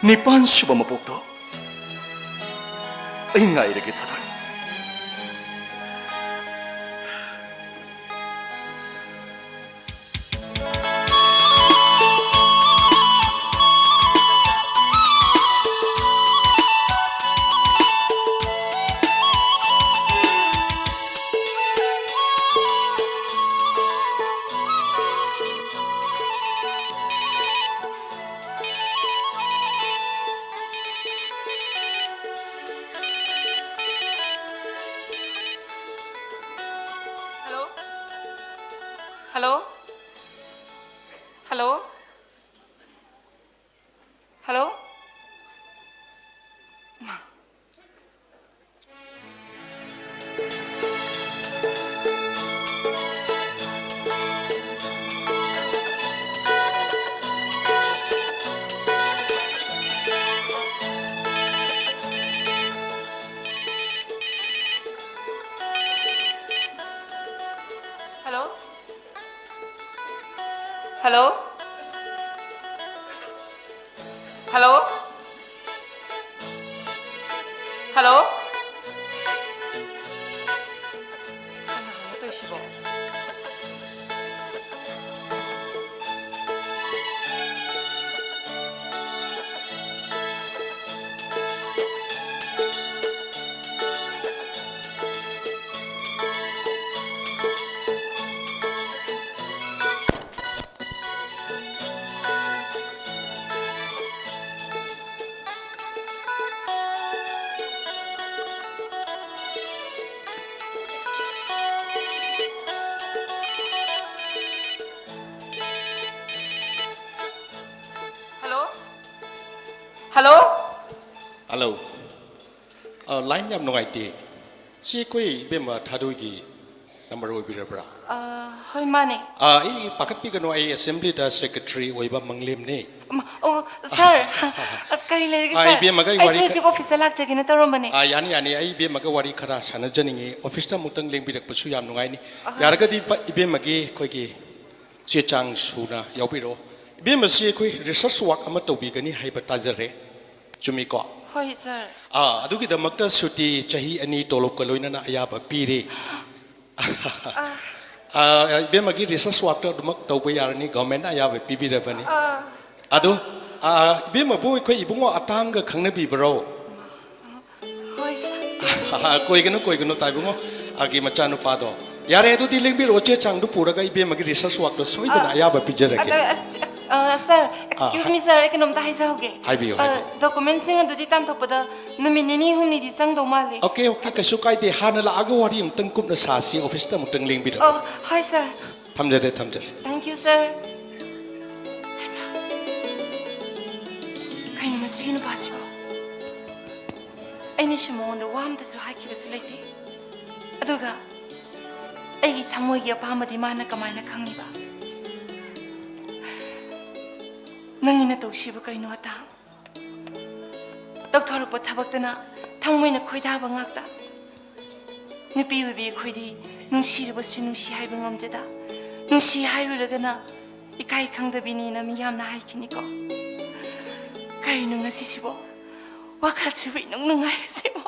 ꯅꯤꯄꯥꯟ ꯁꯨꯕ ꯃꯄꯣꯛꯇꯣ ꯑꯩ ꯉꯥꯏꯔꯒꯦ ꯊꯥꯗꯣꯏ꯫ Hello? Hello? Hello? Hello? Hello? Hello? Hello? Hello? ꯀꯅꯥꯅꯣ ꯇꯧꯔꯤꯁꯤꯕꯣ? ꯍꯜꯂꯣ꯫ ꯍꯜꯂꯣ꯫ ꯑ, ꯂꯥꯏꯟ ꯌꯥꯝ ꯅꯨꯡꯉꯥꯏꯇꯦ꯫ ꯁꯤ ꯑꯩꯈꯣꯏ ꯏꯕꯦꯝꯃ ꯊꯥꯗꯣꯏꯒꯤ ꯅꯝꯕꯔ ꯑꯣꯏꯕꯤꯔꯕ꯭ꯔꯥ? ꯑ, ꯍꯣꯏ, ꯃꯥꯅꯦ꯫ ꯑ, ꯑꯩ ꯄꯥꯈꯠꯄꯤꯒꯅꯨ, ꯑꯩ ꯑꯦꯁꯦꯝꯕ꯭ꯂꯤꯗ ꯁꯦꯀ꯭ꯔꯦꯇꯔꯤ ꯑꯣꯏꯕ ꯃꯪꯂꯦꯝꯅꯦ꯫ ꯑꯃ, ꯑꯣ, ꯁꯥꯔ꯫ ꯑ, ꯀꯔꯤ ꯂꯩꯔꯒꯦ, ꯑ, ꯁꯥꯔ? ꯏꯕꯦꯝꯃꯒ ꯑꯩ ꯑꯩꯁꯨ ꯋꯥꯔꯤ ꯈ- ꯍꯧꯖꯤꯛ ꯑꯣꯐꯤꯁꯇ ꯂꯥꯛꯆꯒꯦꯅ ꯇꯧꯔꯝꯕꯅꯦ꯫ ꯑ, ꯌꯥꯅꯤ, ꯌꯥꯅꯤ, ꯑꯩ ꯏꯕꯦꯝꯃꯒ ꯋꯥꯔꯤ ꯈꯔ ꯁꯥꯟꯅꯖꯅꯤꯡꯉꯤ꯫ ꯑꯣꯐꯤꯁꯇ ꯑꯃꯨꯛꯇꯪ ꯂꯦꯡꯕꯤꯔꯛꯄꯁꯨ ꯌꯥꯝ ꯅꯨꯡꯉꯥꯏꯅꯤ꯫ ꯑꯍꯣꯏ꯫ ꯌꯥꯔꯒꯗꯤ ꯄ-, ꯏꯕꯦꯝꯃꯒꯤ ꯑꯩꯈꯣꯏꯒꯤ ꯆꯦ ꯆꯥꯡ ꯁꯨꯅ ꯌꯥꯎꯕꯤꯔꯛꯑꯣ꯫ ꯏꯕꯦꯝꯃꯁꯤ ꯑꯩꯈꯣꯏ ꯔꯤꯁꯔꯁ ꯋꯥꯔꯛ ꯑꯃ ꯇꯧꯕꯤꯒꯅꯤ ꯍꯥꯏꯕ ꯇꯥꯖꯔꯦ꯫ ꯆꯨꯝꯃꯤꯀꯣ? ꯍꯣꯏ, ꯁꯥꯔ꯫ ꯑꯥ, ꯑꯗꯨꯒꯤꯗꯃꯛꯇ ꯁꯨꯇꯤ ꯆꯍꯤ ꯑꯅꯤ ꯇꯣꯂꯣꯞꯀ ꯂꯣꯏꯅꯅ ꯑꯌꯥꯕ ꯄꯤꯔꯤ꯫ ꯑꯥ, ꯏꯕꯦꯝꯃꯒꯤ ꯔꯤꯁꯔꯁ ꯋꯥꯔꯛꯇ ꯑꯗꯨꯃꯛ ꯇꯧꯕ ꯌꯥꯔꯅꯤ, ꯒꯚꯔꯟꯃꯦꯟꯠꯅ ꯑꯌꯥꯕ ꯄꯤꯕꯤꯔꯕꯅꯤ꯫ ꯑꯥ꯫ ꯑꯗꯣ, ꯑꯥ, ꯏꯕꯦꯝꯃꯕꯨ ꯑꯩꯈꯣꯏ ꯏꯕꯨꯡꯉꯣ ꯑꯇꯥꯡꯒ ꯈꯪꯅꯕꯤꯕ꯭ꯔꯣ? ꯍꯣꯏ, ꯁꯥꯔ꯫ ꯀꯣꯏꯒꯅꯨ, ꯀꯣꯏꯒꯅꯨ, ꯇꯥꯏꯕꯨꯡꯉꯣ꯫ ꯑꯥꯒꯤ ꯃꯆꯥꯅꯨꯄꯥꯗꯣ꯫ ꯌꯥꯔꯦ, ꯑꯗꯨꯗꯤ ꯂꯦꯡꯕꯤꯔꯛꯑꯣ, ꯆꯦ ꯆꯥꯡꯗꯨ ꯄꯨꯔꯒ ꯏꯕꯦꯝꯃꯒꯤ ꯔꯤꯁꯔꯁ ꯋꯥꯔꯛꯇꯣ ꯁꯣꯏꯗꯅ ꯑ, ꯑꯌꯥꯕ ꯄꯤꯖꯔꯒꯦ꯫ ꯑꯗ, ꯑꯁ, ꯑꯁ, ꯑ, ꯁꯥꯔ, ꯑꯦꯛꯁꯀ꯭ꯌꯨꯁ ꯃꯤ, ꯁꯥꯔ, ꯑꯩ ꯀꯩꯅꯣꯝꯇ ꯍꯥꯏꯖꯍꯧꯒꯦ꯫ ꯍꯥꯏꯕꯤꯌꯨ, ꯑ, ꯍꯥꯏꯕꯤꯌꯨ꯫ ꯗꯣꯀꯨꯃꯦꯟꯁꯤꯡ ꯑꯗꯨꯗꯤ ꯇꯥꯟꯊꯣꯛꯄꯗ ꯅꯨꯃꯤꯠ ꯅꯤꯅꯤ ꯍꯨꯝꯅꯤꯗꯤ ꯆꯪꯗꯧ ꯃꯥꯜꯂꯦ꯫ ꯑꯣꯀꯦ, ꯑꯣꯀꯦ, ꯀꯩꯁꯨ ꯀꯥꯏꯗꯦ꯫ ꯍꯥꯟꯅ ꯂꯥꯛꯑꯒ ꯋꯥꯔꯤ ꯑꯃꯨꯛꯇꯪ ꯀꯨꯞꯅ ꯁꯥꯁꯤ, ꯑꯣꯐꯤꯁꯇ ꯑꯃꯨꯛꯇꯪ ꯂꯦꯡꯕꯤꯔꯛꯑꯣ꯫ ꯑꯣ, ꯍꯣꯏ, ꯁꯥꯔ꯫ ꯊꯝꯖꯔꯦ, ꯊꯝꯖꯔꯦ꯫ Thank you, sir. ꯀꯩꯅꯣ ꯃꯁꯤꯒꯤ ꯅꯨꯄꯥꯁꯤꯕꯣ? ꯑꯩꯅꯁꯨ ꯃꯉꯣꯟꯗ ꯋꯥ ꯑꯝꯇꯁꯨ ꯍꯥꯏꯈꯤꯕꯁꯨ ꯂꯩꯇꯦ꯫ ꯑꯗꯨꯒ ꯑꯩꯒꯤ ꯊꯃꯣꯏꯒꯤ ꯑꯄꯥꯝꯕꯗꯤ ꯃꯥꯅ ꯀꯃꯥꯏꯅ ꯈꯪꯉꯤꯕ? ꯅꯪꯒꯤ ꯅꯇꯧꯁꯤꯕꯨ ꯀꯩꯅꯣ, ꯑꯇꯥ? ꯇꯧꯊꯣꯔꯛꯄ ꯊꯕꯛꯇꯅ ꯊꯃꯣꯏꯅ ꯈꯣꯏꯗꯥꯕ ꯉꯥꯛꯇ꯫ ꯅꯨꯄꯤ ꯑꯣꯏꯕꯤ ꯑꯩꯈꯣꯏꯗꯤ ꯅꯨꯡꯁꯤꯔꯕꯁꯨ ꯅꯨꯡꯁꯤ ꯍꯥꯏꯕ ꯉꯝꯖꯗ, ꯅꯨꯡꯁꯤ ꯍꯥꯏꯔꯨꯔꯒꯅ ꯏꯀꯥꯏ ꯈꯪꯗꯕꯤꯅꯦꯅ ꯃꯤ ꯌꯥꯝꯅ ꯍꯥꯏꯈꯤꯅꯤꯀꯣ꯫ ꯀꯔꯤꯅꯣ ꯉꯁꯤꯁꯤꯕꯣ? ꯋꯥꯈꯜꯁꯤꯕꯨ ꯏꯅꯨꯡ ꯅꯨꯡꯉꯥꯏꯔꯤꯁꯤꯕꯣ?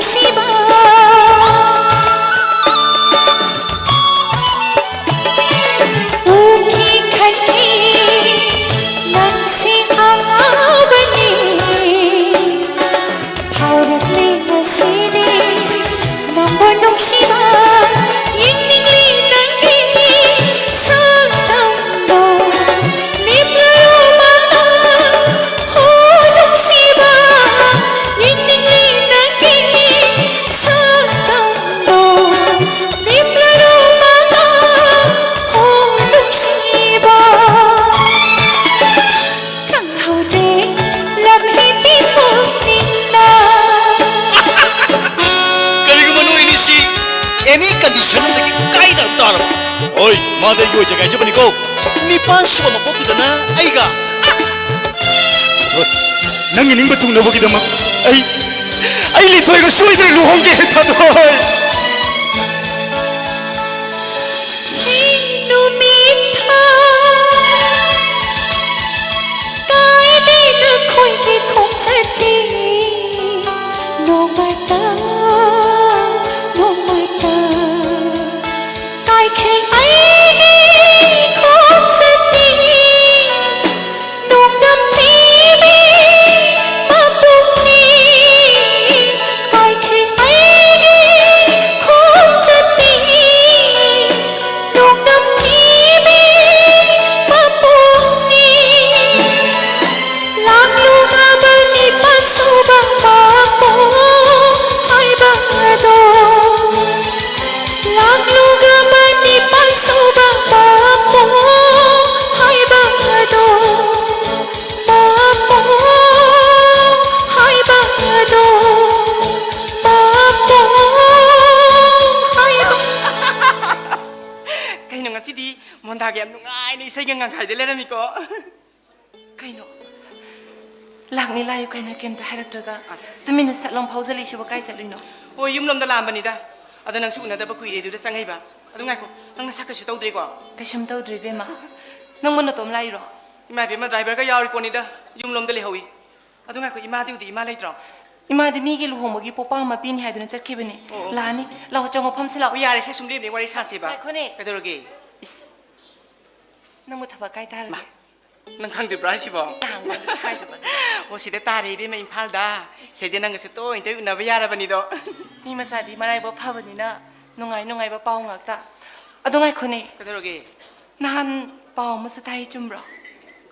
ꯅꯨꯡꯁꯤꯕ ꯎꯈꯤ ꯈꯟꯈꯤ ꯅꯪꯁꯤ ꯑꯉꯥꯎꯕꯅꯤ ꯐꯥꯎꯔꯛꯂꯦ ꯉꯁꯤꯗꯤ ꯅꯪꯕꯨ ꯅꯨꯡꯁꯤꯕ ꯌꯦꯡꯅꯤꯡꯂꯤ ꯅꯪꯒꯤ ꯁꯛꯇꯝꯗꯣ ꯂꯦꯞꯂꯔꯣ ꯃꯥ ꯍꯣ ꯅꯨꯡꯁꯤꯕ ꯌꯦꯡꯅꯤꯡꯂꯤ ꯅꯪꯒꯤ ꯁꯛꯇꯝꯗꯣ ꯂꯦꯞꯂꯔꯣ ꯃꯥ ꯍꯣ ꯅꯨꯡꯁꯤꯕ ꯈꯪꯍꯧꯗꯦ ꯂꯝꯍꯦꯟꯕꯤ ꯄꯨꯛꯅꯤꯡꯅ ꯀꯔꯤꯒꯨꯝꯕ ꯅꯣꯏ ꯑꯅꯤꯁꯤ ꯑꯦꯅꯤ ꯀꯟꯗꯤꯁꯟ ꯑꯃꯗꯒꯤ ꯀꯥꯏꯗ ꯇꯥꯔꯕ ꯍꯣꯏ ꯃꯥꯗꯤ ꯑꯩꯒꯤ ꯑꯣꯏꯖꯒꯦ ꯍꯥꯏꯖꯕꯅꯤꯀꯣ ꯅꯤꯄꯥꯟ ꯁꯨꯕ ꯃꯄꯣꯛꯇꯨꯗꯅ ꯑꯩꯒ ꯍꯣꯏ, ꯅꯪꯒꯤ ꯅꯤꯡꯕ ꯊꯨꯡꯅꯕꯒꯤꯗꯃꯛ ꯑꯩ ꯑꯩ ꯂꯤꯊꯣꯏꯒ ꯁꯣꯏꯗꯅ ꯂꯨꯍꯣꯡꯒꯦ ꯊꯥꯗꯣꯏ ꯅꯨꯃꯤꯠ ꯊꯥ ꯀꯥꯏꯗꯦ ꯅꯈꯣꯏꯒꯤ ꯈꯣꯡꯆꯠꯇꯤ ꯅꯣꯡꯃꯇ ꯅꯣꯡꯃꯇ ꯀꯥꯏꯈ꯭ꯔꯦ ꯑꯩꯒꯤ ꯈꯣꯡꯆꯠꯇꯤ ꯅꯣꯡꯗꯝ ꯊꯤꯕꯤ ꯃꯄꯨꯡꯅꯤ ꯀꯥꯏꯈ꯭ꯔꯦ ꯑꯩꯒꯤ ꯈꯣꯡꯆꯠꯇꯤ ꯅꯣꯡꯗꯝ ꯊꯤꯕꯤ ꯃꯄꯨꯡꯅꯤ ꯂꯥꯛꯂꯨꯒꯕ ꯅꯤꯄꯥꯟ ꯁꯨꯕ ꯃꯄꯨꯡ ꯍꯥꯏꯕ ꯑꯗꯣ ꯂꯥꯛꯂꯨꯒꯕ ꯅꯤꯄꯥꯟ ꯁꯨꯕ ꯃꯄꯨꯡ ꯍꯥꯏꯕ ꯑꯗꯣ ꯃꯄꯨꯡ ꯍꯥꯏꯕ ꯑꯗꯣ ꯃꯄꯨꯡ ꯍꯥꯏꯕ ꯀꯩꯅꯣ ꯉꯁꯤꯗꯤ ꯃꯣꯟꯗꯥꯒ ꯌꯥꯝ ꯅꯨꯡꯉꯥꯏꯅ ꯏꯁꯩꯒ ꯉꯪꯈꯥꯏꯗ ꯂꯩꯔꯝꯃꯤꯀꯣ ꯀꯩꯅꯣ ꯂꯥꯛꯅꯤ ꯂꯥꯛꯏ ꯀꯩꯅꯣ ꯀꯩꯝꯇ ꯍꯥꯏꯔꯛꯇ꯭ꯔꯒ ꯑꯁ ꯇꯨꯃꯤꯟꯅ ꯁꯠꯂꯣꯡ ꯐꯥꯎꯖꯜꯂꯤꯁꯤꯕꯨ ꯀꯥꯏ ꯆꯠꯂꯨꯏꯅꯣ ꯍꯣꯏ ꯌꯨꯝꯂꯣꯝꯗ ꯂꯥꯛꯑꯝꯕꯅꯤꯗ ꯑꯗꯣ ꯅꯪꯁꯨ ꯎꯅꯗꯕ ꯀꯨꯏꯔꯦ ꯑꯗꯨꯗ ꯆꯪꯉꯛꯏꯕ ꯑꯗꯨ ꯉꯥꯏꯈꯣ ꯅꯪ ꯅꯁꯥ ꯀꯩꯁꯨ ꯇꯧꯗ꯭ꯔꯤꯀꯣ ꯀꯩꯁꯨꯝ ꯇꯧꯗ꯭ꯔꯤ ꯏꯕꯦꯝꯃ ꯅꯪꯕꯨ ꯅꯇꯣꯝ ꯂꯥꯛꯏꯔꯣ ꯏꯃꯥ ꯏꯕꯦꯝꯃ ꯗ꯭ꯔꯥꯏꯚꯔꯒ ꯌꯥꯎꯔꯤ ꯄꯣꯠꯅꯤꯗ ꯌꯨꯝꯂꯣꯝꯗ ꯂꯩꯍꯧꯏ ꯑꯗꯨ ꯉꯥꯏꯈꯣ ꯏꯃꯥꯗꯤ ꯎꯗꯤ ꯏꯃꯥ ꯂꯩꯇ꯭ꯔꯣ ꯏꯃꯥꯗꯤ ꯃꯤꯒꯤ ꯂꯨꯍꯣꯡꯕꯒꯤ ꯄꯣꯄꯥꯡ ꯑꯃ ꯄꯤꯅꯤ ꯍꯥꯏꯗꯨꯅ ꯆꯠꯈꯤꯕꯅꯤ꯫ ꯑꯣ, ꯑꯣ꯫ ꯂꯥꯛꯑꯅꯤ꯫ ꯂꯥꯛꯑꯣ, ꯆꯪꯉꯣ, ꯐꯝꯁꯤ ꯂꯥꯛꯑꯣ꯫ ꯑꯣ, ꯌꯥꯔꯦꯁꯦ, ꯁꯨꯝ ꯂꯦꯞꯅꯦ, ꯋꯥꯔꯤ ꯁꯥꯁꯤꯕ꯫ ꯉꯥꯏꯈꯣꯅꯦ꯫ ꯀꯩꯗꯧꯔꯒꯦ? ꯏꯁ, ꯅꯪꯕꯨ ꯊꯕꯛ ꯀꯥꯏ ꯇꯥꯔꯒꯦ? ꯃꯥ, ꯅꯪ ꯈꯪꯗ꯭ꯔꯤꯕ꯭ꯔꯥ ꯍꯥꯏꯁꯤꯕꯣ? ꯇꯥꯡꯕꯗ ꯍꯥꯏꯗꯕ꯫ ꯑꯣ, ꯁꯤꯗ ꯇꯥꯔꯦ ꯏꯕꯦꯝꯃ, ꯏꯝꯐꯥꯜꯗ꯫ ꯁꯤꯗꯤ ꯅꯪꯒꯁꯨ ꯇꯣꯏ ꯇꯣꯏ ꯎꯅꯕ ꯌꯥꯔꯕꯅꯤꯗꯣ꯫ ꯃꯤ ꯃꯆꯥꯗꯤ ꯃꯔꯥꯏꯕꯛ ꯐꯕꯅꯤꯅ ꯅꯨꯡꯉꯥꯏ ꯅꯨꯡꯉꯥꯏꯕ ꯄꯥꯎ ꯉꯥꯛꯇ꯫ ꯑꯗꯣ ꯉꯥꯏꯈꯣꯅꯦ꯫ ꯀꯩꯗꯧꯔꯒꯦ? ꯅꯍꯥꯟ ꯄꯥꯎ ꯑꯃꯁꯨ ꯇꯥꯏ, ꯆꯨꯝꯕ꯭ꯔꯣ?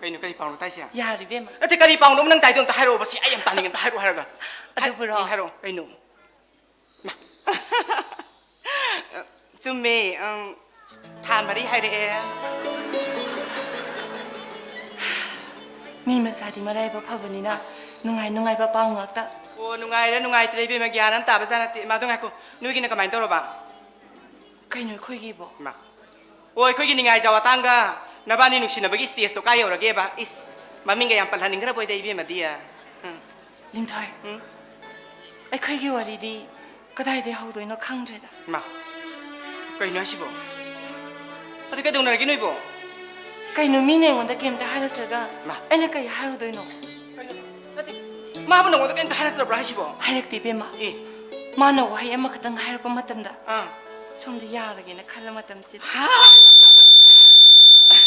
ꯀꯩꯅꯣ, ꯀꯔꯤ ꯄꯥꯎꯅꯣ ꯇꯥꯏꯁꯦ? ꯌꯥꯔꯦ ꯏꯕꯦꯝꯃ꯫ ꯅꯠꯇꯦ, ꯀꯔꯤ ꯄꯥꯎꯅꯣ ꯅꯪ ꯇꯥꯏꯗꯣ? ꯑꯝꯇ ꯍꯥꯏꯔꯛꯑꯣꯕ, ꯁꯤ ꯑꯩ ꯌꯥꯝ ꯇꯥꯅꯤꯡꯉꯦ, ꯑꯝꯇ ꯍꯥꯏꯔꯛꯑꯣ ꯍꯥꯏꯔꯒ꯫ ꯑꯗꯨꯕꯨꯔꯣ? ꯎꯝ, ꯍꯥꯏꯔꯛꯑꯣ, ꯀꯩꯅꯣ? ꯃꯥ꯫ ꯆꯨꯝꯃꯦ, ꯑꯪ, ꯊꯥ ꯃꯔꯤ ꯍꯥꯏꯔꯛꯑꯦ꯫ ꯃꯤ ꯃꯆꯥꯗꯤ ꯃꯔꯥꯏꯕꯛ ꯐꯕꯅꯤꯅ ꯑꯁ꯫ ꯅꯨꯡꯉꯥꯏ ꯅꯨꯡꯉꯥꯏꯕ ꯄꯥꯎ ꯉꯥꯛꯇ꯫ ꯑꯣ, ꯅꯨꯡꯉꯥꯏꯔ ꯅꯨꯡꯉꯥꯏꯇ꯭ꯔ ꯏꯕꯦꯝꯃ, ꯒ꯭ꯌꯥꯟ ꯑꯃ ꯇꯥꯕ ꯖꯥꯠ ꯅꯠꯇꯦ꯫ ꯃꯥꯗꯣ ꯉꯥꯏꯈꯣ, ꯅꯣꯏꯒꯤꯅ ꯀꯃꯥꯏꯅ ꯇꯧꯔꯕ? ꯀꯩꯅꯣ ꯑꯩꯈꯣꯏꯒꯤꯕꯣ? ꯏꯃꯥ꯫ ꯑꯣ, ꯑꯩꯈꯣꯏꯒꯤ ꯅꯤꯡꯉꯥꯏꯖꯥꯎ ꯑꯇꯥꯡꯒ ꯅꯕꯥꯅꯤ ꯅꯨꯡꯁꯤꯅꯕꯒꯤ stage ꯇꯣ ꯀꯥꯏ ꯌꯧꯔꯒꯦꯕ? ꯏꯁ, ꯃꯃꯤꯡꯒ ꯌꯥꯝ ꯄꯜꯍꯟꯅꯤꯡꯈ꯭ꯔꯕꯣꯏꯗ ꯏꯕꯦꯝꯃꯗꯤ꯫ ꯎꯝ꯫ ꯂꯤꯟꯊꯣꯏ꯫ ꯎꯝ? ꯑꯩꯈꯣꯏꯒꯤ ꯋꯥꯔꯤꯗꯤ ꯀꯗꯥꯏꯗꯩ ꯍꯧꯗꯣꯏꯅꯣ ꯈꯪꯗ꯭ꯔꯦꯗ꯫ ꯏꯃꯥ, ꯀꯩꯅꯣ ꯍꯥꯏꯁꯤꯕꯣ? ꯑꯗꯨ ꯀꯩꯗꯧꯅꯔꯒꯦ ꯅꯣꯏꯕꯣ? ꯀꯩꯅꯣ, ꯃꯤꯅ ꯑꯩꯉꯣꯟꯗ ꯀꯩꯝꯇ ꯍꯥꯏꯔꯛꯇ꯭ꯔꯒ ꯏꯃꯥ꯫ ꯑꯩꯅ ꯀꯩ ꯍꯥꯏꯔꯨꯗꯣꯏꯅꯣ? ꯀꯩꯅꯣ? ꯅꯠꯇꯦ, ꯃꯥꯕꯨ ꯅꯉꯣꯟꯗ ꯀꯩꯝꯇ ꯍꯥꯏꯔꯛꯇ꯭ꯔꯕ꯭ꯔꯥ ꯍꯥꯏꯁꯤꯕꯣ? ꯍꯥꯏꯔꯛꯇꯦ, ꯏꯕꯦꯝꯃ꯫ ꯑꯦ꯫ ꯃꯥꯅ ꯋꯥꯍꯩ ꯑꯃꯈꯛꯇꯪ ꯍꯥꯏꯔꯛꯄ ꯃꯇꯝꯗ ꯑꯥ꯫ ꯁꯣꯝꯗ ꯌꯥꯔꯒꯦꯅ ꯈꯜꯂ ꯃꯇꯝꯁꯤꯗ꯫ ꯍꯥ?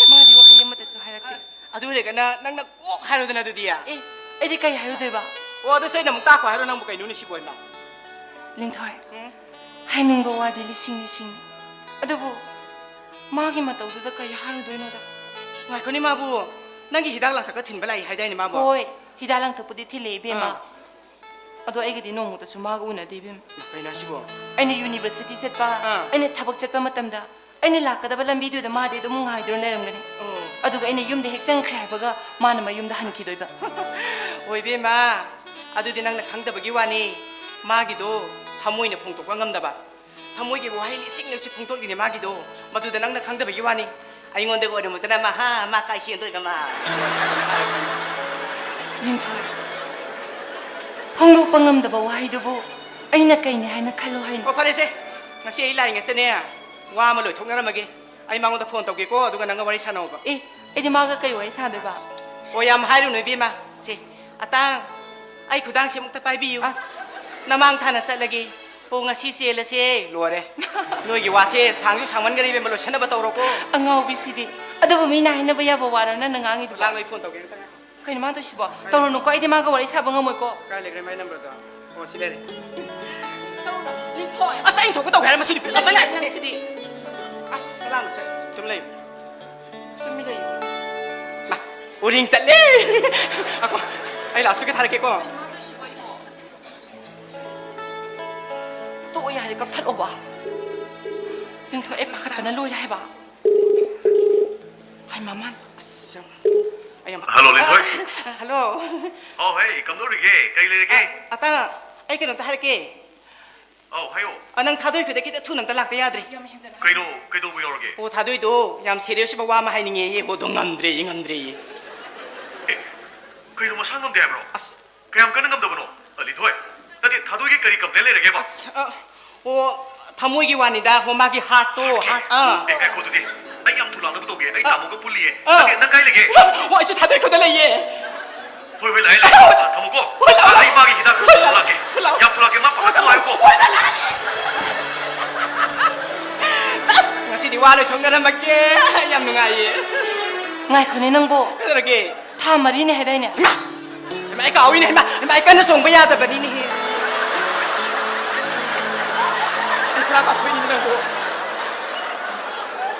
ꯃꯥꯗꯤ ꯋꯥꯍꯩ ꯑꯃꯠꯇꯁꯨ ꯍꯥꯏꯔꯛꯇꯦ꯫ ꯑꯗꯨ ꯑꯣꯏꯔꯒꯅ ꯅꯪꯅ ꯀꯣꯛ ꯍꯥꯏꯔꯨꯗꯅ ꯑꯗꯨꯗꯤ꯫ ꯑꯦ, ꯑꯩꯗꯤ ꯀꯩ ꯍꯥꯏꯔꯨꯗꯣꯏꯕ? ꯑꯣ, ꯑꯗꯨꯁꯨ ꯑꯩꯅ ꯑꯃꯨꯛ ꯇꯥꯛꯈꯣ ꯍꯥꯏꯔꯣ? ꯅꯪꯕꯨ ꯀꯩꯅꯣꯅꯦ ꯁꯤꯕꯣ ꯏꯃꯥ? ꯂꯤꯟꯊꯣꯏ, ꯎꯝ? ꯍꯥꯏꯅꯤꯡꯕ ꯋꯥꯗꯤ ꯂꯤꯁꯤꯡ ꯂꯤꯁꯤꯡꯅꯤ꯫ ꯑꯗꯨꯕꯨ ꯃꯥꯒꯤ ꯃꯇꯧꯗꯨꯗ ꯀꯩ ꯍꯥꯏꯔꯨꯗꯣꯏꯅꯣꯗ? ꯉꯥꯏꯈꯣꯅꯦ, ꯃꯥꯕꯨ ꯅꯪꯒꯤ ꯍꯤꯗꯥꯛ ꯂꯥꯡꯊꯛꯀ ꯊꯤꯟꯕ ꯂꯥꯛꯏ ꯍꯥꯏꯗꯥꯏꯅꯦ ꯃꯥꯕꯨ? ꯍꯣꯏ, ꯍꯤꯗꯥꯛ ꯂꯥꯡꯊꯛꯄꯨꯗꯤ ꯊꯤꯜꯂꯦ, ꯏꯕꯦꯝꯃ꯫ ꯑꯥ꯫ ꯑꯗꯣ ꯑꯩꯒꯗꯤ ꯅꯣꯡꯃꯇꯁꯨ ꯃꯥꯒ ꯎꯅꯗꯦ, ꯏꯕꯦꯝꯃ꯫ ꯀꯩꯅꯣ ꯍꯥꯏꯁꯤꯕꯣ? ꯑꯩꯅ university ꯆꯠꯄ, ꯑꯥ꯫ ꯑꯩꯅ ꯊꯕꯛ ꯆꯠꯄ ꯃꯇꯝꯗ ꯑꯩꯅ ꯂꯥꯛꯀꯗꯕ ꯂꯝꯕꯤꯗꯨꯗ ꯃꯥꯗꯤ ꯑꯗꯨꯝ ꯉꯥꯏꯗꯨꯅ ꯂꯩꯔꯝꯒꯅꯤ꯫ ꯑꯣ꯫ ꯑꯗꯨꯒ ꯑꯩꯅ ꯌꯨꯝꯗ ꯍꯦꯛ ꯆꯪꯈ꯭ꯔꯦ ꯍꯥꯏꯕꯒ ꯃꯥꯅ ꯃꯌꯨꯝꯗ ꯍꯟꯈꯤꯗꯣꯏꯕ꯫ ꯍꯣꯏ ꯏꯕꯦꯝꯃ, ꯑꯗꯨꯗꯤ ꯅꯪꯅ ꯈꯪꯗꯕꯒꯤ ꯋꯥꯅꯤ꯫ ꯃꯥꯒꯤꯗꯣ ꯊꯃꯣꯏꯅ ꯐꯣꯡꯗꯣꯛꯄ ꯉꯝꯗꯕ꯫ ꯊꯃꯣꯏꯒꯤ ꯋꯥꯍꯩ ꯂꯤꯁꯤꯡ ꯂꯤꯁꯤꯡ ꯐꯣꯡꯗꯣꯛꯂꯤꯅꯦ ꯃꯥꯒꯤꯗꯣ꯫ ꯃꯗꯨꯗ ꯅꯪꯅ ꯈꯪꯗꯕꯒꯤ ꯋꯥꯅꯤ꯫ ꯑꯩꯉꯣꯟꯗꯒ ꯑꯣꯏꯔꯝꯃꯗꯅ ꯃꯍꯥ, ꯃꯥ ꯀꯥꯏ ꯆꯦꯟꯗꯣꯏꯕ ꯃꯥ? ꯂꯤꯟꯊꯣꯏ, ꯐꯣꯡꯗꯣꯛꯄ ꯉꯝꯗꯕ ꯋꯥꯍꯩꯗꯨꯕꯨ ꯑꯩꯅ ꯀꯩꯅꯤ ꯍꯥꯏꯅ ꯈꯜꯂꯣ ꯍꯥꯏꯅꯣ? ꯑꯣ, ꯐꯔꯦꯁꯦ꯫ ꯉꯁꯤ ꯑꯩ ꯂꯥꯛꯏ ꯉꯁꯤꯅꯦ ꯋꯥ ꯑꯃ ꯂꯣꯏꯊꯣꯛꯅꯔꯝꯃꯒꯦ꯫ ꯑꯩ ꯃꯉꯣꯟꯗ phone ꯇꯧꯒꯦꯀꯣ, ꯑꯗꯨꯒ ꯅꯪꯒ ꯋꯥꯔꯤ ꯁꯥꯟꯅꯧꯕ꯫ ꯑꯦ, ꯑꯩꯗꯤ ꯃꯥꯒ ꯀꯩ ꯋꯥꯔꯤ ꯁꯥꯗꯣꯏꯕ? ꯑꯣ, ꯌꯥꯝ ꯍꯥꯏꯔꯨꯅꯨ ꯏꯕꯦꯝꯃ꯫ ꯁꯦ, ꯑꯇꯥꯡ, ꯑꯩ ꯈꯨꯗꯥꯡꯁꯦ ꯑꯃꯨꯛꯇ ꯄꯥꯏꯕꯤꯌꯨ꯫ ꯑꯁ꯫ ꯅꯃꯥꯡ ꯊꯥꯅ ꯆꯠꯂꯒꯦ꯫ ꯑꯣ, ꯉꯁꯤ ꯆꯦꯜꯂꯁꯦ꯫ ꯂꯣꯏꯔꯦ꯫ ꯅꯣꯏꯒꯤ ꯋꯥꯁꯦ ꯁꯥꯡꯁꯨ ꯁꯥꯡꯃꯟꯈꯔꯦ, ꯏꯕꯦꯝꯃ, ꯂꯣꯏꯁꯟꯅꯕ ꯇꯧꯔꯣꯀꯣ꯫ ꯑꯉꯥꯎꯕꯤꯁꯤꯗꯤ꯫ ꯑꯗꯨꯕꯨ ꯃꯤꯅ ꯍꯥꯏꯅꯕ ꯌꯥꯕ ꯋꯥꯔꯣ ꯅꯪꯅ ꯉꯥꯡꯉꯤꯗꯨꯕꯣ? ꯂꯥꯡ, ꯑꯩ ꯐꯣꯟ ꯇꯧꯒꯦ ꯑꯝꯇ ꯉꯥꯏꯈꯣ꯫ ꯀꯩꯅꯣ ꯃꯥ ꯇꯧꯏꯁꯤꯕꯣ? ꯇꯧꯔꯨꯅꯨꯀꯣ, ꯑꯩꯗꯤ ꯃꯥꯒ ꯋꯥꯔꯤ ꯁꯥꯕ ꯉꯝꯃꯣꯏꯀꯣ꯫ ꯀꯥꯏ ꯂꯩꯈ꯭ꯔꯦ ꯃꯥꯏ ꯅꯝꯕꯔꯗꯣ? ꯑꯣ, ꯁꯤ ꯂꯩꯔꯦ꯫ ꯇꯧꯔꯨꯅꯨ, ꯂꯤꯟꯊꯣꯏ꯫ ꯑꯁ, ꯑꯩꯅ ꯊꯣꯛꯄ ꯇꯧꯒꯦ ꯍꯥꯏꯔ ꯃꯁꯤ ꯅꯨꯄꯤ ꯑꯝꯇ ꯉꯥꯏ-, ꯅꯪꯁꯤꯗꯤ꯫ ꯑꯁ꯫ ꯂꯥꯡꯒꯅꯨꯁꯦ, ꯑꯗꯨꯝ ꯂꯩꯌꯨ꯫ ꯇꯨꯃꯤꯟ ꯂꯩꯌꯨ꯫ ꯃꯥ, ꯎꯔꯤꯡ ꯆꯠꯂꯦ꯫ ꯉꯥꯏꯈꯣ, ꯑꯩ ꯂꯥꯎꯠ ꯁ꯭ꯄꯤꯀꯔ ꯊꯥꯔꯛꯀꯦꯀꯣ꯫ ꯀꯩꯅꯣ ꯃꯥ ꯇꯧꯏꯁꯤꯕꯣ ꯑꯩꯕꯣ? ꯇꯣꯛꯑꯣ ꯌꯥꯔꯦ, ꯀꯛꯊꯠꯂꯣꯕ꯫ ꯂꯤꯟꯊꯣꯏ, ꯑꯩ ꯄꯥꯈꯠꯄꯅ ꯂꯣꯏꯔꯦ ꯍꯥꯏꯕ꯫ ꯍꯥꯏ ꯃꯃꯥꯟ꯫ ꯑꯁ, ꯌꯥꯝ, ꯑꯩ ꯌꯥꯝ ꯍꯜꯂꯣ, ꯂꯤꯟꯊꯣꯏ꯫ ꯑ, ꯍꯜꯂꯣ꯫ ꯑꯧ, ꯍꯦ, ꯀꯝꯗꯧꯔꯤꯒꯦ? ꯀꯔꯤ ꯂꯩꯔꯒꯦ? ꯑ, ꯑꯇꯥ, ꯑꯩ ꯀꯩꯅꯣꯝꯇ ꯍꯥꯏꯔꯛꯀꯦ꯫ ꯑꯧ, ꯍꯥꯏꯌꯣ꯫ ꯑ, ꯅꯪ ꯊꯥꯗꯣꯏ ꯈꯨꯗ ꯈꯤꯇ ꯊꯨꯅ ꯑꯝꯇ ꯂꯥꯛꯇ ꯌꯥꯗ꯭ꯔꯦ꯫ ꯀꯩꯅꯣ, ꯀꯩꯗꯧꯕ ꯌꯥꯎꯔꯒꯦ? ꯑꯣ, ꯊꯥꯗꯣꯏꯗꯣ ꯌꯥꯝ ꯁꯤꯔꯤꯌꯁ ꯑꯣꯏꯕ ꯋꯥ ꯑꯃ ꯍꯥꯏꯅꯤꯡꯉꯦꯌꯦ꯫ ꯍꯣ, ꯑꯗꯣ ꯉꯝꯗ꯭ꯔꯦꯌꯦ, ꯉꯝꯗ꯭ꯔꯦꯌꯦ꯫ ꯑꯦ, ꯀꯩꯅꯣ, ꯃꯁꯥ ꯉꯝꯗꯦ ꯍꯥꯏꯕ꯭ꯔꯣ? ꯑꯁ, ꯀꯌꯥꯝ ꯀꯟꯅ ꯉꯝꯗꯕꯅꯣ? ꯑ, ꯂꯤꯟꯊꯣꯏ, ꯅꯠꯇꯦ, ꯊꯥꯗꯣꯏꯒꯤ ꯀꯔꯤ ꯀꯝꯄ꯭ꯂꯦꯟ ꯂꯩꯔꯒꯦꯕ? ꯑꯁ, ꯑ, ꯑꯣ, ꯊꯃꯣꯏꯒꯤ ꯋꯥꯅꯤꯗ, ꯍꯣ, ꯃꯥꯒꯤ ꯍꯥꯔꯠꯇꯣ, ꯍꯥꯔꯠꯀꯤ? ꯍꯥꯔꯠ, ꯑꯥ꯫ ꯑꯦ, ꯉꯥꯏꯈꯣ ꯑꯗꯨꯗꯤ, ꯑꯩ ꯌꯥꯝ ꯊꯨ ꯂꯥꯛꯅꯕ ꯇꯧꯒꯦ, ꯑꯩ ꯑ꯫ ꯇꯥꯃꯣꯒ ꯄꯨꯜꯂꯤꯌꯦ꯫ ꯑ꯫ ꯅꯠꯇꯦ, ꯅꯪ ꯀꯥꯏ ꯂꯩꯒꯦ? ꯍꯣ, ꯑꯩꯁꯨ ꯊꯥꯗꯣꯏ ꯈꯨꯗ ꯂꯩꯌꯦ꯫ ꯍꯣꯏ, ꯍꯣꯏ, ꯂꯥꯛꯑꯦ, ꯂꯥꯛꯑꯦ꯫ ꯑ, ꯊꯝꯃꯣꯀꯣ꯫ ꯍꯣꯏ, ꯂꯥꯛꯑꯣ, ꯑꯩ ꯂꯥꯛꯑꯣ꯫ ꯃꯥꯒꯤ ꯍꯤꯗꯥꯛ ꯍꯣꯏ, ꯂꯥꯛꯑꯣ꯫ ꯂꯥꯛꯀꯦ꯫ ꯌꯥꯝ ꯊꯨ ꯂꯥꯛꯀꯦ, ꯃꯥ ꯄꯥꯈꯠꯀꯅꯨ ꯍꯥꯏꯌꯨꯀꯣ꯫ ꯍꯣꯏ, ꯂꯥꯛꯑꯣ, ꯂꯥꯛꯑꯣ꯫ ꯑꯁ, ꯉꯁꯤꯗꯤ ꯋꯥ ꯂꯣꯏꯊꯣꯛꯅꯔꯝꯃꯒꯦ꯫ ꯌꯥꯝ ꯅꯨꯡꯉꯥꯏꯌꯦ꯫ ꯉꯥꯏꯈꯣꯅꯦ ꯅꯪꯕꯣ꯫ ꯀꯩꯗꯧꯔꯒꯦ? ꯊꯥ ꯃꯔꯤꯅꯦ ꯍꯥꯏꯗꯥꯏꯅꯦ? ꯍꯩꯃꯥ! ꯍꯩꯃꯥ, ꯑꯩ ꯀꯥꯎꯏꯅꯦ, ꯍꯩꯃꯥ! ꯍꯩꯃꯥ, ꯑꯩ ꯀꯟꯅ ꯆꯣꯡꯕ ꯌꯥꯗꯕꯅꯤꯅꯦꯍꯦ꯫ ꯑꯩ ꯄꯨꯔꯥ ꯀꯥꯎꯊꯣꯛꯏꯅꯦ ꯅꯪꯕꯨ꯫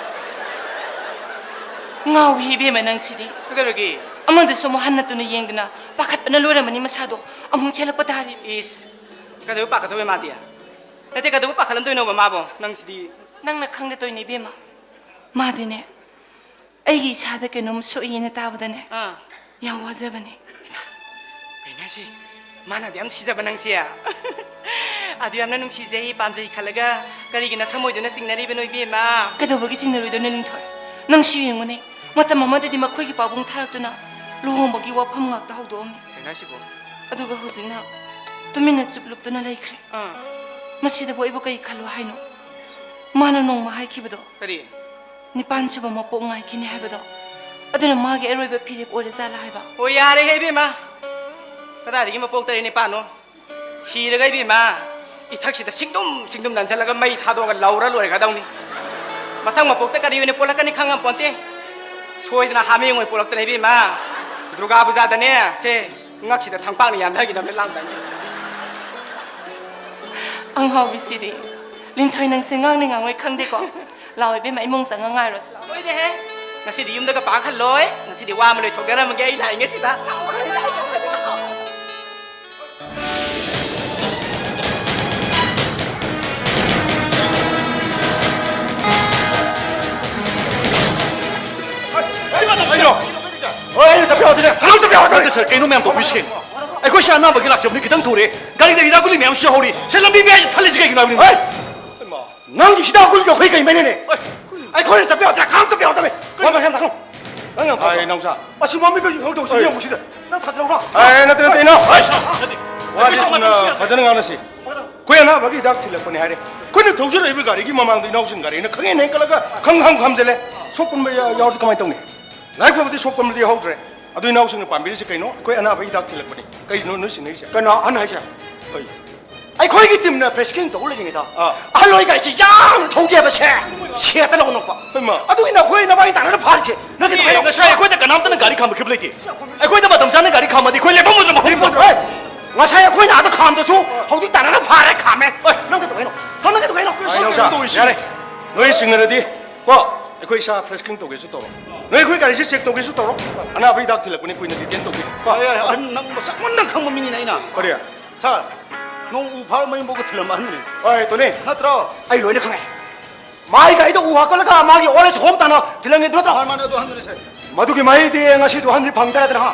ꯉꯥꯎꯏ ꯏꯕꯦꯝꯃ ꯅꯪꯁꯤꯗꯤ꯫ ꯀꯩꯗꯧꯔꯒꯦ? ꯑꯃꯗꯨꯁꯨ ꯑꯃꯨꯛ ꯍꯟꯅ ꯇꯨꯅ ꯌꯦꯡꯗꯅ ꯄꯥꯈꯠꯄꯅ ꯂꯣꯏꯔꯝꯃꯅꯤ ꯃꯁꯥꯗꯣ꯫ ꯑꯃꯨꯛ ꯆꯦꯜꯂꯛꯄ ꯇꯥꯔꯤ꯫ ꯏꯁ, ꯀꯩꯗꯧꯕꯩ ꯄꯥꯈꯠꯇꯣꯏꯕ ꯃꯥꯗꯤ? ꯅꯠꯇꯦ, ꯀꯩꯗꯧꯕꯩ ꯄꯥꯈꯠꯂꯝꯗꯣꯏꯅꯣꯕ ꯃꯥꯕꯣ? ꯅꯪꯁꯤꯗꯤ꯫ ꯅꯪꯅ ꯈꯪꯗ ꯇꯧꯔꯤꯅꯦ ꯏꯕꯦꯝꯃ꯫ ꯃꯥꯗꯤꯅꯦ, ꯑꯩꯒꯤ ꯏꯁꯥꯗ ꯀꯩꯅꯣꯝ ꯁꯣꯛꯏꯅ ꯇꯥꯕꯗꯅꯦ, ꯑꯥ꯫ ꯌꯥꯝ ꯋꯥꯖꯕꯅꯦ꯫ ꯀꯩꯅꯣ ꯍꯥꯏꯁꯤ? ꯃꯥꯅ ꯑꯗꯨ ꯌꯥꯝ ꯅꯨꯡꯁꯤꯖꯕ ꯅꯪꯁꯦ? ꯑꯗꯨ ꯌꯥꯝꯅ ꯅꯨꯡꯁꯤꯖꯩ, ꯄꯥꯝꯖꯩ ꯈꯜꯂꯒ ꯀꯔꯤꯒꯤ ꯅꯊꯃꯣꯏꯗꯨꯅ ꯆꯤꯡꯅꯔꯤꯕꯅꯣ, ꯏꯕꯦꯝꯃ? ꯀꯩꯗꯧꯕꯒꯤ ꯆꯤꯡꯅꯔꯣꯏꯗꯣꯏꯅꯣ, ꯂꯤꯟꯊꯣꯏ? ꯅꯪꯁꯨ ꯌꯦꯡꯉꯨꯅꯦ, ꯃꯇꯝ ꯑꯃꯗꯗꯤ ꯃꯈꯣꯏꯒꯤ ꯄꯥꯕꯨꯡ ꯊꯥꯔꯛꯇꯨꯅ ꯂꯨꯍꯣꯡꯕꯒꯤ ꯋꯥꯐꯝ ꯉꯥꯛꯇ ꯍꯧꯗꯣꯛꯑꯝꯃꯤ꯫ ꯀꯩꯅꯣ ꯍꯥꯏꯁꯤꯕꯣ? ꯑꯗꯨꯒ ꯍꯧꯖꯤꯛꯅ ꯇꯨꯃꯤꯟꯅ ꯆꯨꯞ ꯂꯨꯞꯇꯨꯅ ꯂꯩꯈ꯭ꯔꯦ꯫ ꯑꯥ꯫ ꯃꯁꯤꯗꯕꯨ ꯑꯩꯕꯨ ꯀꯔꯤ ꯈꯜꯂꯣ ꯍꯥꯏꯅꯣ? ꯃꯥꯅ ꯅꯣꯡꯃ ꯍꯥꯏꯈꯤꯕꯗꯣ꯫ ꯀꯔꯤ? ꯅꯤꯄꯥꯟ ꯁꯨꯕ ꯃꯄꯣꯛ ꯉꯥꯏꯈꯤꯅꯤ ꯍꯥꯏꯕꯗꯣ, ꯑꯗꯨꯅ ꯃꯥꯒꯤ ꯑꯔꯣꯏꯕ ꯐꯤꯔꯦꯞ ꯑꯣꯏꯔꯖꯥꯠꯂꯥ ꯍꯥꯏꯕ? ꯑꯣ, ꯌꯥꯔꯦꯍꯦ, ꯏꯕꯦꯝꯃ꯫ ꯀꯗꯥꯏꯗꯒꯤ ꯃꯄꯣꯛ ꯇꯔꯦꯠ ꯅꯤꯄꯥꯟꯅꯣ? ꯁꯤꯔꯒ ꯏꯕꯦꯝꯃ, ꯏꯊꯛꯁꯤꯗ ꯁꯤꯡꯗꯨꯝ ꯁꯤꯡꯗꯨꯝ ꯅꯟꯁꯤꯜꯂꯒ ꯃꯩ ꯊꯥꯗꯣꯛꯑꯒ ꯂꯧꯔ ꯂꯣꯏꯔꯒꯗꯧꯅꯤ꯫ ꯃꯊꯪ ꯃꯄꯣꯛꯇ ꯀꯔꯤ ꯑꯣꯏꯅ ꯄꯣꯛꯂꯛꯀꯅꯤ ꯈꯪꯉꯝꯄꯣꯟꯇꯦ꯫ ꯁꯣꯏꯗꯅ ꯍꯥꯃꯦꯡ ꯑꯣꯏꯅ ꯄꯣꯛꯂꯛꯇꯅ ꯏꯕꯦꯝꯃ, ꯗꯨꯔꯒꯥ ꯄꯨꯖꯥꯗꯅꯦ, ꯁꯦ, ꯉꯛꯁꯤꯗ ꯊꯝꯄꯥꯛꯅ ꯌꯥꯟꯊꯈꯤꯅꯕꯅꯦ ꯂꯥꯡꯗꯥꯏꯅꯦ꯫ ꯑꯉꯥꯎꯕꯤꯁꯤꯗꯤ꯫ ꯂꯤꯟꯊꯣꯏ, ꯅꯪꯁꯦ ꯉꯥꯡꯅꯤ ꯉꯥꯡꯉꯣꯏ ꯈꯪꯗꯦꯀꯣ꯫ ꯂꯥꯛꯑꯣ ꯏꯕꯦꯝꯃ, ꯏꯃꯨꯡ ꯆꯪꯉ ꯉꯥꯏꯔꯣꯁꯤ ꯂꯥꯛꯑꯣ꯫ ꯍꯣꯏꯅꯦꯍꯦ, ꯉꯁꯤꯗꯤ ꯌꯨꯝꯗꯒ ꯄꯥꯛ ꯍꯜꯂꯣꯏ꯫ ꯉꯁꯤꯗꯤ ꯋꯥ ꯑꯃ ꯂꯣꯏꯊꯣꯛꯅꯔꯝꯃꯒꯦ ꯑꯩ ꯂꯥꯛꯏꯉꯩꯁꯤꯗ꯫ ꯀꯩꯅꯣ? ꯍꯣꯏ, ꯑꯩꯅ ꯆꯠꯄ ꯌꯥꯗꯣꯏꯅꯦ꯫ ꯀꯅꯥꯝ ꯆꯠꯄ ꯌꯥꯔꯣꯏꯗꯧꯔꯦ꯫ ꯅꯠꯇꯦ ꯁꯥꯔ, ꯀꯩꯅꯣ ꯃꯌꯥꯝ ꯇꯧꯕꯤꯔꯤꯁꯤ ꯀꯩꯅꯣ? ꯑꯩꯈꯣꯏ ꯁꯤ ꯑꯅꯥꯕꯒꯤ ꯂꯥꯛꯆꯕꯅꯤ, ꯈꯤꯇꯪ ꯊꯨꯔꯦ꯫ ꯒꯥꯔꯤꯗ ꯍꯤꯗꯥꯛ ꯒꯨꯂꯤ ꯃꯌꯥꯝꯁꯨ ꯌꯥꯎꯍꯧꯔꯤ꯫ ꯁꯤ ꯂꯝꯕꯤ ꯃꯌꯥꯏꯁꯤꯗ ꯊꯠꯂꯤꯁꯤ ꯀꯩꯒꯤꯅꯣ ꯍꯥꯏꯕꯅꯤ? ꯍꯩ! ꯅꯪꯒꯤ ꯍꯤꯗꯥꯛ ꯒꯨꯂꯤꯒ ꯑꯩꯈꯣꯏ ꯀꯩ ꯃꯔꯤ ꯂꯩꯅꯩ? ꯑꯩꯈꯣꯏꯅ ꯆꯠꯄ ꯌꯥꯗ꯭ꯔꯥ? ꯀꯅꯥꯝ ꯆꯠꯄ ꯌꯥꯗꯕꯅꯤ꯫ ꯋꯥ ꯃꯌꯥꯝ ꯇꯥꯁꯅꯨ꯫ ꯅꯪ ꯌꯥꯝ ꯐꯕ꯭ꯔꯥ? ꯑꯩ ꯅꯥꯎꯆꯥ꯫ ꯑꯁꯤ ꯃꯃꯤꯠꯇꯣ ꯌꯦꯡꯍꯧꯗꯧꯁꯤ ꯍꯣꯏ꯫ ꯌꯦꯡꯉꯨ ꯁꯤꯗ꯫ ꯅꯪ ꯊꯥꯖꯤꯜꯂꯧꯔꯥ? ꯑꯦ, ꯅꯠꯇꯦ, ꯅꯠꯇꯦ, ꯏꯅꯥꯎ꯫ ꯍꯣꯏ, ꯁꯥꯔ, ꯅꯠꯇꯦ꯫ ꯋꯥꯁꯤ ꯆꯨꯝꯅ ꯐꯖꯅ ꯉꯥꯡꯅꯁꯤ꯫ ꯑꯩꯈꯣꯏ ꯑꯅꯥꯕꯒꯤ ꯍꯤꯗꯥꯛ ꯊꯤꯜꯂꯛꯄꯅꯦ ꯍꯥꯏꯔꯦ꯫ ꯑꯩꯈꯣꯏꯅ ꯊꯧꯖꯔꯛꯏꯕ ꯒꯥꯔꯤꯒꯤ ꯃꯃꯥꯡꯗ ꯏꯅꯥꯎꯁꯤꯡ ꯒꯥꯔꯤꯅ ꯈꯪꯍꯦꯟ ꯍꯦꯟꯀꯠꯂꯒ ꯈꯪꯍꯥꯝ ꯈꯥꯝꯖꯜꯂꯦ꯫ ꯁꯣꯛꯄꯟꯕ ꯌꯥ-, ꯌꯥꯎꯔꯗꯤ ꯀꯃꯥꯏꯅ ꯇꯧꯅꯤ? ꯂꯥꯏꯕꯛ ꯐꯕꯗꯤ ꯁꯣꯛꯄꯟꯕꯗꯤ ꯌꯥꯎꯍꯧꯗ꯭ꯔꯦ꯫ ꯑꯗꯨ ꯏꯅꯥꯎꯁꯤꯡꯅ ꯄꯥꯝꯕꯤꯔꯤꯁꯦ ꯀꯩꯅꯣ? ꯑꯩꯈꯣꯏ ꯑꯅꯥꯕ ꯍꯤꯗꯥꯛ ꯊꯤꯜꯂꯛꯄꯅꯤ꯫ ꯀꯩꯅꯣ ꯅꯣꯏ ꯁꯤꯟꯅꯔꯤꯁꯦ? ꯀꯩꯅꯣ ꯑꯍꯟ ꯍꯥꯏꯁꯦ? ꯀꯩ? ꯑꯩꯈꯣꯏꯒꯤ ꯇꯤꯝꯅ ꯐ꯭ꯔꯦꯁꯀꯤꯡ ꯇꯧ ꯂꯩꯔꯤꯉꯩꯗ ꯑꯥ꯫ ꯑꯍꯜ ꯑꯣꯏ ꯒꯥꯔꯤꯁꯦ ꯌꯥꯝꯅ ꯊꯧꯒꯦꯕꯁꯦ ꯁꯦꯠꯇ ꯂꯧꯅꯣꯛꯄ꯫ ꯍꯩꯃꯥ꯫ ꯑꯗꯨꯒꯤꯅ ꯑꯩꯈꯣꯏ ꯅꯕꯥꯅꯤ ꯇꯥꯟꯅꯅ ꯐꯥꯔꯤꯁꯦ꯫ ꯅꯪ ꯀꯩꯗꯧꯕꯩꯅꯣ? ꯉꯁꯥꯏ ꯑꯩꯈꯣꯏꯗ ꯀꯅꯥꯝꯇꯅ ꯒꯥꯔꯤ ꯈꯥꯝꯕ ꯈꯤꯕ ꯂꯩꯇꯦ꯫ ꯑꯩꯈꯣꯏꯗ ꯃꯇꯝ ꯆꯥꯅ ꯒꯥꯔꯤ ꯈꯥꯝꯃꯗꯤ ꯑꯩꯈꯣꯏ ꯂꯦꯞꯐꯝ ꯑꯣꯏꯗꯅ ꯃꯐꯝ ꯂꯦꯞꯐꯝ ꯑꯣꯏꯗꯅ꯫ ꯍꯣꯏ꯫ ꯉꯁꯥꯏ ꯑꯩꯈꯣꯏꯅ ꯑꯥꯗ ꯈꯥꯝꯗꯁꯨ ꯍꯧꯖꯤꯛ ꯇꯥꯟꯅꯅ ꯐꯥꯔꯦ ꯈꯥꯝꯃꯦ꯫ ꯍꯣꯏ꯫ ꯅꯪ ꯀꯩꯗꯧꯕꯩꯅꯣ? ꯍꯥ, ꯅꯪ ꯀꯩꯗꯧꯕꯩꯅꯣ? ꯑꯩ ꯅꯥꯎꯆꯥ, ꯌꯥꯔꯦ꯫ ꯅꯣꯏ ꯆꯤꯡꯅꯔꯗꯤ ꯀꯣ, ꯑꯩꯈꯣꯏ ꯏꯁꯥ ꯐ꯭ꯔꯦꯁꯀꯤꯡ ꯇꯧꯒꯦꯁꯨ ꯇꯧꯔꯣ꯫ ꯅꯣꯏ ꯑꯩꯈꯣꯏ ꯒꯥꯔꯤꯁꯦ ꯆꯦꯛ ꯇꯧꯒꯦꯁꯨ ꯇꯧꯔꯣ꯫ ꯑꯅꯥꯕ ꯍꯤꯗꯥꯛ ꯊꯤꯜꯂꯛꯄꯅꯤ, ꯀꯨꯏꯅ ꯗꯤꯇꯦꯟ ꯇꯧꯕꯤꯔꯣ ꯀꯣ꯫ ꯌꯥꯔꯦ, ꯌꯥꯔꯦ, ꯑꯍꯟ ꯅꯪ ꯃꯁꯛ ꯃꯨꯟꯅ ꯈꯪꯕ ꯃꯤꯅꯤꯅꯦ ꯑꯩꯅ꯫ ꯀꯔꯤ? ꯁꯥꯔ, ꯅꯣꯡ ꯎ ꯐꯥꯔ ꯃꯌꯨꯝꯐꯥꯎꯒ ꯊꯤꯜꯂꯝꯕ ꯑꯍꯟꯗꯨꯅꯤ꯫ ꯍꯣꯏ, ꯇꯣꯅꯤ꯫ ꯅꯠꯇ꯭ꯔꯣ? ꯑꯩ ꯂꯣꯏꯅ ꯈꯪꯉꯦ꯫ ꯃꯥꯒꯤ ꯒꯥꯔꯤꯗ ꯎ ꯍꯥꯞꯀꯠꯂꯒ ꯃꯥꯒꯤ ꯑꯣꯜ ꯑꯦꯖ ꯍꯣꯝ ꯇꯥꯟꯅ ꯊꯤꯜꯂꯝꯉꯤꯗꯨ ꯅꯠꯇ꯭ꯔꯣ? ꯍꯣꯏ, ꯃꯥꯅꯦ, ꯑꯗꯨ ꯑꯍꯟꯗꯨꯅꯤ ꯁꯥꯔ꯫ ꯃꯗꯨꯒꯤ ꯃꯍꯩꯗꯤ ꯉꯁꯤꯗꯨ ꯑꯍꯟꯗꯤ ꯐꯪꯗꯔꯦꯗꯅ, ꯍꯥ?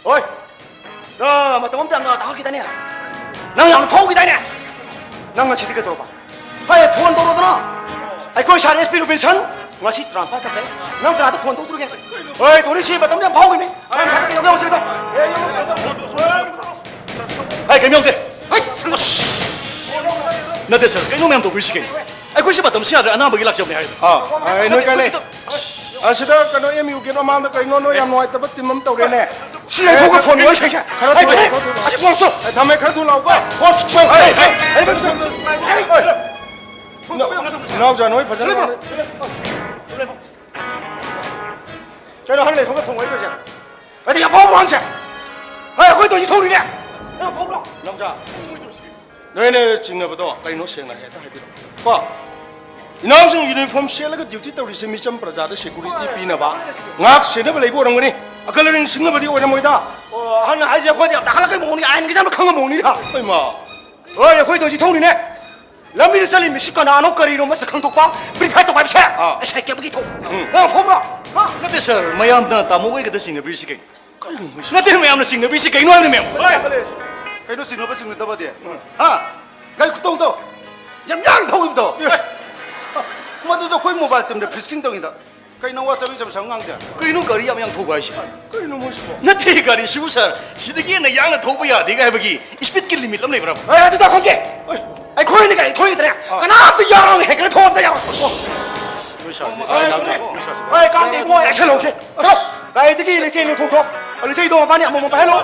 ꯍꯣꯏ꯫ ꯅꯪ ꯃꯇꯝ ꯑꯃꯗ ꯌꯥꯝꯅ ꯇꯥꯍꯧꯈꯤꯗꯥꯏꯅꯦ? ꯅꯪ ꯌꯥꯝꯅ ꯐꯥꯎꯈꯤꯗꯥꯏꯅꯦ? ꯅꯪ ꯉꯁꯤꯗꯤ ꯀꯩꯗꯧꯔꯕ? ꯍꯣꯏ, ꯐꯣꯟ ꯇꯧꯔꯣꯗꯅ꯫ ꯑꯩꯈꯣꯏ ꯁꯥꯔ ꯑꯦꯁ ꯄꯤ ꯔꯣꯕꯤꯟꯁꯟ ꯉꯁꯤ ꯇ꯭ꯔꯥꯟꯁꯐꯔ ꯆꯠꯈ꯭ꯔꯦ꯫ ꯅꯪ ꯀꯅꯥꯗ ꯐꯣꯟ ꯇꯧꯗꯣꯔꯤꯒꯦ? ꯍꯣꯏ, ꯇꯧꯔꯤꯁꯤ ꯃꯇꯝꯗ ꯌꯥꯝ ꯐꯥꯎꯈꯤꯅꯤ꯫ ꯍꯥꯏ, ꯀꯩꯝ ꯌꯥꯎꯗꯦ꯫ ꯍꯥꯏ, ꯑꯁ! ꯅꯠꯇꯦ ꯁꯥꯔ, ꯀꯩꯅꯣ ꯃꯌꯥꯝ ꯇꯧꯕꯤꯔꯤꯁꯤ ꯀꯩꯅꯣ? ꯑꯩꯈꯣꯏꯁꯤ ꯃꯇꯝꯁꯤ ꯌꯥꯗ꯭ꯔꯦ, ꯑꯅꯥꯕꯒꯤ ꯂꯥꯛꯆꯕꯅꯦ ꯍꯥꯏꯗꯣ꯫ ꯑꯥ, ꯑꯥ, ꯅꯣꯏ ꯀꯥꯏ ꯂꯩ? ꯑꯁꯤꯗ ꯀꯩꯅꯣ ꯑꯦꯝ ꯌꯨ ꯒꯦꯠ ꯃꯃꯥꯡꯗ ꯀꯩꯅꯣ ꯅꯣꯏ ꯌꯥꯝ ꯅꯨꯡꯉꯥꯏꯇꯕ ꯇꯤꯝ ꯑꯃ ꯇꯧꯔꯦꯅꯦ꯫ ꯂꯩꯊꯣꯛꯑꯒ ꯐꯣꯟ ꯋꯥꯔꯤ ꯁꯥꯏꯁꯦ꯫ ꯈꯔ ꯊꯨꯅ ꯂꯥꯛꯑꯣ, ꯈꯔ ꯊꯨꯅ ꯂꯥꯛꯑꯣ꯫ ꯑꯩ ꯊꯝꯃꯦ, ꯈꯔ ꯊꯨꯅ ꯂꯥꯛꯑꯣꯀꯣ꯫ ꯐꯣꯟ ꯁꯨꯡ-, ꯑꯩ, ꯑꯩ, ꯑꯩ, ꯑꯩ, ꯏꯅꯥꯎ-, ꯏꯅꯥꯎꯆꯥ, ꯅꯣꯏ ꯐꯖꯅ ꯉꯥꯡꯅ-, ꯀꯩꯅꯣ ꯍꯥꯟꯅ ꯂꯩꯊꯣꯛꯑꯒ ꯐꯣꯟ ꯋꯥꯔꯤ ꯇꯧꯔꯤꯁꯦ? ꯑꯗꯤ ꯌꯥꯝ ꯐꯥꯎꯕ꯭ꯔꯣ ꯍꯪꯁꯦ? ꯍꯣꯏ, ꯑꯩꯈꯣꯏ ꯇꯧꯔꯤꯁꯤ ꯊꯧꯔꯤꯅꯦ꯫ ꯅꯪ ꯐꯥꯎꯕ꯭ꯔꯣ? ꯏꯅꯥꯎꯆꯥ, ꯅꯣꯏꯅ ꯆꯤꯡꯅꯕꯗꯣ ꯀꯩꯅꯣ ꯁꯦꯡꯅ ꯍꯦꯛꯇ ꯍꯥꯏꯕꯤꯔꯛꯑꯣ꯫ ꯀꯣ? ꯏꯅꯥꯎꯁꯤꯡ uniform ꯁꯦꯠꯂꯒ duty ꯇꯧꯔꯤꯁꯦ ꯃꯤꯆꯝ ꯄ꯭ꯔꯖꯥꯗ security ꯄꯤꯅꯕ, ꯉꯥꯛ ꯁꯦꯟꯅꯕ ꯂꯩꯕ ꯑꯣꯏꯔꯝꯒꯅꯤ꯫ ꯑꯀꯜ ꯑꯔꯤꯡ ꯁꯤꯡꯅꯕꯗꯤ ꯑꯣꯏꯔꯝꯃꯣꯏꯗ꯫ ꯑꯣ, ꯑꯍꯟꯅ ꯍꯥꯏꯁꯦ ꯑꯩꯈꯣꯏꯗꯤ ꯌꯥꯝ ꯇꯥꯈꯠꯂꯛꯄꯩ ꯃꯑꯣꯡꯅꯤ, ꯑꯥꯏꯟꯒꯁꯦ ꯌꯥꯝꯅ ꯈꯪꯉ ꯃꯑꯣꯡꯅꯤꯗ꯫ ꯍꯣꯏꯃ꯫ ꯍꯣꯏ, ꯑꯩꯈꯣꯏ ꯇꯧꯔꯤꯁꯤ ꯊꯧꯔꯤꯅꯦ꯫ ꯂꯝꯕꯤꯗ ꯆꯠꯂꯤ ꯃꯤꯁꯤ ꯀꯅꯥꯅꯣ ꯀꯔꯤꯅꯣ ꯃꯁꯛ ꯈꯪꯗꯣꯛꯄ, ꯕ꯭ꯔꯤꯐꯥꯏ ꯇꯧꯕ ꯍꯥꯏꯕꯁꯦ꯫ ꯑꯥ꯫ ꯑꯦꯁ ꯑꯥꯏ ꯀꯦꯞꯀꯤ ꯊꯧ꯫ ꯎꯝ꯫ ꯅꯪ ꯐꯥꯎꯕ꯭ꯔꯣ? ꯍꯥ? ꯅꯠꯇꯦ ꯁꯥꯔ, ꯃꯌꯥꯝꯅ ꯇꯥꯃꯣ ꯍꯣꯏ ꯈꯛꯇ ꯆꯤꯡꯅꯕꯤꯔꯤꯁꯤ ꯀꯩꯅꯣ? ꯀꯩꯅꯣ ꯃꯣꯏꯁꯤꯕꯣ? ꯅꯠꯇꯦ, ꯃꯌꯥꯝꯅ ꯆꯤꯡꯅꯕꯤꯔꯤꯁꯤ ꯀꯩꯅꯣ ꯍꯥꯏꯕꯅꯤ, ꯃꯌꯥꯝ? ꯍꯣꯏ꯫ ꯀꯩꯅꯣ ꯆꯤꯡꯅꯕ ꯆꯤꯡꯅꯗꯕꯗꯤ? ꯍꯥ? ꯒꯥꯔꯤ ꯈꯨꯇꯧꯗꯣ? ꯌꯥꯝ ꯌꯥꯡ ꯊꯧꯈꯤꯕꯗꯣ? ꯑꯦ꯫ ꯃꯗꯨꯁꯨ ꯑꯩꯈꯣꯏ ꯃꯣꯕꯥꯏꯜ ꯇꯤꯝꯗ ꯐ꯭ꯔꯤꯁꯀꯤꯡ ꯇꯧꯉꯩꯗ꯫ ꯀꯩꯅꯣ ꯋꯥ ꯆꯥꯕꯤ ꯆꯥꯕꯤ ꯁꯥꯕ ꯉꯥꯡꯁꯦ? ꯀꯩꯅꯣ ꯒꯥꯔꯤ ꯌꯥꯝ ꯌꯥꯡ ꯊꯧꯕ ꯍꯥꯏꯁꯦ? ꯀꯩꯅꯣ ꯃꯣꯏꯁꯤꯕꯣ? ꯅꯠꯇꯦ, ꯒꯥꯔꯤꯁꯤꯕꯨ ꯁꯥꯔ, ꯁꯤꯗꯒꯤ ꯍꯦꯟꯅ ꯌꯥꯡꯅ ꯊꯧꯕ ꯌꯥꯗꯦꯒ ꯍꯥꯏꯕꯒꯤ ꯁ꯭ꯄꯤꯗꯀꯤ ꯂꯤꯃꯤꯠ ꯑꯃ ꯂꯩꯕ꯭ꯔꯕ? ꯑꯦ, ꯑꯗꯨ ꯇꯥꯈꯣꯟꯒꯦ꯫ ꯑꯦ꯫ ꯑꯩꯈꯣꯏꯅ ꯒꯥꯔꯤ ꯊꯧꯔꯤꯗꯅꯦ, ꯑꯥ꯫ ꯀꯅꯥꯝꯇ ꯌꯥꯎꯔꯒ ꯍꯦꯛꯇ ꯊꯧꯕ ꯑꯝꯇ ꯌꯥꯎꯔꯣꯏ꯫ ꯅꯣꯏ ꯁꯥꯔꯁꯦ, ꯑꯦ, ꯅꯣꯏ ꯁꯥꯔꯁꯦ꯫ ꯑꯦ, ꯀꯥꯟꯗꯦ, ꯏꯕꯨꯡꯉꯣ, ꯑꯦꯛꯁꯟ ꯂꯧꯁꯦ꯫ ꯆꯠꯂꯣ꯫ ꯒꯥꯔꯤꯗꯒꯤ ꯂꯩꯆꯦꯜ ꯂꯧꯊꯣꯛꯈ꯭ꯔꯣ꯫ ꯂꯩꯆꯦꯜꯗꯣ ꯃꯕꯥꯅꯤ ꯑꯃꯃꯝ ꯄꯥꯏꯍꯜꯂꯣ꯫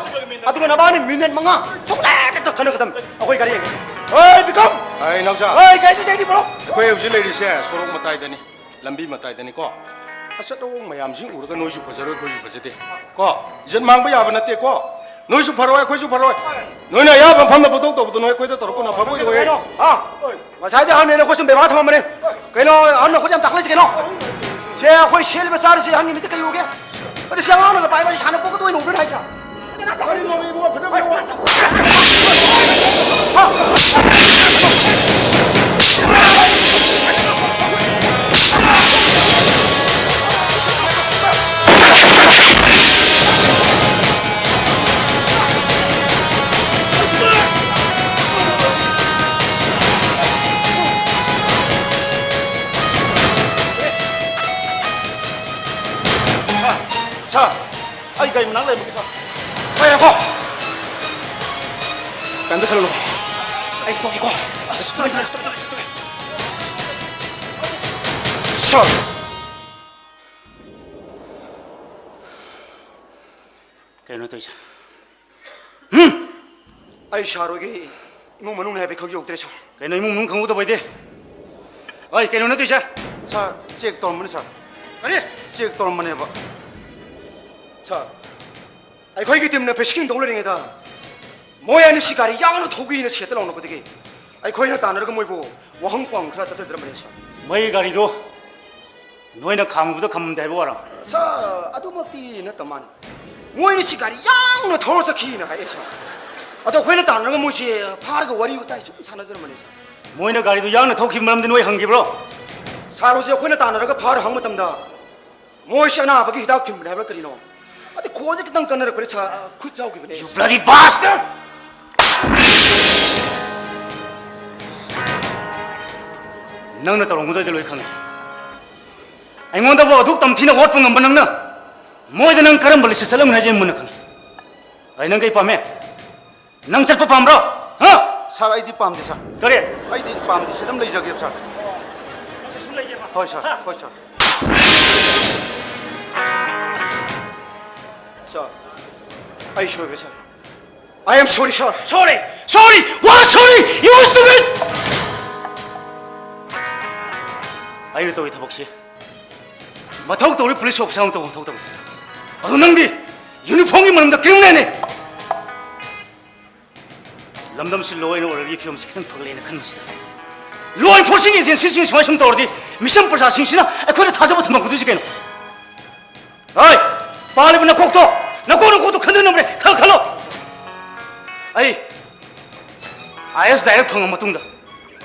ꯑꯗꯨꯒ ꯅꯕꯥꯅꯤ ꯃꯤꯅꯤꯠ ꯃꯉꯥ ꯁꯨꯡꯂꯦꯞ ꯂꯦꯞꯇ ꯈꯟꯅꯒꯗꯕꯅꯤ꯫ ꯑꯩꯈꯣꯏ ꯒꯥꯔꯤ ꯌꯦꯡꯒꯦ꯫ ꯑꯦ, ꯕꯤꯀꯝ! ꯑꯩ ꯏꯅꯥꯎꯆꯥ꯫ ꯑꯦ, ꯒꯥꯔꯤꯗ ꯆꯩꯗꯤ ꯄꯨꯔꯛꯑꯣ꯫ ꯑꯩꯈꯣꯏ ꯍꯧꯖꯤꯛ ꯂꯩꯔꯤꯁꯦ ꯁꯣꯔꯣꯛ ꯃꯇꯥꯏꯗꯅꯤ꯫ ꯂꯝꯕꯤ ꯃꯇꯥꯏꯗꯅꯤꯀꯣ꯫ ꯑꯆꯠ ꯑꯑꯣꯡ ꯃꯌꯥꯝꯁꯤ ꯎꯔꯒ ꯅꯣꯏꯁꯨ ꯐꯖꯔꯣꯏ, ꯑꯩꯈꯣꯏꯁꯨ ꯐꯖꯗꯦ꯫ ꯀꯣ? ꯏꯖꯠ ꯃꯥꯡꯕ ꯌꯥꯕ ꯅꯠꯇꯦꯀꯣ꯫ ꯅꯣꯏꯁꯨ ꯐꯔꯣꯏ, ꯑꯩꯈꯣꯏꯁꯨ ꯐꯔꯣꯏ꯫ ꯅꯣꯏꯅ ꯑꯌꯥꯝꯕ ꯃꯐꯝꯗ ꯄꯨꯊꯣꯛ ꯇꯧꯕꯗꯣ ꯅꯣꯏ ꯑꯩꯈꯣꯏꯗ ꯇꯧꯔꯛꯄꯅ ꯐꯕ ꯑꯣꯏꯗꯣꯏ꯫ ꯀꯩꯅꯣ? ꯍꯥ? ꯉꯁꯥꯏꯗꯤ ꯑꯍꯟꯅꯦꯅ ꯑꯩꯈꯣꯏ ꯁꯨꯝ ꯕꯦꯕꯥꯔ ꯊꯝꯃꯝꯕꯅꯦ꯫ ꯀꯩꯅꯣ, ꯑꯍꯟꯅ ꯑꯩꯈꯣꯏ ꯌꯥꯝ ꯇꯥꯈꯠꯂꯛꯏꯁꯦ ꯀꯩꯅꯣ? ꯁꯦ, ꯑꯩꯈꯣꯏ ꯁꯦꯠꯂꯤꯕ ꯆꯥꯔꯤꯁꯦ ꯑꯍꯟꯒꯤ ꯃꯤꯠꯇ ꯀꯔꯤ ꯎꯒꯦ? ꯑꯗꯨ ꯁꯤ ꯑꯉꯥꯡꯅꯒ ꯄꯥꯏꯕ ꯁꯤ ꯁꯥꯟꯅꯄꯣꯠꯀꯗꯣ ꯑꯣꯏꯅ ꯎꯕ꯭ꯔꯥ ꯍꯥꯏꯁꯦ? ꯁꯥꯔ, ꯑꯩ ꯒꯥꯔꯤ ꯃꯅꯥꯛ ꯂꯩꯔꯝꯃꯒꯦ, ꯁꯥꯔ꯫ ꯄꯥꯏꯔꯦꯀꯣ? ꯀꯩꯝꯇ ꯈꯜꯂꯨꯅꯨ꯫ ꯑꯩ ꯊꯣꯛꯀꯦꯀꯣ꯫ ꯑꯁ, ꯇꯨꯃꯤꯟ ꯂꯩꯌꯨ, ꯇꯨꯃꯤꯟ ꯂꯩꯌꯨ, ꯇꯨꯃꯤꯟ ꯂꯩꯌꯨ꯫ ꯁꯥꯔ꯫ ꯀꯩꯅꯣ ꯇꯧꯔꯤꯁꯦ? ꯍꯨꯝ? ꯑꯩ ꯁꯥꯔ ꯍꯣꯏꯒꯤ ꯏꯃꯨꯡ ꯃꯅꯨꯡꯅꯦ ꯍꯥꯏꯕ ꯈꯪꯖꯍꯧꯗ꯭ꯔꯦ, ꯁꯥꯔ꯫ ꯀꯩꯅꯣ ꯏꯃꯨꯡ ꯃꯅꯨꯡ ꯈꯪꯍꯧꯗꯕꯩꯗꯤ? ꯑꯩ ꯀꯩꯅꯣ ꯅꯠꯇꯦ, ꯁꯥꯔ꯫ ꯁꯥꯔ, ꯆꯦꯛ ꯇꯧꯔꯝꯕꯅꯤ, ꯁꯥꯔ꯫ ꯀꯔꯤ? ꯆꯦꯛ ꯇꯧꯔꯝꯕꯅꯦꯕ꯫ ꯁꯥꯔ, ꯑꯩꯈꯣꯏꯒꯤ ꯇꯤꯝꯅ ꯐꯤꯁꯀꯤꯡ ꯇꯧ ꯂꯩꯔꯤꯉꯩꯗ ꯃꯣꯏ ꯑꯅꯤꯁꯤ ꯒꯥꯔꯤ ꯌꯥꯡꯅ ꯊꯧꯒꯦꯅ ꯁꯦꯠꯇ ꯂꯥꯎꯅꯕꯗꯒꯤ ꯑꯩꯈꯣꯏꯅ ꯇꯥꯟꯅꯔꯒ ꯃꯣꯏꯕꯨ ꯋꯥꯍꯪ ꯄꯥꯎꯍꯪ ꯈꯔ ꯆꯠꯊꯖꯔꯝꯕꯅꯦ, ꯁꯥꯔ꯫ ꯃꯩ ꯒꯥꯔꯤꯗꯣ ꯅꯣꯏꯅ ꯈꯥꯝꯃꯨꯕꯗ ꯈꯝꯃꯝꯗꯦ ꯍꯥꯏꯕ ꯋꯥꯔꯣ? ꯁꯥꯔ, ꯑꯗꯨꯃꯛꯇꯤ ꯅꯠꯇ ꯃꯥꯅꯤ꯫ ꯃꯣꯏꯅ ꯁꯤ ꯒꯥꯔꯤ ꯌꯥꯡꯅ ꯊꯧꯔ ꯆꯠꯈꯤꯅ ꯍꯥꯏꯌꯦ, ꯁꯥꯔ꯫ ꯑꯗꯣ ꯑꯩꯈꯣꯏꯅ ꯇꯥꯟꯅꯔꯒ ꯃꯣꯏꯁꯦ ꯐꯥꯔꯒ ꯋꯥꯔꯤ ꯋꯥꯇꯥꯏ ꯁꯨꯝ ꯁꯥꯟꯅꯖꯔꯝꯕꯅꯦ, ꯁꯥꯔ꯫ ꯃꯣꯏꯅ ꯒꯥꯔꯤꯗꯨ ꯌꯥꯡꯅ ꯊꯧꯈꯤꯕ ꯃꯔꯝꯗꯤ ꯅꯣꯏ ꯍꯪꯈꯤꯕ꯭ꯔꯣ? ꯁꯥꯔ, ꯍꯧꯖꯤꯛ ꯑꯩꯈꯣꯏꯅ ꯇꯥꯟꯅꯔꯒ ꯐꯥꯔ ꯍꯪꯕ ꯃꯇꯝꯗ ꯃꯣꯏꯁꯦ ꯑꯅꯥꯕꯒꯤ ꯍꯤꯗꯥꯛ ꯊꯤꯟꯕꯅꯦ ꯍꯥꯏꯕ꯭ꯔꯥ ꯀꯔꯤꯅꯣ? ꯑꯗꯩ ꯈꯣꯟꯁꯦ ꯈꯤꯇꯪ ꯀꯟꯅꯔꯛꯄꯗ ꯁꯥꯔ, ꯈꯨꯠ ꯌꯥꯎꯈꯤꯕꯅꯦ꯫ You bloody bastard! ꯅꯪꯅ ꯇꯧꯔꯝꯒꯗꯣꯏꯗꯣ ꯂꯣꯏ ꯈꯪꯉꯦ꯫ ꯑꯩꯉꯣꯟꯗꯕꯨ ꯑꯗꯨꯛ ꯇꯝꯊꯤꯅ ꯑꯣꯠꯄ ꯉꯝꯕ ꯅꯪꯅ ꯃꯣꯏꯗ ꯅꯪ ꯀꯔꯝꯕ ꯂꯤꯁꯇ ꯆꯠꯂꯝꯒꯅꯤ ꯍꯥꯏꯁꯦ ꯑꯩ ꯃꯨꯟꯅ ꯈꯪꯉꯤ꯫ ꯑꯩ ꯅꯪ ꯀꯩ ꯄꯥꯝꯃꯦ? ꯅꯪ ꯆꯠꯄ ꯄꯥꯝꯕ꯭ꯔꯣ? ꯍꯥ? ꯁꯥꯔ, ꯑꯩꯗꯤ ꯄꯥꯝꯗꯦ, ꯁꯥꯔ꯫ ꯀꯔꯤ? ꯑꯩꯗꯤ ꯄꯥꯝꯗꯦ, ꯁꯤꯗ ꯑꯗꯨꯝ ꯂꯩꯖꯒꯦꯕ, ꯁꯥꯔ꯫ ꯅꯪꯁꯨ ꯁꯨꯝ ꯂꯩꯒꯦꯕ? ꯍꯣꯏ, ꯁꯥꯔ꯫ ꯍꯥ? ꯍꯣꯏ, ꯁꯥꯔ꯫ ꯁꯥꯔ, ꯑꯩ ꯁꯣꯏꯈ꯭ꯔꯦ, ꯁꯥꯔ꯫ I am sorry, sir. Sorry? Sorry? What sorry? You stupid! ꯑꯩꯅ ꯇꯧꯔꯤ ꯊꯕꯛꯁꯤ ꯃꯊꯧ ꯇꯧꯔꯤ ꯄꯨꯂꯤꯁ ꯑꯣꯐꯤꯁꯥꯔ ꯑꯃ ꯇꯧꯕ ꯃꯊꯧ ꯇꯧꯏ꯫ ꯑꯗꯨ ꯅꯪꯗꯤ ꯌꯨꯅꯤꯐꯣꯔꯝꯒꯤ ꯃꯔꯝꯗ ꯀ꯭ꯔꯤꯃꯤꯅꯦꯜꯅꯤ꯫ ꯂꯝꯗꯝꯁꯤ law and orderꯒꯤ ꯐꯤꯕꯝꯁꯤ ꯈꯤꯇꯪ ꯐꯒꯠꯂꯦꯅ ꯈꯟꯕꯁꯤꯗ, law enforcing agencyꯁꯤꯡ ꯁꯨꯃꯥꯏ ꯁꯨꯝ ꯇꯧꯔꯗꯤ ꯃꯤꯆꯝ ꯄ꯭ꯔꯖꯥꯁꯤꯡꯁꯤꯅ ꯑꯩꯈꯣꯏꯗ ꯊꯥꯖꯕ ꯊꯝꯃꯛꯀꯗꯣꯏꯁꯤ ꯀꯩꯅꯣ? ꯍꯣꯏ, ꯄꯥꯜꯂꯤꯕ ꯅꯀꯣꯛꯇꯣ, ꯅꯀꯣꯛ, ꯅꯀꯣꯛꯇꯣ ꯈꯟꯗꯣꯛꯅꯕꯅꯦ, ꯈꯔ ꯈꯜꯂꯣ꯫ ꯑꯩ IAS direct ꯐꯪꯉ ꯃꯇꯨꯡꯗ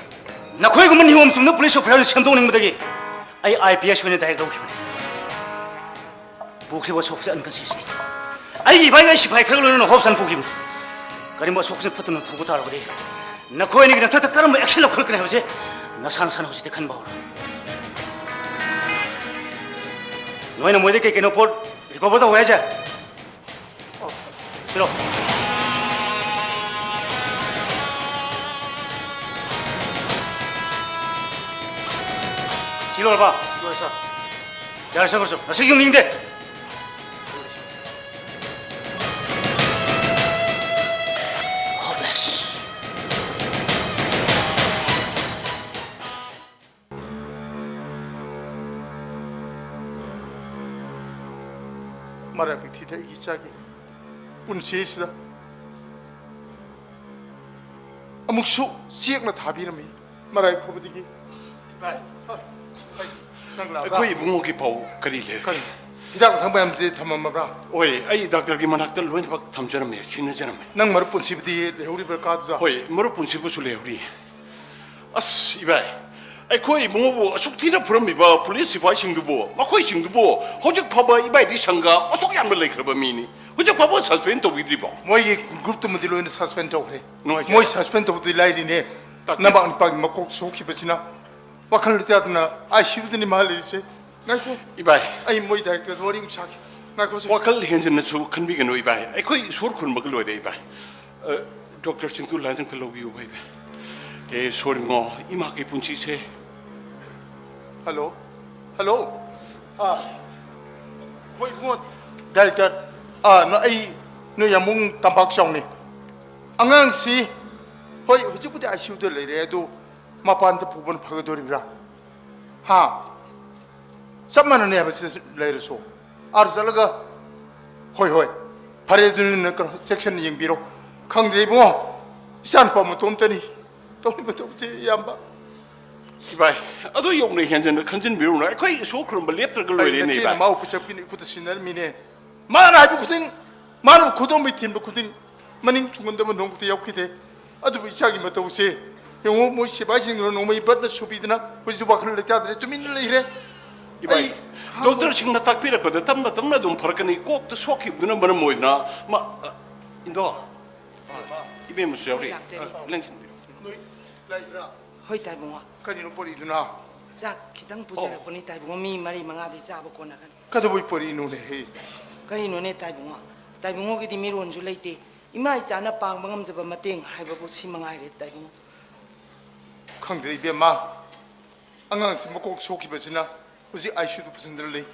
ꯅꯈꯣꯏꯒꯨꯝꯕ ꯅꯤꯌꯣꯝ ꯆꯨꯝꯅ ꯄꯨꯂꯤꯁ ꯑꯣꯐꯤꯁꯥꯔ ꯁꯦꯝꯗꯣꯛꯅꯤꯡꯕꯗꯒꯤ ꯑꯩ IPS ꯑꯣꯏꯅ direct ꯂꯧꯈꯤꯕꯅꯤ꯫ ꯄꯨꯈ꯭ꯔꯤꯕ ꯑꯁꯣꯛꯁꯦ unconsciousꯅꯤ꯫ ꯑꯩꯒꯤ ꯏꯕꯥꯏꯒ ꯑꯩ ꯁꯤꯐꯥꯏ ꯈꯔꯒ ꯂꯣꯏꯅꯅ ꯍꯣꯞꯁꯟ ꯄꯨꯈꯤꯕꯅꯤ꯫ ꯀꯔꯤꯒꯨꯝꯕ ꯑꯁꯣꯛꯁꯤꯅ ꯐꯠꯇꯅ ꯊꯣꯛꯄ ꯇꯥꯔꯕꯗꯤ ꯅꯈꯣꯏ ꯑꯅꯤꯒꯤ ꯅꯊꯛꯇ ꯀꯔꯝꯕ action ꯂꯧꯈꯠꯂꯛꯀꯅꯤ ꯍꯥꯏꯕꯁꯦ ꯅꯁꯥ ꯅꯁꯥꯅ ꯍꯧꯖꯤꯛꯇꯤ ꯈꯟꯕ ꯍꯧꯔꯣ꯫ ꯅꯣꯏꯅ ꯃꯣꯏꯗ ꯀꯩ ꯀꯩꯅꯣ ꯄꯣꯠ recover ꯇꯧꯋꯦ ꯍꯥꯏꯁꯦ? ꯁꯤꯂꯣ꯫ ꯁꯤ ꯂꯣꯏꯔꯕ? ꯂꯣꯏꯔꯦ, ꯁꯥꯔ꯫ ꯌꯥꯔꯦ, ꯆꯠꯈ꯭ꯔꯣ, ꯆꯠꯈ꯭ꯔꯣ꯫ ꯉꯁꯤ ꯌꯨꯝ ꯅꯤꯡꯗꯦ꯫ ꯃꯔꯥꯏꯕꯛ ꯊꯤꯗꯦ ꯑꯩꯒꯤ ꯏꯆꯥꯒꯤ ꯄꯨꯟꯁꯤꯁꯤꯗ꯫ ꯑꯃꯨꯛꯁꯨ ꯆꯦꯛꯅ ꯊꯥꯕꯤꯔꯝꯃꯤ ꯃꯔꯥꯏ ꯐꯕꯗꯒꯤ꯫ ꯚꯥꯏ, ꯅꯪ ꯂꯥꯛꯑꯕ꯭ꯔꯥ? ꯑꯩꯈꯣꯏ ꯏꯕꯨꯡꯉꯣꯒꯤ ꯄꯥꯎ ꯀꯔꯤ ꯂꯩꯔꯦ? ꯀꯔꯤ? ꯍꯤꯗꯥꯛ ꯂꯥꯡꯊꯛ ꯃꯌꯥꯝꯗꯤ ꯊꯝꯃꯝꯃꯕ꯭ꯔꯥ? ꯍꯣꯏ, ꯑꯩ ꯗꯥꯛꯇꯔꯒꯤ ꯃꯅꯥꯛꯇ ꯂꯣꯏꯅꯃꯛ ꯊꯝꯖꯔꯝꯃꯦ, ꯁꯤꯟꯅꯖꯔꯝꯃꯦ꯫ ꯅꯪ ꯃꯔꯨꯞ ꯄꯨꯟꯁꯤꯕꯨꯗꯤ ꯂꯩꯍꯧꯔꯤꯕ꯭ꯔꯥ ꯀꯥꯗꯨꯗ? ꯍꯣꯏ, ꯃꯔꯨꯞ ꯄꯨꯟꯁꯤꯕꯨꯁꯨ ꯂꯩꯍꯧꯔꯤ꯫ ꯑꯁ, ꯏꯕꯥꯏ, ꯑꯩꯈꯣꯏ ꯏꯕꯨꯡꯉꯣꯕꯨ ꯑꯁꯨꯛ ꯊꯤꯅ ꯐꯨꯔꯝꯃꯤꯕ ꯄꯨꯂꯤꯁ ꯁꯤꯐꯥꯏꯁꯤꯡꯗꯨꯕꯨ, ꯃꯈꯣꯏꯁꯤꯡꯗꯨꯕꯨ ꯍꯧꯖꯤꯛ ꯐꯥꯎꯕ ꯏꯕꯥꯏꯗꯤ ꯁꯪꯒ ꯑꯣꯟꯊꯣꯛ ꯌꯥꯟꯕ ꯂꯩꯈ꯭ꯔꯕ ꯃꯤꯅꯤ꯫ ꯍꯧꯖꯤꯛ ꯐꯥꯎꯕ ꯁꯁꯄꯦꯟ ꯇꯧꯕꯤꯗ꯭ꯔꯤꯕꯣ? ꯃꯣꯏꯒꯤ ꯒ꯭ꯔꯨꯞꯇꯨꯃꯗꯤ ꯂꯣꯏꯅ ꯁꯁꯄꯦꯟ ꯇꯧꯈ꯭ꯔꯦ꯫ ꯅꯨꯡꯉꯥꯏꯖꯔꯦ꯫ ꯃꯣꯏ ꯁꯁꯄꯦꯟ ꯇꯧꯕꯗꯤ ꯂꯥꯏꯔꯤꯅꯦ꯫ ꯇꯥꯛꯄꯤꯌꯨ꯫ ꯅꯕꯥꯛ ꯅꯨꯄꯥꯒꯤ ꯃꯀꯣꯛ ꯁꯣꯛꯈꯤꯕꯁꯤꯅ ꯋꯥꯈꯜ ꯂꯩꯇꯥꯗꯅ ꯑꯥꯏ ꯁꯤ ꯌꯨꯗꯅꯤ ꯃꯥ ꯂꯩꯔꯤꯁꯦ꯫ ꯉꯥꯏꯈꯣ꯫ ꯏꯕꯥꯏ꯫ ꯑꯩ ꯃꯣꯏ ꯗꯥꯏꯔꯦꯛꯇꯔꯗ ꯋꯥꯔꯤ ꯑꯃ ꯁꯥꯒꯦ꯫ ꯉꯥꯏꯈꯣꯁꯦ꯫ ꯋꯥꯈꯜ ꯍꯦꯟꯖꯤꯟꯅꯁꯨ ꯈꯟꯕꯤꯒꯅꯨ, ꯏꯕꯥꯏ꯫ ꯑꯩꯈꯣꯏ ꯏꯁꯣꯔ ꯈꯨꯔꯨꯝꯕꯒ ꯂꯣꯏꯔꯦ, ꯏꯕꯥꯏ꯫ ꯑ, ꯗꯣꯛꯇꯔ ꯆꯤꯡꯇꯨ ꯂꯥꯏꯟ ꯑꯝꯇ ꯂꯧꯕꯤꯌꯨ, ꯏꯕꯥꯏ꯫ ꯑꯦ, ꯏꯁꯣꯔ ꯏꯃꯣ, ꯏꯃꯥꯒꯤ ꯄꯨꯟꯁꯤꯁꯦ꯫ ꯍꯜꯂꯣ? ꯍꯜꯂꯣ? ꯑꯥ, ꯍꯣꯏ, ꯏꯕꯨꯡꯉꯣ, ꯗꯥꯏꯔꯦꯛꯇꯔ꯫ ꯑꯥ, ꯅ-, ꯑꯩ ꯅꯣꯏ ꯌꯥꯝꯕꯨꯡ ꯇꯝꯄꯥꯛ ꯆꯥꯎꯅꯤ꯫ ꯑꯉꯥꯡꯁꯤ, ꯍꯣꯏ, ꯍꯧꯖꯤꯛꯄꯨꯗꯤ ꯑꯥꯏ ꯁꯤ ꯌꯨꯗ ꯂꯩꯔꯦ, ꯑꯗꯨ ꯃꯄꯥꯟꯗ ꯄꯨꯕꯅ ꯐꯒꯗꯣꯔꯤꯕ꯭ꯔꯥ? ꯍꯥ? ꯆꯞ ꯃꯥꯟꯅꯅꯤ ꯍꯥꯏꯕꯁꯤ ꯂꯩꯔꯁꯨ꯫ ꯑꯥꯗ ꯆꯠꯂꯒ, ꯍꯣꯏ, ꯍꯣꯏ, ꯐꯔꯦ, ꯑꯗꯨꯅ ꯀꯩꯅꯣ, ꯆꯦꯛꯁꯤꯟꯅ ꯌꯦꯡꯕꯤꯔꯣ꯫ ꯈꯪꯗ꯭ꯔꯦ ꯏꯕꯨꯡꯉꯣ, ꯏꯆꯥꯅꯨꯄꯥ ꯃꯇꯣꯝꯇꯅꯤ꯫ ꯇꯧꯔꯤꯕ ꯊꯕꯛꯁꯦ, ꯏꯌꯥꯝꯕ꯫ ꯏꯕꯥꯏ, ꯑꯗꯨ ꯌꯧꯅ ꯍꯦꯟꯖꯟꯅ ꯈꯟꯖꯤꯟꯕꯤꯔꯨꯅꯨ꯫ ꯑꯩꯈꯣꯏ ꯏꯁꯣꯔ ꯈꯨꯔꯨꯝꯕ ꯂꯦꯞꯇ꯭ꯔꯒ ꯑꯩ ꯂꯣꯏꯔꯦꯅꯦ, ꯅꯆꯦꯅ ꯏꯕꯥꯏ꯫ ꯃꯥꯕꯨ ꯄꯨꯆꯞꯀꯤꯅ ꯏꯈꯨꯠꯇ ꯁꯤꯟꯅꯔꯝꯃꯤꯅꯦ꯫ ꯃꯥꯅ ꯍꯥꯏꯕ ꯈꯨꯗꯤꯡ, ꯃꯥꯅ ꯈꯨꯗꯣꯝꯕꯤ ꯊꯤꯟꯕ ꯈꯨꯗꯤꯡ, ꯃꯅꯤꯡ ꯊꯨꯡꯍꯟꯗꯕ ꯅꯣꯡꯃꯇ ꯌꯥꯎꯈꯤꯗꯦ꯫ ꯑꯗꯨꯕꯨ ꯏꯆꯥꯒꯤ ꯃꯇꯧꯁꯦ ꯌꯦꯡꯉꯨ, ꯃꯣꯏ ꯁꯤꯐꯥꯏꯁꯤꯡꯗꯨꯅ ꯅꯣꯡꯃꯩ ꯕꯠꯅ ꯁꯨꯕꯤꯗꯅ ꯍꯧꯖꯤꯛꯇꯤ ꯋꯥꯈꯜ ꯂꯩꯇꯥꯗ꯭ꯔꯦ, ꯇꯨꯃꯤꯟꯅ ꯂꯩꯈ꯭ꯔꯦ꯫ ꯏꯕꯥꯏ, ꯑꯩ ꯗꯣꯛꯇꯔꯁꯤꯡꯅ ꯇꯥꯛꯄꯤꯔꯛꯄꯗ ꯇꯞꯅ ꯇꯞꯅ ꯑꯗꯨꯝ ꯐꯔꯛꯀꯅꯤ꯫ ꯀꯣꯛꯇ ꯁꯣꯛꯈꯤꯕꯗꯨꯅ ꯃꯔꯝ ꯑꯣꯏꯗꯅ ꯃꯥ, ꯑ, ꯏꯟꯗꯣ, ꯑ, ꯏꯕꯦꯝꯃꯁꯨ ꯌꯥꯎꯔꯤ꯫ ꯂꯥꯛꯆꯔꯤ꯫ ꯑ, ꯂꯦꯡꯁꯤꯟꯕꯤꯔꯣ꯫ ꯅꯣꯏ ꯂꯥꯛꯏꯕ꯭ꯔꯥ? ꯍꯣꯏ, ꯇꯥꯏꯕꯨꯡꯉꯣ꯫ ꯀꯔꯤꯅꯣ ꯄꯣꯔꯛꯏꯗꯨꯅ? ꯆꯥꯛ ꯈꯤꯇꯪ ꯄꯨꯖꯔꯛꯄꯅꯤ, ꯇꯥꯏꯕꯨꯡꯉꯣ꯫ ꯃꯤ ꯃꯔꯤ ꯃꯉꯥꯗꯤ ꯆꯥꯕ ꯀꯣꯟꯅꯒꯅꯤ꯫ ꯀꯩꯗꯧꯕꯩ ꯄꯣꯔꯛꯏꯅꯣꯅꯦ, ꯍꯦ? ꯀꯔꯤꯅꯣꯅꯦ, ꯇꯥꯏꯕꯨꯡꯉꯣ? ꯇꯥꯏꯕꯨꯡꯉꯣꯒꯤꯗꯤ ꯃꯤꯔꯣꯟꯁꯨ ꯂꯩꯇꯦ꯫ ꯏꯃꯥ ꯏꯆꯥꯅ ꯄꯥꯡꯕ ꯉꯝꯖꯕ ꯃꯇꯦꯡ ꯍꯥꯏꯕꯕꯨ ꯁꯤ ꯃꯉꯥꯏꯔꯦ, ꯇꯥꯏꯕꯨꯡꯉꯣ꯫ ꯈꯪꯗ꯭ꯔꯦ, ꯏꯕꯦꯝꯃ꯫ ꯑꯉꯥꯡꯁꯤ ꯃꯀꯣꯛ ꯁꯣꯛꯈꯤꯕꯁꯤꯅ ꯍꯧꯖꯤꯛ ꯑꯥꯏ ꯁꯤ ꯌꯨꯗ ꯄꯨꯁꯤꯟꯗꯨꯅ ꯂꯩ꯫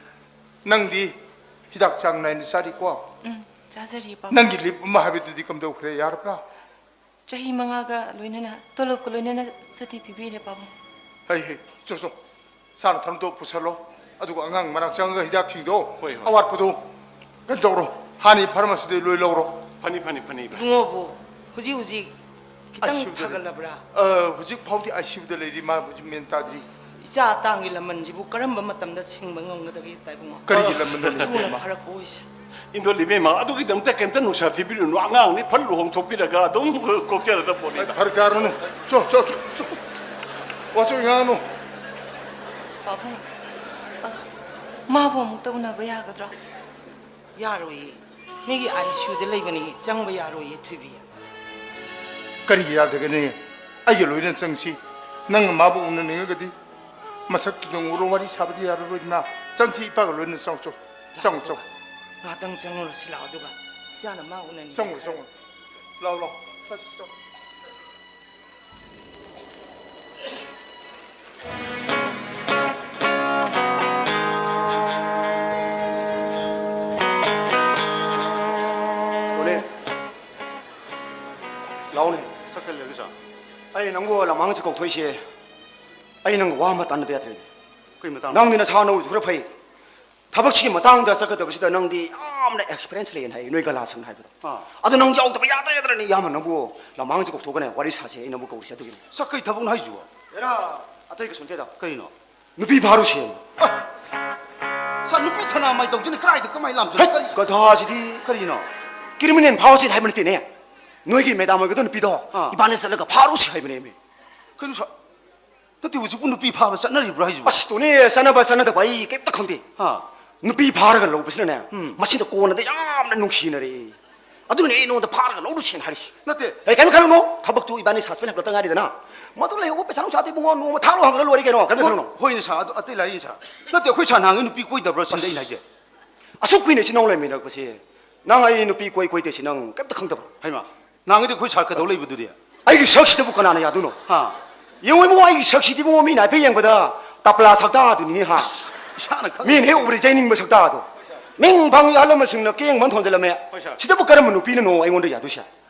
ꯅꯪꯗꯤ ꯍꯤꯗꯥꯛ ꯆꯥꯡ ꯅꯥꯏꯅ ꯆꯥꯔꯤꯀꯣ? ꯎꯝ, ꯆꯥꯖꯔꯤꯌꯦ, ꯄꯥꯕꯨꯡ꯫ ꯅꯪꯒꯤ ꯂꯤꯞ ꯑꯃ ꯍꯥꯏꯕꯗꯨꯗꯤ ꯀꯝꯗꯧꯈ꯭ꯔꯦ? ꯌꯥꯔꯕ꯭ꯔꯥ? ꯆꯍꯤ ꯃꯉꯥꯒ ꯂꯣꯏꯅꯅ, ꯇꯣꯂꯣꯞꯀ ꯂꯣꯏꯅꯅ ꯁꯨꯇꯤ ꯄꯤꯕꯤꯔꯦ, ꯄꯥꯕꯨꯡ꯫ ꯍꯩ, ꯍꯩ, ꯆꯣ, ꯆꯣ꯫ ꯆꯥꯅ ꯊꯛꯅꯕꯗꯣ ꯄꯨꯁꯜꯂꯣ꯫ ꯑꯗꯨꯒ ꯑꯉꯥꯡ ꯃꯅꯥꯛ ꯆꯪꯉꯒ ꯍꯤꯗꯥꯛꯁꯤꯡꯗꯣ, ꯍꯣꯏ, ꯍꯣꯏ꯫ ꯑꯋꯥꯠꯄꯗꯣ ꯀꯩꯅꯣ ꯇꯧꯔꯣ, ꯍꯥꯟꯅꯒꯤ ꯐꯥꯔꯃꯥꯁꯤꯗ ꯂꯣꯏ ꯂꯧꯔꯣ꯫ ꯐꯅꯤ, ꯐꯅꯤ, ꯐꯅꯤ, ꯏꯕꯥꯏ꯫ ꯏꯕꯨꯡꯉꯣꯕꯨ ꯍꯧꯖꯤꯛ ꯍꯧꯖꯤꯛ ꯈꯤꯇꯪ ꯑꯥꯏ ꯁꯤ ꯌꯨꯗ ꯂꯩ꯫ ꯐꯒꯠꯂꯕ꯭ꯔꯥ? ꯑ, ꯍꯧꯖꯤꯛ ꯐꯥꯎꯗꯤ ꯑꯥꯏ ꯁꯤ ꯌꯨꯗ ꯂꯩꯔꯤ, ꯃꯥ ꯍꯧꯖꯤꯛ ꯃꯦꯟ ꯇꯥꯗ꯭ꯔꯤ꯫ ꯏꯆꯥ ꯑꯇꯥꯡꯒꯤ ꯂꯃꯟꯁꯤꯕꯨ ꯀꯔꯝꯕ ꯃꯇꯝꯗ ꯁꯤꯡꯕ ꯉꯝꯒꯗꯒꯦ, ꯇꯥꯏꯕꯨꯡꯉꯣ? ꯀꯔꯤꯒꯤ ꯂꯃꯟꯅꯣꯅꯦ, ꯊꯨꯅ ꯏꯕꯦꯝꯃ? ꯐꯔꯛꯄ ꯑꯣꯏꯁꯦ꯫ ꯏꯟꯗꯣꯜ ꯏꯕꯦꯝꯃ, ꯑꯗꯨꯒꯤꯗꯃꯛꯇ ꯀꯩꯝꯇ ꯅꯨꯡꯁꯥ ꯊꯤꯕꯤꯔꯨꯅꯨ, ꯑꯉꯥꯡꯅꯤ, ꯐꯠ ꯂꯨꯍꯣꯡꯊꯣꯛꯄꯤꯔꯒ ꯑꯗꯨꯝ ꯀꯣꯛꯆꯔꯗ ꯄꯣꯠꯅꯤꯗ꯫ ꯐꯔꯛ ꯇꯥꯔꯨꯅꯨ꯫ ꯆꯣ, ꯆꯣ, ꯆꯣ, ꯆꯣ꯫ ꯋꯥꯆꯣꯏ ꯉꯥꯡꯅꯨ꯫ ꯄꯥꯕꯨꯡ, ꯑ, ꯃꯥꯕꯨ ꯑꯃꯨꯛꯇ ꯎꯅꯕ ꯌꯥꯒꯗ꯭ꯔꯣ? ꯌꯥꯔꯣꯏꯌꯦ꯫ ꯃꯤꯒꯤ ꯑꯥꯏ ꯁꯤ ꯌꯨꯗ ꯂꯩꯕꯅꯤ, ꯆꯪꯕ ꯌꯥꯔꯣꯏꯌꯦ, ꯊꯣꯏꯕꯤ꯫ ꯀꯔꯤꯒꯤ ꯌꯥꯗꯒꯅꯤ? ꯑꯩꯒ ꯂꯣꯏꯅ ꯆꯪꯁꯤ꯫ ꯅꯪ ꯃꯥꯕꯨ ꯎꯅꯅꯤꯡꯉꯒꯗꯤ ꯃꯁꯛꯇꯨꯗ ꯎꯔꯣ, ꯋꯥꯔꯤ ꯁꯥꯕꯗꯤ ꯌꯥꯔꯔꯣꯏꯗꯅ꯫ ꯆꯪꯁꯤ, ꯏꯄꯥꯒ ꯂꯣꯏꯅ ꯆꯪꯁꯤ꯫ ꯆꯪꯉꯨ, ꯆꯪꯉꯨ꯫ ꯉꯥꯏꯍꯥꯛꯇꯪ ꯆꯪꯉꯨꯔꯁꯤ ꯂꯥꯛꯑꯣ, ꯑꯗꯨꯒ ꯏꯆꯥꯅ ꯃꯥ ꯎꯅꯅꯤꯡꯉꯦ꯫ ꯆꯪꯉꯨ, ꯆꯪꯉꯨ꯫ ꯂꯥꯎ, ꯂꯥꯎ꯫ ꯆꯠꯁꯤ, ꯆꯪꯉꯨ꯫ ꯇꯣꯅꯦ, ꯂꯥꯎꯅꯦ꯫ ꯁꯛꯀꯜꯂꯒ ꯆꯥ꯫ ꯑꯩ ꯅꯪꯕꯨ ꯂꯃꯥꯡꯁꯦ ꯀꯧꯊꯣꯛꯏꯁꯦ, ꯑꯩ ꯅꯪꯒ ꯋꯥ ꯑꯃ ꯇꯥꯟꯅꯗ ꯌꯥꯗ꯭ꯔꯦꯅꯦ꯫ ꯀꯩ ꯃꯇꯥꯡ? ꯅꯪꯗꯤ ꯅꯁꯥ ꯅꯎꯁꯨ ꯈꯔ ꯐꯩ꯫ ꯊꯕꯛꯁꯤꯒꯤ ꯃꯇꯥꯡꯗ ꯆꯠꯀꯗꯕꯁꯤꯗ ꯅꯪꯗꯤ ꯌꯥꯝꯅ ꯑꯦꯛꯁꯄꯤꯔꯤꯌꯦꯟꯁ ꯂꯩꯌꯦꯅ ꯍꯥꯏ, ꯅꯣꯏ ꯒꯂꯥꯁꯪꯅ ꯍꯥꯏꯕꯗꯣ꯫ ꯑꯥ꯫ ꯑꯗꯣ ꯅꯪ ꯌꯥꯎꯗꯕ ꯌꯥꯗ꯭ꯔꯦ ꯌꯥꯗ꯭ꯔꯦꯅꯦ, ꯏꯌꯥꯝꯕ ꯅꯪꯕꯨ ꯂꯃꯥꯡꯁꯦ ꯀꯧꯊꯣꯛꯀꯅꯦ, ꯋꯥꯔꯤ ꯁꯥꯁꯦ, ꯑꯩ ꯅꯪꯕꯨ ꯀꯧꯔꯤꯁꯦ ꯑꯗꯨꯒꯤꯅꯤ꯫ ꯁꯛ ꯀꯩ ꯊꯕꯛꯅꯣ ꯍꯥꯏꯁꯤꯕꯣ? ꯑꯦꯔꯥ, ꯑꯇꯩ ꯀꯩꯁꯨ ꯅꯠꯇꯦꯗ꯫ ꯀꯔꯤꯅꯣ? ꯅꯨꯄꯤ ꯐꯥꯔꯨꯁꯦ꯫ ꯑ, ꯁꯥ, ꯅꯨꯄꯤ ꯊꯅꯥ ꯃꯥꯏ ꯇꯧꯗꯣꯏꯅꯤ, ꯀꯗꯥꯏꯗ ꯀꯃꯥꯏ ꯂꯥꯝꯖꯜꯂꯨ? ꯍꯦꯠ, ꯀꯔꯤ? ꯒꯙꯥꯁꯤꯗꯤ꯫ ꯀꯔꯤꯅꯣ? ꯀ꯭ꯔꯤꯃꯤꯅꯦꯜ ꯐꯥꯎꯁꯤ ꯍꯥꯏꯕ ꯅꯠꯇꯦꯅꯦ꯫ ꯅꯣꯏꯒꯤ ꯃꯦꯗꯥꯝ ꯑꯣꯏꯒꯗꯧ ꯅꯨꯄꯤꯗꯣ, ꯑꯥ꯫ ꯏꯕꯥꯅꯤ ꯆꯠꯂꯒ ꯐꯥꯔꯨꯁꯤ ꯍꯥꯏꯕꯅꯦꯃꯤ꯫ ꯀꯩꯅꯣ ꯁꯥ-, ꯅꯠꯇꯦ, ꯍꯧꯖꯤꯛꯄꯨ ꯅꯨꯄꯤ ꯐꯥꯕ ꯆꯠꯅꯔꯤꯕ꯭ꯔꯣ ꯍꯥꯏꯁꯤꯕꯣ? ꯑꯁ, ꯇꯣꯅꯤ, ꯆꯠꯅꯕ ꯆꯠꯅꯗꯕ ꯑꯩ ꯀꯩꯝꯇ ꯈꯪꯗꯦ꯫ ꯍꯥ? ꯅꯨꯄꯤ ꯐꯥꯔꯒ ꯂꯧꯕꯁꯤꯅꯅꯦ, ꯎꯝ꯫ ꯃꯁꯤꯗ ꯀꯣꯟꯅꯗꯤ ꯌꯥꯝꯅ ꯅꯨꯡꯁꯤꯅꯔꯦ꯫ ꯑꯗꯨꯅꯅꯦ ꯑꯩ ꯅꯉꯣꯟꯗ ꯐꯥꯔꯒ ꯂꯧꯔꯨꯁꯦꯅ ꯍꯥꯏꯔꯤꯁꯤ꯫ ꯅꯠꯇꯦ꯫ ꯑꯦ, ꯀꯩꯝ ꯈꯜꯂꯨꯅꯨ, ꯊꯕꯛꯇꯨ ꯏꯕꯥꯅꯤ ꯁꯁꯄꯦꯟ ꯍꯦꯟꯒꯠꯂꯛꯇ ꯉꯥꯏꯔꯤꯗꯅ꯫ ꯃꯗꯨ ꯂꯩꯍꯧꯕ ꯄꯩꯁꯥ ꯅꯨꯡꯁꯥꯗꯤ ꯏꯕꯨꯡꯉꯣ ꯅꯣꯡꯃ ꯊꯥ ꯂꯣꯏ ꯍꯪꯉꯒ ꯂꯣꯏꯔꯦ ꯀꯩꯅꯣ, ꯀꯩꯝꯇ ꯈꯜꯂꯨꯅꯨ꯫ ꯍꯣꯏꯅꯦ ꯁꯥ, ꯑꯗꯨ ꯑꯇꯩ ꯂꯥꯏꯔꯤꯅꯦ ꯁꯥ꯫ ꯅꯠꯇꯦ, ꯑꯩꯈꯣꯏ ꯁꯥ ꯅꯍꯥꯟꯒꯩ ꯅꯨꯄꯤ ꯀꯣꯏꯗꯕ꯭ꯔꯣ ꯁꯤꯅꯤ ꯑꯩꯅ ꯍꯥꯏꯁꯦ꯫ ꯑꯁꯨꯛ ꯀꯨꯏꯅ ꯏꯆꯤꯟ ꯏꯅꯥꯎ ꯂꯩꯃꯤꯟꯅꯔꯛꯄꯁꯦ, ꯅꯪ ꯑꯩ ꯅꯨꯄꯤ ꯀꯣꯏ ꯀꯣꯏꯗꯦ ꯁꯤ ꯅꯪ ꯀꯩꯝꯇ ꯈꯪꯗꯕ꯭ꯔꯣ? ꯍꯩꯃꯥ, ꯅꯍꯥꯟꯒꯩꯗꯤ ꯑꯩꯈꯣꯏ ꯁꯥꯔ ꯀꯩꯗꯧ ꯂꯩꯕꯗꯨꯗꯤ? ꯑꯩꯒꯤ ꯁꯛꯁꯤꯗꯕꯨ ꯀꯅꯥꯅ ꯌꯥꯗꯣꯏꯅꯣ? ꯍꯥ? ꯌꯦꯡꯉꯣ ꯏꯕꯨꯡꯉꯣ, ꯑꯩꯒꯤ ꯁꯛꯁꯤꯗꯤ ꯏꯕꯨꯡꯉꯣ, ꯃꯤꯅ ꯍꯥꯏꯐꯦꯠ ꯌꯦꯡꯕꯗ ꯇꯞꯂꯥ ꯁꯛꯇꯥꯗꯨꯅꯤꯅꯦ ꯍꯥ? ꯑꯁ, ꯏꯁꯥꯅ ꯈꯪꯗꯦ꯫ ꯃꯤꯅ ꯍꯦꯛ ꯎꯕꯗ ꯌꯩꯅꯤꯡꯕ ꯁꯛꯇꯥꯗꯣ꯫ ꯃꯤꯡ ꯐꯪꯉꯤ ꯑꯍꯜ ꯂꯃꯟꯁꯤꯡꯅ ꯀꯦꯡꯕ ꯊꯣꯟꯖꯤꯜꯂꯝꯃꯦ꯫ ꯍꯣꯏ ꯁꯥꯔ꯫ ꯁꯤꯗꯕꯨ ꯀꯔꯝꯕ ꯅꯨꯄꯤꯅꯅꯣ ꯑꯩꯉꯣꯟꯗ ꯌꯥꯗꯣꯏꯁꯦ?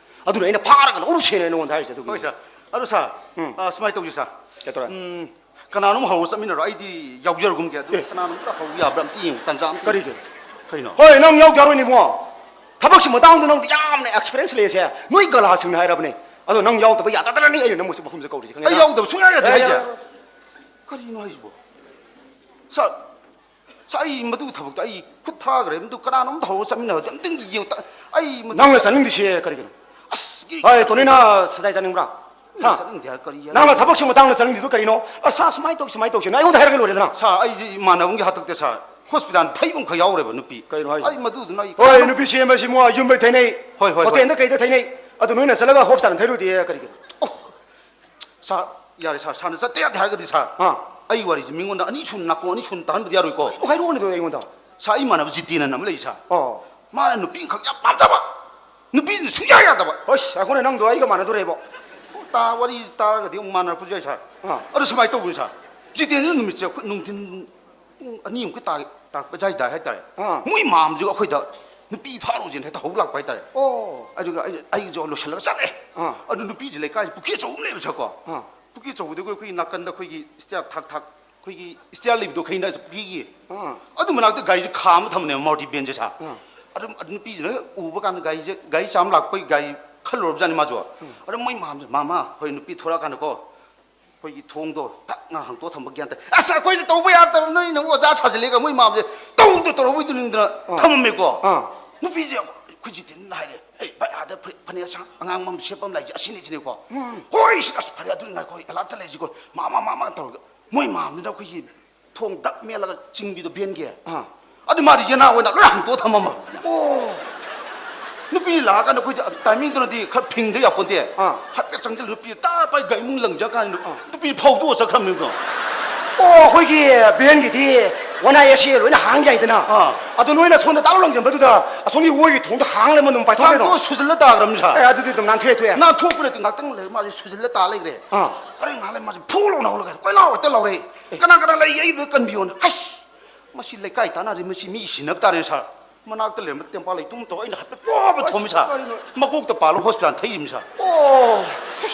ꯑꯗꯨꯅ ꯑꯩꯅ ꯐꯥꯔꯒ ꯂꯧꯔꯨꯁꯦꯅ ꯅꯉꯣꯟꯗ ꯍꯥꯏꯔꯤꯁꯦ ꯑꯗꯨꯒꯤꯅꯤ꯫ ꯍꯣꯏ ꯁꯥꯔ꯫ ꯑꯗꯣ ꯁꯥꯔ, ꯎꯝ꯫ ꯑ, ꯁꯨꯃꯥꯏꯅ ꯇꯧꯁꯤ ꯁꯥꯔ꯫ ꯀꯩꯗꯧꯔꯦ? ꯎꯝ, ꯀꯅꯥꯅꯣꯝ ꯍꯧꯔ ꯆꯠꯃꯤꯟꯅꯔꯣ, ꯑꯩꯗꯤ ꯌꯥꯎꯖꯔꯒꯨꯝꯒꯦ꯫ ꯑꯗꯨ ꯑꯦ꯫ ꯀꯅꯥꯅꯣꯝꯇ ꯍꯧ ꯌꯥꯕ꯭ꯔꯥ ꯑꯝꯇ ꯌꯦꯡꯉꯨ, ꯇꯥꯟꯖꯥ ꯑꯝꯇ ꯀꯔꯤꯒꯤ? ꯌꯦꯡꯉꯨ꯫ ꯀꯩꯅꯣ? ꯍꯣꯏ, ꯅꯪ ꯌꯥꯎꯗ ꯌꯥꯔꯣꯏꯅꯦ ꯏꯕꯨꯡꯉꯣ꯫ ꯊꯕꯛꯁꯤ ꯃꯇꯥꯡꯗ ꯅꯪꯗꯤ ꯌꯥꯝꯅ experience ꯂꯩꯌꯦꯁꯦ꯫ ꯅꯣꯏ ꯒꯂꯥꯁꯤꯡꯅ ꯍꯥꯏꯔꯕꯅꯦ꯫ ꯑꯗꯣ ꯅꯪ ꯌꯥꯎꯗꯕ ꯌꯥꯗꯗꯅꯅꯤ ꯑꯩꯅ ꯅꯪꯕꯨ ꯁꯤ ꯃꯐꯝꯁꯤꯗ ꯀꯧꯔꯤꯁꯦ, ꯈꯪꯉꯦ? ꯑꯩ ꯌꯥꯎꯗꯕ ꯁꯨꯡꯌꯥ ꯌꯥꯗꯦ ꯑꯦ, ꯍꯥꯏꯁꯦ꯫ ꯀꯔꯤꯅꯣ ꯍꯥꯏꯁꯤꯕꯣ? ꯁꯥꯔ, ꯁꯥꯔ, ꯑꯩ ꯃꯗꯨ ꯊꯕꯛꯇ ꯑꯩ ꯈꯨꯠ ꯊꯥꯈ꯭ꯔꯦ꯫ ꯃꯗꯨ ꯀꯅꯥꯅꯣꯝ ꯍꯧꯔꯒ ꯆꯠꯃꯤꯟꯅꯕꯗꯤ ꯑꯝꯇꯪ ꯌꯦꯡꯉꯨ꯫ ꯑꯩ ꯃꯗꯨ ꯅꯪꯅ ꯆꯠꯅꯤꯡꯗ꯭ꯔꯤꯁꯦ ꯀꯔꯤꯒꯤꯅꯣ? ꯑꯁ, ꯍꯥꯏ, ꯇꯣꯅꯤꯅ ꯁꯖꯥꯏ ꯆꯥꯅꯤꯡꯕ꯭ꯔꯥ? ꯍꯥ? ꯆꯠꯅꯤꯡꯗꯦ ꯍꯥꯏꯔ ꯀꯔꯤ ꯍꯥꯏ? ꯅꯪꯅ ꯊꯕꯛꯁꯤ ꯃꯇꯥꯡꯗ ꯆꯠꯅꯤꯡꯗ꯭ꯔꯤꯗꯨ ꯀꯔꯤꯅꯣ? ꯑꯁ, ꯁꯥꯔ, ꯁꯨꯃꯥꯏꯅ ꯇꯧꯁꯤ, ꯁꯨꯃꯥꯏꯅ ꯇꯧꯁꯤꯅ ꯑꯩꯉꯣꯟꯗ ꯍꯥꯏꯔꯒ ꯂꯣꯏꯔꯦꯗꯅ꯫ ꯁꯥꯔ, ꯑꯩꯁꯦ ꯏꯃꯥꯟꯅꯕ ꯑꯃꯒꯤ ꯍꯥꯛꯇꯛꯇ, ꯁꯥꯔ, ꯍꯣꯁꯄꯤꯇꯥꯜ ꯊꯩꯕ ꯑꯃꯈꯛ ꯌꯥꯎꯔꯦꯕ, ꯅꯨꯄꯤ꯫ ꯀꯩꯅꯣ ꯍꯥꯏꯁꯦ? ꯑꯩ ꯃꯗꯨꯗꯨꯅ ꯑꯩ ꯍꯣꯏ, ꯀꯅꯥꯅꯣ ꯅꯨꯄꯤ ꯁꯦꯝꯕꯁꯤ ꯃꯣꯏ ꯌꯨꯝꯗꯩ ꯊꯩꯅꯩ꯫ ꯍꯣꯏ, ꯍꯣꯏ, ꯍꯣꯏ꯫ ꯍꯣꯇꯦꯜꯗ ꯀꯩꯗ ꯊꯩꯅꯩ꯫ ꯑꯗꯨ ꯅꯣꯏꯅ ꯆꯠꯂꯒ ꯍꯣꯁꯄꯤꯇꯥꯜ ꯊꯩꯔꯨꯗꯦ ꯀꯔꯤꯒꯤꯅꯣ? ꯑꯣ, ꯁꯥꯔ, ꯌꯥꯔꯦ, ꯁꯥꯔ, ꯁꯥꯔꯅ ꯆꯠꯇ ꯌꯥꯗꯦ ꯍꯥꯏꯔꯒꯗꯤ, ꯁꯥꯔ, ꯑꯥ꯫ ꯑꯩ ꯋꯥꯔꯤꯁꯦ ꯃꯤꯉꯣꯟꯗ ꯑꯅꯤ ꯁꯨꯅ, ꯅꯥꯀꯣꯡ ꯑꯅꯤ ꯁꯨꯅ ꯇꯥꯍꯟꯕꯗꯤ ꯌꯥꯔꯣꯏꯀꯣ꯫ ꯀꯩꯅꯣ ꯍꯥꯏꯔꯛꯑꯣꯅꯦ ꯑꯗꯣ ꯑꯩꯉꯣꯟꯗ꯫ ꯁꯥꯔ, ꯑꯩ ꯏꯃꯥꯟꯅꯕ ꯖꯤꯇꯦꯟ ꯑꯅ ꯑꯃ ꯂꯩ, ꯁꯥꯔ꯫ ꯑꯣ꯫ ꯃꯥꯅ ꯅꯨꯄꯤ ꯑꯃꯈꯛ ꯌꯥꯝ ꯄꯥꯝꯖꯕ꯫ ꯅꯨꯄꯤꯁꯤꯅ ꯁꯨꯡꯌꯥ ꯌꯥꯗꯕ꯫ ꯍꯣꯏꯁ, ꯑꯩꯈꯣꯏꯅ ꯅꯪꯗꯣ ꯑꯩꯒ ꯃꯥꯟꯅꯗꯣꯔꯦꯕꯣ꯫ ꯇꯥ-, ꯋꯥꯔꯤ ꯇꯥꯔꯒꯗꯤ ꯑꯃꯨꯛ ꯃꯥꯟꯅꯔꯛꯄꯁꯨ ꯌꯥꯏ, ꯁꯥꯔ꯫ ꯑꯥ꯫ ꯑꯗꯣ ꯁꯨꯃꯥꯏꯅ ꯇꯧꯕꯅꯤ, ꯁꯥꯔ꯫ ꯖꯤꯇꯦꯟꯁꯤꯅ ꯅꯨꯃꯤꯠꯁꯦ ꯑꯩꯈꯣꯏ ꯅꯨꯡꯊꯤꯟ ꯄꯨꯡ ꯑꯅꯤꯃꯨꯛꯀꯤ ꯇꯥ-, ꯇꯥꯔꯛꯄ ꯑꯗꯨꯋꯥꯏꯗ ꯍꯥꯏꯇꯥꯔꯦ꯫ ꯑꯥ꯫ ꯃꯣꯏ ꯃꯥꯝꯁꯤꯒ ꯑꯩꯈꯣꯏꯗ ꯅꯨꯄꯤ ꯐꯥꯔꯨꯁꯦꯅ ꯍꯦꯛꯇ ꯍꯧꯕ ꯂꯥꯛꯄ ꯍꯥꯏꯇꯥꯔꯦ꯫ ꯑꯣ꯫ ꯑꯗꯨꯒ ꯑꯩ, ꯑꯩꯁꯨ ꯂꯣꯏꯁꯤꯜꯂꯒ ꯆꯠꯂꯦ꯫ ꯑꯥ꯫ ꯑꯗꯨ ꯅꯨꯄꯤꯁꯦ ꯂꯩꯀꯥꯏꯁꯦ ꯄꯨꯈ꯭ꯔꯤ ꯑꯆꯧꯕ ꯑꯃ ꯂꯩꯕ, ꯁꯥꯔꯀꯣ꯫ ꯑꯥ꯫ ꯄꯨꯈ꯭ꯔꯤ ꯑꯆꯧꯕꯗꯨꯒ ꯑꯩꯈꯣꯏꯒꯤ ꯅꯥꯀꯟꯗ ꯑꯩꯈꯣꯏꯒꯤ ꯁ꯭ꯇꯦꯌꯔ ꯊꯥꯛ ꯊꯥꯛ, ꯑꯩꯈꯣꯏꯒꯤ ꯁ꯭ꯇꯦꯌꯔ ꯂꯩꯕꯗꯣ ꯈꯪꯉꯤꯅ ꯄꯨꯈ꯭ꯔꯤꯒꯤ꯫ ꯑꯥ꯫ ꯑꯗꯨ ꯃꯅꯥꯛꯇ ꯒꯥꯔꯤꯁꯦ ꯈꯥꯝꯃ ꯊꯝꯕꯅꯦꯕ, ꯃꯥꯔꯨꯇꯤ ꯚꯦꯟꯁꯦ, ꯁꯥꯔ꯫ ꯑꯥ꯫ ꯑꯗꯨꯝ, ꯑꯗꯨ ꯅꯨꯄꯤꯁꯤꯅ ꯍꯦꯛ ꯎꯕ ꯀꯥꯟꯗ ꯒꯥꯔꯤꯁꯦ, ꯒꯥꯔꯤ ꯆꯥꯝ ꯂꯥꯛꯄꯒꯤ ꯒꯥꯔꯤ ꯈꯜꯂꯨꯔꯕꯖꯥꯠꯅꯤ ꯃꯥꯁꯨ꯫ ꯑꯥ꯫ ꯑꯗꯨ ꯃꯣꯏ ꯃꯥꯝꯁꯦ, "ꯃꯥꯃ, ꯍꯣꯏ, ꯅꯨꯄꯤ ꯊꯣꯔꯛꯑꯀꯥꯟꯗꯀꯣ, ꯑꯩꯈꯣꯏꯒꯤ ꯊꯣꯡꯗꯣ ꯐꯠ ꯉꯥ ꯍꯥꯡꯇꯣꯛꯑ ꯊꯝꯕ ꯒ꯭ꯌꯥꯟ ꯇꯥꯏ꯫ ꯑꯁ, ꯑꯩꯈꯣꯏꯅ ꯇꯧꯕ ꯌꯥꯗꯕ, ꯅꯣꯏꯅ ꯑꯃꯨꯛ ꯑꯣꯖꯥ ꯁꯥꯖꯤꯜꯂꯦꯒ", ꯃꯣꯏ ꯃꯥꯝꯁꯦ ꯇꯧꯗ ꯇꯧꯔꯛꯑꯣꯏꯗꯣꯏꯅꯤꯗꯅ ꯑꯥ꯫ ꯊꯝꯃꯝꯃꯦꯀꯣ꯫ ꯑꯥ꯫ ꯅꯨꯄꯤꯁꯦ ꯑꯩꯈꯣꯏ ꯖꯤꯇꯦꯟꯅ ꯍꯥꯏꯔꯦ, "ꯑꯦ, ꯚꯥꯏ, ꯑꯥꯗ ꯐꯨꯔꯤꯠ ꯐꯅꯦꯛ ꯑꯁꯥꯡ ꯑꯉꯥꯡꯕ ꯑꯃ ꯁꯦꯠꯄ ꯑꯃ ꯂꯩꯁꯦ, ꯑꯁꯤꯅꯤ", ꯁꯤꯅꯤꯀꯣ꯫ ꯎꯝ꯫ "ꯍꯣꯏ, ꯑꯁ, ꯐꯔꯦ, ꯑꯗꯨꯗꯤ ꯉꯥꯏꯈꯣ, ꯑꯩ ꯑꯦꯂꯥꯔꯠꯇ ꯂꯩꯁꯤꯀꯣ, ꯃꯥꯃ, ꯃꯥꯃ" ꯇꯧꯔꯒ꯫ ꯃꯣꯏ ꯃꯥꯝꯗꯨꯅ ꯑꯩꯈꯣꯏꯒꯤ ꯊꯣꯡ ꯗꯛ ꯃꯦꯜꯂꯒ ꯆꯤꯡꯕꯤꯗꯣ ꯚꯦꯟꯒꯤ꯫ ꯑꯥ꯫ ꯑꯗꯨ ꯃꯥꯗꯤ ꯌꯦꯅꯥ ꯑꯣꯏꯅ ꯂꯣꯏ ꯍꯥꯡꯇꯣꯛꯑ ꯊꯝꯃꯝꯃꯕ꯫ ꯑꯣ꯫ ꯅꯨꯄꯤ ꯂꯥꯛꯑꯀꯥꯟꯗ ꯑꯩꯈꯣꯏꯗꯤ ꯇꯥꯏꯃꯤꯡꯗꯨꯅꯗꯤ ꯈꯔ ꯐꯤꯡꯗ ꯌꯥꯄꯣꯟꯇꯦ꯫ ꯑꯥ꯫ ꯍꯥꯏꯐꯦꯠ ꯆꯪꯁꯤꯜꯂ ꯅꯨꯄꯤ ꯇꯥ ꯄꯥꯏ ꯒꯥꯔꯤ ꯃꯅꯨꯡ ꯂꯪꯖ ꯀꯥꯟꯗ ꯑꯥ꯫ ꯅꯨꯄꯤ ꯐꯧꯗꯣꯛꯑ ꯆꯠꯈ꯭ꯔꯕꯅꯤꯀꯣ꯫ ꯑꯣ, ꯑꯩꯈꯣꯏꯒꯤ ꯚꯦꯟꯒꯤꯗꯤ ꯋꯥꯟ ꯑꯥꯏ ꯑꯦ ꯁꯤ ꯂꯣꯏꯅ ꯍꯥꯡ ꯌꯥꯏꯗꯅ꯫ ꯑꯥ꯫ ꯑꯗꯣ ꯅꯣꯏꯅ ꯁꯣꯝꯗ ꯇꯥꯛ ꯂꯪꯁꯤꯟꯕꯗꯨꯗ ꯑꯁꯣꯝꯒꯤ ꯑꯣꯏꯒꯤ ꯊꯣꯡꯗ ꯍꯥꯡ ꯂꯩꯔꯝꯃ ꯑꯗꯨꯝ ꯄꯥꯏꯊꯣꯛꯈ꯭ꯔꯦꯗꯣ꯫ ꯍꯥꯡꯗꯣꯛꯑ ꯁꯨꯖꯜꯂ ꯇꯥꯈ꯭ꯔꯕꯅꯤ, ꯁꯥꯔ꯫ ꯑꯦ, ꯑꯗꯨꯗꯤ ꯑꯗꯨꯝ ꯅꯥꯟꯊꯣꯛꯑꯦ, ꯊꯣꯛꯑꯦ꯫ ꯅꯥꯟꯊꯣꯛꯄ ꯅꯠꯇꯦ, ꯉꯥꯛꯇꯪ ꯂꯩꯔ ꯃꯥꯁꯦ ꯁꯨꯖꯜꯂ ꯇꯥ ꯂꯩꯈ꯭ꯔꯦ꯫ ꯑꯥ꯫ ꯑꯗꯩ ꯉꯥꯏꯍꯥꯛ ꯂꯩꯔ ꯃꯥꯁꯦ ꯐꯨ ꯂꯥꯎꯅ ꯍꯧꯒꯠꯂꯒ ꯀꯣꯏꯂꯥꯎ ꯍꯦꯛꯇ ꯂꯥꯎꯔꯛꯑꯦ꯫ "ꯀꯅꯥ ꯀꯅꯥ ꯂꯩꯒꯦ? ꯑꯩꯕꯨ ꯀꯟꯕꯤꯌꯣꯅ"꯫ ꯍꯩꯁ! ꯃꯁꯤ ꯂꯩꯀꯥꯏ ꯇꯥꯟꯅꯔꯤ, ꯃꯁꯤ ꯃꯤ ꯁꯤꯟꯅꯕ ꯇꯥꯔꯦ, ꯁꯥꯔ꯫ ꯃꯅꯥꯛꯇ ꯂꯩꯔꯝꯕ ꯇꯦꯝꯄꯥ ꯂꯩꯇꯨꯝ ꯇꯧꯔ ꯑꯩꯅ ꯍꯥꯏꯐꯦꯠ ꯄꯣꯕ ꯊꯣꯝꯃꯤ, ꯁꯥꯔ꯫ ꯀꯔꯤꯅꯣ? ꯃꯀꯣꯛꯇ ꯄꯥꯜꯂ ꯍꯣꯁꯄꯤꯇꯥꯜ ꯊꯩꯔꯤꯕꯅꯤ, ꯁꯥꯔ꯫ ꯑꯣ,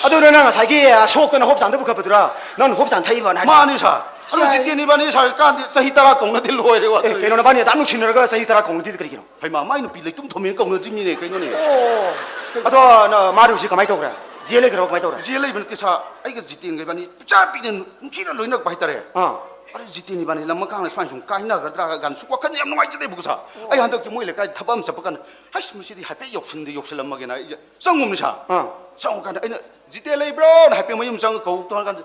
ꯑꯗꯨꯅ ꯅꯪ ꯉꯁꯥꯏꯒꯤ ꯁꯣꯛꯇꯅ ꯍꯣꯁꯄꯤꯇꯥꯜꯗ ꯄꯨꯈꯠꯄꯗꯨꯔꯥ? ꯅꯪꯅ ꯍꯣꯁꯄꯤꯇꯥꯜ ꯊꯩꯕꯅ ꯍꯥꯏꯔꯤꯁꯦ? ꯃꯥꯅꯤ, ꯁꯥꯔ꯫ ꯑꯗꯣ ꯖꯤꯇꯦꯟ ꯏꯕꯥꯅꯤ ꯁꯥꯔꯀꯥꯟꯗꯤ ꯆꯍꯤ ꯇꯔꯥ ꯀꯧꯅꯗꯦ, ꯂꯣꯏꯔꯦ ꯑꯦ, ꯋꯥꯊꯤ꯫ ꯀꯩꯅꯣ, ꯅꯕꯥꯅꯤ ꯑꯗꯥꯝ ꯅꯨꯡꯁꯤꯅꯔꯒ ꯆꯍꯤ ꯇꯔꯥ ꯀꯧꯅꯗ꯭ꯔꯤꯗꯤ ꯀꯔꯤꯒꯤꯅꯣ? ꯍꯩꯃꯥ, ꯃꯥꯏ ꯅꯨꯄꯤ ꯂꯩꯇꯨꯝ ꯊꯣꯝꯃꯦꯅ ꯀꯧꯅꯗ꯭ꯔꯤꯕꯅꯤꯅꯦ, ꯀꯩꯅꯣꯅꯦ꯫ ꯑꯣ꯫ ꯑꯗꯣ ꯅ-, ꯃꯥꯗꯤ ꯍꯧꯖꯤꯛ ꯀꯃꯥꯏꯅ ꯇꯧꯈ꯭ꯔꯦ? ꯖꯦꯜ ꯂꯩꯈ꯭ꯔꯕ, ꯀꯃꯥꯏꯅ ꯇꯧꯔꯦ? ꯖꯦꯜ ꯂꯩꯕ ꯅꯠꯇꯦ ꯁꯥꯔ, ꯑꯩꯒ ꯖꯤꯇꯦꯟꯒ ꯏꯕꯥꯅꯤ ꯄꯤꯆꯥ ꯄꯤꯗꯅ ꯅꯨꯡꯁꯤꯅ ꯂꯣꯏꯅꯔꯛꯄ ꯍꯥꯏꯇꯥꯔꯦ꯫ ꯑꯥ꯫ ꯑꯗꯨ ꯖꯤꯇꯦꯟ ꯏꯕꯥꯅꯤ ꯂꯝ ꯃꯈꯥꯡꯗ ꯁꯨꯃꯥꯏꯅ ꯁꯨꯝ ꯀꯥꯏꯅꯒꯗ꯭ꯔꯥ ꯀꯥꯏꯅ ꯁꯨꯝ ꯋꯥꯈꯜꯁꯦ ꯌꯥꯝ ꯅꯨꯡꯉꯥꯏꯖꯗꯦꯕꯀꯣ ꯁꯥꯔ꯫ ꯑꯩ ꯍꯟꯗꯛꯇꯤ ꯃꯣꯏ ꯂꯩꯀꯥꯏꯗ ꯊꯕꯛ ꯑꯃ ꯆꯠꯄ ꯀꯥꯟꯗ, ꯍꯩꯁ, ꯃꯁꯤꯗꯤ ꯍꯥꯏꯐꯦꯠ ꯌꯧꯁꯤꯟꯗꯤ ꯌꯧꯁꯤꯜꯂꯝꯃꯒꯦꯅ ꯑꯩꯁꯦ ꯆꯪꯉꯨꯕꯅꯤ ꯁꯥꯔ꯫ ꯑꯥ꯫ ꯆꯪꯉꯨꯀꯥꯟꯗ ꯑꯩꯅ, "ꯖꯤꯇꯦꯟ ꯂꯩꯕ꯭ꯔꯣꯅ?" ꯍꯥꯏꯐꯦꯠ ꯃꯌꯨꯝ ꯆꯪꯉꯒ ꯀꯧ ꯇꯧꯔꯀꯥꯟꯗ,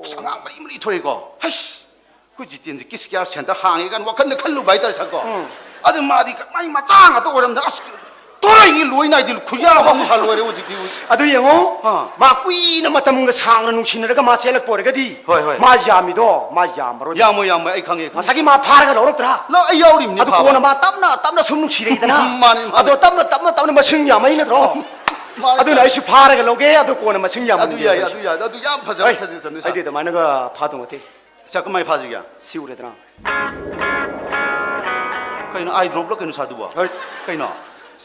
ꯑꯁ, ꯑꯉꯥꯡ ꯃꯔꯤ ꯃꯔꯤ ꯊꯣꯔꯛꯏꯀꯣ꯫ ꯍꯩꯁ! ꯑꯩꯈꯣꯏ ꯖꯤꯇꯦꯟꯁꯦ ꯀꯤꯁ ꯀꯤꯌꯥꯔ ꯁꯦꯟꯇꯔ ꯍꯥꯡꯉꯦ ꯀꯥꯏꯅ ꯋꯥꯈꯜꯗ ꯈꯜꯂꯨꯕ ꯍꯥꯏꯇꯥꯔꯦ ꯁꯥꯔꯀꯣ꯫ ꯎꯝ꯫ ꯑꯗꯨ ꯃꯥꯗꯤ ꯃꯥꯏ ꯃꯆꯥ ꯉꯥꯛꯇ ꯑꯣꯏꯔꯝꯗꯅ ꯑꯁ ꯇꯣꯔꯩꯅꯤ ꯂꯣꯏ ꯅꯥꯏꯗꯦ, ꯈꯨꯌꯥ ꯑꯃ ꯁꯥ ꯂꯣꯏꯔꯦ ꯍꯧꯖꯤꯛꯇꯤ꯫ ꯑꯗꯨ ꯌꯦꯡꯉꯣ, ꯑꯥ꯫ ꯃꯥ ꯀꯨꯏꯅ ꯃꯇꯝꯒ ꯁꯥꯡꯅ ꯅꯨꯡꯁꯤꯅꯔꯒ ꯃꯥ ꯆꯦꯜꯂꯛꯄ ꯑꯣꯏꯔꯒꯗꯤ ꯍꯣꯏ, ꯍꯣꯏ꯫ ꯃꯥ ꯌꯥꯝꯃꯤꯗꯣ ꯃꯥ ꯌꯥꯝꯃꯔꯣꯏ꯫ ꯌꯥꯝꯃꯣꯏ, ꯌꯥꯝꯃꯣꯏ, ꯑꯩ ꯈꯪꯉꯦ, ꯈꯪꯉꯦ꯫ ꯉꯁꯥꯏꯒꯤ ꯃꯥ ꯐꯥꯔꯒ ꯂꯧꯔꯛꯇ꯭ꯔꯥ? ꯂꯧ-, ꯑꯩ ꯌꯥꯎꯔꯤꯕꯅꯤ ꯑꯗꯨ ꯐꯥꯕ꯫ ꯀꯣꯟꯅ ꯃꯥ ꯇꯞꯅ ꯇꯞꯅ ꯁꯨꯝ ꯅꯨꯡꯁꯤꯔꯛꯏꯗꯅ꯫ ꯃꯥꯅꯤ, ꯃꯥꯅꯤ꯫ ꯑꯗꯣ ꯇꯞꯅ ꯇꯞꯅ ꯇꯞꯅ ꯃꯁꯤꯡ ꯌꯥꯝꯃꯛꯏ ꯅꯠꯇ꯭ꯔꯣ? ꯃꯥꯅꯤ, ꯑꯗꯨꯅ ꯃꯥꯅꯤ꯫ ꯑꯩꯁꯨ ꯐꯥꯔꯒ ꯂꯧꯒꯦ, ꯑꯗꯨ ꯀꯣꯟꯅ ꯃꯁꯤꯡ ꯌꯥꯝꯃꯛꯏ ꯑꯗꯨ ꯌꯥꯏ, ꯑꯗꯨ ꯌꯥꯏ, ꯑꯗꯨ ꯌꯥꯝ ꯐꯖꯕ ꯍꯩ, suggestion ꯅꯤ ꯑꯩꯗꯤ ꯁꯥꯔ꯫ ꯑꯗꯨꯃꯥꯏꯅꯒ ꯐꯥꯗꯧ ꯅꯠꯇꯦ꯫ ꯁꯥꯔ, ꯀꯃꯥꯏ ꯐꯥꯁꯤꯒꯦ? ꯁꯤ ꯎꯔꯦꯗꯅ? ꯀꯩꯅꯣ, ꯑꯥꯏ ꯗ꯭ꯔꯣꯞꯂ ꯀꯩꯅꯣ ꯁꯥꯔ ꯑꯗꯨꯕꯣ? ꯍꯩꯠ! ꯀꯩꯅꯣ?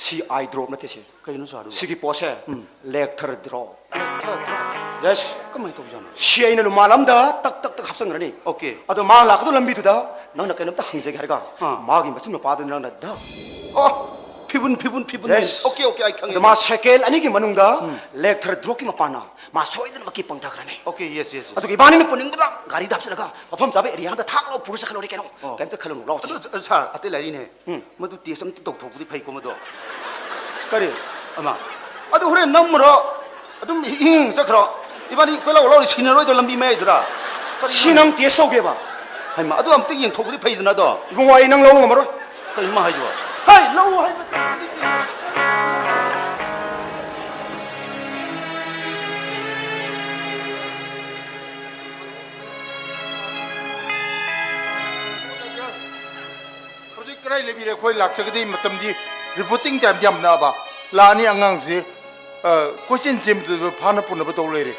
ꯁꯤ ꯑꯥꯏ ꯗ꯭ꯔꯣꯞ ꯅꯠꯇꯦ ꯁꯤ꯫ ꯀꯩꯅꯣ ꯁꯥꯔ ꯑꯗꯨꯕꯣ? ꯁꯤꯒꯤ ꯄꯣꯠꯁꯦ ꯎꯝ꯫ ꯂꯦꯛꯊꯔ ꯗ꯭ꯔꯣꯞ꯫ ꯂꯦꯛꯊꯔ ꯗ꯭ꯔꯣꯞ? ꯌꯦꯁ꯫ ꯀꯃꯥꯏꯅ ꯇꯧꯖꯥꯠꯅꯣ? ꯁꯤ ꯑꯩꯅ ꯂꯨꯃꯥꯟ ꯑꯃꯗ ꯇꯛ ꯇꯛ ꯇꯛ ꯍꯥꯞꯆꯟꯈ꯭ꯔꯅꯤ꯫ ꯑꯣꯀꯦ꯫ ꯑꯗꯣ ꯃꯥ ꯂꯥꯛꯀꯗꯧ ꯂꯝꯕꯤꯗꯨꯗ ꯅꯪꯅ ꯀꯩꯅꯣꯝꯇ ꯍꯪꯖꯒꯦ ꯍꯥꯏꯔꯒ ꯑꯥ꯫ ꯃꯥꯒꯤ ꯃꯆꯤꯟ ꯃꯄꯥꯗꯨ ꯅꯪꯅ ꯙ-, ꯑꯣ, ꯐꯤꯕꯨꯟ, ꯐꯤꯕꯨꯟ, ꯐꯤꯕꯨꯟ꯫ ꯌꯦꯁ꯫ ꯑꯣꯀꯦ, ꯑꯣꯀꯦ, ꯑꯩ ꯈꯪꯉꯦ꯫ ꯑꯗꯣ ꯃꯥ ꯁꯦꯀꯦꯟ ꯑꯅꯤꯒꯤ ꯃꯅꯨꯡꯗ ꯎꯝ꯫ ꯂꯦꯛꯊꯔ ꯗ꯭ꯔꯣꯞꯀꯤ ꯃꯄꯥꯟꯅ ꯃꯥ ꯁꯣꯏꯗꯅꯃꯛꯀꯤ ꯄꯪꯊꯈ꯭ꯔꯅꯤ꯫ Okay, yes, yes, yes. ꯑꯗꯨꯒ ꯏꯕꯥꯅꯤꯅ ꯄꯨꯅꯤꯡꯕꯗ ꯒꯥꯔꯤꯗ ꯍꯥꯞꯆꯤꯜꯂꯒ ꯃꯐꯝ ꯆꯥꯕ ꯑꯦꯔꯤꯌꯥ ꯑꯃꯗ ꯊꯥꯛ ꯂꯥꯎ ꯄꯨꯔ ꯆꯠꯈ꯭ꯔ ꯂꯣꯏꯔꯦ ꯀꯩꯅꯣ꯫ ꯑꯣ꯫ ꯀꯩꯝꯇ ꯈꯜꯂꯨꯅꯨ, ꯂꯥꯎ ꯑꯗꯨ, ꯆꯠꯁꯤ꯫ ꯁꯥꯔ, ꯑꯇꯩ ꯂꯥꯏꯔꯤꯅꯦ꯫ ꯎꯝ꯫ ꯃꯗꯨ ꯇꯦꯁ ꯑꯝꯇ ꯇꯧꯊꯣꯛꯄꯗꯤ ꯐꯩꯀꯣ ꯃꯗꯣ꯫ ꯀꯔꯤ? ꯑꯃ꯫ ꯑꯗꯨ ꯍꯣꯔꯦꯟ ꯅꯝꯃꯨꯔꯣ꯫ ꯑꯗꯨꯝ ꯏꯍꯤꯡ ꯍꯤꯡ ꯆꯠꯈ꯭ꯔꯣ꯫ ꯏꯕꯥꯅꯤ ꯀꯣꯏꯂꯥꯎ ꯂꯥꯎꯔ ꯁꯤꯟꯅꯔꯣꯏꯗ꯭ꯔꯣ ꯂꯝꯕꯤ ꯃꯌꯥꯏꯗꯨꯗ? ꯀꯔꯤꯅꯣ? ꯁꯤ ꯅꯪ ꯇꯦꯁ ꯇꯧꯒꯦꯕ? ꯍꯩꯃꯥ, ꯑꯗꯨ ꯑꯝꯇ ꯌꯦꯡꯊꯣꯛꯄꯗꯤ ꯐꯩꯗꯅ ꯑꯗꯣ꯫ ꯏꯕꯨꯡꯉꯣ, ꯑꯩ ꯅꯪ ꯂꯧꯕ ꯉꯝꯃꯔꯣꯏ꯫ ꯀꯩꯅꯣ ꯃꯥ ꯍꯥꯏꯁꯤꯕꯣ? ꯍꯩ, ꯂꯧ ꯍꯥꯏꯕ꯫ ꯍꯧꯖꯤꯛ ꯀꯗꯥꯏ ꯂꯩꯕꯤꯔꯦ? ꯑꯩꯈꯣꯏ ꯂꯥꯛꯆꯒꯗꯤ ꯃꯇꯝꯗꯤ reporting time ꯗꯤ ꯌꯥꯝ ꯅꯛꯑꯕ꯫ ꯂꯥꯛꯑꯅꯤ ꯑꯉꯥꯡꯁꯤ, ꯑ, ꯀꯣꯏꯆꯦꯟ ꯆꯦꯟꯕꯗꯨꯗ ꯐꯥꯅ ꯄꯨꯅꯕ ꯇꯧ ꯂꯩꯔꯦ꯫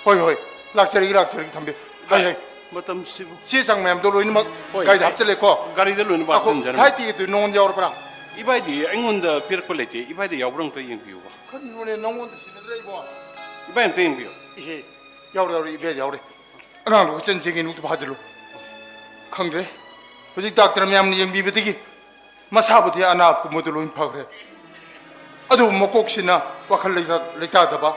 ꯍꯣꯏ, ꯍꯣꯏ, ꯂꯥꯛꯆꯔꯒꯦ, ꯂꯥꯛꯆꯔꯒꯦ, ꯊꯝꯕꯤꯌꯨ꯫ ꯍꯣꯏ, ꯍꯣꯏ꯫ ꯃꯇꯝꯁꯤꯕꯨ꯫ ꯆꯦ ꯆꯥꯡ ꯃꯌꯥꯝꯗꯣ ꯂꯣꯏꯅꯃꯛ ꯍꯣꯏ, ꯒꯥꯔꯤꯗ ꯍꯥꯞꯆꯜꯂꯦꯀꯣ? ꯒꯥꯔꯤꯗ ꯂꯣꯏꯅꯃꯛ ꯉꯥꯏꯈꯣ, ꯍꯥꯞꯆꯤꯟꯖꯔꯝꯃꯦ꯫ Flight ticket ꯇꯨ ꯅꯉꯣꯟꯗ ꯌꯥꯎꯔꯕ꯭ꯔꯥ? ꯏꯕꯥꯏꯗꯤ ꯑꯩꯉꯣꯟꯗ ꯄꯤꯔꯛꯄ ꯂꯩꯇꯦ꯫ ꯏꯕꯥꯏꯗ ꯌꯥꯎꯕ꯭ꯔꯥ ꯑꯝꯇ ꯌꯦꯡꯕꯤꯌꯨꯕ꯫ ꯀꯔꯤꯅꯣꯅꯦ, ꯅꯉꯣꯟꯗ ꯁꯤꯟꯅꯗ꯭ꯔꯦ ꯏꯕꯣ? ꯏꯕꯥꯏ ꯑꯝꯇ ꯌꯦꯡꯕꯤꯌꯨ꯫ ꯏꯍꯦ, ꯌꯥꯎꯔꯦ, ꯌꯥꯎꯔꯦ, ꯏꯕꯥꯏ ꯌꯥꯎꯔꯦ꯫ ꯑꯉꯥꯡꯗꯣ ꯀꯣꯏꯆꯦꯟ ꯆꯦꯟꯒꯦ ꯅꯨꯡꯇ ꯐꯥꯖꯤꯜꯂꯨ꯫ ꯈꯪꯗ꯭ꯔꯦ꯫ ꯍꯧꯖꯤꯛ ꯗꯥꯛꯇꯔ ꯃꯌꯥꯝꯅ ꯌꯦꯡꯕꯤꯕꯗꯒꯤ ꯃꯁꯥꯕꯨꯗꯤ ꯑꯅꯥ ꯄꯨꯝꯕꯗꯨ ꯂꯣꯏ ꯐꯈ꯭ꯔꯦ꯫ ꯑꯗꯨꯕꯨ ꯃꯀꯣꯛꯁꯤꯅ ꯋꯥꯈꯜ ꯂꯩꯇꯥ-, ꯂꯩꯇꯥꯗꯕ꯫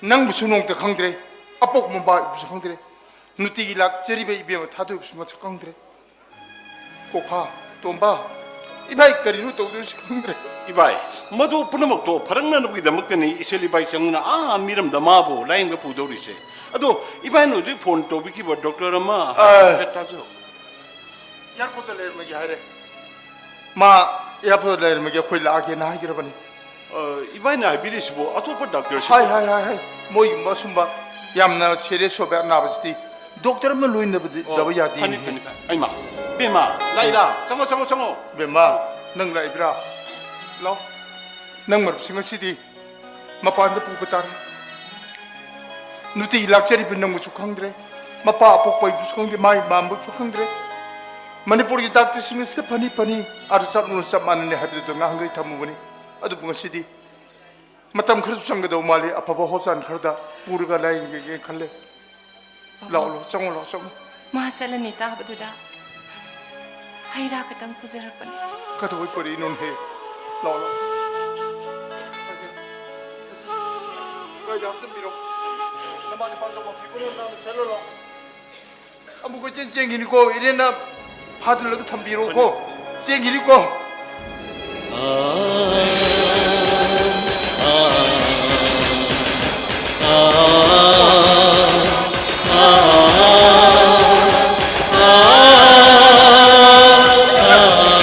ꯅꯪꯕꯨꯁꯨ ꯅꯣꯡꯇ ꯈꯪꯗ꯭ꯔꯦ꯫ ꯑꯄꯣꯛ ꯃꯄꯥꯕꯨꯁꯨ ꯈꯪꯗ꯭ꯔꯦ꯫ ꯅꯨꯡꯇꯤꯒꯤ ꯂꯥꯛꯆꯔꯤꯕ ꯏꯕꯦꯝꯃ ꯊꯥꯗꯣꯏꯕꯁꯨ ꯃꯁꯛ ꯈꯪꯗ꯭ꯔꯦ꯫ ꯀꯣꯐꯥ, ꯇꯣꯝꯕ, ꯏꯕꯥꯏ ꯀꯔꯤꯅꯣ ꯇꯧꯗꯣꯏꯁꯤ ꯈꯪꯗ꯭ꯔꯦ꯫ ꯏꯕꯥꯏ, ꯃꯗꯨ ꯄꯨꯝꯅꯃꯛꯇꯣ ꯐꯔꯛꯅꯅꯕꯒꯤꯗꯃꯛꯇꯅꯤ ꯏꯆꯦꯜ ꯏꯕꯥꯏ ꯆꯪꯉꯨꯅ ꯑꯥ ꯃꯤꯔꯝꯗ ꯃꯥꯕꯨ ꯂꯥꯌꯦꯡꯕ ꯄꯨꯗꯧꯔꯤꯁꯦ꯫ ꯑꯗꯣ ꯏꯕꯥꯏꯅ ꯍꯧꯖꯤꯛ ꯐꯣꯟ ꯇꯧꯕꯤꯈꯤꯕ ꯗꯣꯛꯇꯔ ꯑꯃ ꯑ꯫ ꯍꯥꯏꯐꯦꯠ ꯇꯥꯖꯧ꯫ ꯑꯦꯌꯥꯔꯄꯣꯔꯠꯇ ꯂꯩꯔꯝꯃꯒꯦ ꯍꯥꯏꯔꯦ꯫ ꯃꯥ ꯑꯦꯌꯥꯔꯄꯣꯔꯠꯇ ꯂꯩꯔꯝꯃꯒꯦ, ꯑꯩꯈꯣꯏ ꯂꯥꯛꯑꯒꯦꯅ ꯍꯥꯏꯈ꯭ꯔꯕꯅꯤ꯫ ꯑ, ꯏꯕꯥꯏꯅ ꯍꯥꯏꯕꯤꯔꯤꯁꯤꯕꯨ ꯑꯇꯣꯞꯄ ꯗꯥꯛꯇꯔꯁꯤ ꯍꯥꯏ, ꯍꯥꯏ, ꯍꯥꯏ, ꯍꯥꯏ꯫ ꯃꯣꯏꯒꯨꯝꯕ ꯁꯨꯝꯕ ꯌꯥꯝꯅ ꯁꯦꯔꯤꯌꯁ ꯑꯣꯏꯕ ꯑꯅꯥꯕꯁꯤꯗꯤ ꯗꯣꯛꯇꯔ ꯑꯃ ꯂꯣꯏꯅꯕꯗꯤ ꯑꯣ, ꯗꯕ ꯌꯥꯗꯦ꯫ ꯐꯅꯤ, ꯐꯅꯤ, ꯐꯅꯤ꯫ ꯑꯩꯃ, ꯕꯦꯝꯃ, ꯂꯥꯛꯏꯗ꯫ ꯆꯪꯉꯣ, ꯆꯪꯉꯣ, ꯆꯪꯉꯣ꯫ ꯕꯦꯝꯃ, ꯅꯪ ꯂꯥꯛꯏꯕ꯭ꯔꯥ? ꯂꯥꯛꯑꯣ꯫ ꯅꯪ ꯃꯔꯨꯞꯁꯤꯡ ꯑꯁꯤꯗꯤ ꯃꯄꯥꯟꯗ ꯄꯨꯕ ꯇꯥꯔꯦ꯫ ꯅꯨꯡꯇꯤꯒꯤ ꯂꯥꯛꯆꯔꯤꯕ ꯅꯪꯕꯨꯁꯨ ꯈꯪꯗ꯭ꯔꯦ, ꯃꯄꯥ ꯑꯄꯣꯛꯄ ꯑꯩꯕꯨꯁꯨ ꯈꯪꯗꯦ, ꯃꯥꯒꯤ ꯃꯥꯝꯕꯁꯨ ꯈꯪꯗ꯭ꯔꯦ꯫ ꯃꯅꯤꯄꯨꯔꯒꯤ ꯗꯥꯛꯇꯔꯁꯤꯡ ꯑꯁꯤꯗ ꯐꯅꯤ ꯐꯅꯤ, ꯑꯥꯗ ꯆꯠꯂꯨꯔ ꯆꯞ ꯃꯥꯟꯅꯅꯤ ꯍꯥꯏꯕꯗꯨꯗ ꯉꯍꯥꯟꯈꯩ ꯊꯝꯃꯨꯕꯅꯤ꯫ ꯑꯗꯨꯕꯨ ꯉꯁꯤꯗꯤ ꯃꯇꯝ ꯈꯔꯁꯨ ꯆꯪꯒꯗꯧ ꯃꯥꯜꯂꯤ, ꯑꯐꯕ ꯍꯣꯁꯄꯤꯇꯥꯜ ꯈꯔꯗ ꯄꯨꯔꯒ ꯂꯥꯌꯦꯡꯒꯦ ꯈꯜꯂꯦ꯫ ꯂꯥꯛꯑꯣ, ꯂꯥꯛꯑꯣ, ꯆꯪꯉꯣ, ꯂꯥꯛꯑꯣ, ꯆꯪꯉꯣ꯫ ꯃꯥ ꯆꯠꯂꯅꯤ ꯇꯥꯕꯗꯨꯗ ꯍꯩ ꯔꯥ ꯈꯛꯇꯪ ꯄꯨꯖꯔꯛꯄꯅꯤ꯫ ꯀꯩꯗꯧꯕꯩ ꯄꯨꯔꯛꯏꯅꯣꯅꯦꯍꯦ? ꯂꯥꯛꯑꯣ, ꯂꯥꯛꯑꯣ꯫ ꯀꯥꯏꯗ ꯍꯥꯞꯆꯤꯟꯕꯤꯔꯣ? ꯅꯃꯥ ꯅꯄꯥ ꯇꯧꯐꯝ ꯐꯤꯕꯝ ꯅꯪꯅ ꯁꯦꯠꯂꯣ, ꯂꯥꯛꯑꯣ꯫ ꯑꯃꯨꯛ ꯀꯣꯏꯆꯦꯟ ꯆꯦꯟꯈꯤꯅꯤꯀꯣ, ꯏꯔꯦꯟꯅ ꯐꯥꯖꯤꯜꯂꯒ ꯊꯝꯕꯤꯔꯣꯀꯣ꯫ ꯆꯦꯟꯈꯤꯅꯤꯀꯣ꯫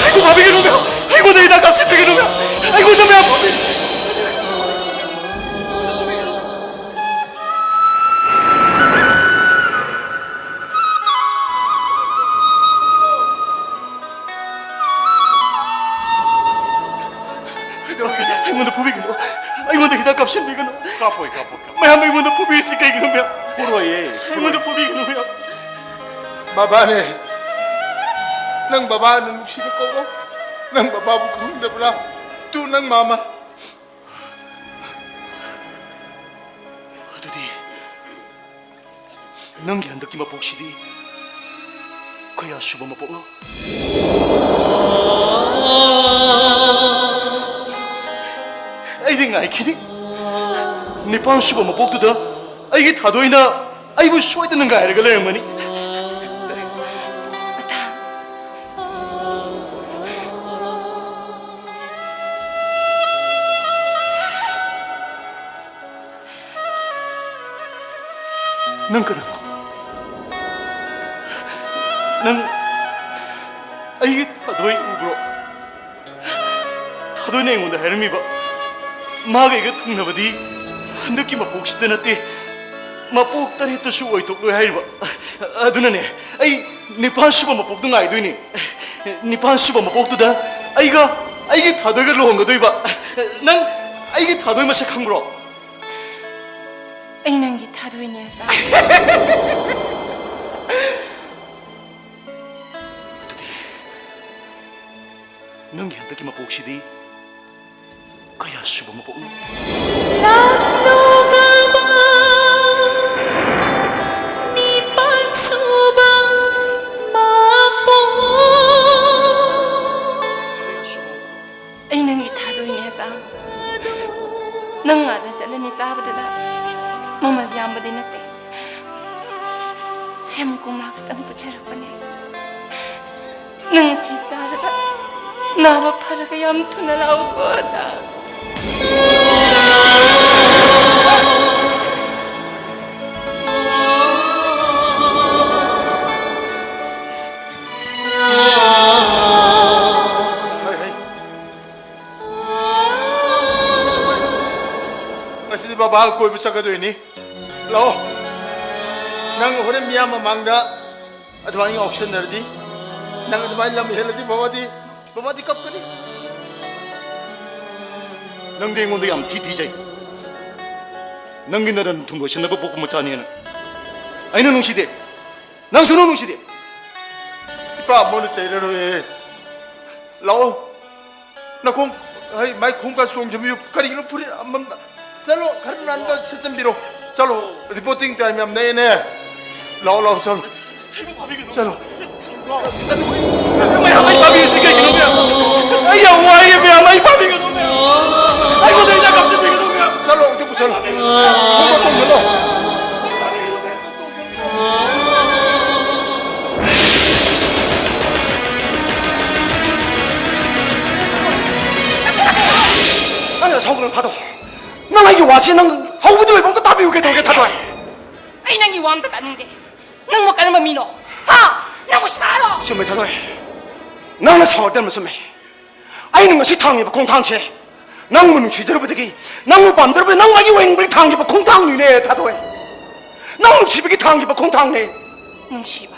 ꯑꯩꯕꯨ ꯐꯥꯕꯤꯒꯅꯨ, ꯃꯌꯥꯝ! ꯑꯩꯉꯣꯟꯗ ꯍꯤꯗꯥꯛ ꯀꯥꯞꯁꯤꯟꯕꯤꯒꯅꯨ, ꯃꯌꯥꯝ! ꯑꯩꯉꯣꯟꯗ ꯃꯌꯥꯝ ꯐꯥꯕꯤ-, ꯀꯩꯗꯧꯔꯒꯦ? ꯑꯩꯉꯣꯟꯗ ꯐꯨꯕꯤꯒꯅꯨ꯫ ꯑꯩꯉꯣꯟꯗ ꯍꯤꯗꯥꯛ ꯀꯥꯞꯁꯤꯟꯕꯤꯒꯅꯨ꯫ ꯀꯥꯞꯄꯣꯏ, ꯀꯥꯞꯄꯣꯏ, ꯀꯥꯞꯄꯣꯏ꯫ ꯃꯌꯥꯝ ꯑꯩꯉꯣꯟꯗ ꯐꯨꯕꯤꯔꯤꯁꯤ ꯀꯩꯒꯤꯅꯣ, ꯃꯌꯥꯝ? ꯐꯨꯔꯣꯏꯌꯦ, ꯑꯩꯉꯣꯟꯗ ꯐꯨꯔꯣꯏ꯫ ꯐꯨꯕꯤꯒꯅꯨ, ꯃꯌꯥꯝ꯫ ꯕꯕꯥꯅꯦ꯫ ꯅꯪ ꯕꯕꯥꯅ ꯅꯨꯡꯁꯤꯅ ꯀꯧꯔꯣ꯫ ꯅꯪ ꯕꯕꯥꯕꯨ ꯈꯪꯗꯕ꯭ꯔꯥ? ꯇꯨ ꯅꯪ ꯃꯥꯃ꯫ ꯑꯗꯨꯗꯤ ꯅꯪꯒꯤ ꯍꯟꯗꯛꯀꯤ ꯃꯄꯣꯛꯁꯤꯗꯤ ꯀꯌꯥ ꯁꯨꯕ ꯃꯄꯣꯛꯅꯣ? ꯑꯩꯗꯤ ꯉꯥꯏꯈꯤꯅꯤ꯫ ꯅꯤꯄꯥꯟ ꯁꯨꯕ ꯃꯄꯣꯛꯇꯨꯗ ꯑꯩꯒꯤ ꯊꯥꯗꯣꯏꯅ ꯑꯩꯕꯨ ꯁꯣꯏꯗꯅ ꯉꯥꯏꯔꯒ ꯂꯩꯔꯝꯒꯅꯤ꯫ ꯅꯪ ꯀꯅꯥꯅꯣ? ꯅꯪ ꯑꯩꯒꯤ ꯊꯥꯗꯣꯏ ꯎꯕ꯭ꯔꯣ? ꯊꯥꯗꯣꯏꯅ ꯑꯩꯉꯣꯟꯗ ꯍꯥꯏꯔꯝꯃꯤꯕ, ꯃꯥꯒ ꯑꯩꯒ ꯊꯨꯡꯅꯕꯗꯤ ꯍꯟꯗꯛꯀꯤ ꯃꯄꯣꯛꯁꯤꯗ ꯅꯠꯇꯦ, ꯃꯄꯣꯛ ꯇꯔꯦꯠꯇꯁꯨ ꯑꯣꯏꯊꯣꯛꯂꯣꯏ ꯍꯥꯏꯔꯤꯕ꯫ ꯑꯗꯨꯅꯅꯦ, ꯑꯩ ꯅꯤꯄꯥꯟ ꯁꯨꯕ ꯃꯄꯣꯛꯇ ꯉꯥꯏꯗꯣꯏꯅꯦ꯫ ꯅꯤꯄꯥꯟ ꯁꯨꯕ ꯃꯄꯣꯛꯇꯨꯗ ꯑꯩꯒ, ꯑꯩꯒꯤ ꯊꯥꯗꯣꯏꯒ ꯂꯨꯍꯣꯡꯒꯗꯣꯏꯕ꯫ ꯅꯪ ꯑꯩꯒꯤ ꯊꯥꯗꯣꯏ ꯃꯁꯛ ꯈꯪꯕ꯭ꯔꯣ? ꯑꯩ ꯅꯪꯒꯤ ꯊꯥꯗꯣꯏꯅꯦ, ꯑꯆꯥ꯫ ꯑꯗꯨꯗꯤ ꯅꯪꯒꯤ ꯍꯟꯗꯛꯀꯤ ꯃꯄꯣꯛꯁꯤꯗꯤ ꯀꯌꯥ ꯁꯨꯕ ꯃꯄꯣꯛꯅꯣ? ꯂꯥꯛꯂꯣꯒꯕ ꯅꯤꯄꯥꯟ ꯁꯨꯕ ꯃꯄꯣꯛ꯫ ꯑꯩ ꯅꯪꯒꯤ ꯊꯥꯗꯣꯏꯅꯦ, ꯑꯆꯥ꯫ ꯅꯪ ꯑꯥꯗ ꯆꯠꯂꯅꯤ ꯇꯥꯕꯗꯨꯗ ꯃꯃꯜ ꯌꯥꯝꯕꯗꯤ ꯅꯠꯇꯦ꯫ ꯁꯦꯝ ꯀꯣꯝꯂꯥ ꯈꯛꯇꯪ ꯄꯨꯖꯔꯛꯄꯅꯦ꯫ ꯅꯪ ꯁꯤ ꯆꯥꯔꯒ ꯅꯥꯕ ꯐꯔꯒ ꯌꯥꯝ ꯊꯨꯅ ꯂꯥꯛꯎꯀꯣ, ꯑꯗꯥ꯫ ꯍꯩ, ꯍꯩ꯫ ꯉꯁꯤꯗꯤ ꯕꯕꯥ ꯀꯣꯏꯕ ꯆꯠꯀꯗꯣꯏꯅꯤ꯫ ꯂꯥꯛꯑꯣ꯫ ꯅꯪ ꯍꯣꯔꯦꯟ ꯃꯤꯌꯥꯝ ꯃꯃꯥꯡꯗ ꯑꯗꯨꯃꯥꯏꯅ ꯉꯥꯎꯁꯟꯅꯔꯗꯤ, ꯅꯪ ꯑꯗꯨꯃꯥꯏꯅ ꯂꯝ ꯍꯦꯜꯂꯗꯤ ꯕꯕꯥꯗꯤ, ꯕꯕꯥꯗꯤ ꯀꯞꯀꯅꯤ꯫ ꯅꯪꯗꯤ ꯑꯩꯉꯣꯟꯗ ꯌꯥꯝ ꯊꯤ ꯊꯤꯖꯩ꯫ ꯅꯪꯒꯤ ꯅꯔꯟ ꯊꯨꯝ ꯂꯣꯏꯁꯤꯟꯅꯕ ꯄꯣꯛꯄ ꯃꯆꯥꯅꯦꯅ꯫ ꯑꯩꯅ ꯅꯨꯡꯁꯤꯗꯦ꯫ ꯅꯪꯁꯨ ꯅꯨꯡ ꯅꯨꯡꯁꯤꯗꯦ꯫ ꯏꯄꯥ ꯑꯃꯣꯟꯅ ꯆꯩꯔꯔꯣꯏꯌꯦ꯫ ꯂꯥꯛꯑꯣ꯫ ꯅꯈꯣꯡ, ꯍꯩ, ꯃꯥꯏ ꯈꯣꯡꯀꯥ ꯆꯣꯡꯖꯕꯤꯌꯨ꯫ ꯀꯔꯤꯒꯤꯅꯣ ꯐꯨꯔꯤꯠ ꯑꯃꯝꯕ? ꯆꯠꯂꯣ, ꯈꯔ ꯅꯥꯟꯕ ꯁꯦꯠꯆꯟꯕꯤꯔꯣ꯫ ꯆꯠꯂꯣ, reporting time ꯌꯥꯝ ꯅꯛꯑꯦꯅꯦ꯫ ꯂꯥꯛꯑꯣ, ꯂꯥꯛꯑꯣ, ꯆꯠꯂꯣ꯫ ꯆꯠꯂꯣ꯫ ꯃꯌꯥꯝ ꯑꯩ ꯐꯥꯕꯤꯔꯤꯁꯤ ꯀꯩꯒꯤꯅꯣ, ꯃꯌꯥꯝ? ꯑꯩ ꯌꯥꯝ ꯋꯥꯏꯌꯦ, ꯃꯌꯥꯝ ꯑꯩ ꯐꯥꯕꯤꯒꯅꯨ, ꯃꯌꯥꯝ꯫ ꯑꯩꯉꯣꯟꯗ ꯍꯤꯗꯥꯛ ꯀꯥꯞꯁꯤꯟꯕꯤꯒꯅꯨ, ꯃꯌꯥꯝ꯫ ꯆꯠꯂꯣ, ꯑꯗꯨꯕꯨ ꯆꯠꯂꯣ꯫ ꯈꯣꯡꯎꯞ ꯇꯣꯡꯁꯤꯜꯂꯣ꯫ ꯅꯪ ꯅꯁꯥꯎꯒꯅꯨ, ꯊꯥꯗꯣꯏ꯫ ꯅꯪ ꯑꯩꯒꯤ ꯋꯥꯁꯤ ꯅꯪ ꯍꯧꯕꯗ ꯂꯣꯏꯕ ꯑꯝꯇ ꯇꯥꯕꯤꯌꯨ, ꯀꯩꯗꯧꯔꯒꯦ, ꯊꯥꯗꯣꯏ? ꯑꯩ ꯅꯪꯒꯤ ꯋꯥ ꯑꯝꯇ ꯇꯥꯅꯤꯡꯗꯦ꯫ ꯅꯪꯕꯨ ꯀꯔꯝꯕ ꯃꯤꯅꯣ? ꯍꯥ? ꯅꯪꯕꯨ ꯁꯥꯔꯣ? ꯆꯨꯝꯃꯦ, ꯊꯥꯗꯣꯏ꯫ ꯅꯪꯅ ꯁꯥꯎꯔꯛꯇꯕ ꯆꯨꯝꯃꯦ꯫ ꯑꯩꯅ ꯉꯁꯤ ꯊꯥꯡꯉꯤꯕ ꯈꯣꯡꯊꯥꯡꯁꯦ ꯅꯪꯕꯨ ꯅꯨꯡꯁꯤꯖꯔꯨꯕꯗꯒꯤ, ꯅꯪꯕꯨ ꯄꯥꯝꯖꯔꯨꯕꯗ ꯅꯪ ꯑꯩꯒꯤ ꯑꯣꯏꯅꯤꯡꯕꯒꯤ ꯊꯥꯡꯈꯤꯕ ꯈꯣꯡꯊꯥꯡꯅꯤꯅꯦ, ꯊꯥꯗꯣꯏ꯫ ꯅꯪ ꯅꯨꯡꯁꯤꯕꯒꯤ ꯊꯥꯡꯈꯤꯕ ꯈꯣꯡꯊꯥꯡꯅꯦ꯫ ꯅꯨꯡꯁꯤꯕ?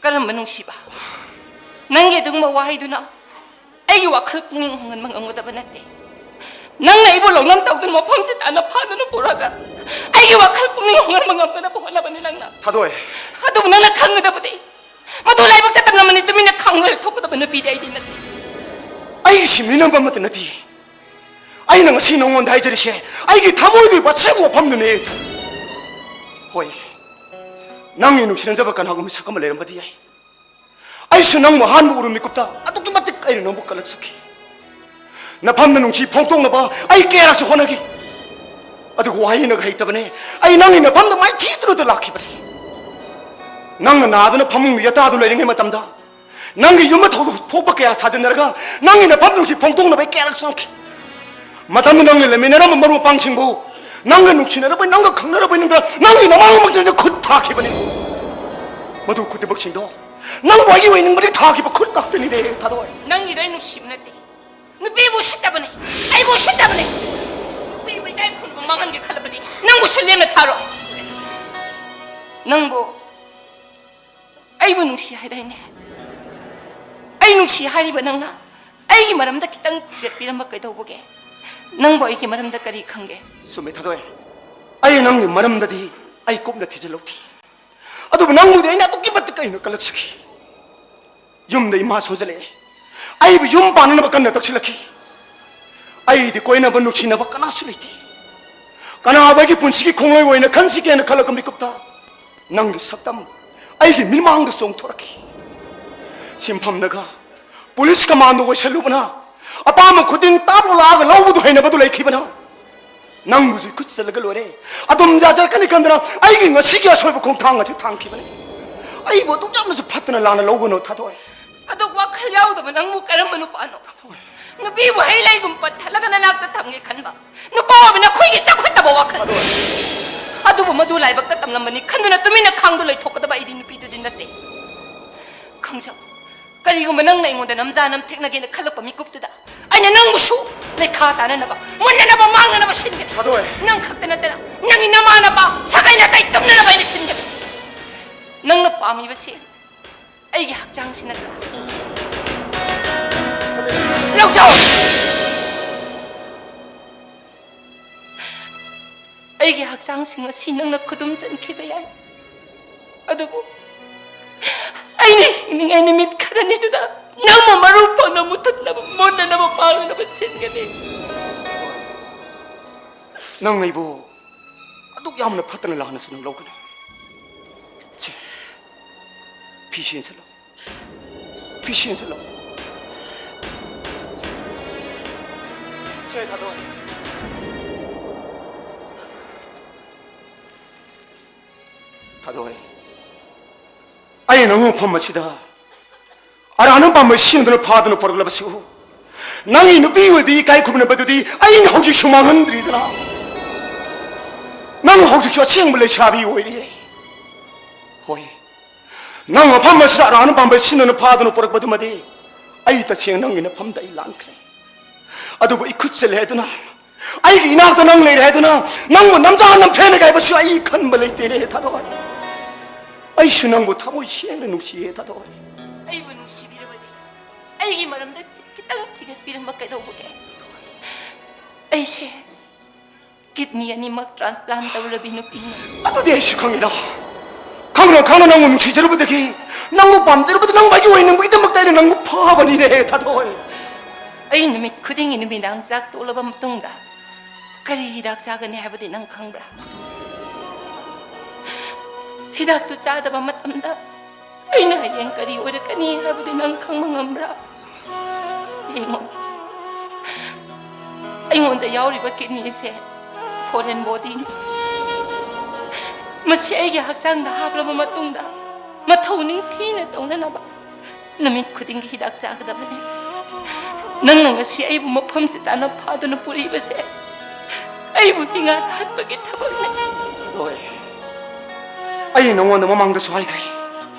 ꯀꯔꯝꯕ ꯅꯨꯡꯁꯤꯕ? ꯅꯪꯒꯤ ꯑꯗꯨꯒꯨꯝꯕ ꯋꯥꯍꯩꯗꯨꯅ ꯑꯩꯒꯤ ꯋꯥꯈꯜ ꯄꯨꯛꯅꯤꯡ ꯍꯣꯡꯍꯟꯕ ꯉꯝꯒꯗꯕ ꯅꯠꯇꯦ꯫ ꯅꯪꯅ ꯑꯩꯕꯨ ꯂꯧꯅꯝ ꯇꯧꯗꯨꯅ ꯃꯐꯝꯁꯤ ꯇꯥꯅ ꯐꯥꯗꯨꯅ ꯄꯨꯔꯒ ꯑꯩꯒꯤ ꯋꯥꯈꯜ ꯄꯨꯛꯅꯤꯡ ꯍꯣꯡꯍꯟꯕ ꯉꯝꯒꯗꯕ ꯍꯣꯠꯅꯕꯅꯤ ꯅꯪꯅ꯫ ꯊꯥꯗꯣꯏ꯫ ꯑꯗꯨꯕꯨ ꯅꯪꯅ ꯈꯪꯒꯗꯕꯗꯤ, ꯃꯗꯨ ꯂꯥꯏꯕꯛ ꯆꯠꯇ ꯉꯝꯃꯅꯤ ꯇꯨꯃꯤꯟꯅ ꯈꯥꯡꯗꯨꯅ ꯂꯩꯊꯣꯛꯀꯗꯕ ꯅꯨꯄꯤꯗꯤ ꯑꯩꯗꯤ ꯅꯠꯇꯦ꯫ ꯑꯩꯒꯤ ꯁꯤꯟꯃꯤꯅꯕ ꯑꯃꯠꯇ ꯅꯠꯇꯦ꯫ ꯑꯩꯅ ꯉꯁꯤ ꯅꯉꯣꯟꯗ ꯍꯥꯏꯖꯔꯤꯁꯦ ꯑꯩꯒꯤ ꯊꯃꯣꯏꯒꯤ ꯑꯣꯏꯕ ꯑꯁꯦꯡꯕ ꯋꯥꯐꯝꯗꯨꯅꯦ꯫ ꯍꯣꯏ, ꯅꯪꯒꯤ ꯅꯨꯡꯁꯤꯅꯖꯕ ꯀꯅꯥꯒꯨꯝꯕ ꯁꯛ ꯑꯃ ꯂꯩꯔꯝꯕꯗꯤ ꯌꯥꯏ꯫ ꯑꯩꯁꯨ ꯅꯪꯕꯨ ꯑꯍꯥꯟꯕ ꯎꯔꯨ ꯃꯤꯀꯨꯞꯇ ꯑꯗꯨꯛꯀꯤ ꯃꯇꯤꯛ ꯑꯩꯅ ꯅꯪꯕꯨ ꯀꯜꯂꯛꯆꯈꯤ꯫ ꯅꯐꯝꯗ ꯅꯨꯡꯁꯤ ꯐꯣꯡꯗꯣꯛꯅꯕ ꯑꯩ ꯀꯌꯥꯔꯛꯁꯨ ꯍꯣꯠꯅꯈꯤ꯫ ꯑꯗꯨꯕꯨ ꯋꯥꯍꯩꯅꯒ ꯍꯩꯇꯕꯅꯦ꯫ ꯑꯩ ꯅꯪꯒꯤ ꯅꯐꯝꯗ ꯃꯥꯏꯊꯤꯗꯨꯅꯗ ꯂꯥꯛꯈꯤꯕꯅꯤ꯫ ꯅꯪꯅ ꯅꯥꯗꯨꯅ ꯐꯃꯨꯡꯗ ꯌꯦꯇꯥꯗꯨꯅ ꯂꯩꯔꯤꯉꯩ ꯃꯇꯝꯗ, ꯅꯪꯒꯤ ꯌꯨꯝꯗ ꯊꯧꯗꯣꯛ ꯊꯣꯛꯄ ꯀꯌꯥ ꯁꯥꯖꯤꯟꯅꯔꯒ ꯅꯪꯒꯤ ꯅꯐꯝ ꯅꯨꯡꯁꯤ ꯐꯣꯡꯗꯣꯛꯅꯕ ꯑꯩ ꯀꯌꯥꯔꯛ ꯆꯪꯈꯤ꯫ ꯃꯇꯝꯗꯨ ꯅꯪꯅ ꯂꯩꯃꯤꯟꯅꯔꯝꯕ ꯃꯔꯨꯞ ꯃꯄꯥꯡꯁꯤꯡꯕꯨ ꯅꯪꯒ ꯅꯨꯡꯁꯤꯅꯔꯕꯣꯏ, ꯅꯪꯒ ꯈꯪꯅꯔꯕꯣꯏ ꯅꯪꯗ ꯅꯪꯒꯤ ꯅꯃꯥꯡꯃꯛꯇꯗ ꯈꯨꯠ ꯊꯥꯈꯤꯕꯅꯤ꯫ ꯃꯗꯨ ꯈꯨꯗꯤꯡꯃꯛꯁꯤꯡꯗꯣ ꯅꯪꯕꯨ ꯑꯩꯒꯤ ꯑꯣꯏꯅꯤꯡꯕꯗꯤ ꯊꯥꯈꯤꯕ ꯈꯨꯠ ꯉꯥꯛꯇꯅꯤꯅꯦ, ꯊꯥꯗꯣꯏ꯫ ꯅꯪꯒꯤꯗꯣ ꯑꯩ ꯅꯨꯡꯁꯤꯕ ꯅꯠꯇꯦ꯫ ꯅꯨꯄꯤꯕꯨ ꯎꯁꯤꯠꯇꯕꯅꯦ꯫ ꯑꯩꯕꯨ ꯎꯁꯤꯠꯇꯕꯅꯦ꯫ ꯅꯨꯄꯤꯕꯨ ꯏꯀꯥꯏ ꯈꯨꯝꯅꯕ ꯃꯥꯡꯍꯟꯒꯦ ꯈꯜꯂꯕꯗꯤ ꯅꯪꯕꯨꯁꯨ ꯂꯦꯝꯅ ꯊꯥꯔꯣꯏ꯫ ꯅꯪꯕꯨ ꯑꯩꯕꯨ ꯅꯨꯡꯁꯤ ꯍꯥꯏꯗꯥꯏꯅꯦ? ꯑꯩ ꯅꯨꯡꯁꯤ ꯍꯥꯏꯔꯤꯕ ꯅꯪꯅ ꯑꯩꯒꯤ ꯃꯔꯝꯗ ꯈꯤꯇꯪ ꯊꯤꯒꯠꯄꯤꯔꯝꯕ ꯀꯩꯗꯧꯕꯒꯦ? ꯅꯪꯕꯨ ꯑꯩꯒꯤ ꯃꯔꯝꯗ ꯀꯔꯤ ꯈꯪꯒꯦ? ꯆꯨꯝꯃꯦ, ꯊꯥꯗꯣꯏ꯫ ꯑꯩ ꯅꯪꯒꯤ ꯃꯔꯝꯗꯗꯤ ꯑꯩ ꯀꯨꯞꯅ ꯊꯤꯖꯤꯜꯍꯧꯗꯦ꯫ ꯑꯗꯨꯕꯨ ꯅꯪꯕꯨꯗꯤ ꯑꯩꯅ ꯑꯗꯨꯛꯀꯤ ꯃꯇꯤꯛ ꯑꯩꯅ ꯀꯜꯂꯛꯆꯈꯤ꯫ ꯌꯨꯝꯗ ꯏꯃꯥ ꯁꯣꯟꯖꯜꯂꯛꯑꯦ꯫ ꯑꯩꯕꯨ ꯌꯨꯝ ꯄꯥꯟꯅꯅꯕ ꯀꯟꯅ ꯇꯛꯁꯤꯜꯂꯛꯈꯤ꯫ ꯑꯩꯗꯤ ꯀꯣꯏꯅꯕ ꯅꯨꯡꯁꯤꯅꯕ ꯀꯅꯥꯁꯨ ꯂꯩꯇꯦ꯫ ꯀꯅꯥꯕꯨ ꯑꯩꯒꯤ ꯄꯨꯟꯁꯤꯒꯤ ꯈꯣꯡꯂꯣꯏ ꯑꯣꯏꯅ ꯈꯟꯁꯤꯒꯦꯅ ꯈꯜꯂꯛꯄ ꯃꯤꯀꯨꯞꯇ ꯅꯪꯒꯤ ꯁꯛꯇꯝ ꯑꯩꯒꯤ ꯃꯤꯠꯃꯥꯡꯗ ꯆꯣꯡꯊꯣꯔꯛꯈꯤ꯫ ꯁꯤꯟꯐꯝꯗꯒ ꯄꯨꯂꯤꯁ ꯀꯃꯥꯟꯗꯣ ꯑꯣꯏꯁꯜꯂꯨꯕꯅ, ꯑꯄꯥꯝꯕ ꯈꯨꯗꯤꯡ ꯇꯥꯞ ꯂꯥꯛꯑꯒ ꯂꯧꯕꯗꯨ ꯍꯩꯅꯕꯗꯨ ꯂꯩꯈꯤꯕꯅ, ꯅꯪꯕꯨꯁꯨ ꯏꯈꯨꯠ ꯆꯜꯂꯒ ꯂꯣꯏꯔꯦ, ꯑꯗꯨꯝ ꯌꯥꯖꯔꯛꯀꯅꯤ ꯈꯟꯗꯅ ꯑꯩꯒꯤ ꯉꯁꯤꯒꯤ ꯑꯁꯣꯏꯕ ꯈꯣꯡꯊꯥꯡ ꯑꯁꯤ ꯊꯥꯡꯈꯤꯕꯅꯤ꯫ ꯑꯩꯕꯨ ꯑꯗꯨꯛ ꯌꯥꯝꯅꯁꯨ ꯐꯠꯇꯅ ꯂꯥꯟꯅ ꯂꯧꯒꯅꯨ, ꯊꯥꯗꯣꯏ꯫ ꯑꯗꯨ ꯋꯥꯈꯜ ꯌꯥꯎꯗꯕ ꯅꯪꯕꯨ ꯀꯔꯝꯕ ꯅꯨꯄꯥꯅꯣ? ꯊꯥꯗꯣꯏ꯫ ꯅꯨꯄꯤꯕꯨ ꯍꯩ ꯂꯩꯒꯨꯝ ꯄꯠꯊꯠꯂꯒ ꯅꯅꯥꯛꯇ ꯊꯝꯒꯦ ꯈꯟꯕ ꯅꯨꯄꯥ ꯑꯣꯏꯕ ꯅꯈꯣꯏꯒꯤ ꯆꯥꯎꯈꯠꯇꯕ ꯋꯥꯈꯜ꯫ ꯊꯥꯗꯣꯏ꯫ ꯑꯗꯨꯕꯨ ꯃꯗꯨ ꯂꯥꯏꯕꯛꯇ ꯇꯝꯂꯝꯕꯅꯤ ꯈꯟꯗꯨꯅ ꯇꯨꯃꯤꯟꯅ ꯈꯥꯡꯗꯨ ꯂꯩꯊꯣꯛꯀꯗꯕ ꯑꯩꯗꯤ ꯅꯨꯄꯤꯗꯨꯗꯤ ꯅꯠꯇꯦ꯫ ꯈꯪꯖꯧ, ꯀꯔꯤꯒꯨꯝꯕ ꯅꯪꯅ ꯑꯩꯉꯣꯟꯗ ꯅꯝꯖꯥ ꯅꯝꯊꯦꯛꯅꯒꯦꯅ ꯈꯜꯂꯛꯄ ꯃꯤꯀꯨꯞꯇꯨꯗ ꯑꯩꯅ ꯅꯪꯕꯨꯁꯨ ꯂꯩꯈꯥ ꯇꯥꯅꯅꯕ, ꯃꯨꯟꯅꯅꯕ, ꯃꯥꯡꯅꯅꯕ ꯁꯤꯟꯒꯅꯤ꯫ ꯊꯥꯗꯣꯏ꯫ ꯅꯪ ꯈꯛꯇ ꯅꯠꯇꯅ ꯅꯪꯒꯤ ꯅꯃꯥꯟꯅꯕ, ꯁꯥꯒꯩ ꯅꯥꯇꯩ ꯇꯨꯝꯅꯅꯕ ꯑꯩꯅ ꯁꯤꯟꯒꯅꯤ꯫ ꯅꯪꯅ ꯄꯥꯝꯃꯤꯕꯁꯤ ꯑꯩꯒꯤ ꯍꯛꯆꯥꯡꯁꯤ ꯅꯠꯇ꯭ꯔꯥ? ꯂꯧꯖꯧ! ꯑꯩꯒꯤ ꯍꯛꯆꯥꯡꯁꯤꯡ ꯑꯁꯤ ꯅꯪꯅ ꯈꯨꯗꯨꯝ ꯆꯟꯈꯤꯕ ꯌꯥꯏ, ꯑꯗꯨꯕꯨ ꯑꯩꯅ ꯍꯤꯡꯂꯤꯉꯩ ꯅꯨꯃꯤꯠ ꯈꯔꯅꯤꯗꯨꯗ ꯅꯪꯕꯨ ꯃꯔꯨ ꯐꯪꯅ ꯃꯨꯊꯠꯅꯕ, ꯃꯨꯟꯅꯅꯕ, ꯃꯥꯡꯅꯅꯕ ꯁꯤꯟꯒꯅꯤ꯫ ꯅꯪ ꯑꯩꯕꯨ ꯑꯗꯨꯛ ꯌꯥꯝꯅ ꯐꯠꯇꯅ ꯂꯥꯟꯅꯁꯨ ꯅꯪ ꯂꯧꯒꯅꯨ꯫ ꯁꯦ, ꯐꯤ ꯆꯦꯟꯁꯤꯜꯂꯣ꯫ ꯐꯤ ꯆꯦꯟꯁꯤꯜꯂꯣ꯫ ꯁꯦ, ꯊꯥꯗꯣꯛꯑꯣ꯫ ꯊꯥꯗꯣꯏ, ꯑꯩꯅ ꯅꯪ ꯃꯐꯝ ꯑꯁꯤꯗ ꯑꯔꯥꯟꯕ ꯄꯥꯝꯕꯩ ꯁꯤꯡꯗꯨꯅ ꯐꯥꯗꯨꯅ ꯄꯨꯔꯛꯂꯕꯁꯨ, ꯅꯪꯒꯤ ꯅꯨꯄꯤ ꯑꯣꯏꯕꯤ ꯏꯀꯥꯏ ꯈꯨꯝꯅꯕꯗꯨꯗꯤ ꯑꯩꯅ ꯍꯧꯖꯤꯛꯁꯨ ꯃꯥꯡꯍꯟꯗ꯭ꯔꯤꯗꯅ꯫ ꯅꯪ ꯍꯧꯖꯤꯛꯁꯨ ꯑꯁꯦꯡꯕ ꯂꯩꯁꯥꯕꯤ ꯑꯣꯏꯔꯤꯌꯦ꯫ ꯍꯣꯏ, ꯅꯪ ꯃꯐꯝ ꯑꯁꯤꯗ ꯑꯔꯥꯟꯕ ꯄꯥꯝꯕꯩ ꯁꯤꯡꯗꯨꯅ ꯐꯥꯗꯨꯅ ꯄꯨꯔꯛꯄꯗꯨꯃꯗꯤ ꯑꯩ ꯇꯁꯦꯡꯅ ꯅꯪꯒꯤ ꯅꯐꯝꯗ ꯑꯩ ꯂꯥꯟꯈ꯭ꯔꯦ꯫ ꯑꯗꯨꯕꯨ ꯑꯩ ꯈꯨꯠ ꯆꯜꯂꯦ ꯍꯥꯏꯗꯨꯅ, ꯑꯩꯒꯤ ꯏꯅꯥꯛꯇ ꯅꯪ ꯂꯩꯔꯦ ꯍꯥꯏꯗꯨꯅ, ꯅꯪꯕꯨ ꯅꯝꯖꯥ ꯅꯝꯊꯦꯅ ꯀꯥꯏꯕꯁꯨ ꯑꯩ ꯈꯟꯕ ꯂꯩꯇꯦꯅꯦ, ꯊꯥꯗꯣꯏ꯫ ꯑꯩꯁꯨ ꯅꯪꯕꯨ ꯊꯃꯣꯏ ꯁꯦꯡꯅ ꯅꯨꯡꯁꯤꯌꯦ, ꯊꯥꯗꯣꯏ꯫ ꯑꯩꯕꯨ ꯅꯨꯡꯁꯤꯕꯤꯔꯕꯗꯤ ꯑꯩꯒꯤ ꯃꯔꯝꯗ ꯈꯤꯇꯪ ꯊꯤꯒꯠꯄꯤꯔꯝꯕ ꯀꯩꯗꯧꯕꯒꯦ? ꯑꯩꯁꯦ ꯀꯤꯗꯅꯤ ꯑꯅꯤꯃꯛ ꯇ꯭ꯔꯥꯟꯁꯄ꯭ꯂꯥꯟ ꯇꯧꯔꯕꯤ ꯅꯨꯄꯤꯅꯤ꯫ ꯑꯗꯨꯗꯤ ꯑꯩꯁꯨ ꯈꯪꯉꯤꯅ꯫ ꯈꯪꯅ ꯈꯪꯅ ꯅꯪꯕꯨ ꯅꯨꯡꯁꯤꯖꯔꯨꯕꯗꯒꯤ, ꯅꯪꯕꯨ ꯄꯥꯝꯖꯔꯨꯕꯗ, ꯅꯪꯕꯨ ꯑꯩꯒꯤ ꯑꯣꯏꯅꯤꯡꯕꯒꯤꯗꯃꯛꯇ ꯑꯩꯅ ꯅꯪꯕꯨ ꯐꯥꯕꯅꯤꯅꯦ, ꯊꯥꯗꯣꯏ꯫ ꯑꯩ ꯅꯨꯃꯤꯠ ꯈꯨꯗꯤꯡꯒꯤ ꯅꯨꯃꯤꯗꯥꯡ ꯆꯥꯛ ꯇꯣꯛꯂꯕ ꯃꯇꯨꯡꯗ ꯀꯔꯤ ꯍꯤꯗꯥꯛ ꯆꯥꯒꯅꯤ ꯍꯥꯏꯕꯗꯤ ꯅꯪ ꯈꯪꯕ꯭ꯔꯥ? ꯍꯤꯗꯥꯛꯇꯨ ꯆꯥꯗꯕ ꯃꯇꯝꯗ ꯑꯩꯅ ꯍꯌꯦꯡ ꯀꯔꯤ ꯑꯣꯏꯔꯛꯀꯅꯤ ꯍꯥꯏꯕꯗꯨ ꯅꯪ ꯈꯪꯕ ꯉꯝꯕ꯭ꯔꯥ? ꯌꯦꯡꯉꯣ, ꯑꯩꯉꯣꯟꯗ ꯌꯥꯎꯔꯤꯕ ꯀꯤꯗꯅꯤꯁꯦ ꯐꯣꯔꯦꯟ ꯕꯣꯗꯤꯅꯤ꯫ ꯃꯁꯤ ꯑꯩꯒꯤ ꯍꯛꯆꯥꯡꯗ ꯍꯥꯞꯂꯕ ꯃꯇꯨꯡꯗ ꯃꯊꯧ ꯅꯤꯡꯊꯤꯅ ꯇꯧꯅꯅꯕ ꯅꯨꯃꯤꯠ ꯈꯨꯗꯤꯡꯒꯤ ꯍꯤꯗꯥꯛ ꯆꯥꯒꯗꯕꯅꯤ꯫ ꯅꯪꯅ ꯉꯁꯤ ꯑꯩꯕꯨ ꯃꯐꯝꯁꯤ ꯇꯥꯅ ꯐꯥꯗꯨꯅ ꯄꯨꯔꯤꯕꯁꯦ ꯑꯩꯕꯨ ꯍꯤꯡꯉꯥ ꯍꯥꯠꯄꯒꯤ ꯊꯕꯛꯅꯤ꯫ ꯑꯗꯣ ꯑꯩ, ꯑꯩ ꯅꯉꯣꯟꯗ ꯃꯃꯥꯡꯗꯁꯨ ꯍꯥꯏꯈ꯭ꯔꯦ,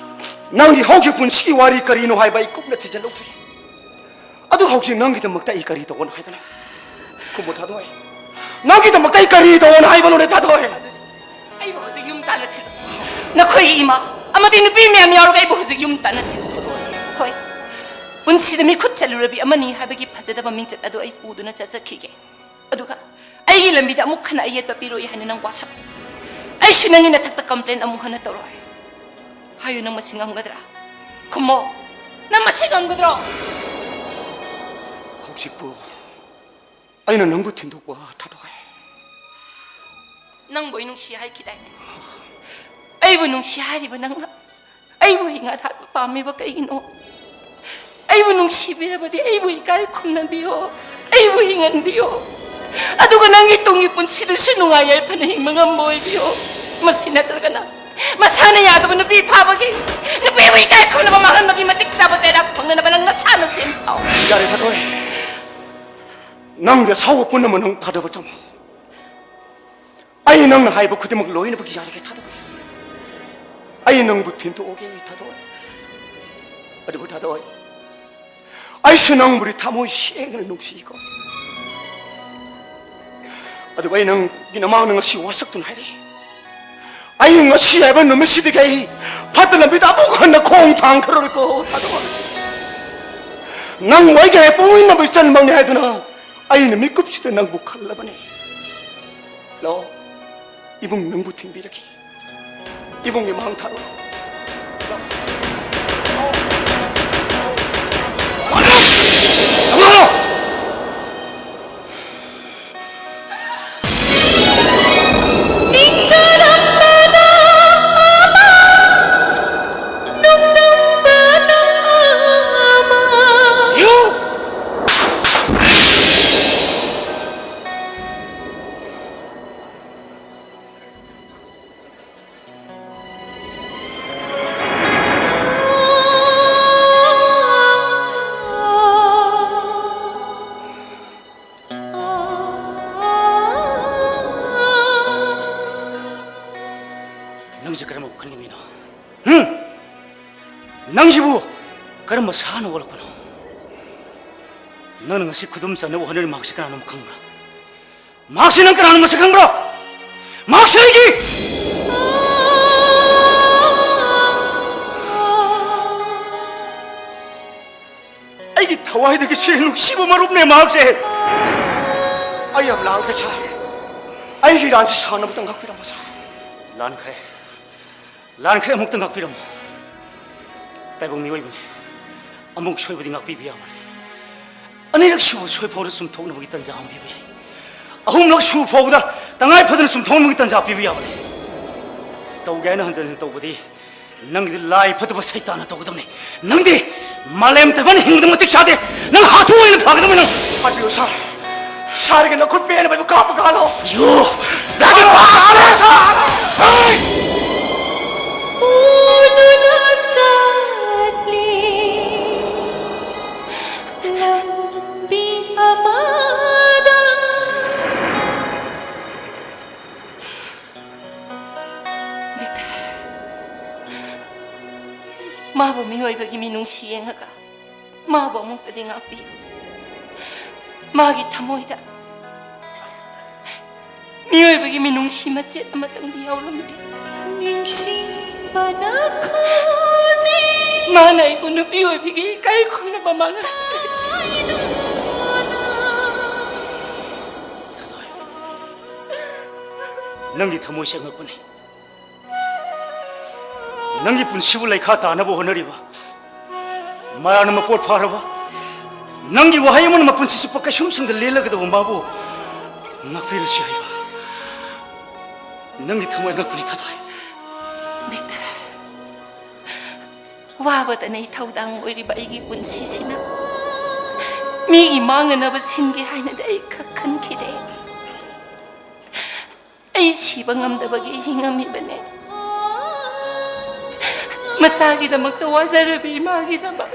ꯅꯪꯒꯤ ꯍꯧꯈꯤꯕ ꯄꯨꯟꯁꯤꯒꯤ ꯋꯥꯔꯤ ꯀꯔꯤꯅꯣ ꯍꯥꯏꯕ ꯑꯩ ꯀꯨꯞꯅ ꯊꯤꯖꯤꯜꯂꯨꯗ꯭ꯔꯤ꯫ ꯑꯗꯨ ꯍꯧꯖꯤꯛ ꯅꯪꯒꯤꯗꯃꯛꯇ ꯑꯩ ꯀꯔꯤ ꯇꯧꯒꯅꯣ ꯍꯥꯏꯕꯅꯣ? ꯈꯨꯝꯃꯨ ꯊꯥꯗꯣꯏ, ꯅꯪꯒꯤꯗꯃꯛꯇ ꯑꯩ ꯀꯔꯤ ꯇꯧꯒꯅꯣ ꯍꯥꯏꯕꯅꯣꯅꯦ ꯊꯥꯗꯣꯏ? ꯑꯩꯕꯨ ꯍꯧꯖꯤꯛ ꯌꯨꯝ ꯇꯥꯟꯅ ꯊꯤꯜꯂꯨ꯫ ꯅꯈꯣꯏꯒꯤ ꯏꯃꯥ ꯑꯃꯗꯤ ꯅꯨꯄꯤ ꯃꯌꯥꯝ ꯌꯥꯎꯔꯒ ꯑꯩꯕꯨ ꯍꯧꯖꯤꯛ ꯌꯨꯝ ꯇꯥꯟꯅ ꯊꯤꯜꯂꯨ꯫ ꯍꯣꯏ, ꯄꯨꯟꯁꯤꯗ ꯃꯤꯈꯨꯠ ꯆꯠꯂꯨꯔꯕꯤ ꯑꯃꯅꯤ ꯍꯥꯏꯕꯒꯤ ꯐꯖꯗꯕ ꯃꯤꯡꯆꯠ ꯑꯗꯨ ꯑꯩ ꯄꯨꯗꯨꯅ ꯆꯠꯆꯈꯤꯒꯦ꯫ ꯑꯗꯨꯒ ꯑꯩꯒꯤ ꯂꯝꯕꯤꯗ ꯑꯃꯨꯛ ꯍꯟꯅ ꯑꯌꯦꯠꯄ ꯄꯤꯔꯣꯏ ꯍꯥꯏꯅ ꯅꯪ ꯋꯥꯁꯛ꯫ ꯑꯩꯁꯨ ꯅꯪꯒꯤ ꯅꯊꯛꯇ ꯀꯝꯄ꯭ꯂꯦꯟ ꯑꯃꯨꯛ ꯍꯟꯅ ꯇꯧꯔꯣꯏ꯫ ꯍꯥꯏꯌꯨ, ꯅꯪ ꯃꯁꯤ ꯉꯝꯒꯗ꯭ꯔꯥ? ꯈꯨꯝꯃꯣ, ꯅꯪ ꯃꯁꯤ ꯉꯝꯒꯗ꯭ꯔꯣ? ꯍꯧꯖꯤꯛꯄꯨ ꯑꯩꯅ ꯅꯪꯕꯨ ꯊꯤꯟꯗꯣꯛꯄ ꯊꯥꯗꯣꯛꯑꯦ꯫ ꯅꯪꯕꯨ ꯑꯩ ꯅꯨꯡꯁꯤ ꯍꯥꯏꯈꯤꯗꯥꯏꯅꯦ? ꯑꯩꯕꯨ ꯅꯨꯡꯁꯤ ꯍꯥꯏꯔꯤꯕ ꯅꯪꯅ ꯑꯩꯕꯨ ꯍꯤꯡꯉꯥ ꯍꯥꯠꯄ ꯄꯥꯝꯃꯤꯕ ꯀꯩꯒꯤꯅꯣ? ꯑꯩꯕꯨ ꯅꯨꯡꯁꯤꯕꯤꯔꯕꯗꯤ ꯑꯩꯕꯨ ꯏꯀꯥꯏ ꯈꯨꯝꯅꯕꯤꯌꯣ, ꯑꯩꯕꯨ ꯍꯤꯡꯍꯟꯕꯤꯌꯣ꯫ ꯑꯗꯨꯒ ꯅꯪꯒꯤ ꯇꯨꯡꯒꯤ ꯄꯨꯟꯁꯤꯗꯁꯨ ꯅꯨꯡꯉꯥꯏ ꯌꯥꯏꯐꯅ ꯍꯤꯡꯕ ꯉꯝꯕ ꯑꯣꯏꯕꯤꯌꯣ꯫ ꯃꯁꯤ ꯅꯠꯇ꯭ꯔꯒꯅ ꯃꯁꯥꯅ ꯌꯥꯗꯕ ꯅꯨꯄꯤ ꯐꯥꯕꯒꯤ, ꯅꯨꯄꯤꯕꯨ ꯏꯀꯥꯏ ꯈꯨꯝꯅꯕ ꯃꯥꯡꯍꯟꯕꯒꯤ ꯃꯇꯤꯛ ꯆꯥꯕ ꯆꯩꯔꯥꯛ ꯐꯪꯅꯅꯕ ꯅꯪ ꯅꯁꯥꯅ ꯁꯦꯝ ꯁꯥꯎ꯫ ꯌꯥꯔꯦ ꯊꯥꯗꯣꯏ, ꯅꯪꯒꯤ ꯑꯁꯥꯎꯕ ꯄꯨꯝꯅꯃꯛ ꯅꯪ ꯐꯥꯗꯕ ꯊꯝꯃꯣ꯫ ꯑꯩ ꯅꯪꯅ ꯍꯥꯏꯕ ꯈꯨꯗꯤꯡꯃꯛ ꯂꯣꯏꯅꯃꯛ ꯌꯥꯔꯒꯦ ꯊꯥꯗꯣꯏ꯫ ꯑꯩ ꯅꯪꯕꯨ ꯊꯤꯟꯗꯣꯛꯑꯒꯦ ꯊꯥꯗꯣꯏ꯫ ꯑꯗꯨꯕꯨ ꯊꯥꯗꯣꯏ, ꯑꯩꯁꯨ ꯅꯪꯕꯨꯗꯤ ꯊꯃꯣꯏ ꯁꯦꯡꯅ ꯅꯨꯡꯁꯤꯀꯣ꯫ ꯑꯗꯨꯕꯨ ꯑꯩ ꯅꯪꯒꯤ ꯅꯃꯥꯡꯗ ꯉꯁꯤ ꯋꯥꯁꯛꯇꯨꯅ ꯍꯥꯏꯔꯤ, ꯑꯩ ꯉꯁꯤ ꯍꯥꯏꯕ ꯅꯨꯃꯤꯠꯁꯤꯗꯒꯤ ꯑꯩ ꯐꯠꯇ ꯂꯝꯕꯤꯗ ꯑꯃꯨꯛ ꯍꯟꯅ ꯈꯣꯡ ꯊꯥꯡꯈ꯭ꯔꯔꯣꯏꯀꯣ ꯊꯥꯗꯣꯏ꯫ ꯅꯪ ꯑꯩꯒꯤ ꯍꯦꯛ ꯄꯣꯛꯃꯤꯟꯅꯕ ꯏꯆꯟꯃꯛꯅꯤ ꯍꯥꯏꯗꯨꯅ ꯑꯩꯅ ꯃꯤꯀꯨꯞꯁꯤꯗ ꯅꯪꯕꯨ ꯈꯜꯂꯕꯅꯤ꯫ ꯂꯥꯛꯑꯣ, ꯏꯕꯨꯡ ꯅꯪꯕꯨ ꯊꯤꯟꯕꯤꯔꯛꯈꯤ꯫ ꯏꯕꯨꯡꯒꯤ ꯃꯥꯡ ꯊꯥꯔꯣ꯫ ꯅꯪꯁꯦ ꯀꯔꯝꯕ ꯋꯥꯈꯜꯒꯤ ꯃꯤꯅꯣ? ꯍꯨꯝ? ꯅꯪꯁꯤꯕꯨ ꯀꯔꯝꯕ ꯁꯥꯅ ꯑꯣꯜꯂꯛꯄꯅꯣ? ꯅꯪꯅ ꯉꯁꯤ ꯈꯨꯗꯨꯝ ꯆꯟꯅꯕ ꯍꯣꯠꯅꯔꯤ ꯃꯍꯥꯛꯁꯤ ꯀꯅꯥꯅꯣ ꯈꯪꯕ꯭ꯔꯥ? ꯃꯍꯥꯛꯁꯤ ꯅꯪ ꯀꯅꯥꯅꯣ ꯃꯁꯛ ꯈꯪꯕ꯭ꯔꯣ? ꯃꯍꯥꯛꯁꯤ ꯑꯩꯒꯤ ꯑꯩꯒꯤ ꯊꯋꯥꯏꯗꯒꯤ ꯁꯤ ꯅꯨꯡꯁꯤꯕ ꯃꯔꯨꯞꯅꯦ ꯃꯍꯥꯛꯁꯦ꯫ ꯑꯩ ꯌꯥꯝ ꯂꯥꯡꯈ꯭ꯔꯦ ꯁꯥꯔ꯫ ꯑꯩꯒꯤ ꯏꯔꯥꯟꯁꯤ ꯁꯥꯔꯅ ꯑꯃꯨꯛꯇꯪ ꯉꯥꯛꯄꯤꯔꯝꯃꯣ ꯁꯥꯔ꯫ ꯂꯥꯟꯈ꯭ꯔꯦ꯫ ꯂꯥꯟꯈ꯭ꯔꯦ, ꯑꯃꯨꯛꯇ ꯉꯥꯛꯄꯤꯔꯝꯃꯣ꯫ ꯇꯥꯏꯕꯪ ꯃꯤꯑꯣꯏꯕꯅꯤ꯫ ꯑꯃꯨꯛ ꯁꯣꯏꯕꯗꯤ ꯉꯥꯛꯄꯤꯕ ꯌꯥꯕꯅꯤ꯫ ꯑꯅꯤꯔꯛ ꯁꯨꯕ ꯁꯣꯏꯐꯥꯎꯗ ꯆꯨꯝꯊꯣꯛꯅꯕꯒꯤ ꯇꯟꯖꯥ ꯑꯃ ꯄꯤꯕ ꯌꯥꯏ꯫ ꯑꯍꯨꯝꯂꯛ ꯁꯨꯕ ꯐꯥꯎꯕꯗ ꯇꯉꯥꯏ ꯐꯗꯅ ꯆꯨꯝꯊꯣꯛꯅꯕꯒꯤ ꯇꯟꯖꯥ ꯄꯤꯕ ꯌꯥꯕꯅꯤ꯫ ꯇꯧꯒꯦ ꯍꯥꯏꯅ ꯍꯟꯖꯤꯟ ꯍꯟꯖꯤꯟ ꯇꯧꯕꯗꯤ ꯅꯪꯒꯤꯗꯤ ꯂꯥꯏ ꯐꯠꯇꯕ ꯁꯩꯇꯥꯟꯅ ꯇꯧꯒꯗꯕꯅꯤ꯫ ꯅꯪꯗꯤ ꯃꯥꯂꯦꯝ ꯇꯥꯏꯕꯪ ꯍꯤꯡꯕꯗ ꯃꯇꯤꯛ ꯆꯥꯗꯦ꯫ ꯅꯪ ꯍꯥꯊꯨ ꯑꯣꯏꯅ ꯐꯒꯗꯕꯅꯤ ꯅꯪ꯫ ꯍꯥꯠꯄꯤꯌꯨ ꯁꯥꯔ꯫ ꯁꯥꯔꯒꯤ ꯅꯈꯨꯠ ꯄꯦꯟꯅꯕ ꯑꯩꯕꯨ ꯀꯥꯞꯄ ꯀꯥꯜꯂꯣ꯫ You better bastard! ꯄꯨꯗꯨꯅ ꯆꯠꯂꯤ ꯂꯝꯕꯤ ꯑꯃꯗ꯫ ꯕꯤꯛꯇꯔ, ꯃꯥꯕꯨ ꯃꯤꯑꯣꯏꯕꯒꯤ ꯃꯤꯅꯨꯡꯁꯤ ꯌꯦꯡꯉꯒ ꯃꯥꯕꯨ ꯑꯃꯨꯛꯇꯗꯤ ꯉꯥꯛꯄꯤꯌꯨ꯫ ꯃꯥꯒꯤ ꯊꯃꯣꯏꯗ ꯃꯤꯑꯣꯏꯕꯒꯤ ꯃꯤꯅꯨꯡꯁꯤ ꯃꯆꯦꯠ ꯑꯃꯇꯪꯗꯤ ꯌꯥꯎꯔꯝꯂꯦ꯫ ꯅꯤꯡꯁꯤꯡꯕꯅ ꯈꯨꯖꯤꯟ ꯃꯥꯅ ꯑꯩꯕꯨ ꯅꯨꯄꯤ ꯑꯣꯏꯕꯒꯤ ꯏꯀꯥꯏ ꯈꯨꯝꯅꯕ ꯃꯥꯡꯍꯟꯈ꯭ꯔꯦ꯫ ꯅꯪꯒꯤ ꯊꯃꯣꯏꯁꯦ ꯑꯉꯛꯄꯅꯤ꯫ ꯅꯪꯒꯤ ꯄꯨꯟꯁꯤꯕꯨ ꯂꯩꯈꯥ ꯇꯥꯅꯕ ꯍꯣꯠꯅꯔꯤꯕ, ꯃꯔꯥꯅ ꯃꯄꯣꯠ ꯐꯥꯔꯕ, ꯅꯪꯒꯤ ꯋꯥꯍꯩ ꯑꯃꯅ ꯃꯄꯨꯟꯁꯤ ꯆꯨꯞꯄ ꯀꯩꯁꯨꯝꯁꯪꯗ ꯂꯦꯜꯂꯒꯗꯧꯕ ꯃꯥꯕꯨ ꯉꯥꯛꯄꯤꯔꯁꯤ ꯍꯥꯏꯕ ꯅꯪꯒꯤ ꯊꯃꯣꯏ ꯑꯉꯛꯄꯅꯤ ꯊꯥꯗꯣꯏ꯫ ꯕꯤꯛꯇꯔ, ꯋꯥꯕꯇꯅ ꯏꯊꯧꯗꯥꯡ ꯑꯣꯏꯔꯤꯕ ꯑꯩꯒꯤ ꯄꯨꯟꯁꯤꯁꯤꯅ ꯃꯤꯒꯤ ꯃꯥꯡꯅꯅꯕ ꯁꯤꯟꯒꯦ ꯍꯥꯏꯅꯗꯤ ꯑꯩ ꯈꯛ ꯈꯟꯈꯤꯗꯦ꯫ ꯑꯩ ꯁꯤꯕ ꯉꯝꯗꯕꯒꯤ ꯍꯤꯡꯉꯝꯃꯤꯕꯅꯦ꯫ ꯃꯆꯥꯒꯤꯗꯃꯛꯇ ꯋꯥꯖꯔꯕꯤ ꯏꯃꯥꯒꯤꯗꯃꯛ,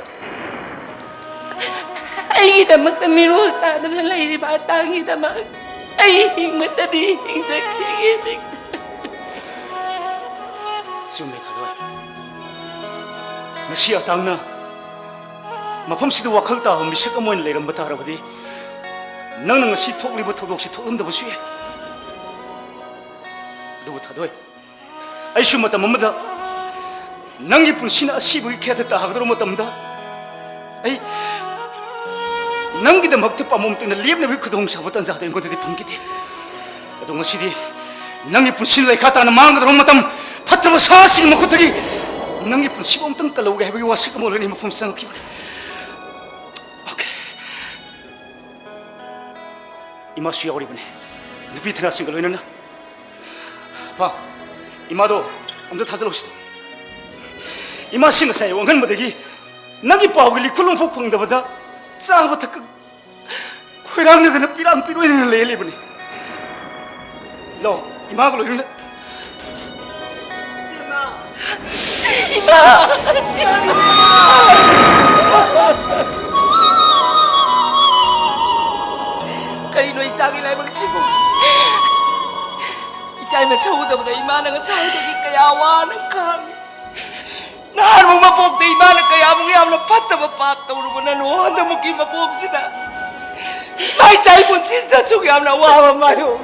ꯑꯩꯒꯤꯗꯃꯛꯇ ꯃꯤꯔꯣꯜ ꯇꯥꯗꯅ ꯂꯩꯔꯤꯕ ꯑꯇꯥꯡꯒꯤꯗꯃꯛ ꯑꯩ ꯍꯤꯡꯕꯇꯗꯤ ꯍꯤꯡꯖꯈꯤꯒꯦ꯫ ꯆꯨꯝꯃꯦ, ꯊꯥꯗꯣꯏ꯫ ꯉꯁꯤ ꯑꯇꯥꯡꯅ ꯃꯐꯝꯁꯤꯗ ꯋꯥꯈꯜ ꯇꯥꯕ ꯃꯤꯁꯛ ꯑꯃ ꯑꯣꯏꯅ ꯂꯩꯔꯝꯕ ꯇꯥꯔꯕꯗꯤ, ꯅꯪꯅ ꯉꯁꯤ ꯊꯣꯛꯂꯤꯕ ꯊꯧꯗꯣꯛꯁꯤ ꯊꯣꯛꯂꯝꯗꯕꯁꯨ ꯌꯥꯏ꯫ ꯑꯗꯨꯕꯨ ꯊꯥꯗꯣꯏ, ꯑꯩꯁꯨ ꯃꯇꯝ ꯑꯃꯗ ꯅꯪꯒꯤ ꯄꯨꯟꯁꯤꯅ ꯑꯁꯤꯕꯒꯤ ꯈꯦꯠꯇ ꯇꯥꯒꯗꯧꯔꯕ ꯃꯇꯝꯗ, ꯑꯩ ꯅꯪꯒꯤꯗꯃꯛꯇ ꯄꯥꯝꯕꯣꯝ ꯇꯤꯡꯅ ꯂꯦꯞꯅꯕꯒꯤ ꯈꯨꯗꯣꯡꯆꯥꯕ ꯇꯥꯟꯖꯥꯗ ꯑꯩꯉꯣꯟꯗꯗꯤ ꯐꯪꯈꯤꯗꯦ꯫ ꯑꯗꯣ ꯉꯁꯤꯗꯤ ꯅꯪꯒꯤ ꯄꯨꯟꯁꯤ ꯂꯩꯈꯥ ꯇꯥꯅ ꯃꯥꯡꯒꯗꯧꯔꯕ ꯃꯇꯝ, ꯐꯠꯇꯕ ꯁꯥꯁꯤꯡꯒꯤ ꯃꯈꯨꯠꯇꯒꯤ ꯅꯪꯒꯤ ꯄꯨꯟꯁꯤꯕꯨ ꯑꯃꯨꯛꯇꯪ ꯀꯜꯍꯧꯒꯦ ꯍꯥꯏꯕꯒꯤ ꯋꯥꯁꯛ ꯑꯃ ꯑꯣꯏꯔꯒ ꯑꯩ ꯃꯐꯝ ꯆꯪꯉꯛꯈꯤꯕꯅꯤ꯫ ꯑꯣꯀꯦ꯫ ꯏꯃꯥꯁꯨ ꯌꯥꯎꯔꯤꯕꯅꯤ, ꯅꯨꯄꯤ ꯊꯅꯥꯁꯤꯡꯒ ꯂꯣꯏꯅꯅ꯫ ꯄꯥ, ꯏꯃꯥꯗꯣ ꯑꯝꯇ ꯊꯥꯖꯤꯜꯂꯛꯁꯤ꯫ ꯏꯃꯥꯁꯤ ꯉꯁꯥꯏ ꯋꯥꯡꯍꯟꯕꯗꯒꯤ ꯅꯪꯒꯤ ꯄꯥꯎꯒꯤ ꯂꯤꯈꯨꯜ ꯑꯃꯐꯥꯎ ꯐꯪꯗꯕꯗ ꯆꯥꯕ ꯊꯛꯄ ꯈꯣꯏꯔꯥꯡꯅꯗꯅ ꯄꯤꯔꯥꯡ ꯄꯤꯔꯣꯏꯅꯅ ꯂꯩꯔ ꯂꯩꯕꯅꯤ꯫ ꯂꯥꯛꯑꯣ, ꯏꯃꯥꯒ ꯂꯣꯏꯅꯅ꯫ ꯏꯃꯥ! ꯏꯃꯥ! ꯀꯔꯤꯅꯣ ꯏꯆꯥꯒꯤ ꯂꯥꯏꯕꯛꯁꯤꯕꯨ? ꯏꯆꯥ ꯃꯁꯛ ꯎꯗꯕꯗ ꯏꯃꯥꯅ ꯉꯁꯥꯏꯗꯒꯤ ꯀꯌꯥ ꯋꯥꯅ ꯈꯥꯡꯉꯤ꯫ ꯅꯍꯥꯟꯃꯨꯛ ꯃꯄꯣꯛꯇ ꯏꯃꯥꯅ ꯀꯌꯥꯃꯨꯛ ꯌꯥꯝꯅ ꯐꯠꯇꯕ ꯄꯥꯞ ꯇꯧꯔꯨꯕꯅꯅꯣ, ꯍꯟꯗꯛꯃꯨꯛꯀꯤ ꯃꯄꯣꯛꯁꯤꯗ ꯏꯃꯥ ꯏꯆꯥꯒꯤ ꯄꯨꯟꯁꯤꯁꯤꯗ ꯑꯁꯨꯛ ꯌꯥꯝꯅ ꯑꯋꯥꯕ ꯃꯥꯌꯣꯛꯅꯔꯤꯕꯅꯣ?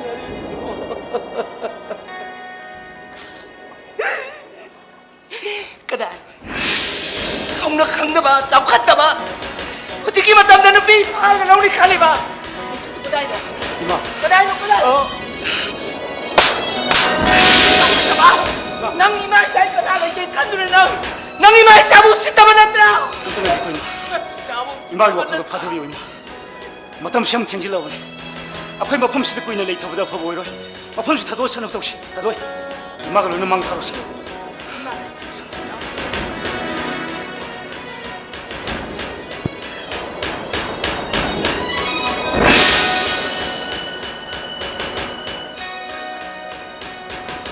ꯀꯗꯥꯏ? ꯍꯧꯅ ꯈꯪꯗꯕ, ꯆꯥꯎꯈꯠꯇꯕ, ꯍꯧꯖꯤꯛꯀꯤ ꯃꯇꯝꯗ ꯅꯨꯄꯤ ꯐꯥꯔꯒ ꯂꯧꯅꯤ ꯈꯜꯂꯤꯕ? ꯀꯗꯥꯏꯅꯣ? ꯏꯃꯥ꯫ ꯀꯗꯥꯏꯅꯣ? ꯀꯗꯥꯏꯅꯣ? ꯑ꯫ ꯅꯪ ꯏꯃꯥ ꯏꯆꯥ ꯀꯅꯥ ꯂꯩꯒꯦ ꯈꯟꯗꯨꯅ ꯅꯪ, ꯅꯪ ꯏꯃꯥ ꯏꯆꯥꯕꯨ ꯎꯁꯤꯠꯇꯕ ꯅꯠꯇ꯭ꯔꯥ? ꯑꯝꯇ ꯉꯥꯏꯈꯣ, ꯏꯃꯥ꯫ ꯏꯆꯥꯕꯨ ꯏꯃꯥꯒꯤ ꯎꯁꯤꯠꯇꯕ ꯋꯥꯈꯜꯗꯣ ꯅꯠꯇ꯭ꯔꯥ? ꯐꯥꯊꯕꯤꯌꯨ, ꯏꯃꯥ꯫ ꯃꯇꯝꯁꯤ ꯌꯥꯝ ꯊꯦꯡꯖꯤꯜꯂꯕꯅꯤ꯫ ꯑꯩꯈꯣꯏ ꯃꯐꯝꯁꯤꯗ ꯀꯨꯏꯅ ꯂꯩꯊꯕꯗ ꯑꯐꯕ ꯑꯣꯏꯔꯣꯏ꯫ ꯃꯐꯝꯁꯤ ꯊꯥꯗꯣꯛꯑ ꯁꯥꯟꯅꯕ ꯇꯧꯁꯤ꯫ ꯊꯥꯗꯣꯛꯑꯣ꯫ ꯏꯃꯥꯒ ꯂꯣꯏꯅ ꯃꯥꯡ ꯊꯥꯔꯨꯁꯤ꯫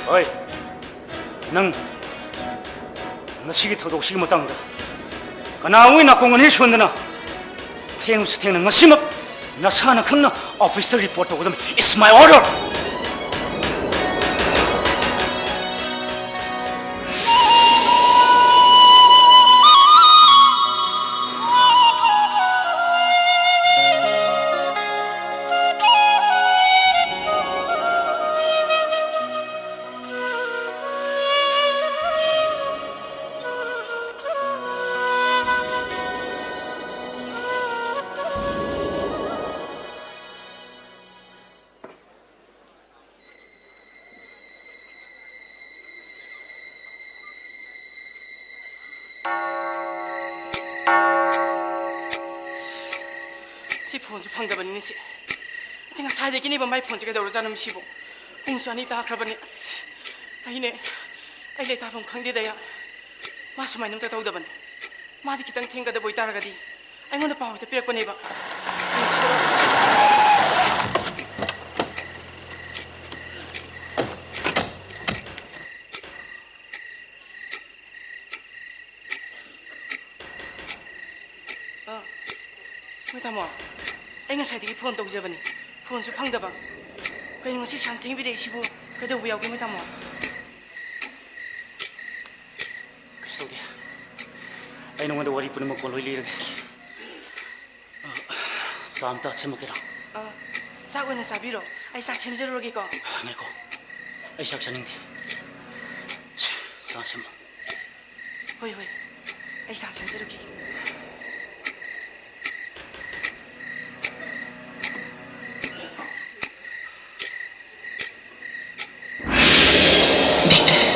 ꯍꯣꯏ, ꯅꯪ ꯉꯁꯤꯒꯤ ꯊꯧꯗꯣꯛꯁꯤꯒꯤ ꯃꯇꯥꯡꯗ ꯀꯅꯥꯒꯨꯝꯕꯒꯤ ꯅꯥꯀꯣꯡ ꯑꯅꯤ ꯁꯣꯟꯗꯅ ꯊꯦꯡꯂꯁꯨ ꯊꯦꯡꯅ ꯉꯁꯤꯃꯛ ꯅꯁꯥꯅ ꯈꯪꯅ ꯑꯣꯐꯤꯁꯇ ꯔꯤꯄꯣꯔꯠ ꯇꯧꯒꯗꯕꯅꯤ꯫ It's my order! ꯑꯩ ꯐꯣꯟꯁꯨ ꯐꯪꯗꯕꯅꯤꯅꯦ ꯁꯤ꯫ ꯑꯩꯗꯤ ꯉꯁꯥꯏꯗꯒꯤꯅꯦꯕ ꯃꯥꯏ ꯐꯣꯟꯁꯦ ꯀꯩꯗꯧꯔꯖꯥꯠꯅꯣ ꯃꯁꯤꯕꯨ? ꯄꯨꯡꯁꯨ ꯑꯅꯤ ꯇꯥꯈ꯭ꯔꯕꯅꯦ꯫ ꯑꯁ, ꯑꯩꯅꯦ, ꯑꯩ ꯂꯩꯇꯥꯐꯝ ꯈꯪꯗꯦꯗ ꯑꯩ꯫ ꯃꯥ ꯁꯨꯃꯥꯏꯅ ꯑꯝꯇ ꯇꯧꯗꯕꯅꯦ꯫ ꯃꯥꯗꯤ ꯈꯤꯇꯪ ꯊꯦꯡꯒꯗꯕ ꯑꯣꯏꯇꯥꯔꯒꯗꯤ ꯑꯩꯉꯣꯟꯗ ꯄꯥꯎ ꯍꯦꯛꯇ ꯄꯤꯔꯛꯄꯅꯦꯕ꯫ ꯑꯩꯁꯨ ꯑ, ꯍꯣꯏ ꯇꯥꯃꯣ, ꯑꯩ ꯉꯁꯥꯏꯗꯒꯤ ꯐꯣꯟ ꯇꯧꯖꯕꯅꯤ, ꯐꯣꯟꯁꯨ ꯐꯪꯗꯕ꯫ ꯀꯩꯅꯣ ꯉꯁꯤ ꯁꯥꯡ ꯊꯦꯡꯕꯤꯔꯛꯏꯁꯤꯕꯨ? ꯀꯩꯗꯧꯕ ꯌꯥꯎꯒꯦ ꯃꯣꯏ ꯇꯥꯃꯣ? ꯀꯩꯁꯨ ꯇꯧꯗꯦ꯫ ꯑꯩ ꯅꯉꯣꯟꯗ ꯋꯥꯔꯤ ꯄꯨꯝꯅꯃꯛ ꯀꯣꯟꯂꯣꯏ ꯂꯤꯔꯒꯦ꯫ ꯑ, ꯆꯥ ꯑꯝꯇ ꯁꯦꯝꯃꯛꯀꯦꯔꯣ? ꯑ, ꯆꯥꯛ ꯑꯣꯏꯅ ꯆꯥꯕꯤꯔꯣ, ꯑꯩ ꯆꯥꯛ ꯁꯦꯝꯖꯔꯨꯔꯒꯦꯀꯣ꯫ ꯉꯥꯏꯈꯣ, ꯑꯩ ꯆꯥꯛ ꯆꯥꯅꯤꯡꯗꯦ꯫ ꯆꯥ ꯁꯦꯝꯃꯣ꯫ ꯍꯣꯏ, ꯍꯣꯏ, ꯑꯩ ꯆꯥ ꯁꯦꯝꯖꯔꯨꯈꯤꯒꯦ꯫ ꯚꯤꯛꯇꯔ,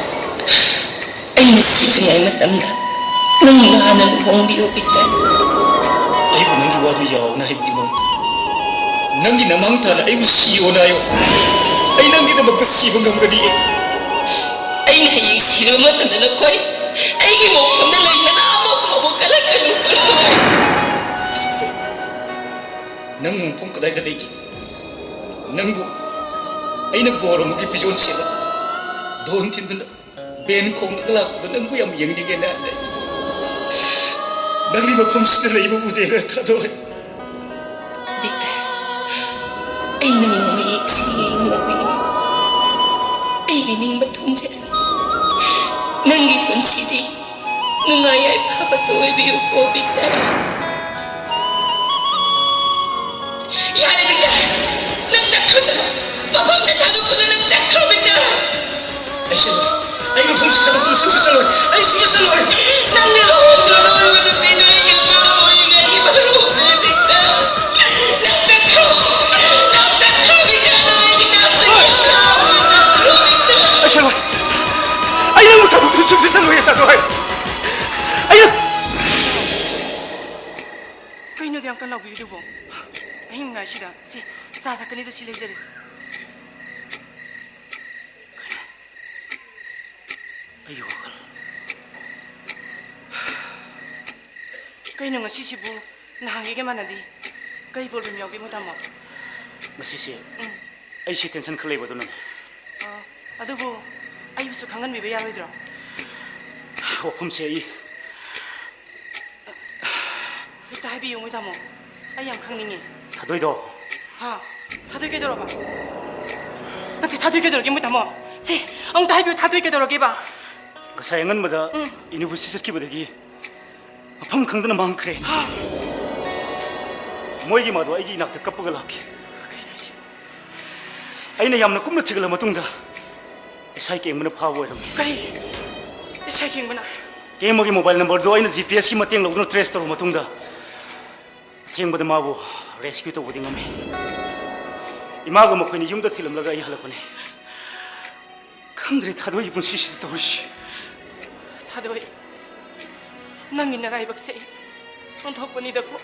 ꯑꯩꯅ ꯁꯤꯗ꯭ꯔꯤꯉꯩ ꯃꯇꯝꯗ ꯅꯪ ꯍꯥꯟꯅ ꯂꯨꯍꯣꯡꯕꯤꯌꯨ, ꯚꯤꯛꯇꯔ꯫ ꯑꯩꯕꯨ ꯅꯪꯒꯤ ꯋꯥꯗꯨ ꯌꯥꯎꯅ ꯍꯥꯏꯕꯒꯤ ꯃꯍꯨꯠꯇ ꯅꯪꯒꯤ ꯅꯃꯥꯡ ꯊꯥꯅ ꯑꯩꯕꯨ ꯁꯤꯌꯣꯅ ꯍꯥꯏꯌꯣ꯫ ꯑꯩ ꯅꯪꯒꯤꯗꯃꯛꯇ ꯁꯤꯕ ꯉꯝꯒꯅꯤꯌꯦ꯫ ꯑꯩꯅ ꯍꯌꯦꯡ ꯁꯤꯔꯕ ꯃꯇꯝꯗ ꯅꯈꯣꯏ ꯑꯩꯒꯤ ꯃꯐꯝꯗ ꯂꯩ ꯀꯅꯥ ꯑꯃ ꯐꯥꯎꯕ ꯀꯜꯂꯛꯀꯅꯨ, ꯈꯪꯉꯣꯏ꯫ ꯅꯪ ꯃꯐꯝ ꯀꯗꯥꯏꯗ ꯂꯩꯒꯦ? ꯅꯪꯕꯨ ꯑꯩꯅ ꯕꯣꯔ ꯑꯃꯒꯤ ꯄꯤꯖꯣꯟ ꯁꯦꯠꯂ ꯙꯣꯟ ꯊꯤꯟꯗꯨꯅ ꯕꯦꯟ ꯈꯣꯡꯗꯒ ꯂꯥꯛꯄꯗꯣ ꯅꯪꯕꯨ ꯌꯥꯝ ꯌꯦꯡꯅꯤꯡꯉꯦꯅ ꯍꯥꯏ꯫ ꯅꯪꯗꯤ ꯃꯐꯝꯁꯤꯗ ꯂꯩꯕ ꯎꯗꯦꯅ ꯊꯥꯗꯣꯛꯑꯦ꯫ ꯚꯤꯛꯇꯔ, ꯑꯩ ꯅꯪ ꯃꯌꯦꯛ ꯁꯦꯡꯅ ꯎꯏ꯫ ꯑꯩꯒꯤ ꯅꯤꯡꯕ ꯊꯨꯡꯖꯔꯦ꯫ ꯅꯪꯒꯤ ꯄꯨꯟꯁꯤꯗꯤ ꯅꯨꯡꯉꯥꯏ ꯌꯥꯏꯐꯕꯇ ꯑꯣꯏꯕꯤꯌꯨꯀꯣ, ꯚꯤꯛꯇꯔ꯫ ꯌꯥꯔꯦ, ꯚꯤꯛꯇꯔ, ꯅꯪ ꯆꯠꯈ꯭ꯔꯣ, ꯆꯠꯂꯣ꯫ ꯃꯐꯝꯁꯦ ꯊꯥꯗꯣꯛꯇꯨꯅ ꯅꯪ ꯆꯠꯈ꯭ꯔꯣ, ꯚꯤꯛꯇꯔ꯫ ꯑꯩ ꯆꯠꯂꯣꯏ꯫ ꯑꯩ ꯃꯐꯝꯁꯦ ꯊꯥꯗꯣꯛꯇꯨꯅ ꯁꯨꯡꯆꯠ ꯆꯠꯂꯣꯏ꯫ ꯑꯩ ꯁꯨꯡꯆꯠ ꯆꯠꯂꯣꯏ꯫ ꯅꯪꯅ ꯂꯧꯍꯧꯗ꯭ꯔꯣ ꯂꯧꯔꯤꯕ ꯅꯨꯄꯤꯗꯣ ꯑꯩꯒꯤ ꯑꯉꯥꯡ ꯑꯣꯏꯔꯤꯉꯩꯒꯤ ꯃꯔꯨꯞꯅꯦ, ꯚꯤꯛꯇꯔ꯫ ꯅꯪ ꯆꯠꯈ꯭ꯔꯣ꯫ ꯅꯪ ꯆꯠꯈ꯭ꯔꯣ, ꯚꯤꯛꯇꯔ, ꯅꯪ ꯑꯩꯒꯤ ꯅꯥꯛꯇꯒꯤ ꯆꯠꯈ꯭ꯔꯣ, ꯚꯤꯛꯇꯔ꯫ ꯑꯩ ꯆꯠꯂꯣꯏ꯫ ꯑꯩ ꯅꯪꯕꯨ ꯊꯥꯗꯣꯛꯇꯨꯅ ꯁꯨꯡꯆꯠ ꯆꯠꯂꯣꯏ, ꯆꯠꯂꯣꯏ꯫ ꯑꯩ ꯀꯩꯅꯣꯗꯤ ꯌꯥꯝ ꯀꯟꯅ ꯂꯥꯎꯕꯤꯔꯤꯗꯨꯕꯣ? ꯑꯍꯤꯡ ꯉꯥꯏꯁꯤꯗ ꯁꯤ ꯆꯥ ꯊꯛꯀꯅꯤꯗꯣ ꯁꯤ ꯂꯩꯖꯔꯁꯤ꯫ ꯑꯩꯒꯤ ꯋꯥꯈꯜ꯫ ꯀꯩꯅꯣ ꯉꯁꯤꯁꯤꯕꯨ ꯅꯍꯥꯟꯒꯤꯒ ꯃꯥꯟꯅꯗꯦ? ꯀꯔꯤ problem ꯌꯥꯎꯒꯦ ꯃꯣꯏ ꯇꯥꯃꯣ? ꯉꯁꯤꯁꯦ ꯎꯝ꯫ ꯑꯩꯁꯦ tension ꯈꯔ ꯂꯩꯕ ꯑꯗꯨꯅꯅꯦ꯫ ꯑꯣ, ꯑꯗꯨꯕꯨ ꯑꯩꯕꯨꯁꯨ ꯈꯪꯍꯟꯕꯤꯕ ꯌꯥꯔꯣꯏꯗ꯭ꯔꯣ? ꯋꯥꯐꯝꯁꯦ ꯑꯩ ꯍꯦꯛꯇ ꯍꯥꯏꯕꯤꯌꯨ ꯃꯣꯏ ꯇꯥꯃꯣ, ꯑꯩ ꯌꯥꯝ ꯈꯪꯅꯤꯡꯉꯦ꯫ ꯊꯥꯗꯣꯏꯗꯣ꯫ ꯍꯥ? ꯊꯥꯗꯣꯏ ꯀꯩꯗꯧꯔꯕ? ꯅꯠꯇꯦ, ꯊꯥꯗꯣꯏ ꯀꯩꯗꯧꯔꯒꯦ ꯃꯣꯏ ꯇꯥꯃꯣ? ꯁꯦ, ꯑꯃꯨꯛꯇ ꯍꯥꯏꯕꯤꯌꯨ, ꯊꯥꯗꯣꯏ ꯀꯩꯗꯧꯔꯒꯦꯕ? ꯉꯁꯥꯏ ꯑꯉꯟꯕꯗ ꯎꯝ꯫ university ꯆꯠꯈꯤꯕꯗꯒꯤ ꯃꯐꯝ ꯈꯪꯗꯅ ꯃꯥꯡꯈ꯭ꯔꯦ꯫ ꯍꯥ? ꯃꯣꯏꯒꯤ ꯃꯥꯗꯣ ꯑꯩꯒꯤ ꯏꯅꯥꯛꯇ ꯀꯞꯄꯒ ꯂꯥꯛꯈꯤ꯫ ꯀꯩꯅꯣ ꯍꯥꯏꯁꯤꯕꯣ? ꯑꯩꯅ ꯌꯥꯝꯅ ꯀꯨꯞꯅ ꯊꯤꯒꯠꯂ ꯃꯇꯨꯡꯗ ꯏꯁꯥꯏ ꯀꯦꯡꯕꯅ ꯐꯥꯕ ꯑꯣꯏꯔꯝꯃꯤ꯫ ꯀꯔꯤ? ꯏꯁꯥꯏ ꯀꯦꯡꯕꯅ? ꯀꯦꯡꯕꯒꯤ mobile numberꯗꯣ ꯑꯩꯅ GPSꯀꯤ ꯃꯇꯦꯡ ꯂꯧꯗꯨꯅ trace ꯇꯧꯔꯕ ꯃꯇꯨꯡꯗ ꯑꯊꯦꯡꯕꯗ ꯃꯥꯕꯨ rescue ꯇꯧꯕꯗꯤ ꯉꯝꯃꯤ꯫ ꯏꯃꯥꯒ ꯃꯈꯣꯏꯅ ꯌꯨꯝꯗ ꯊꯤꯜꯂꯝꯂꯒ ꯑꯩ ꯍꯜꯂꯛꯄꯅꯤ꯫ ꯈꯪꯗ꯭ꯔꯦ ꯊꯥꯗꯣꯏꯒꯤ ꯄꯨꯟꯁꯤꯁꯤꯗ ꯇꯧꯔꯤꯁꯤ꯫ ꯊꯥꯗꯣꯏ, ꯅꯪꯒꯤ ꯅꯔꯥꯏꯕꯛꯁꯦ ꯑꯣꯟꯊꯣꯛꯄꯅꯤꯗꯀꯣ꯫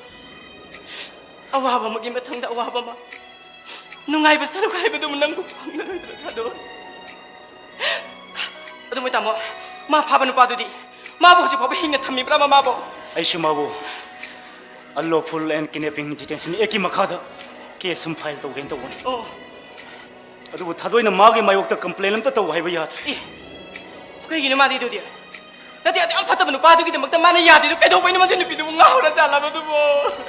ꯑꯋꯥꯕ ꯑꯃꯒꯤ ꯃꯊꯪꯗ ꯑꯋꯥꯕ ꯑꯃ, ꯅꯨꯡꯉꯥꯏꯕ ꯁꯔꯨꯛ ꯍꯥꯏꯕꯗꯨꯃ ꯅꯪꯕꯨ ꯐꯪꯂꯔꯣꯏꯗ꯭ꯔꯣ ꯊꯥꯗꯣꯏ? ꯑꯗꯨ ꯃꯣꯏ ꯇꯥꯃꯣ, ꯃꯥ ꯐꯥꯕ ꯅꯨꯄꯥꯗꯨꯗꯤ, ꯃꯥꯕꯨ ꯍꯧꯖꯤꯛ ꯐꯥꯎꯕ ꯍꯤꯡꯅ ꯊꯝꯃꯤꯕ꯭ꯔꯥ ꯃꯃꯥꯕꯨ? ꯑꯩꯁꯨ ꯃꯥꯕꯨ unlawful and kidnapping detention Actꯀꯤ ꯃꯈꯥꯗ case ꯑꯃ file ꯇꯧꯒꯦꯅ ꯇꯧꯕꯅꯤ꯫ ꯑꯣ꯫ ꯑꯗꯨꯕꯨ ꯊꯥꯗꯣꯏꯅ ꯃꯥꯒꯤ ꯃꯥꯌꯣꯛꯇ complain ꯑꯝꯇ ꯇꯧ ꯍꯥꯏꯕ ꯌꯥꯗ꯭ꯔꯦ꯫ ꯑꯦ, ꯀꯩꯒꯤꯅꯣ ꯃꯥꯗꯤ ꯑꯗꯨꯗꯤ? ꯅꯠꯇꯦ, ꯑꯗꯨ ꯌꯥꯝ ꯐꯠꯇꯕ ꯅꯨꯄꯥꯗꯨꯒꯤꯗꯃꯛꯇ ꯃꯥꯅ ꯌꯥꯗꯦꯗꯣ ꯀꯩꯗꯧꯕꯩꯅꯣ? ꯃꯗꯨ ꯅꯨꯄꯤꯗꯨꯕꯨ ꯉꯥꯎꯔ ꯖꯥꯠꯂꯕ ꯑꯗꯨꯕꯨ?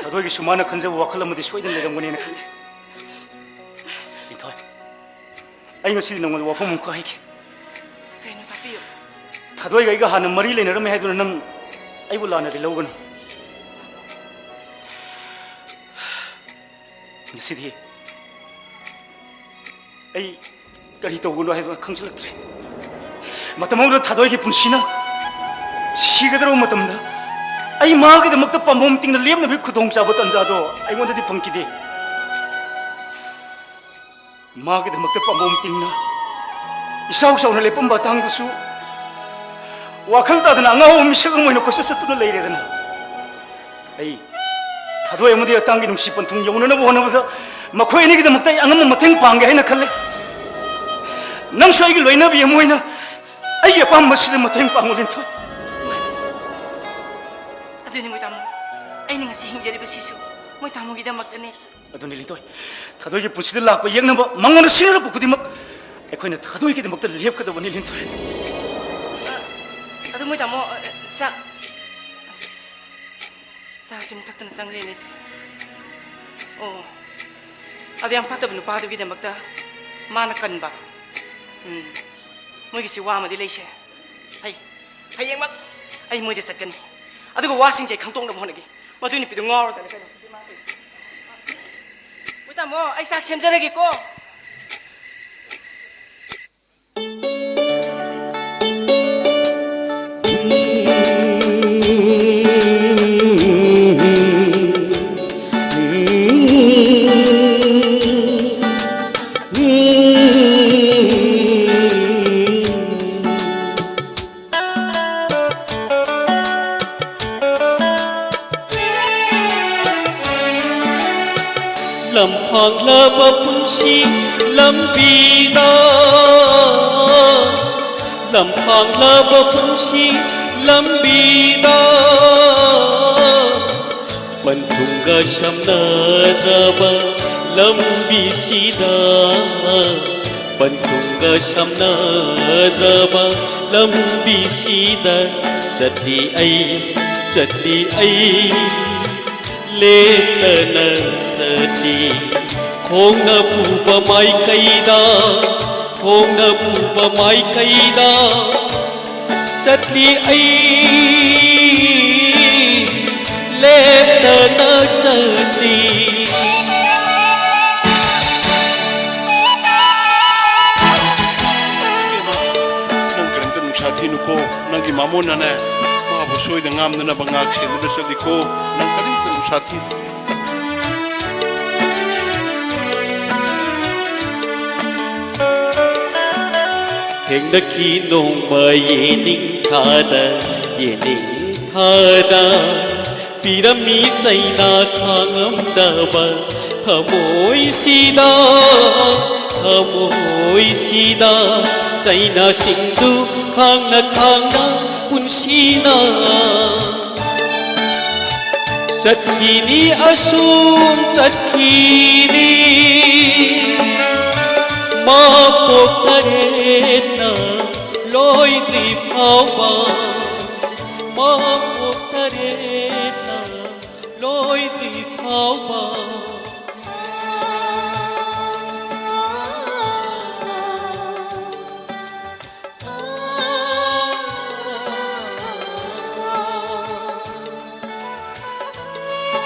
ꯊꯥꯗꯣꯏꯒꯤꯁꯨ ꯃꯥꯅ ꯈꯟꯖꯕ ꯋꯥꯈꯜ ꯑꯃꯗꯤ ꯁꯣꯏꯗꯅ ꯂꯩꯔꯝꯒꯅꯦꯅ ꯈꯜꯂꯤ꯫ ꯂꯤꯟꯊꯣꯏ, ꯑꯩ ꯉꯁꯤꯗꯤ ꯅꯉꯣꯟꯗ ꯋꯥꯐꯝ ꯑꯃꯈꯛ ꯍꯥꯏꯒꯦ꯫ ꯀꯩꯅꯣ ꯇꯥꯛꯄꯤꯌꯨ꯫ ꯊꯥꯗꯣꯏꯒ ꯑꯩꯒ ꯍꯥꯟꯅ ꯃꯔꯤ ꯂꯩꯅꯔꯝꯃꯦ ꯍꯥꯏꯗꯨꯅ ꯅꯪ ꯑꯩꯕꯨ ꯂꯥꯟꯅꯗꯤ ꯂꯧꯒꯅꯨ꯫ ꯉꯁꯤꯗꯤ ꯑꯩ ꯀꯔꯤ ꯇꯧꯕꯅꯣ ꯍꯥꯏꯕ ꯈꯪꯖꯤꯜꯂꯛꯇ꯭ꯔꯦ꯫ ꯃꯇꯝ ꯑꯃꯗ ꯊꯥꯗꯣꯏꯒꯤ ꯄꯨꯟꯁꯤꯅ ꯁꯤꯒꯗꯧꯔꯕ ꯃꯇꯝꯗ ꯑꯩ ꯃꯥꯒꯤꯗꯃꯛꯇ ꯄꯥꯝꯕꯣꯝ ꯇꯤꯡꯅ ꯂꯦꯞꯅꯕꯒꯤ ꯈꯨꯗꯣꯡꯆꯥꯕ ꯇꯥꯟꯖꯥꯗꯣ ꯑꯩꯉꯣꯟꯗꯗꯤ ꯐꯪꯈꯤꯗꯦ꯫ ꯃꯥꯒꯤꯗꯃꯛꯇ ꯄꯥꯝꯕꯣꯝ ꯇꯤꯡꯅ ꯏꯆꯥꯎ ꯆꯥꯎꯅ ꯂꯦꯞꯄꯝꯕ ꯑꯇꯥꯡꯗꯨꯁꯨ ꯋꯥꯈꯜ ꯇꯥꯗꯅ ꯑꯉꯥꯎꯕ ꯃꯤꯁꯛ ꯑꯃ ꯑꯣꯏꯅ ꯀꯣꯏꯆꯠ ꯆꯠꯇꯨꯅ ꯂꯩꯔꯦꯗꯅ꯫ ꯑꯩ ꯊꯥꯗꯣꯏ ꯑꯃꯗꯤ ꯑꯇꯥꯡꯒꯤ ꯅꯨꯡꯁꯤ ꯄꯟꯊꯨꯡ ꯌꯧꯅꯅꯕ ꯍꯣꯠꯅꯕꯗ ꯃꯈꯣꯏ ꯑꯅꯤꯒꯤꯗꯃꯛꯇ ꯑꯩ ꯑꯉꯝꯕ ꯃꯇꯦꯡ ꯄꯥꯡꯒꯦ ꯍꯥꯏꯅ ꯈꯜꯂꯦ꯫ ꯅꯪꯁꯨ ꯑꯩꯒꯤ ꯂꯣꯏꯅꯕꯤ ꯑꯃ ꯑꯣꯏꯅ ꯑꯩꯒꯤ ꯑꯄꯥꯝꯕꯁꯤꯗ ꯃꯇꯦꯡ ꯄꯥꯡꯉꯨ, ꯂꯤꯟꯊꯣꯏ꯫ ꯑꯗꯨꯅꯤ ꯃꯣꯏ ꯇꯥꯃꯣ, ꯑꯩꯅ ꯉꯁꯤ ꯍꯤꯡꯖꯔꯤꯕꯁꯤꯁꯨ ꯃꯣꯏ ꯇꯥꯃꯣꯒꯤꯗꯃꯛꯇꯅꯤ꯫ ꯑꯗꯨꯅꯤ ꯂꯤꯟꯊꯣꯏ, ꯊꯥꯗꯣꯏꯒꯤ ꯄꯨꯟꯁꯤꯗ ꯂꯥꯛꯄ ꯌꯦꯛꯅꯕ ꯃꯉꯣꯟꯗ ꯁꯤꯟꯅꯔꯛꯄ ꯈꯨꯗꯤꯡꯃꯛ ꯑꯩꯈꯣꯏꯅ ꯊꯥꯗꯣꯏꯒꯤꯗꯃꯛꯇ ꯂꯦꯞꯀꯗꯕꯅꯤ, ꯂꯤꯟꯊꯣꯏ꯫ ꯑꯗꯨ ꯃꯣꯏ ꯇꯥꯃꯣ, ꯑ, ꯆꯥꯛ, ꯑꯁ, ꯆꯥꯛꯁꯤ ꯃꯨꯊꯛꯇꯅ ꯆꯪꯂꯦꯅꯦ ꯁꯤ꯫ ꯑꯣ, ꯑꯗꯨ ꯌꯥꯝ ꯐꯠꯇꯕ ꯅꯨꯄꯥꯗꯨꯒꯤꯗꯃꯛꯇ ꯃꯥꯅ ꯀꯟꯕ, ꯎꯝ, ꯃꯣꯏꯒꯤꯁꯤ ꯋꯥ ꯑꯃꯗꯤ ꯂꯩꯁꯦ꯫ ꯑꯩ ꯍꯌꯦꯡꯃꯛ ꯑꯩ ꯃꯣꯏꯗ ꯆꯠꯀꯅꯤ, ꯑꯗꯨꯒ ꯋꯥꯁꯤꯡꯁꯦ ꯑꯩ ꯈꯪꯗꯣꯛꯅꯕ ꯍꯣꯠꯅꯒꯦ꯫ ꯃꯗꯨ ꯅꯨꯄꯤꯗꯨ ꯉꯥꯎꯔꯖꯥꯠꯅꯤ ꯀꯩꯅꯣ꯫ ꯃꯣꯏ ꯇꯥꯃꯣ, ꯑꯩ ꯆꯥꯛ ꯁꯦꯝꯖꯔꯒꯦꯀꯣ꯫ ꯂꯝꯐꯥꯡꯂꯕ ꯄꯨꯟꯁꯤ ꯂꯝꯕꯤꯗ, ꯂꯝꯐꯥꯡꯂꯕ ꯄꯨꯟꯁꯤ ꯂꯝꯕꯤꯗ, ꯄꯟꯊꯨꯡꯒ ꯁꯝꯅꯗꯕ ꯂꯝꯕꯤꯁꯤꯗ, ꯄꯟꯊꯨꯡꯒ ꯁꯝꯅꯗꯕ ꯂꯝꯕꯤꯁꯤꯗ ꯆꯠꯂꯤ ꯑꯩ, ꯆꯠꯂꯤ ꯑꯩ꯫ ꯂꯦꯞꯇꯅ ꯆꯠꯂꯤ꯫ ꯈꯣꯡꯅ ꯄꯨꯕ ꯃꯥꯏꯀꯩꯗ, ꯈꯣꯡꯅ ꯄꯨꯕ ꯃꯥꯏꯀꯩꯗ ꯆꯠꯂꯤ ꯑꯩ, ꯂꯦꯞꯇꯅ ꯆꯠꯂꯤ꯫ ꯏꯕꯦꯝꯃ, ꯅꯪ ꯀꯔꯤꯝꯇ ꯅꯨꯡꯁꯥ ꯊꯤꯅꯨꯀꯣ꯫ ꯅꯪꯒꯤ ꯃꯃꯣꯟꯅꯅꯦ, ꯃꯥꯕꯨ ꯁꯣꯏꯗ ꯉꯥꯝꯗꯅꯕ ꯉꯥꯛ ꯁꯦꯟꯗꯨꯅ ꯆꯠꯂꯤꯀꯣ꯫ ꯅꯪ ꯀꯔꯤꯝꯇ ꯅꯨꯡꯁꯥ ꯊꯤꯅꯨ꯫ ꯊꯦꯡꯅꯈꯤ ꯅꯣꯡꯃ ꯌꯦꯅꯤꯡꯊꯥꯗ, ꯌꯦꯅꯤꯡꯊꯥꯗ꯫ ꯄꯤꯔꯝꯃꯤ ꯆꯩꯅꯥ ꯈꯥꯡꯉꯝꯗꯕ ꯊꯃꯣꯏꯁꯤꯗ, ꯊꯃꯣꯏꯁꯤꯗ ꯆꯩꯅꯥꯁꯤꯡꯗꯨ ꯈꯥꯡꯅ ꯈꯥꯡꯅ ꯄꯨꯟꯁꯤꯅ ꯆꯠꯈꯤꯅꯤ, ꯑꯁꯨꯝ ꯆꯠꯈꯤꯅꯤ꯫ ꯃꯄꯣꯛ ꯇꯔꯦꯠꯅ ꯂꯣꯏꯗ꯭ꯔꯤ ꯐꯥꯎꯕ, ꯃꯄꯣꯛ ꯇꯔꯦꯠꯅ ꯂꯣꯏꯗ꯭ꯔꯤ ꯐꯥꯎꯕ꯫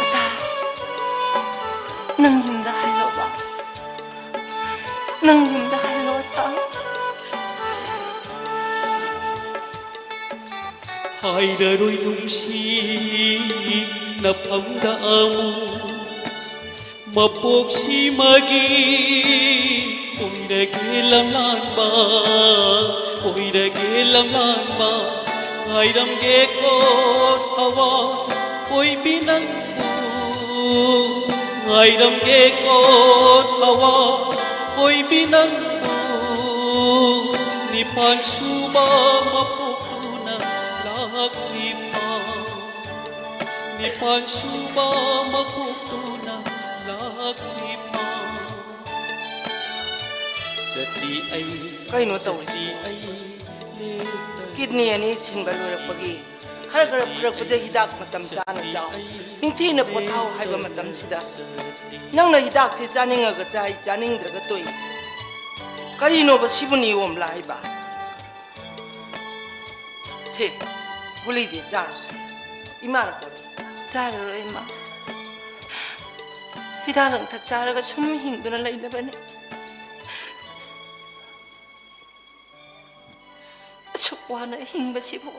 ꯑꯇꯥ, ꯅꯪ ꯌꯨꯝꯗ ꯍꯜꯂꯣꯕ꯫ ꯅꯪ ꯌꯨꯝꯗ ꯍꯜꯂꯣ, ꯑꯇꯥ꯫ ꯍꯥꯏꯔꯔꯣꯏ ꯅꯨꯡꯁꯤ ꯅꯐꯝꯗ ꯑꯃꯨꯛ꯫ ꯃꯄꯣꯛꯁꯤꯃꯒꯤ ꯑꯣꯏꯔꯒꯦ ꯂꯝꯂꯥꯟꯕ, ꯑꯣꯏꯔꯒꯦ ꯂꯝꯂꯥꯟꯕ꯫ ꯉꯥꯏꯔꯝꯒꯦꯀꯣ ꯊꯋꯥ ꯑꯣꯏꯕꯤ ꯅꯪꯕꯨ, ꯉꯥꯏꯔꯝꯒꯦꯀꯣ ꯊꯋꯥ ꯑꯣꯏꯕꯤ ꯅꯪꯕꯨ꯫ ꯅꯤꯄꯥꯟ ꯁꯨꯕ ꯃꯄꯣꯛꯇꯨꯅ ꯂꯥꯛꯂꯤꯕ, ꯅꯤꯄꯥꯟ ꯁꯨꯕ ꯃꯄꯣꯛꯇꯨꯅ ꯂꯥꯛꯂꯤꯕ꯫ ꯆꯠꯂꯤ ꯑꯩ, ꯀꯩꯅꯣ ꯇꯧꯔꯤꯁꯤ? ꯆꯠꯂꯤ ꯑꯩ ꯂꯦꯞꯇꯅ꯫ ꯀꯤꯗꯅꯤ ꯑꯅꯤ ꯁꯤꯟꯕ ꯂꯣꯏꯔꯛꯄꯒꯤ ꯈꯔ ꯈꯔ ꯐꯔꯛꯄꯁꯦ ꯍꯤꯗꯥꯛ ꯃꯇꯝ ꯆꯥꯅ ꯆꯥꯎ꯫ ꯅꯤꯡꯊꯤꯅ ꯄꯣꯊꯥꯎ ꯍꯥꯏꯕ ꯃꯇꯝꯁꯤꯗ ꯅꯪꯅ ꯍꯤꯗꯥꯛꯁꯤ ꯆꯥꯅꯤꯡꯉꯒ ꯆꯥꯏ, ꯆꯥꯅꯤꯡꯗ꯭ꯔꯒ ꯇꯣꯛꯏ꯫ ꯀꯔꯤꯅꯣꯕ ꯁꯤꯕꯨ ꯅꯤꯌꯣꯝꯂ ꯍꯥꯏꯕ? ꯁꯦ, ꯒꯨꯂꯤꯁꯦ ꯆꯥꯔꯨꯁꯦ꯫ ꯏꯃꯥꯅ ꯄꯣꯔꯛꯏ꯫ ꯆꯥꯔꯔꯣꯏ, ꯏꯃꯥ꯫ ꯍꯤꯗꯥꯛ ꯂꯥꯡꯊꯛ ꯆꯥꯔꯒ ꯁꯨꯝ ꯍꯤꯡꯗꯨꯅ ꯂꯩꯅꯕꯅꯤ꯫ ꯑꯁꯨꯛ ꯋꯥꯅ ꯍꯤꯡꯕꯁꯤꯕꯨ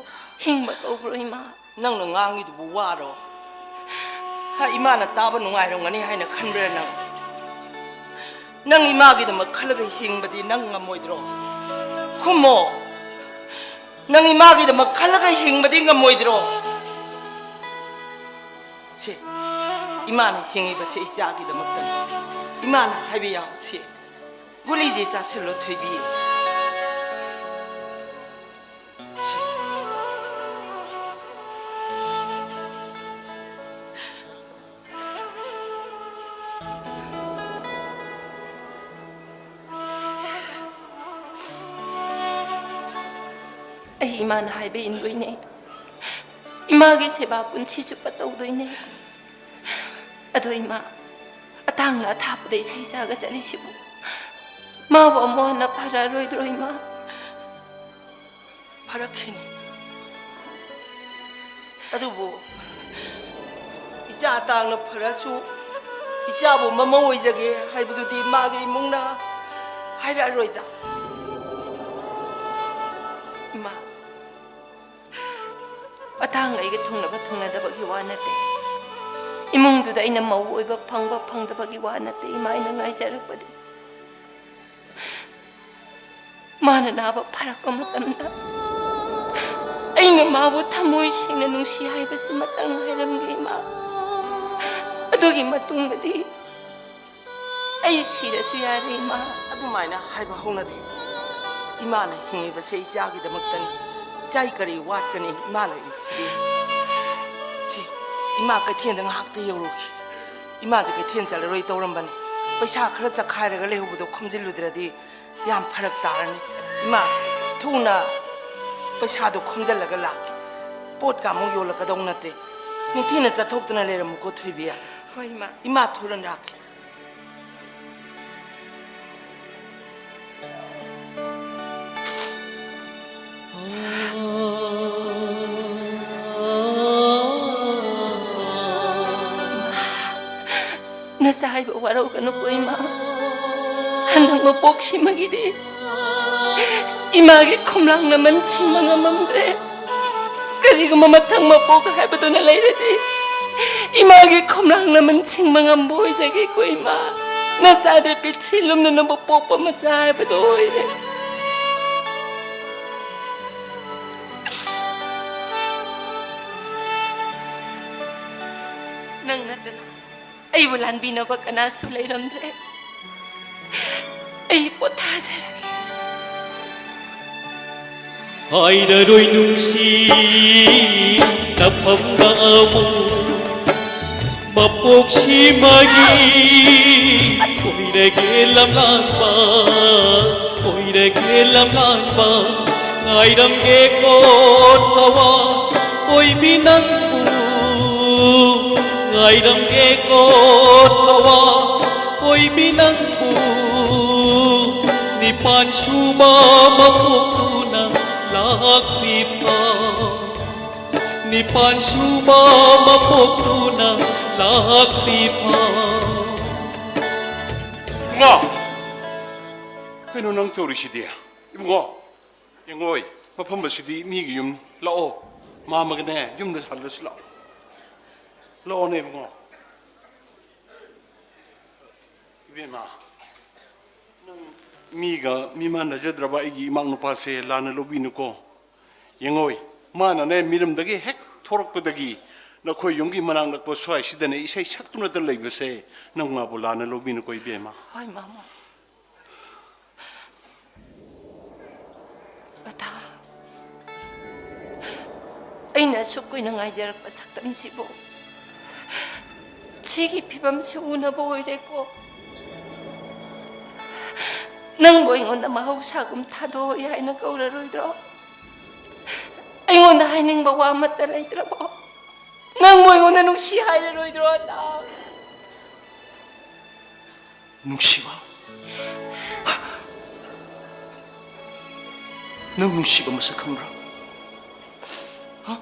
ꯍꯤꯡꯕ ꯀꯧꯕ꯭ꯔꯣ, ꯏꯃꯥ? ꯅꯪꯅ ꯉꯥꯡꯉꯤꯗꯨꯕꯨ ꯋꯥꯔꯣ? ꯍꯥ, ꯏꯃꯥꯅ ꯇꯥꯕ ꯅꯨꯡꯉꯥꯏꯔꯝꯒꯅꯤ ꯍꯥꯏꯅ ꯈꯟꯕ꯭ꯔꯥ ꯅꯪ? ꯅꯪ ꯏꯃꯥꯒꯤꯗꯃꯛ ꯈꯜꯂꯒ ꯍꯤꯡꯕꯗꯤ ꯅꯪ ꯉꯝꯃꯣꯏꯗ꯭ꯔꯣ? ꯈꯨꯝꯃꯣ꯫ ꯅꯪ ꯏꯃꯥꯒꯤꯗꯃꯛ ꯈꯜꯂꯒ ꯍꯤꯡꯕꯗꯤ ꯉꯝꯃꯣꯏꯗ꯭ꯔꯣ? ꯁꯦ, ꯏꯃꯥꯅ ꯍꯤꯡꯉꯤꯕꯁꯦ ꯏꯆꯥꯒꯤꯗꯃꯛꯇꯅꯤ꯫ ꯏꯃꯥꯅ ꯍꯥꯏꯕ ꯌꯥꯎ꯫ ꯁꯦ, ꯒꯨꯂꯤꯁꯦ ꯆꯥꯁꯤꯜꯂꯣ, ꯊꯣꯏꯕꯤ꯫ ꯁꯦ꯫ ꯑꯩ ꯏꯃꯥꯅ ꯍꯥꯏꯕ ꯏꯟꯗꯣꯏꯅꯦ꯫ ꯏꯃꯥꯒꯤ ꯁꯦꯕꯥ ꯄꯨꯟꯁꯤ ꯆꯨꯞꯄ ꯇꯧꯗꯣꯏꯅꯦ꯫ ꯑꯗꯣ ꯏꯃꯥ, ꯑꯇꯥꯡꯅ ꯑꯊꯥꯞꯄꯗ ꯏꯁꯩ ꯆꯥꯒ ꯆꯠꯂꯤꯁꯤꯕꯨ, ꯃꯥꯕꯨ ꯑꯃꯨꯛ ꯍꯟꯅ ꯐꯔꯔꯣꯏꯗ꯭ꯔꯣ ꯏꯃꯥ? ꯐꯔꯛꯈꯤꯅꯤ꯫ ꯑꯗꯨꯕꯨ ꯏꯆꯥ ꯇꯥꯡꯅ ꯐꯔꯁꯨ, ꯏꯆꯥꯕꯨ ꯃꯃꯧ ꯑꯣꯏꯖꯒꯦ ꯍꯥꯏꯕꯗꯨꯗꯤ ꯃꯥꯒꯤ ꯏꯃꯨꯡꯅ ꯍꯥꯏꯔꯛꯑꯔꯣꯏꯗ꯫ ꯏꯃꯥ, ꯑꯇꯥꯡ ꯑꯩꯒ ꯊꯨꯡꯅꯕ ꯊꯨꯡꯅꯗꯕꯒꯤ ꯋꯥ ꯅꯠꯇꯦ꯫ ꯏꯃꯨꯡꯗꯨꯗ ꯑꯩꯅ ꯃꯧ ꯑꯣꯏꯕ ꯐꯪꯕ ꯐꯪꯗꯕꯒꯤ ꯋꯥ ꯅꯠꯇꯦ, ꯏꯃꯥ, ꯑꯩꯅ ꯉꯥꯏꯖꯔꯛꯄꯗꯤ꯫ ꯃꯥꯅ ꯅꯥꯕ ꯐꯔꯛꯄ ꯃꯇꯝꯗ ꯑꯩꯅ ꯃꯥꯕꯨ ꯊꯃꯣꯏ ꯁꯦꯡꯅ ꯅꯨꯡꯁꯤ ꯍꯥꯏꯕꯁꯤꯃꯇꯪ ꯍꯥꯏꯔꯝꯒꯦ, ꯏꯃꯥ꯫ ꯑꯗꯨꯒꯤ ꯃꯇꯨꯡꯗꯗꯤ ꯑꯩ ꯁꯤꯔꯁꯨ ꯌꯥꯔꯦ, ꯏꯃꯥ꯫ ꯑꯗꯨꯃꯥꯏꯅ ꯍꯥꯏꯕ ꯍꯧꯅꯗꯦ꯫ ꯏꯃꯥꯅ ꯍꯤꯡꯉꯤꯕꯁꯦ ꯏꯆꯥꯒꯤꯗꯃꯛꯇꯅꯤ꯫ ꯏꯆꯥꯒꯤ ꯀꯔꯤ ꯋꯥꯠꯀꯅꯤ? ꯏꯃꯥ ꯂꯩꯔꯤꯁꯤꯗꯤ꯫ ꯁꯤ, ꯏꯃꯥ ꯀꯩꯊꯦꯜꯗ ꯉꯥꯏꯍꯥꯛꯇ ꯌꯧꯔꯨꯈꯤ꯫ ꯏꯃꯥꯁꯦ ꯀꯩꯊꯦꯜ ꯆꯠꯂꯔꯣꯏ ꯇꯧꯔꯝꯕꯅꯤ꯫ ꯄꯩꯁꯥ ꯈꯔ ꯆꯈꯥꯏꯔꯒ ꯂꯩꯍꯧꯕꯗꯣ ꯈꯣꯝꯖꯤꯜꯂꯨꯗ꯭ꯔꯗꯤ ꯌꯥꯝ ꯐꯔꯛ ꯇꯥꯔꯅꯤ꯫ ꯏꯃꯥ, ꯊꯨꯅ ꯄꯩꯁꯥꯗꯣ ꯈꯣꯝꯖꯤꯜꯂꯒ ꯂꯥꯛꯀꯦ꯫ ꯄꯣꯠꯀ ꯑꯃꯨꯛ ꯌꯣꯜꯂꯛꯀꯗꯧ ꯅꯠꯇꯦ꯫ ꯅꯤꯡꯊꯤꯅ ꯆꯠꯊꯣꯛꯇꯅ ꯂꯩꯔꯝꯃꯨꯀꯣ, ꯊꯣꯏꯕꯤ꯫ ꯍꯣꯏ, ꯏꯃꯥ꯫ ꯏꯃꯥ, ꯊꯨꯅ ꯂꯥꯛꯀꯦ꯫ ꯅꯆꯥ ꯍꯥꯏꯕ ꯋꯥꯔꯧꯒꯅꯨꯀꯣ, ꯏꯃꯥ꯫ ꯍꯟꯗꯛ ꯃꯄꯣꯛꯁꯤꯃꯒꯤꯗꯤ ꯏꯃꯥꯒꯤ ꯈꯣꯝꯂꯥꯡ ꯂꯃꯟ ꯁꯤꯡꯕ ꯉꯝꯃꯝꯗ꯭ꯔꯦ꯫ ꯀꯔꯤꯒꯨꯝꯕ ꯃꯊꯪ ꯃꯄꯣꯛ ꯍꯥꯏꯕꯗꯨꯅ ꯂꯩꯔꯗꯤ, ꯏꯃꯥꯒꯤ ꯈꯣꯝꯂꯥꯡ ꯂꯃꯟ ꯁꯤꯡꯕ ꯉꯝꯕ ꯑꯣꯏꯖꯒꯦꯀꯣ, ꯏꯃꯥ꯫ ꯅꯆꯥꯗꯤ ꯄꯤꯛꯁꯤ ꯂꯨꯝꯅꯅꯕ ꯄꯣꯛꯄ ꯃꯆꯥ ꯍꯥꯏꯕꯗꯣ ꯑꯣꯏꯔꯦ꯫ ꯅꯪ ꯅꯠꯇꯅ ꯑꯩꯕꯨ ꯂꯥꯟꯕꯤꯅꯕ ꯀꯅꯥꯁꯨ ꯂꯩꯔꯝꯗ꯭ꯔꯦ꯫ ꯑꯩ ꯄꯣꯊꯥꯖꯔꯒꯦ꯫ ꯍꯥꯏꯔꯔꯣꯏ ꯅꯨꯡꯁꯤ ꯅꯐꯝꯗ ꯑꯃꯨꯛ ꯃꯄꯣꯛꯁꯤꯃꯒꯤ ꯑꯣꯏꯔꯒꯦ ꯂꯝꯂꯥꯟꯕ, ꯑꯣꯏꯔꯒꯦ ꯂꯝꯂꯥꯟꯕ꯫ ꯉꯥꯏꯔꯝꯒꯦꯀꯣ ꯊꯋꯥ ꯑꯣꯏꯕꯤ ꯅꯪꯕꯨ, ꯉꯥꯏꯔꯝꯒꯦꯀꯣ ꯊꯋꯥ ꯑꯣꯏꯕꯤ ꯅꯪꯕꯨ꯫ ꯅꯤꯄꯥꯟ ꯁꯨꯕ ꯃꯄꯣꯛꯇꯨꯅ ꯂꯥꯛꯇ꯭ꯔꯤꯐꯥꯎ, ꯅꯤꯄꯥꯟ ꯁꯨꯕ ꯃꯄꯣꯛꯇꯨꯅ ꯂꯥꯛꯇ꯭ꯔꯤꯐꯥꯎ꯫ ꯏꯃꯥ! ꯀꯩꯅꯣ ꯅꯪ ꯇꯧꯔꯤꯁꯤꯗꯤ? ꯏꯕꯨꯡꯉꯣ, ꯌꯦꯡꯉꯣꯏ, ꯃꯐꯝ ꯑꯁꯤꯗꯤ ꯃꯤꯒꯤ ꯌꯨꯝꯅꯤ꯫ ꯂꯥꯛꯑꯣ, ꯃꯥꯝꯃꯒꯅꯦ, ꯌꯨꯝꯗ ꯍꯜꯂꯁꯤ ꯂꯥꯛꯑꯣ꯫ ꯂꯥꯛꯑꯣꯅꯦ ꯏꯕꯨꯡꯉꯣ꯫ ꯏꯕꯦꯝꯃ, ꯅꯪ ꯃꯤꯒ ꯃꯤꯃꯥꯟꯅꯖꯗ꯭ꯔꯕ ꯑꯩꯒꯤ ꯏꯃꯥ ꯅꯨꯄꯥꯁꯦ ꯂꯥꯟꯅ ꯂꯧꯕꯤꯅꯨꯀꯣ꯫ ꯌꯦꯡꯉꯣꯏ, ꯃꯥꯅꯅꯦ ꯃꯤꯔꯝꯗꯒꯤ ꯍꯦꯛ ꯊꯣꯔꯛꯄꯗꯒꯤ ꯅꯈꯣꯏ ꯌꯨꯝꯒꯤ ꯃꯅꯥꯛ ꯅꯛꯄ ꯁ꯭ꯋꯥꯏꯁꯤꯗꯅꯦ ꯏꯁꯩ ꯁꯛꯇꯨꯅꯇ ꯂꯩꯕꯁꯦ ꯅꯪ ꯃꯥꯕꯨ ꯂꯥꯟꯅ ꯂꯧꯕꯤꯅꯨꯀꯣ ꯏꯕꯦꯝꯃ꯫ ꯍꯣꯏ, ꯃꯥꯃꯣ꯫ ꯑꯊꯥ, ꯑꯩꯅ ꯑꯁꯨꯛ ꯀꯨꯏꯅ ꯉꯥꯏꯖꯔꯛꯄ ꯁꯛꯇꯝꯁꯤꯕꯨ ꯁꯤꯒꯤ ꯐꯤꯕꯝꯁꯤ ꯎꯅꯕ ꯑꯣꯏꯔꯦꯀꯣ꯫ ꯅꯪꯕꯨ ꯑꯩꯉꯣꯟꯗ ꯃꯍꯧꯁꯥꯒꯨꯝ ꯊꯥꯗꯣꯛꯑꯣꯏ ꯍꯥꯏꯅ ꯀꯧꯔꯔꯣꯏꯗ꯭ꯔꯣ? ꯑꯩꯉꯣꯟꯗ ꯍꯥꯏꯅꯤꯡꯕ ꯋꯥ ꯑꯃꯠꯇ ꯂꯩꯇ꯭ꯔꯕꯣ? ꯅꯪꯕꯨ ꯑꯩꯉꯣꯟꯗ ꯅꯨꯡꯁꯤ ꯍꯥꯏꯔꯔꯣꯏꯗ꯭ꯔꯣ, ꯑꯊꯥ? ꯅꯨꯡꯁꯤꯕ? ꯅꯪ ꯅꯨꯡꯁꯤꯕ ꯃꯁꯛ ꯈꯪꯕ꯭ꯔꯥ? ꯍꯥ?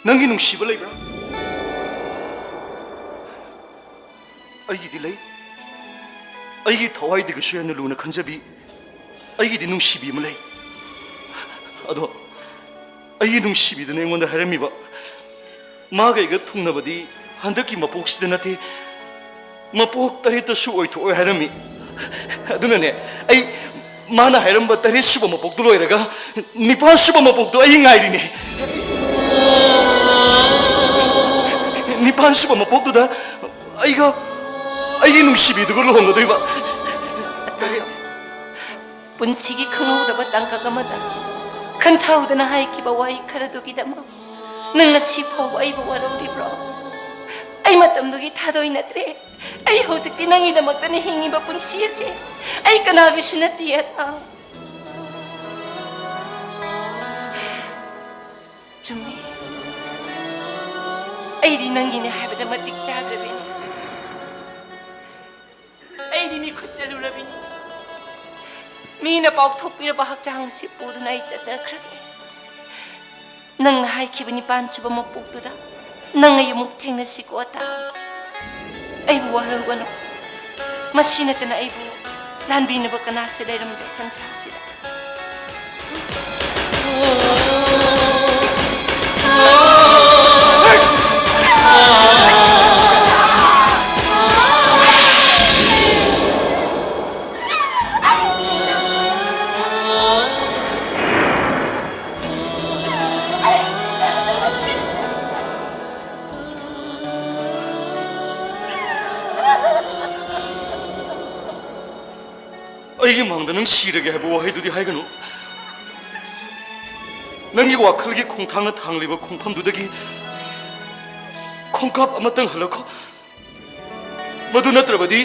ꯅꯪꯒꯤ ꯅꯨꯡꯁꯤꯕ ꯂꯩꯕ꯭ꯔꯥ? ꯑꯩꯒꯤꯗꯤ ꯂꯩ꯫ ꯑꯩꯒꯤ ꯊꯋꯥꯏꯗꯒꯤꯁꯨ ꯍꯦꯟꯅ ꯂꯨꯅ ꯈꯟꯖꯕꯤ ꯑꯩꯒꯤꯗꯤ ꯅꯨꯡꯁꯤꯕꯤ ꯑꯃ ꯂꯩ꯫ ꯑꯗꯣ ꯑꯩꯒꯤ ꯅꯨꯡꯁꯤꯕꯤꯗꯨꯅ ꯑꯩꯉꯣꯟꯗ ꯍꯥꯏꯔꯝꯃꯤꯕ, ꯃꯥꯒ ꯑꯩꯒ ꯊꯨꯡꯅꯕꯗꯤ ꯍꯟꯗꯛꯀꯤ ꯃꯄꯣꯛꯁꯤꯗ ꯅꯠꯇꯦ, ꯃꯄꯣꯛ ꯇꯔꯦꯠꯇꯁꯨ ꯑꯣꯏꯊꯣꯛꯑꯣꯏ ꯍꯥꯏꯔꯝꯃꯤ꯫ ꯑꯗꯨꯅꯅꯦ, ꯑꯩ ꯃꯥꯅ ꯍꯥꯏꯔꯝꯕ ꯇꯔꯦꯠ ꯁꯨꯕ ꯃꯄꯣꯛꯇꯨ ꯂꯣꯏꯔꯒ ꯅꯤꯄꯥꯜ ꯁꯨꯕ ꯃꯄꯣꯛꯇꯣ ꯑꯩ ꯉꯥꯏꯔꯤꯅꯦ꯫ ꯅꯤꯄꯥꯟ ꯁꯨꯕ ꯃꯄꯣꯛꯇꯨꯗ ꯑꯩꯒ, ꯑꯩꯒꯤ ꯅꯨꯡꯁꯤꯕꯤꯗꯨꯒ ꯂꯨꯍꯣꯡꯒꯗꯣꯏꯕ꯫ ꯑꯇꯣꯝꯕ, ꯄꯨꯟꯁꯤꯒꯤ ꯈꯪꯍꯧꯗꯕ ꯇꯥꯡꯀꯛ ꯑꯃꯗ ꯈꯟꯊꯍꯧꯗꯅ ꯍꯥꯏꯈꯤꯕ ꯋꯥꯍꯩ ꯈꯔꯗꯨꯒꯤꯗꯃꯛ ꯅꯪ ꯉꯁꯤ ꯐꯥꯎꯕ ꯑꯩꯕꯨ ꯋꯥꯔꯧꯔꯤꯕ꯭ꯔꯣ? ꯑꯩ ꯃꯇꯝꯗꯨꯒꯤ ꯊꯥꯗꯣꯏ ꯅꯠꯇ꯭ꯔꯦ꯫ ꯑꯩ ꯍꯧꯖꯤꯛꯇꯤ ꯅꯪꯒꯤꯗꯃꯛꯇꯅꯤ ꯍꯤꯡꯉꯤꯕ ꯄꯨꯟꯁꯤ ꯑꯁꯦ꯫ ꯑꯩ ꯀꯅꯥꯒꯤꯁꯨ ꯅꯠꯇꯦ, ꯑꯇꯥ꯫ ꯆꯨꯝꯃꯤ꯫ ꯑꯩꯗꯤ ꯅꯪꯒꯤꯅꯦ ꯍꯥꯏꯕꯗ ꯃꯇꯤꯛ ꯆꯥꯗ꯭ꯔꯕꯤꯅꯤ꯫ ꯑꯩꯗꯤ ꯃꯤꯈꯨꯠ ꯆꯠꯂꯨꯔꯕꯤꯅꯤ꯫ ꯃꯤꯅ ꯄꯥꯎꯊꯣꯛꯄꯤꯔꯕ ꯍꯛꯆꯥꯡ ꯑꯁꯤ ꯄꯨꯗꯨꯅ ꯑꯩ ꯆꯠꯆꯈ꯭ꯔꯒꯦ꯫ ꯅꯪꯅ ꯍꯥꯏꯈꯤꯕ ꯅꯤꯄꯥꯟ ꯁꯨꯕ ꯃꯄꯣꯛꯇꯨꯗ ꯅꯪ ꯑꯩ ꯑꯃꯨꯛ ꯊꯦꯡꯅꯁꯤꯀꯣ, ꯑꯇꯥ꯫ ꯑꯩꯕꯨ ꯋꯥꯔꯧꯒꯅꯨ꯫ ꯃꯁꯤ ꯅꯠꯇꯅ ꯑꯩꯕꯨ ꯂꯥꯟꯕꯤꯅꯕ ꯀꯅꯥꯁꯨ ꯂꯩꯔꯝꯗ꯭ꯔꯦ ꯁꯪꯁꯥꯔꯁꯤꯗ꯫ ꯑꯩꯒꯤ ꯃꯥꯡꯗ ꯅꯪ ꯁꯤꯔꯒꯦ ꯍꯥꯏꯕ ꯋꯥꯍꯩꯗꯨꯗꯤ ꯍꯥꯏꯒꯅꯨ꯫ ꯅꯪꯒꯤ ꯋꯥꯈꯜꯒꯤ ꯈꯣꯡꯊꯥꯡꯅ ꯊꯥꯡꯂꯤꯕ ꯈꯣꯡꯐꯝꯗꯨꯗꯒꯤ ꯈꯣꯡꯀꯥꯞ ꯑꯃꯇꯪ ꯍꯜꯂꯛꯈꯣ꯫ ꯃꯗꯨ ꯅꯠꯇ꯭ꯔꯕꯗꯤ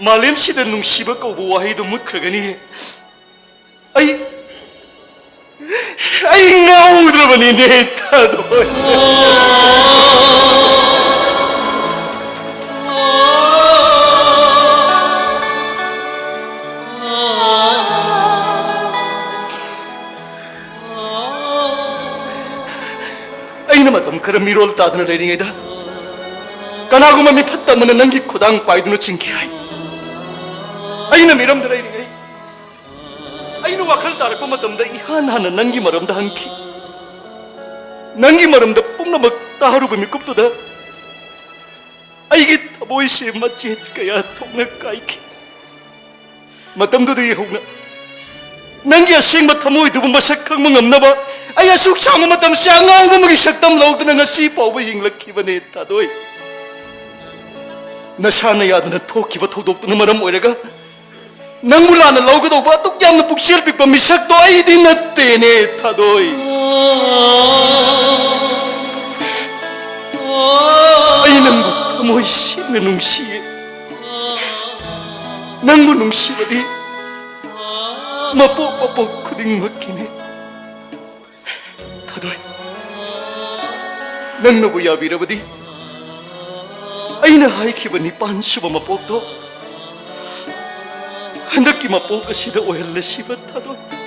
ꯃꯥꯂꯦꯝꯁꯤꯗ ꯅꯨꯡꯁꯤꯕ ꯀꯧꯕ ꯋꯥꯍꯩꯗꯨ ꯃꯨꯠꯈ꯭ꯔꯒꯅꯤ꯫ ꯑꯩ, ꯑꯩ ꯉꯥꯎꯗ꯭ꯔꯕꯅꯤꯅꯦ, ꯊꯥꯗꯣꯏ꯫ ꯑꯩꯅ ꯃꯇꯝ ꯈꯔ ꯃꯤꯔꯣꯜ ꯇꯥꯗꯅ ꯂꯩꯔꯤꯉꯩꯗ, ꯀꯅꯥꯒꯨꯝꯕ ꯃꯤꯐꯠꯇ ꯑꯃꯅ ꯅꯪꯒꯤ ꯈꯨꯗꯥꯡ ꯄꯥꯏꯗꯨꯅ ꯆꯤꯡꯈꯤ ꯍꯥꯏ꯫ ꯑꯩꯅ ꯃꯤꯔꯝꯗ ꯂꯩꯔꯤꯉꯩ, ꯑꯩꯅ ꯋꯥꯈꯜ ꯇꯥꯔꯛꯄ ꯃꯇꯝꯗ ꯏꯍꯥꯟ ꯍꯥꯟꯅ ꯅꯪꯒꯤ ꯃꯔꯝꯗ ꯍꯪꯈꯤ꯫ ꯅꯪꯒꯤ ꯃꯔꯝꯗ ꯄꯨꯝꯅꯃꯛ ꯇꯥꯔꯨꯕ ꯃꯤꯀꯨꯞꯇꯨꯗ ꯑꯩꯒꯤ ꯊꯃꯣꯏꯁꯦ ꯃꯆꯦꯠ ꯀꯌꯥ ꯊꯣꯛꯅ ꯀꯥꯏꯈꯤ꯫ ꯃꯇꯝꯗꯨꯗꯒꯤ ꯍꯧꯅ ꯅꯪꯒꯤ ꯑꯁꯦꯡꯕ ꯊꯃꯣꯏꯗꯨꯕꯨ ꯃꯁꯛ ꯈꯪꯕ ꯉꯝꯅꯕ ꯑꯩ ꯑꯁꯨꯛ ꯁꯥꯡꯕ ꯃꯇꯝꯁꯦ ꯑꯉꯥꯎꯕ ꯑꯃꯒꯤ ꯁꯛꯇꯝ ꯂꯧꯗꯨꯅ ꯉꯁꯤ ꯐꯥꯎꯕ ꯍꯤꯡꯂꯛꯈꯤꯕꯅꯦ, ꯊꯥꯗꯣꯏ꯫ ꯅꯁꯥꯅ ꯌꯥꯗꯅ ꯊꯣꯛꯈꯤꯕ ꯊꯧꯗꯣꯛꯇꯨꯅ ꯃꯔꯝ ꯑꯣꯏꯔꯒ ꯅꯪꯕꯨ ꯂꯥꯟꯅ ꯂꯧꯒꯗꯧꯕ ꯑꯗꯨꯛ ꯌꯥꯝꯅ ꯄꯨꯛꯆꯦꯜ ꯄꯤꯛꯄ ꯃꯤꯁꯛꯇꯣ ꯑꯩꯗꯤ ꯅꯠꯇꯦꯅꯦ, ꯊꯥꯗꯣꯏ꯫ ꯑꯩ ꯅꯪꯕꯨ ꯊꯃꯣꯏ ꯁꯦꯡꯅ ꯅꯨꯡꯁꯤꯌꯦ꯫ ꯅꯪꯕꯨ ꯅꯨꯡꯁꯤꯕꯗꯤ ꯃꯄꯣꯛ ꯃꯄꯣꯛ ꯈꯨꯗꯤꯡꯃꯛꯀꯤꯅꯦ꯫ ꯊꯥꯗꯣꯏ, ꯅꯪꯅꯕꯨ ꯌꯥꯕꯤꯔꯕꯗꯤ ꯑꯩꯅ ꯍꯥꯏꯈꯤꯕ ꯅꯤꯄꯥꯟ ꯁꯨꯕ ꯃꯄꯣꯛꯇꯣ ꯍꯟꯗꯛꯀꯤ ꯃꯄꯣꯛ ꯑꯁꯤꯗ ꯑꯣꯏꯍꯜꯂꯁꯤꯕ, ꯊꯥꯗꯣꯏ꯫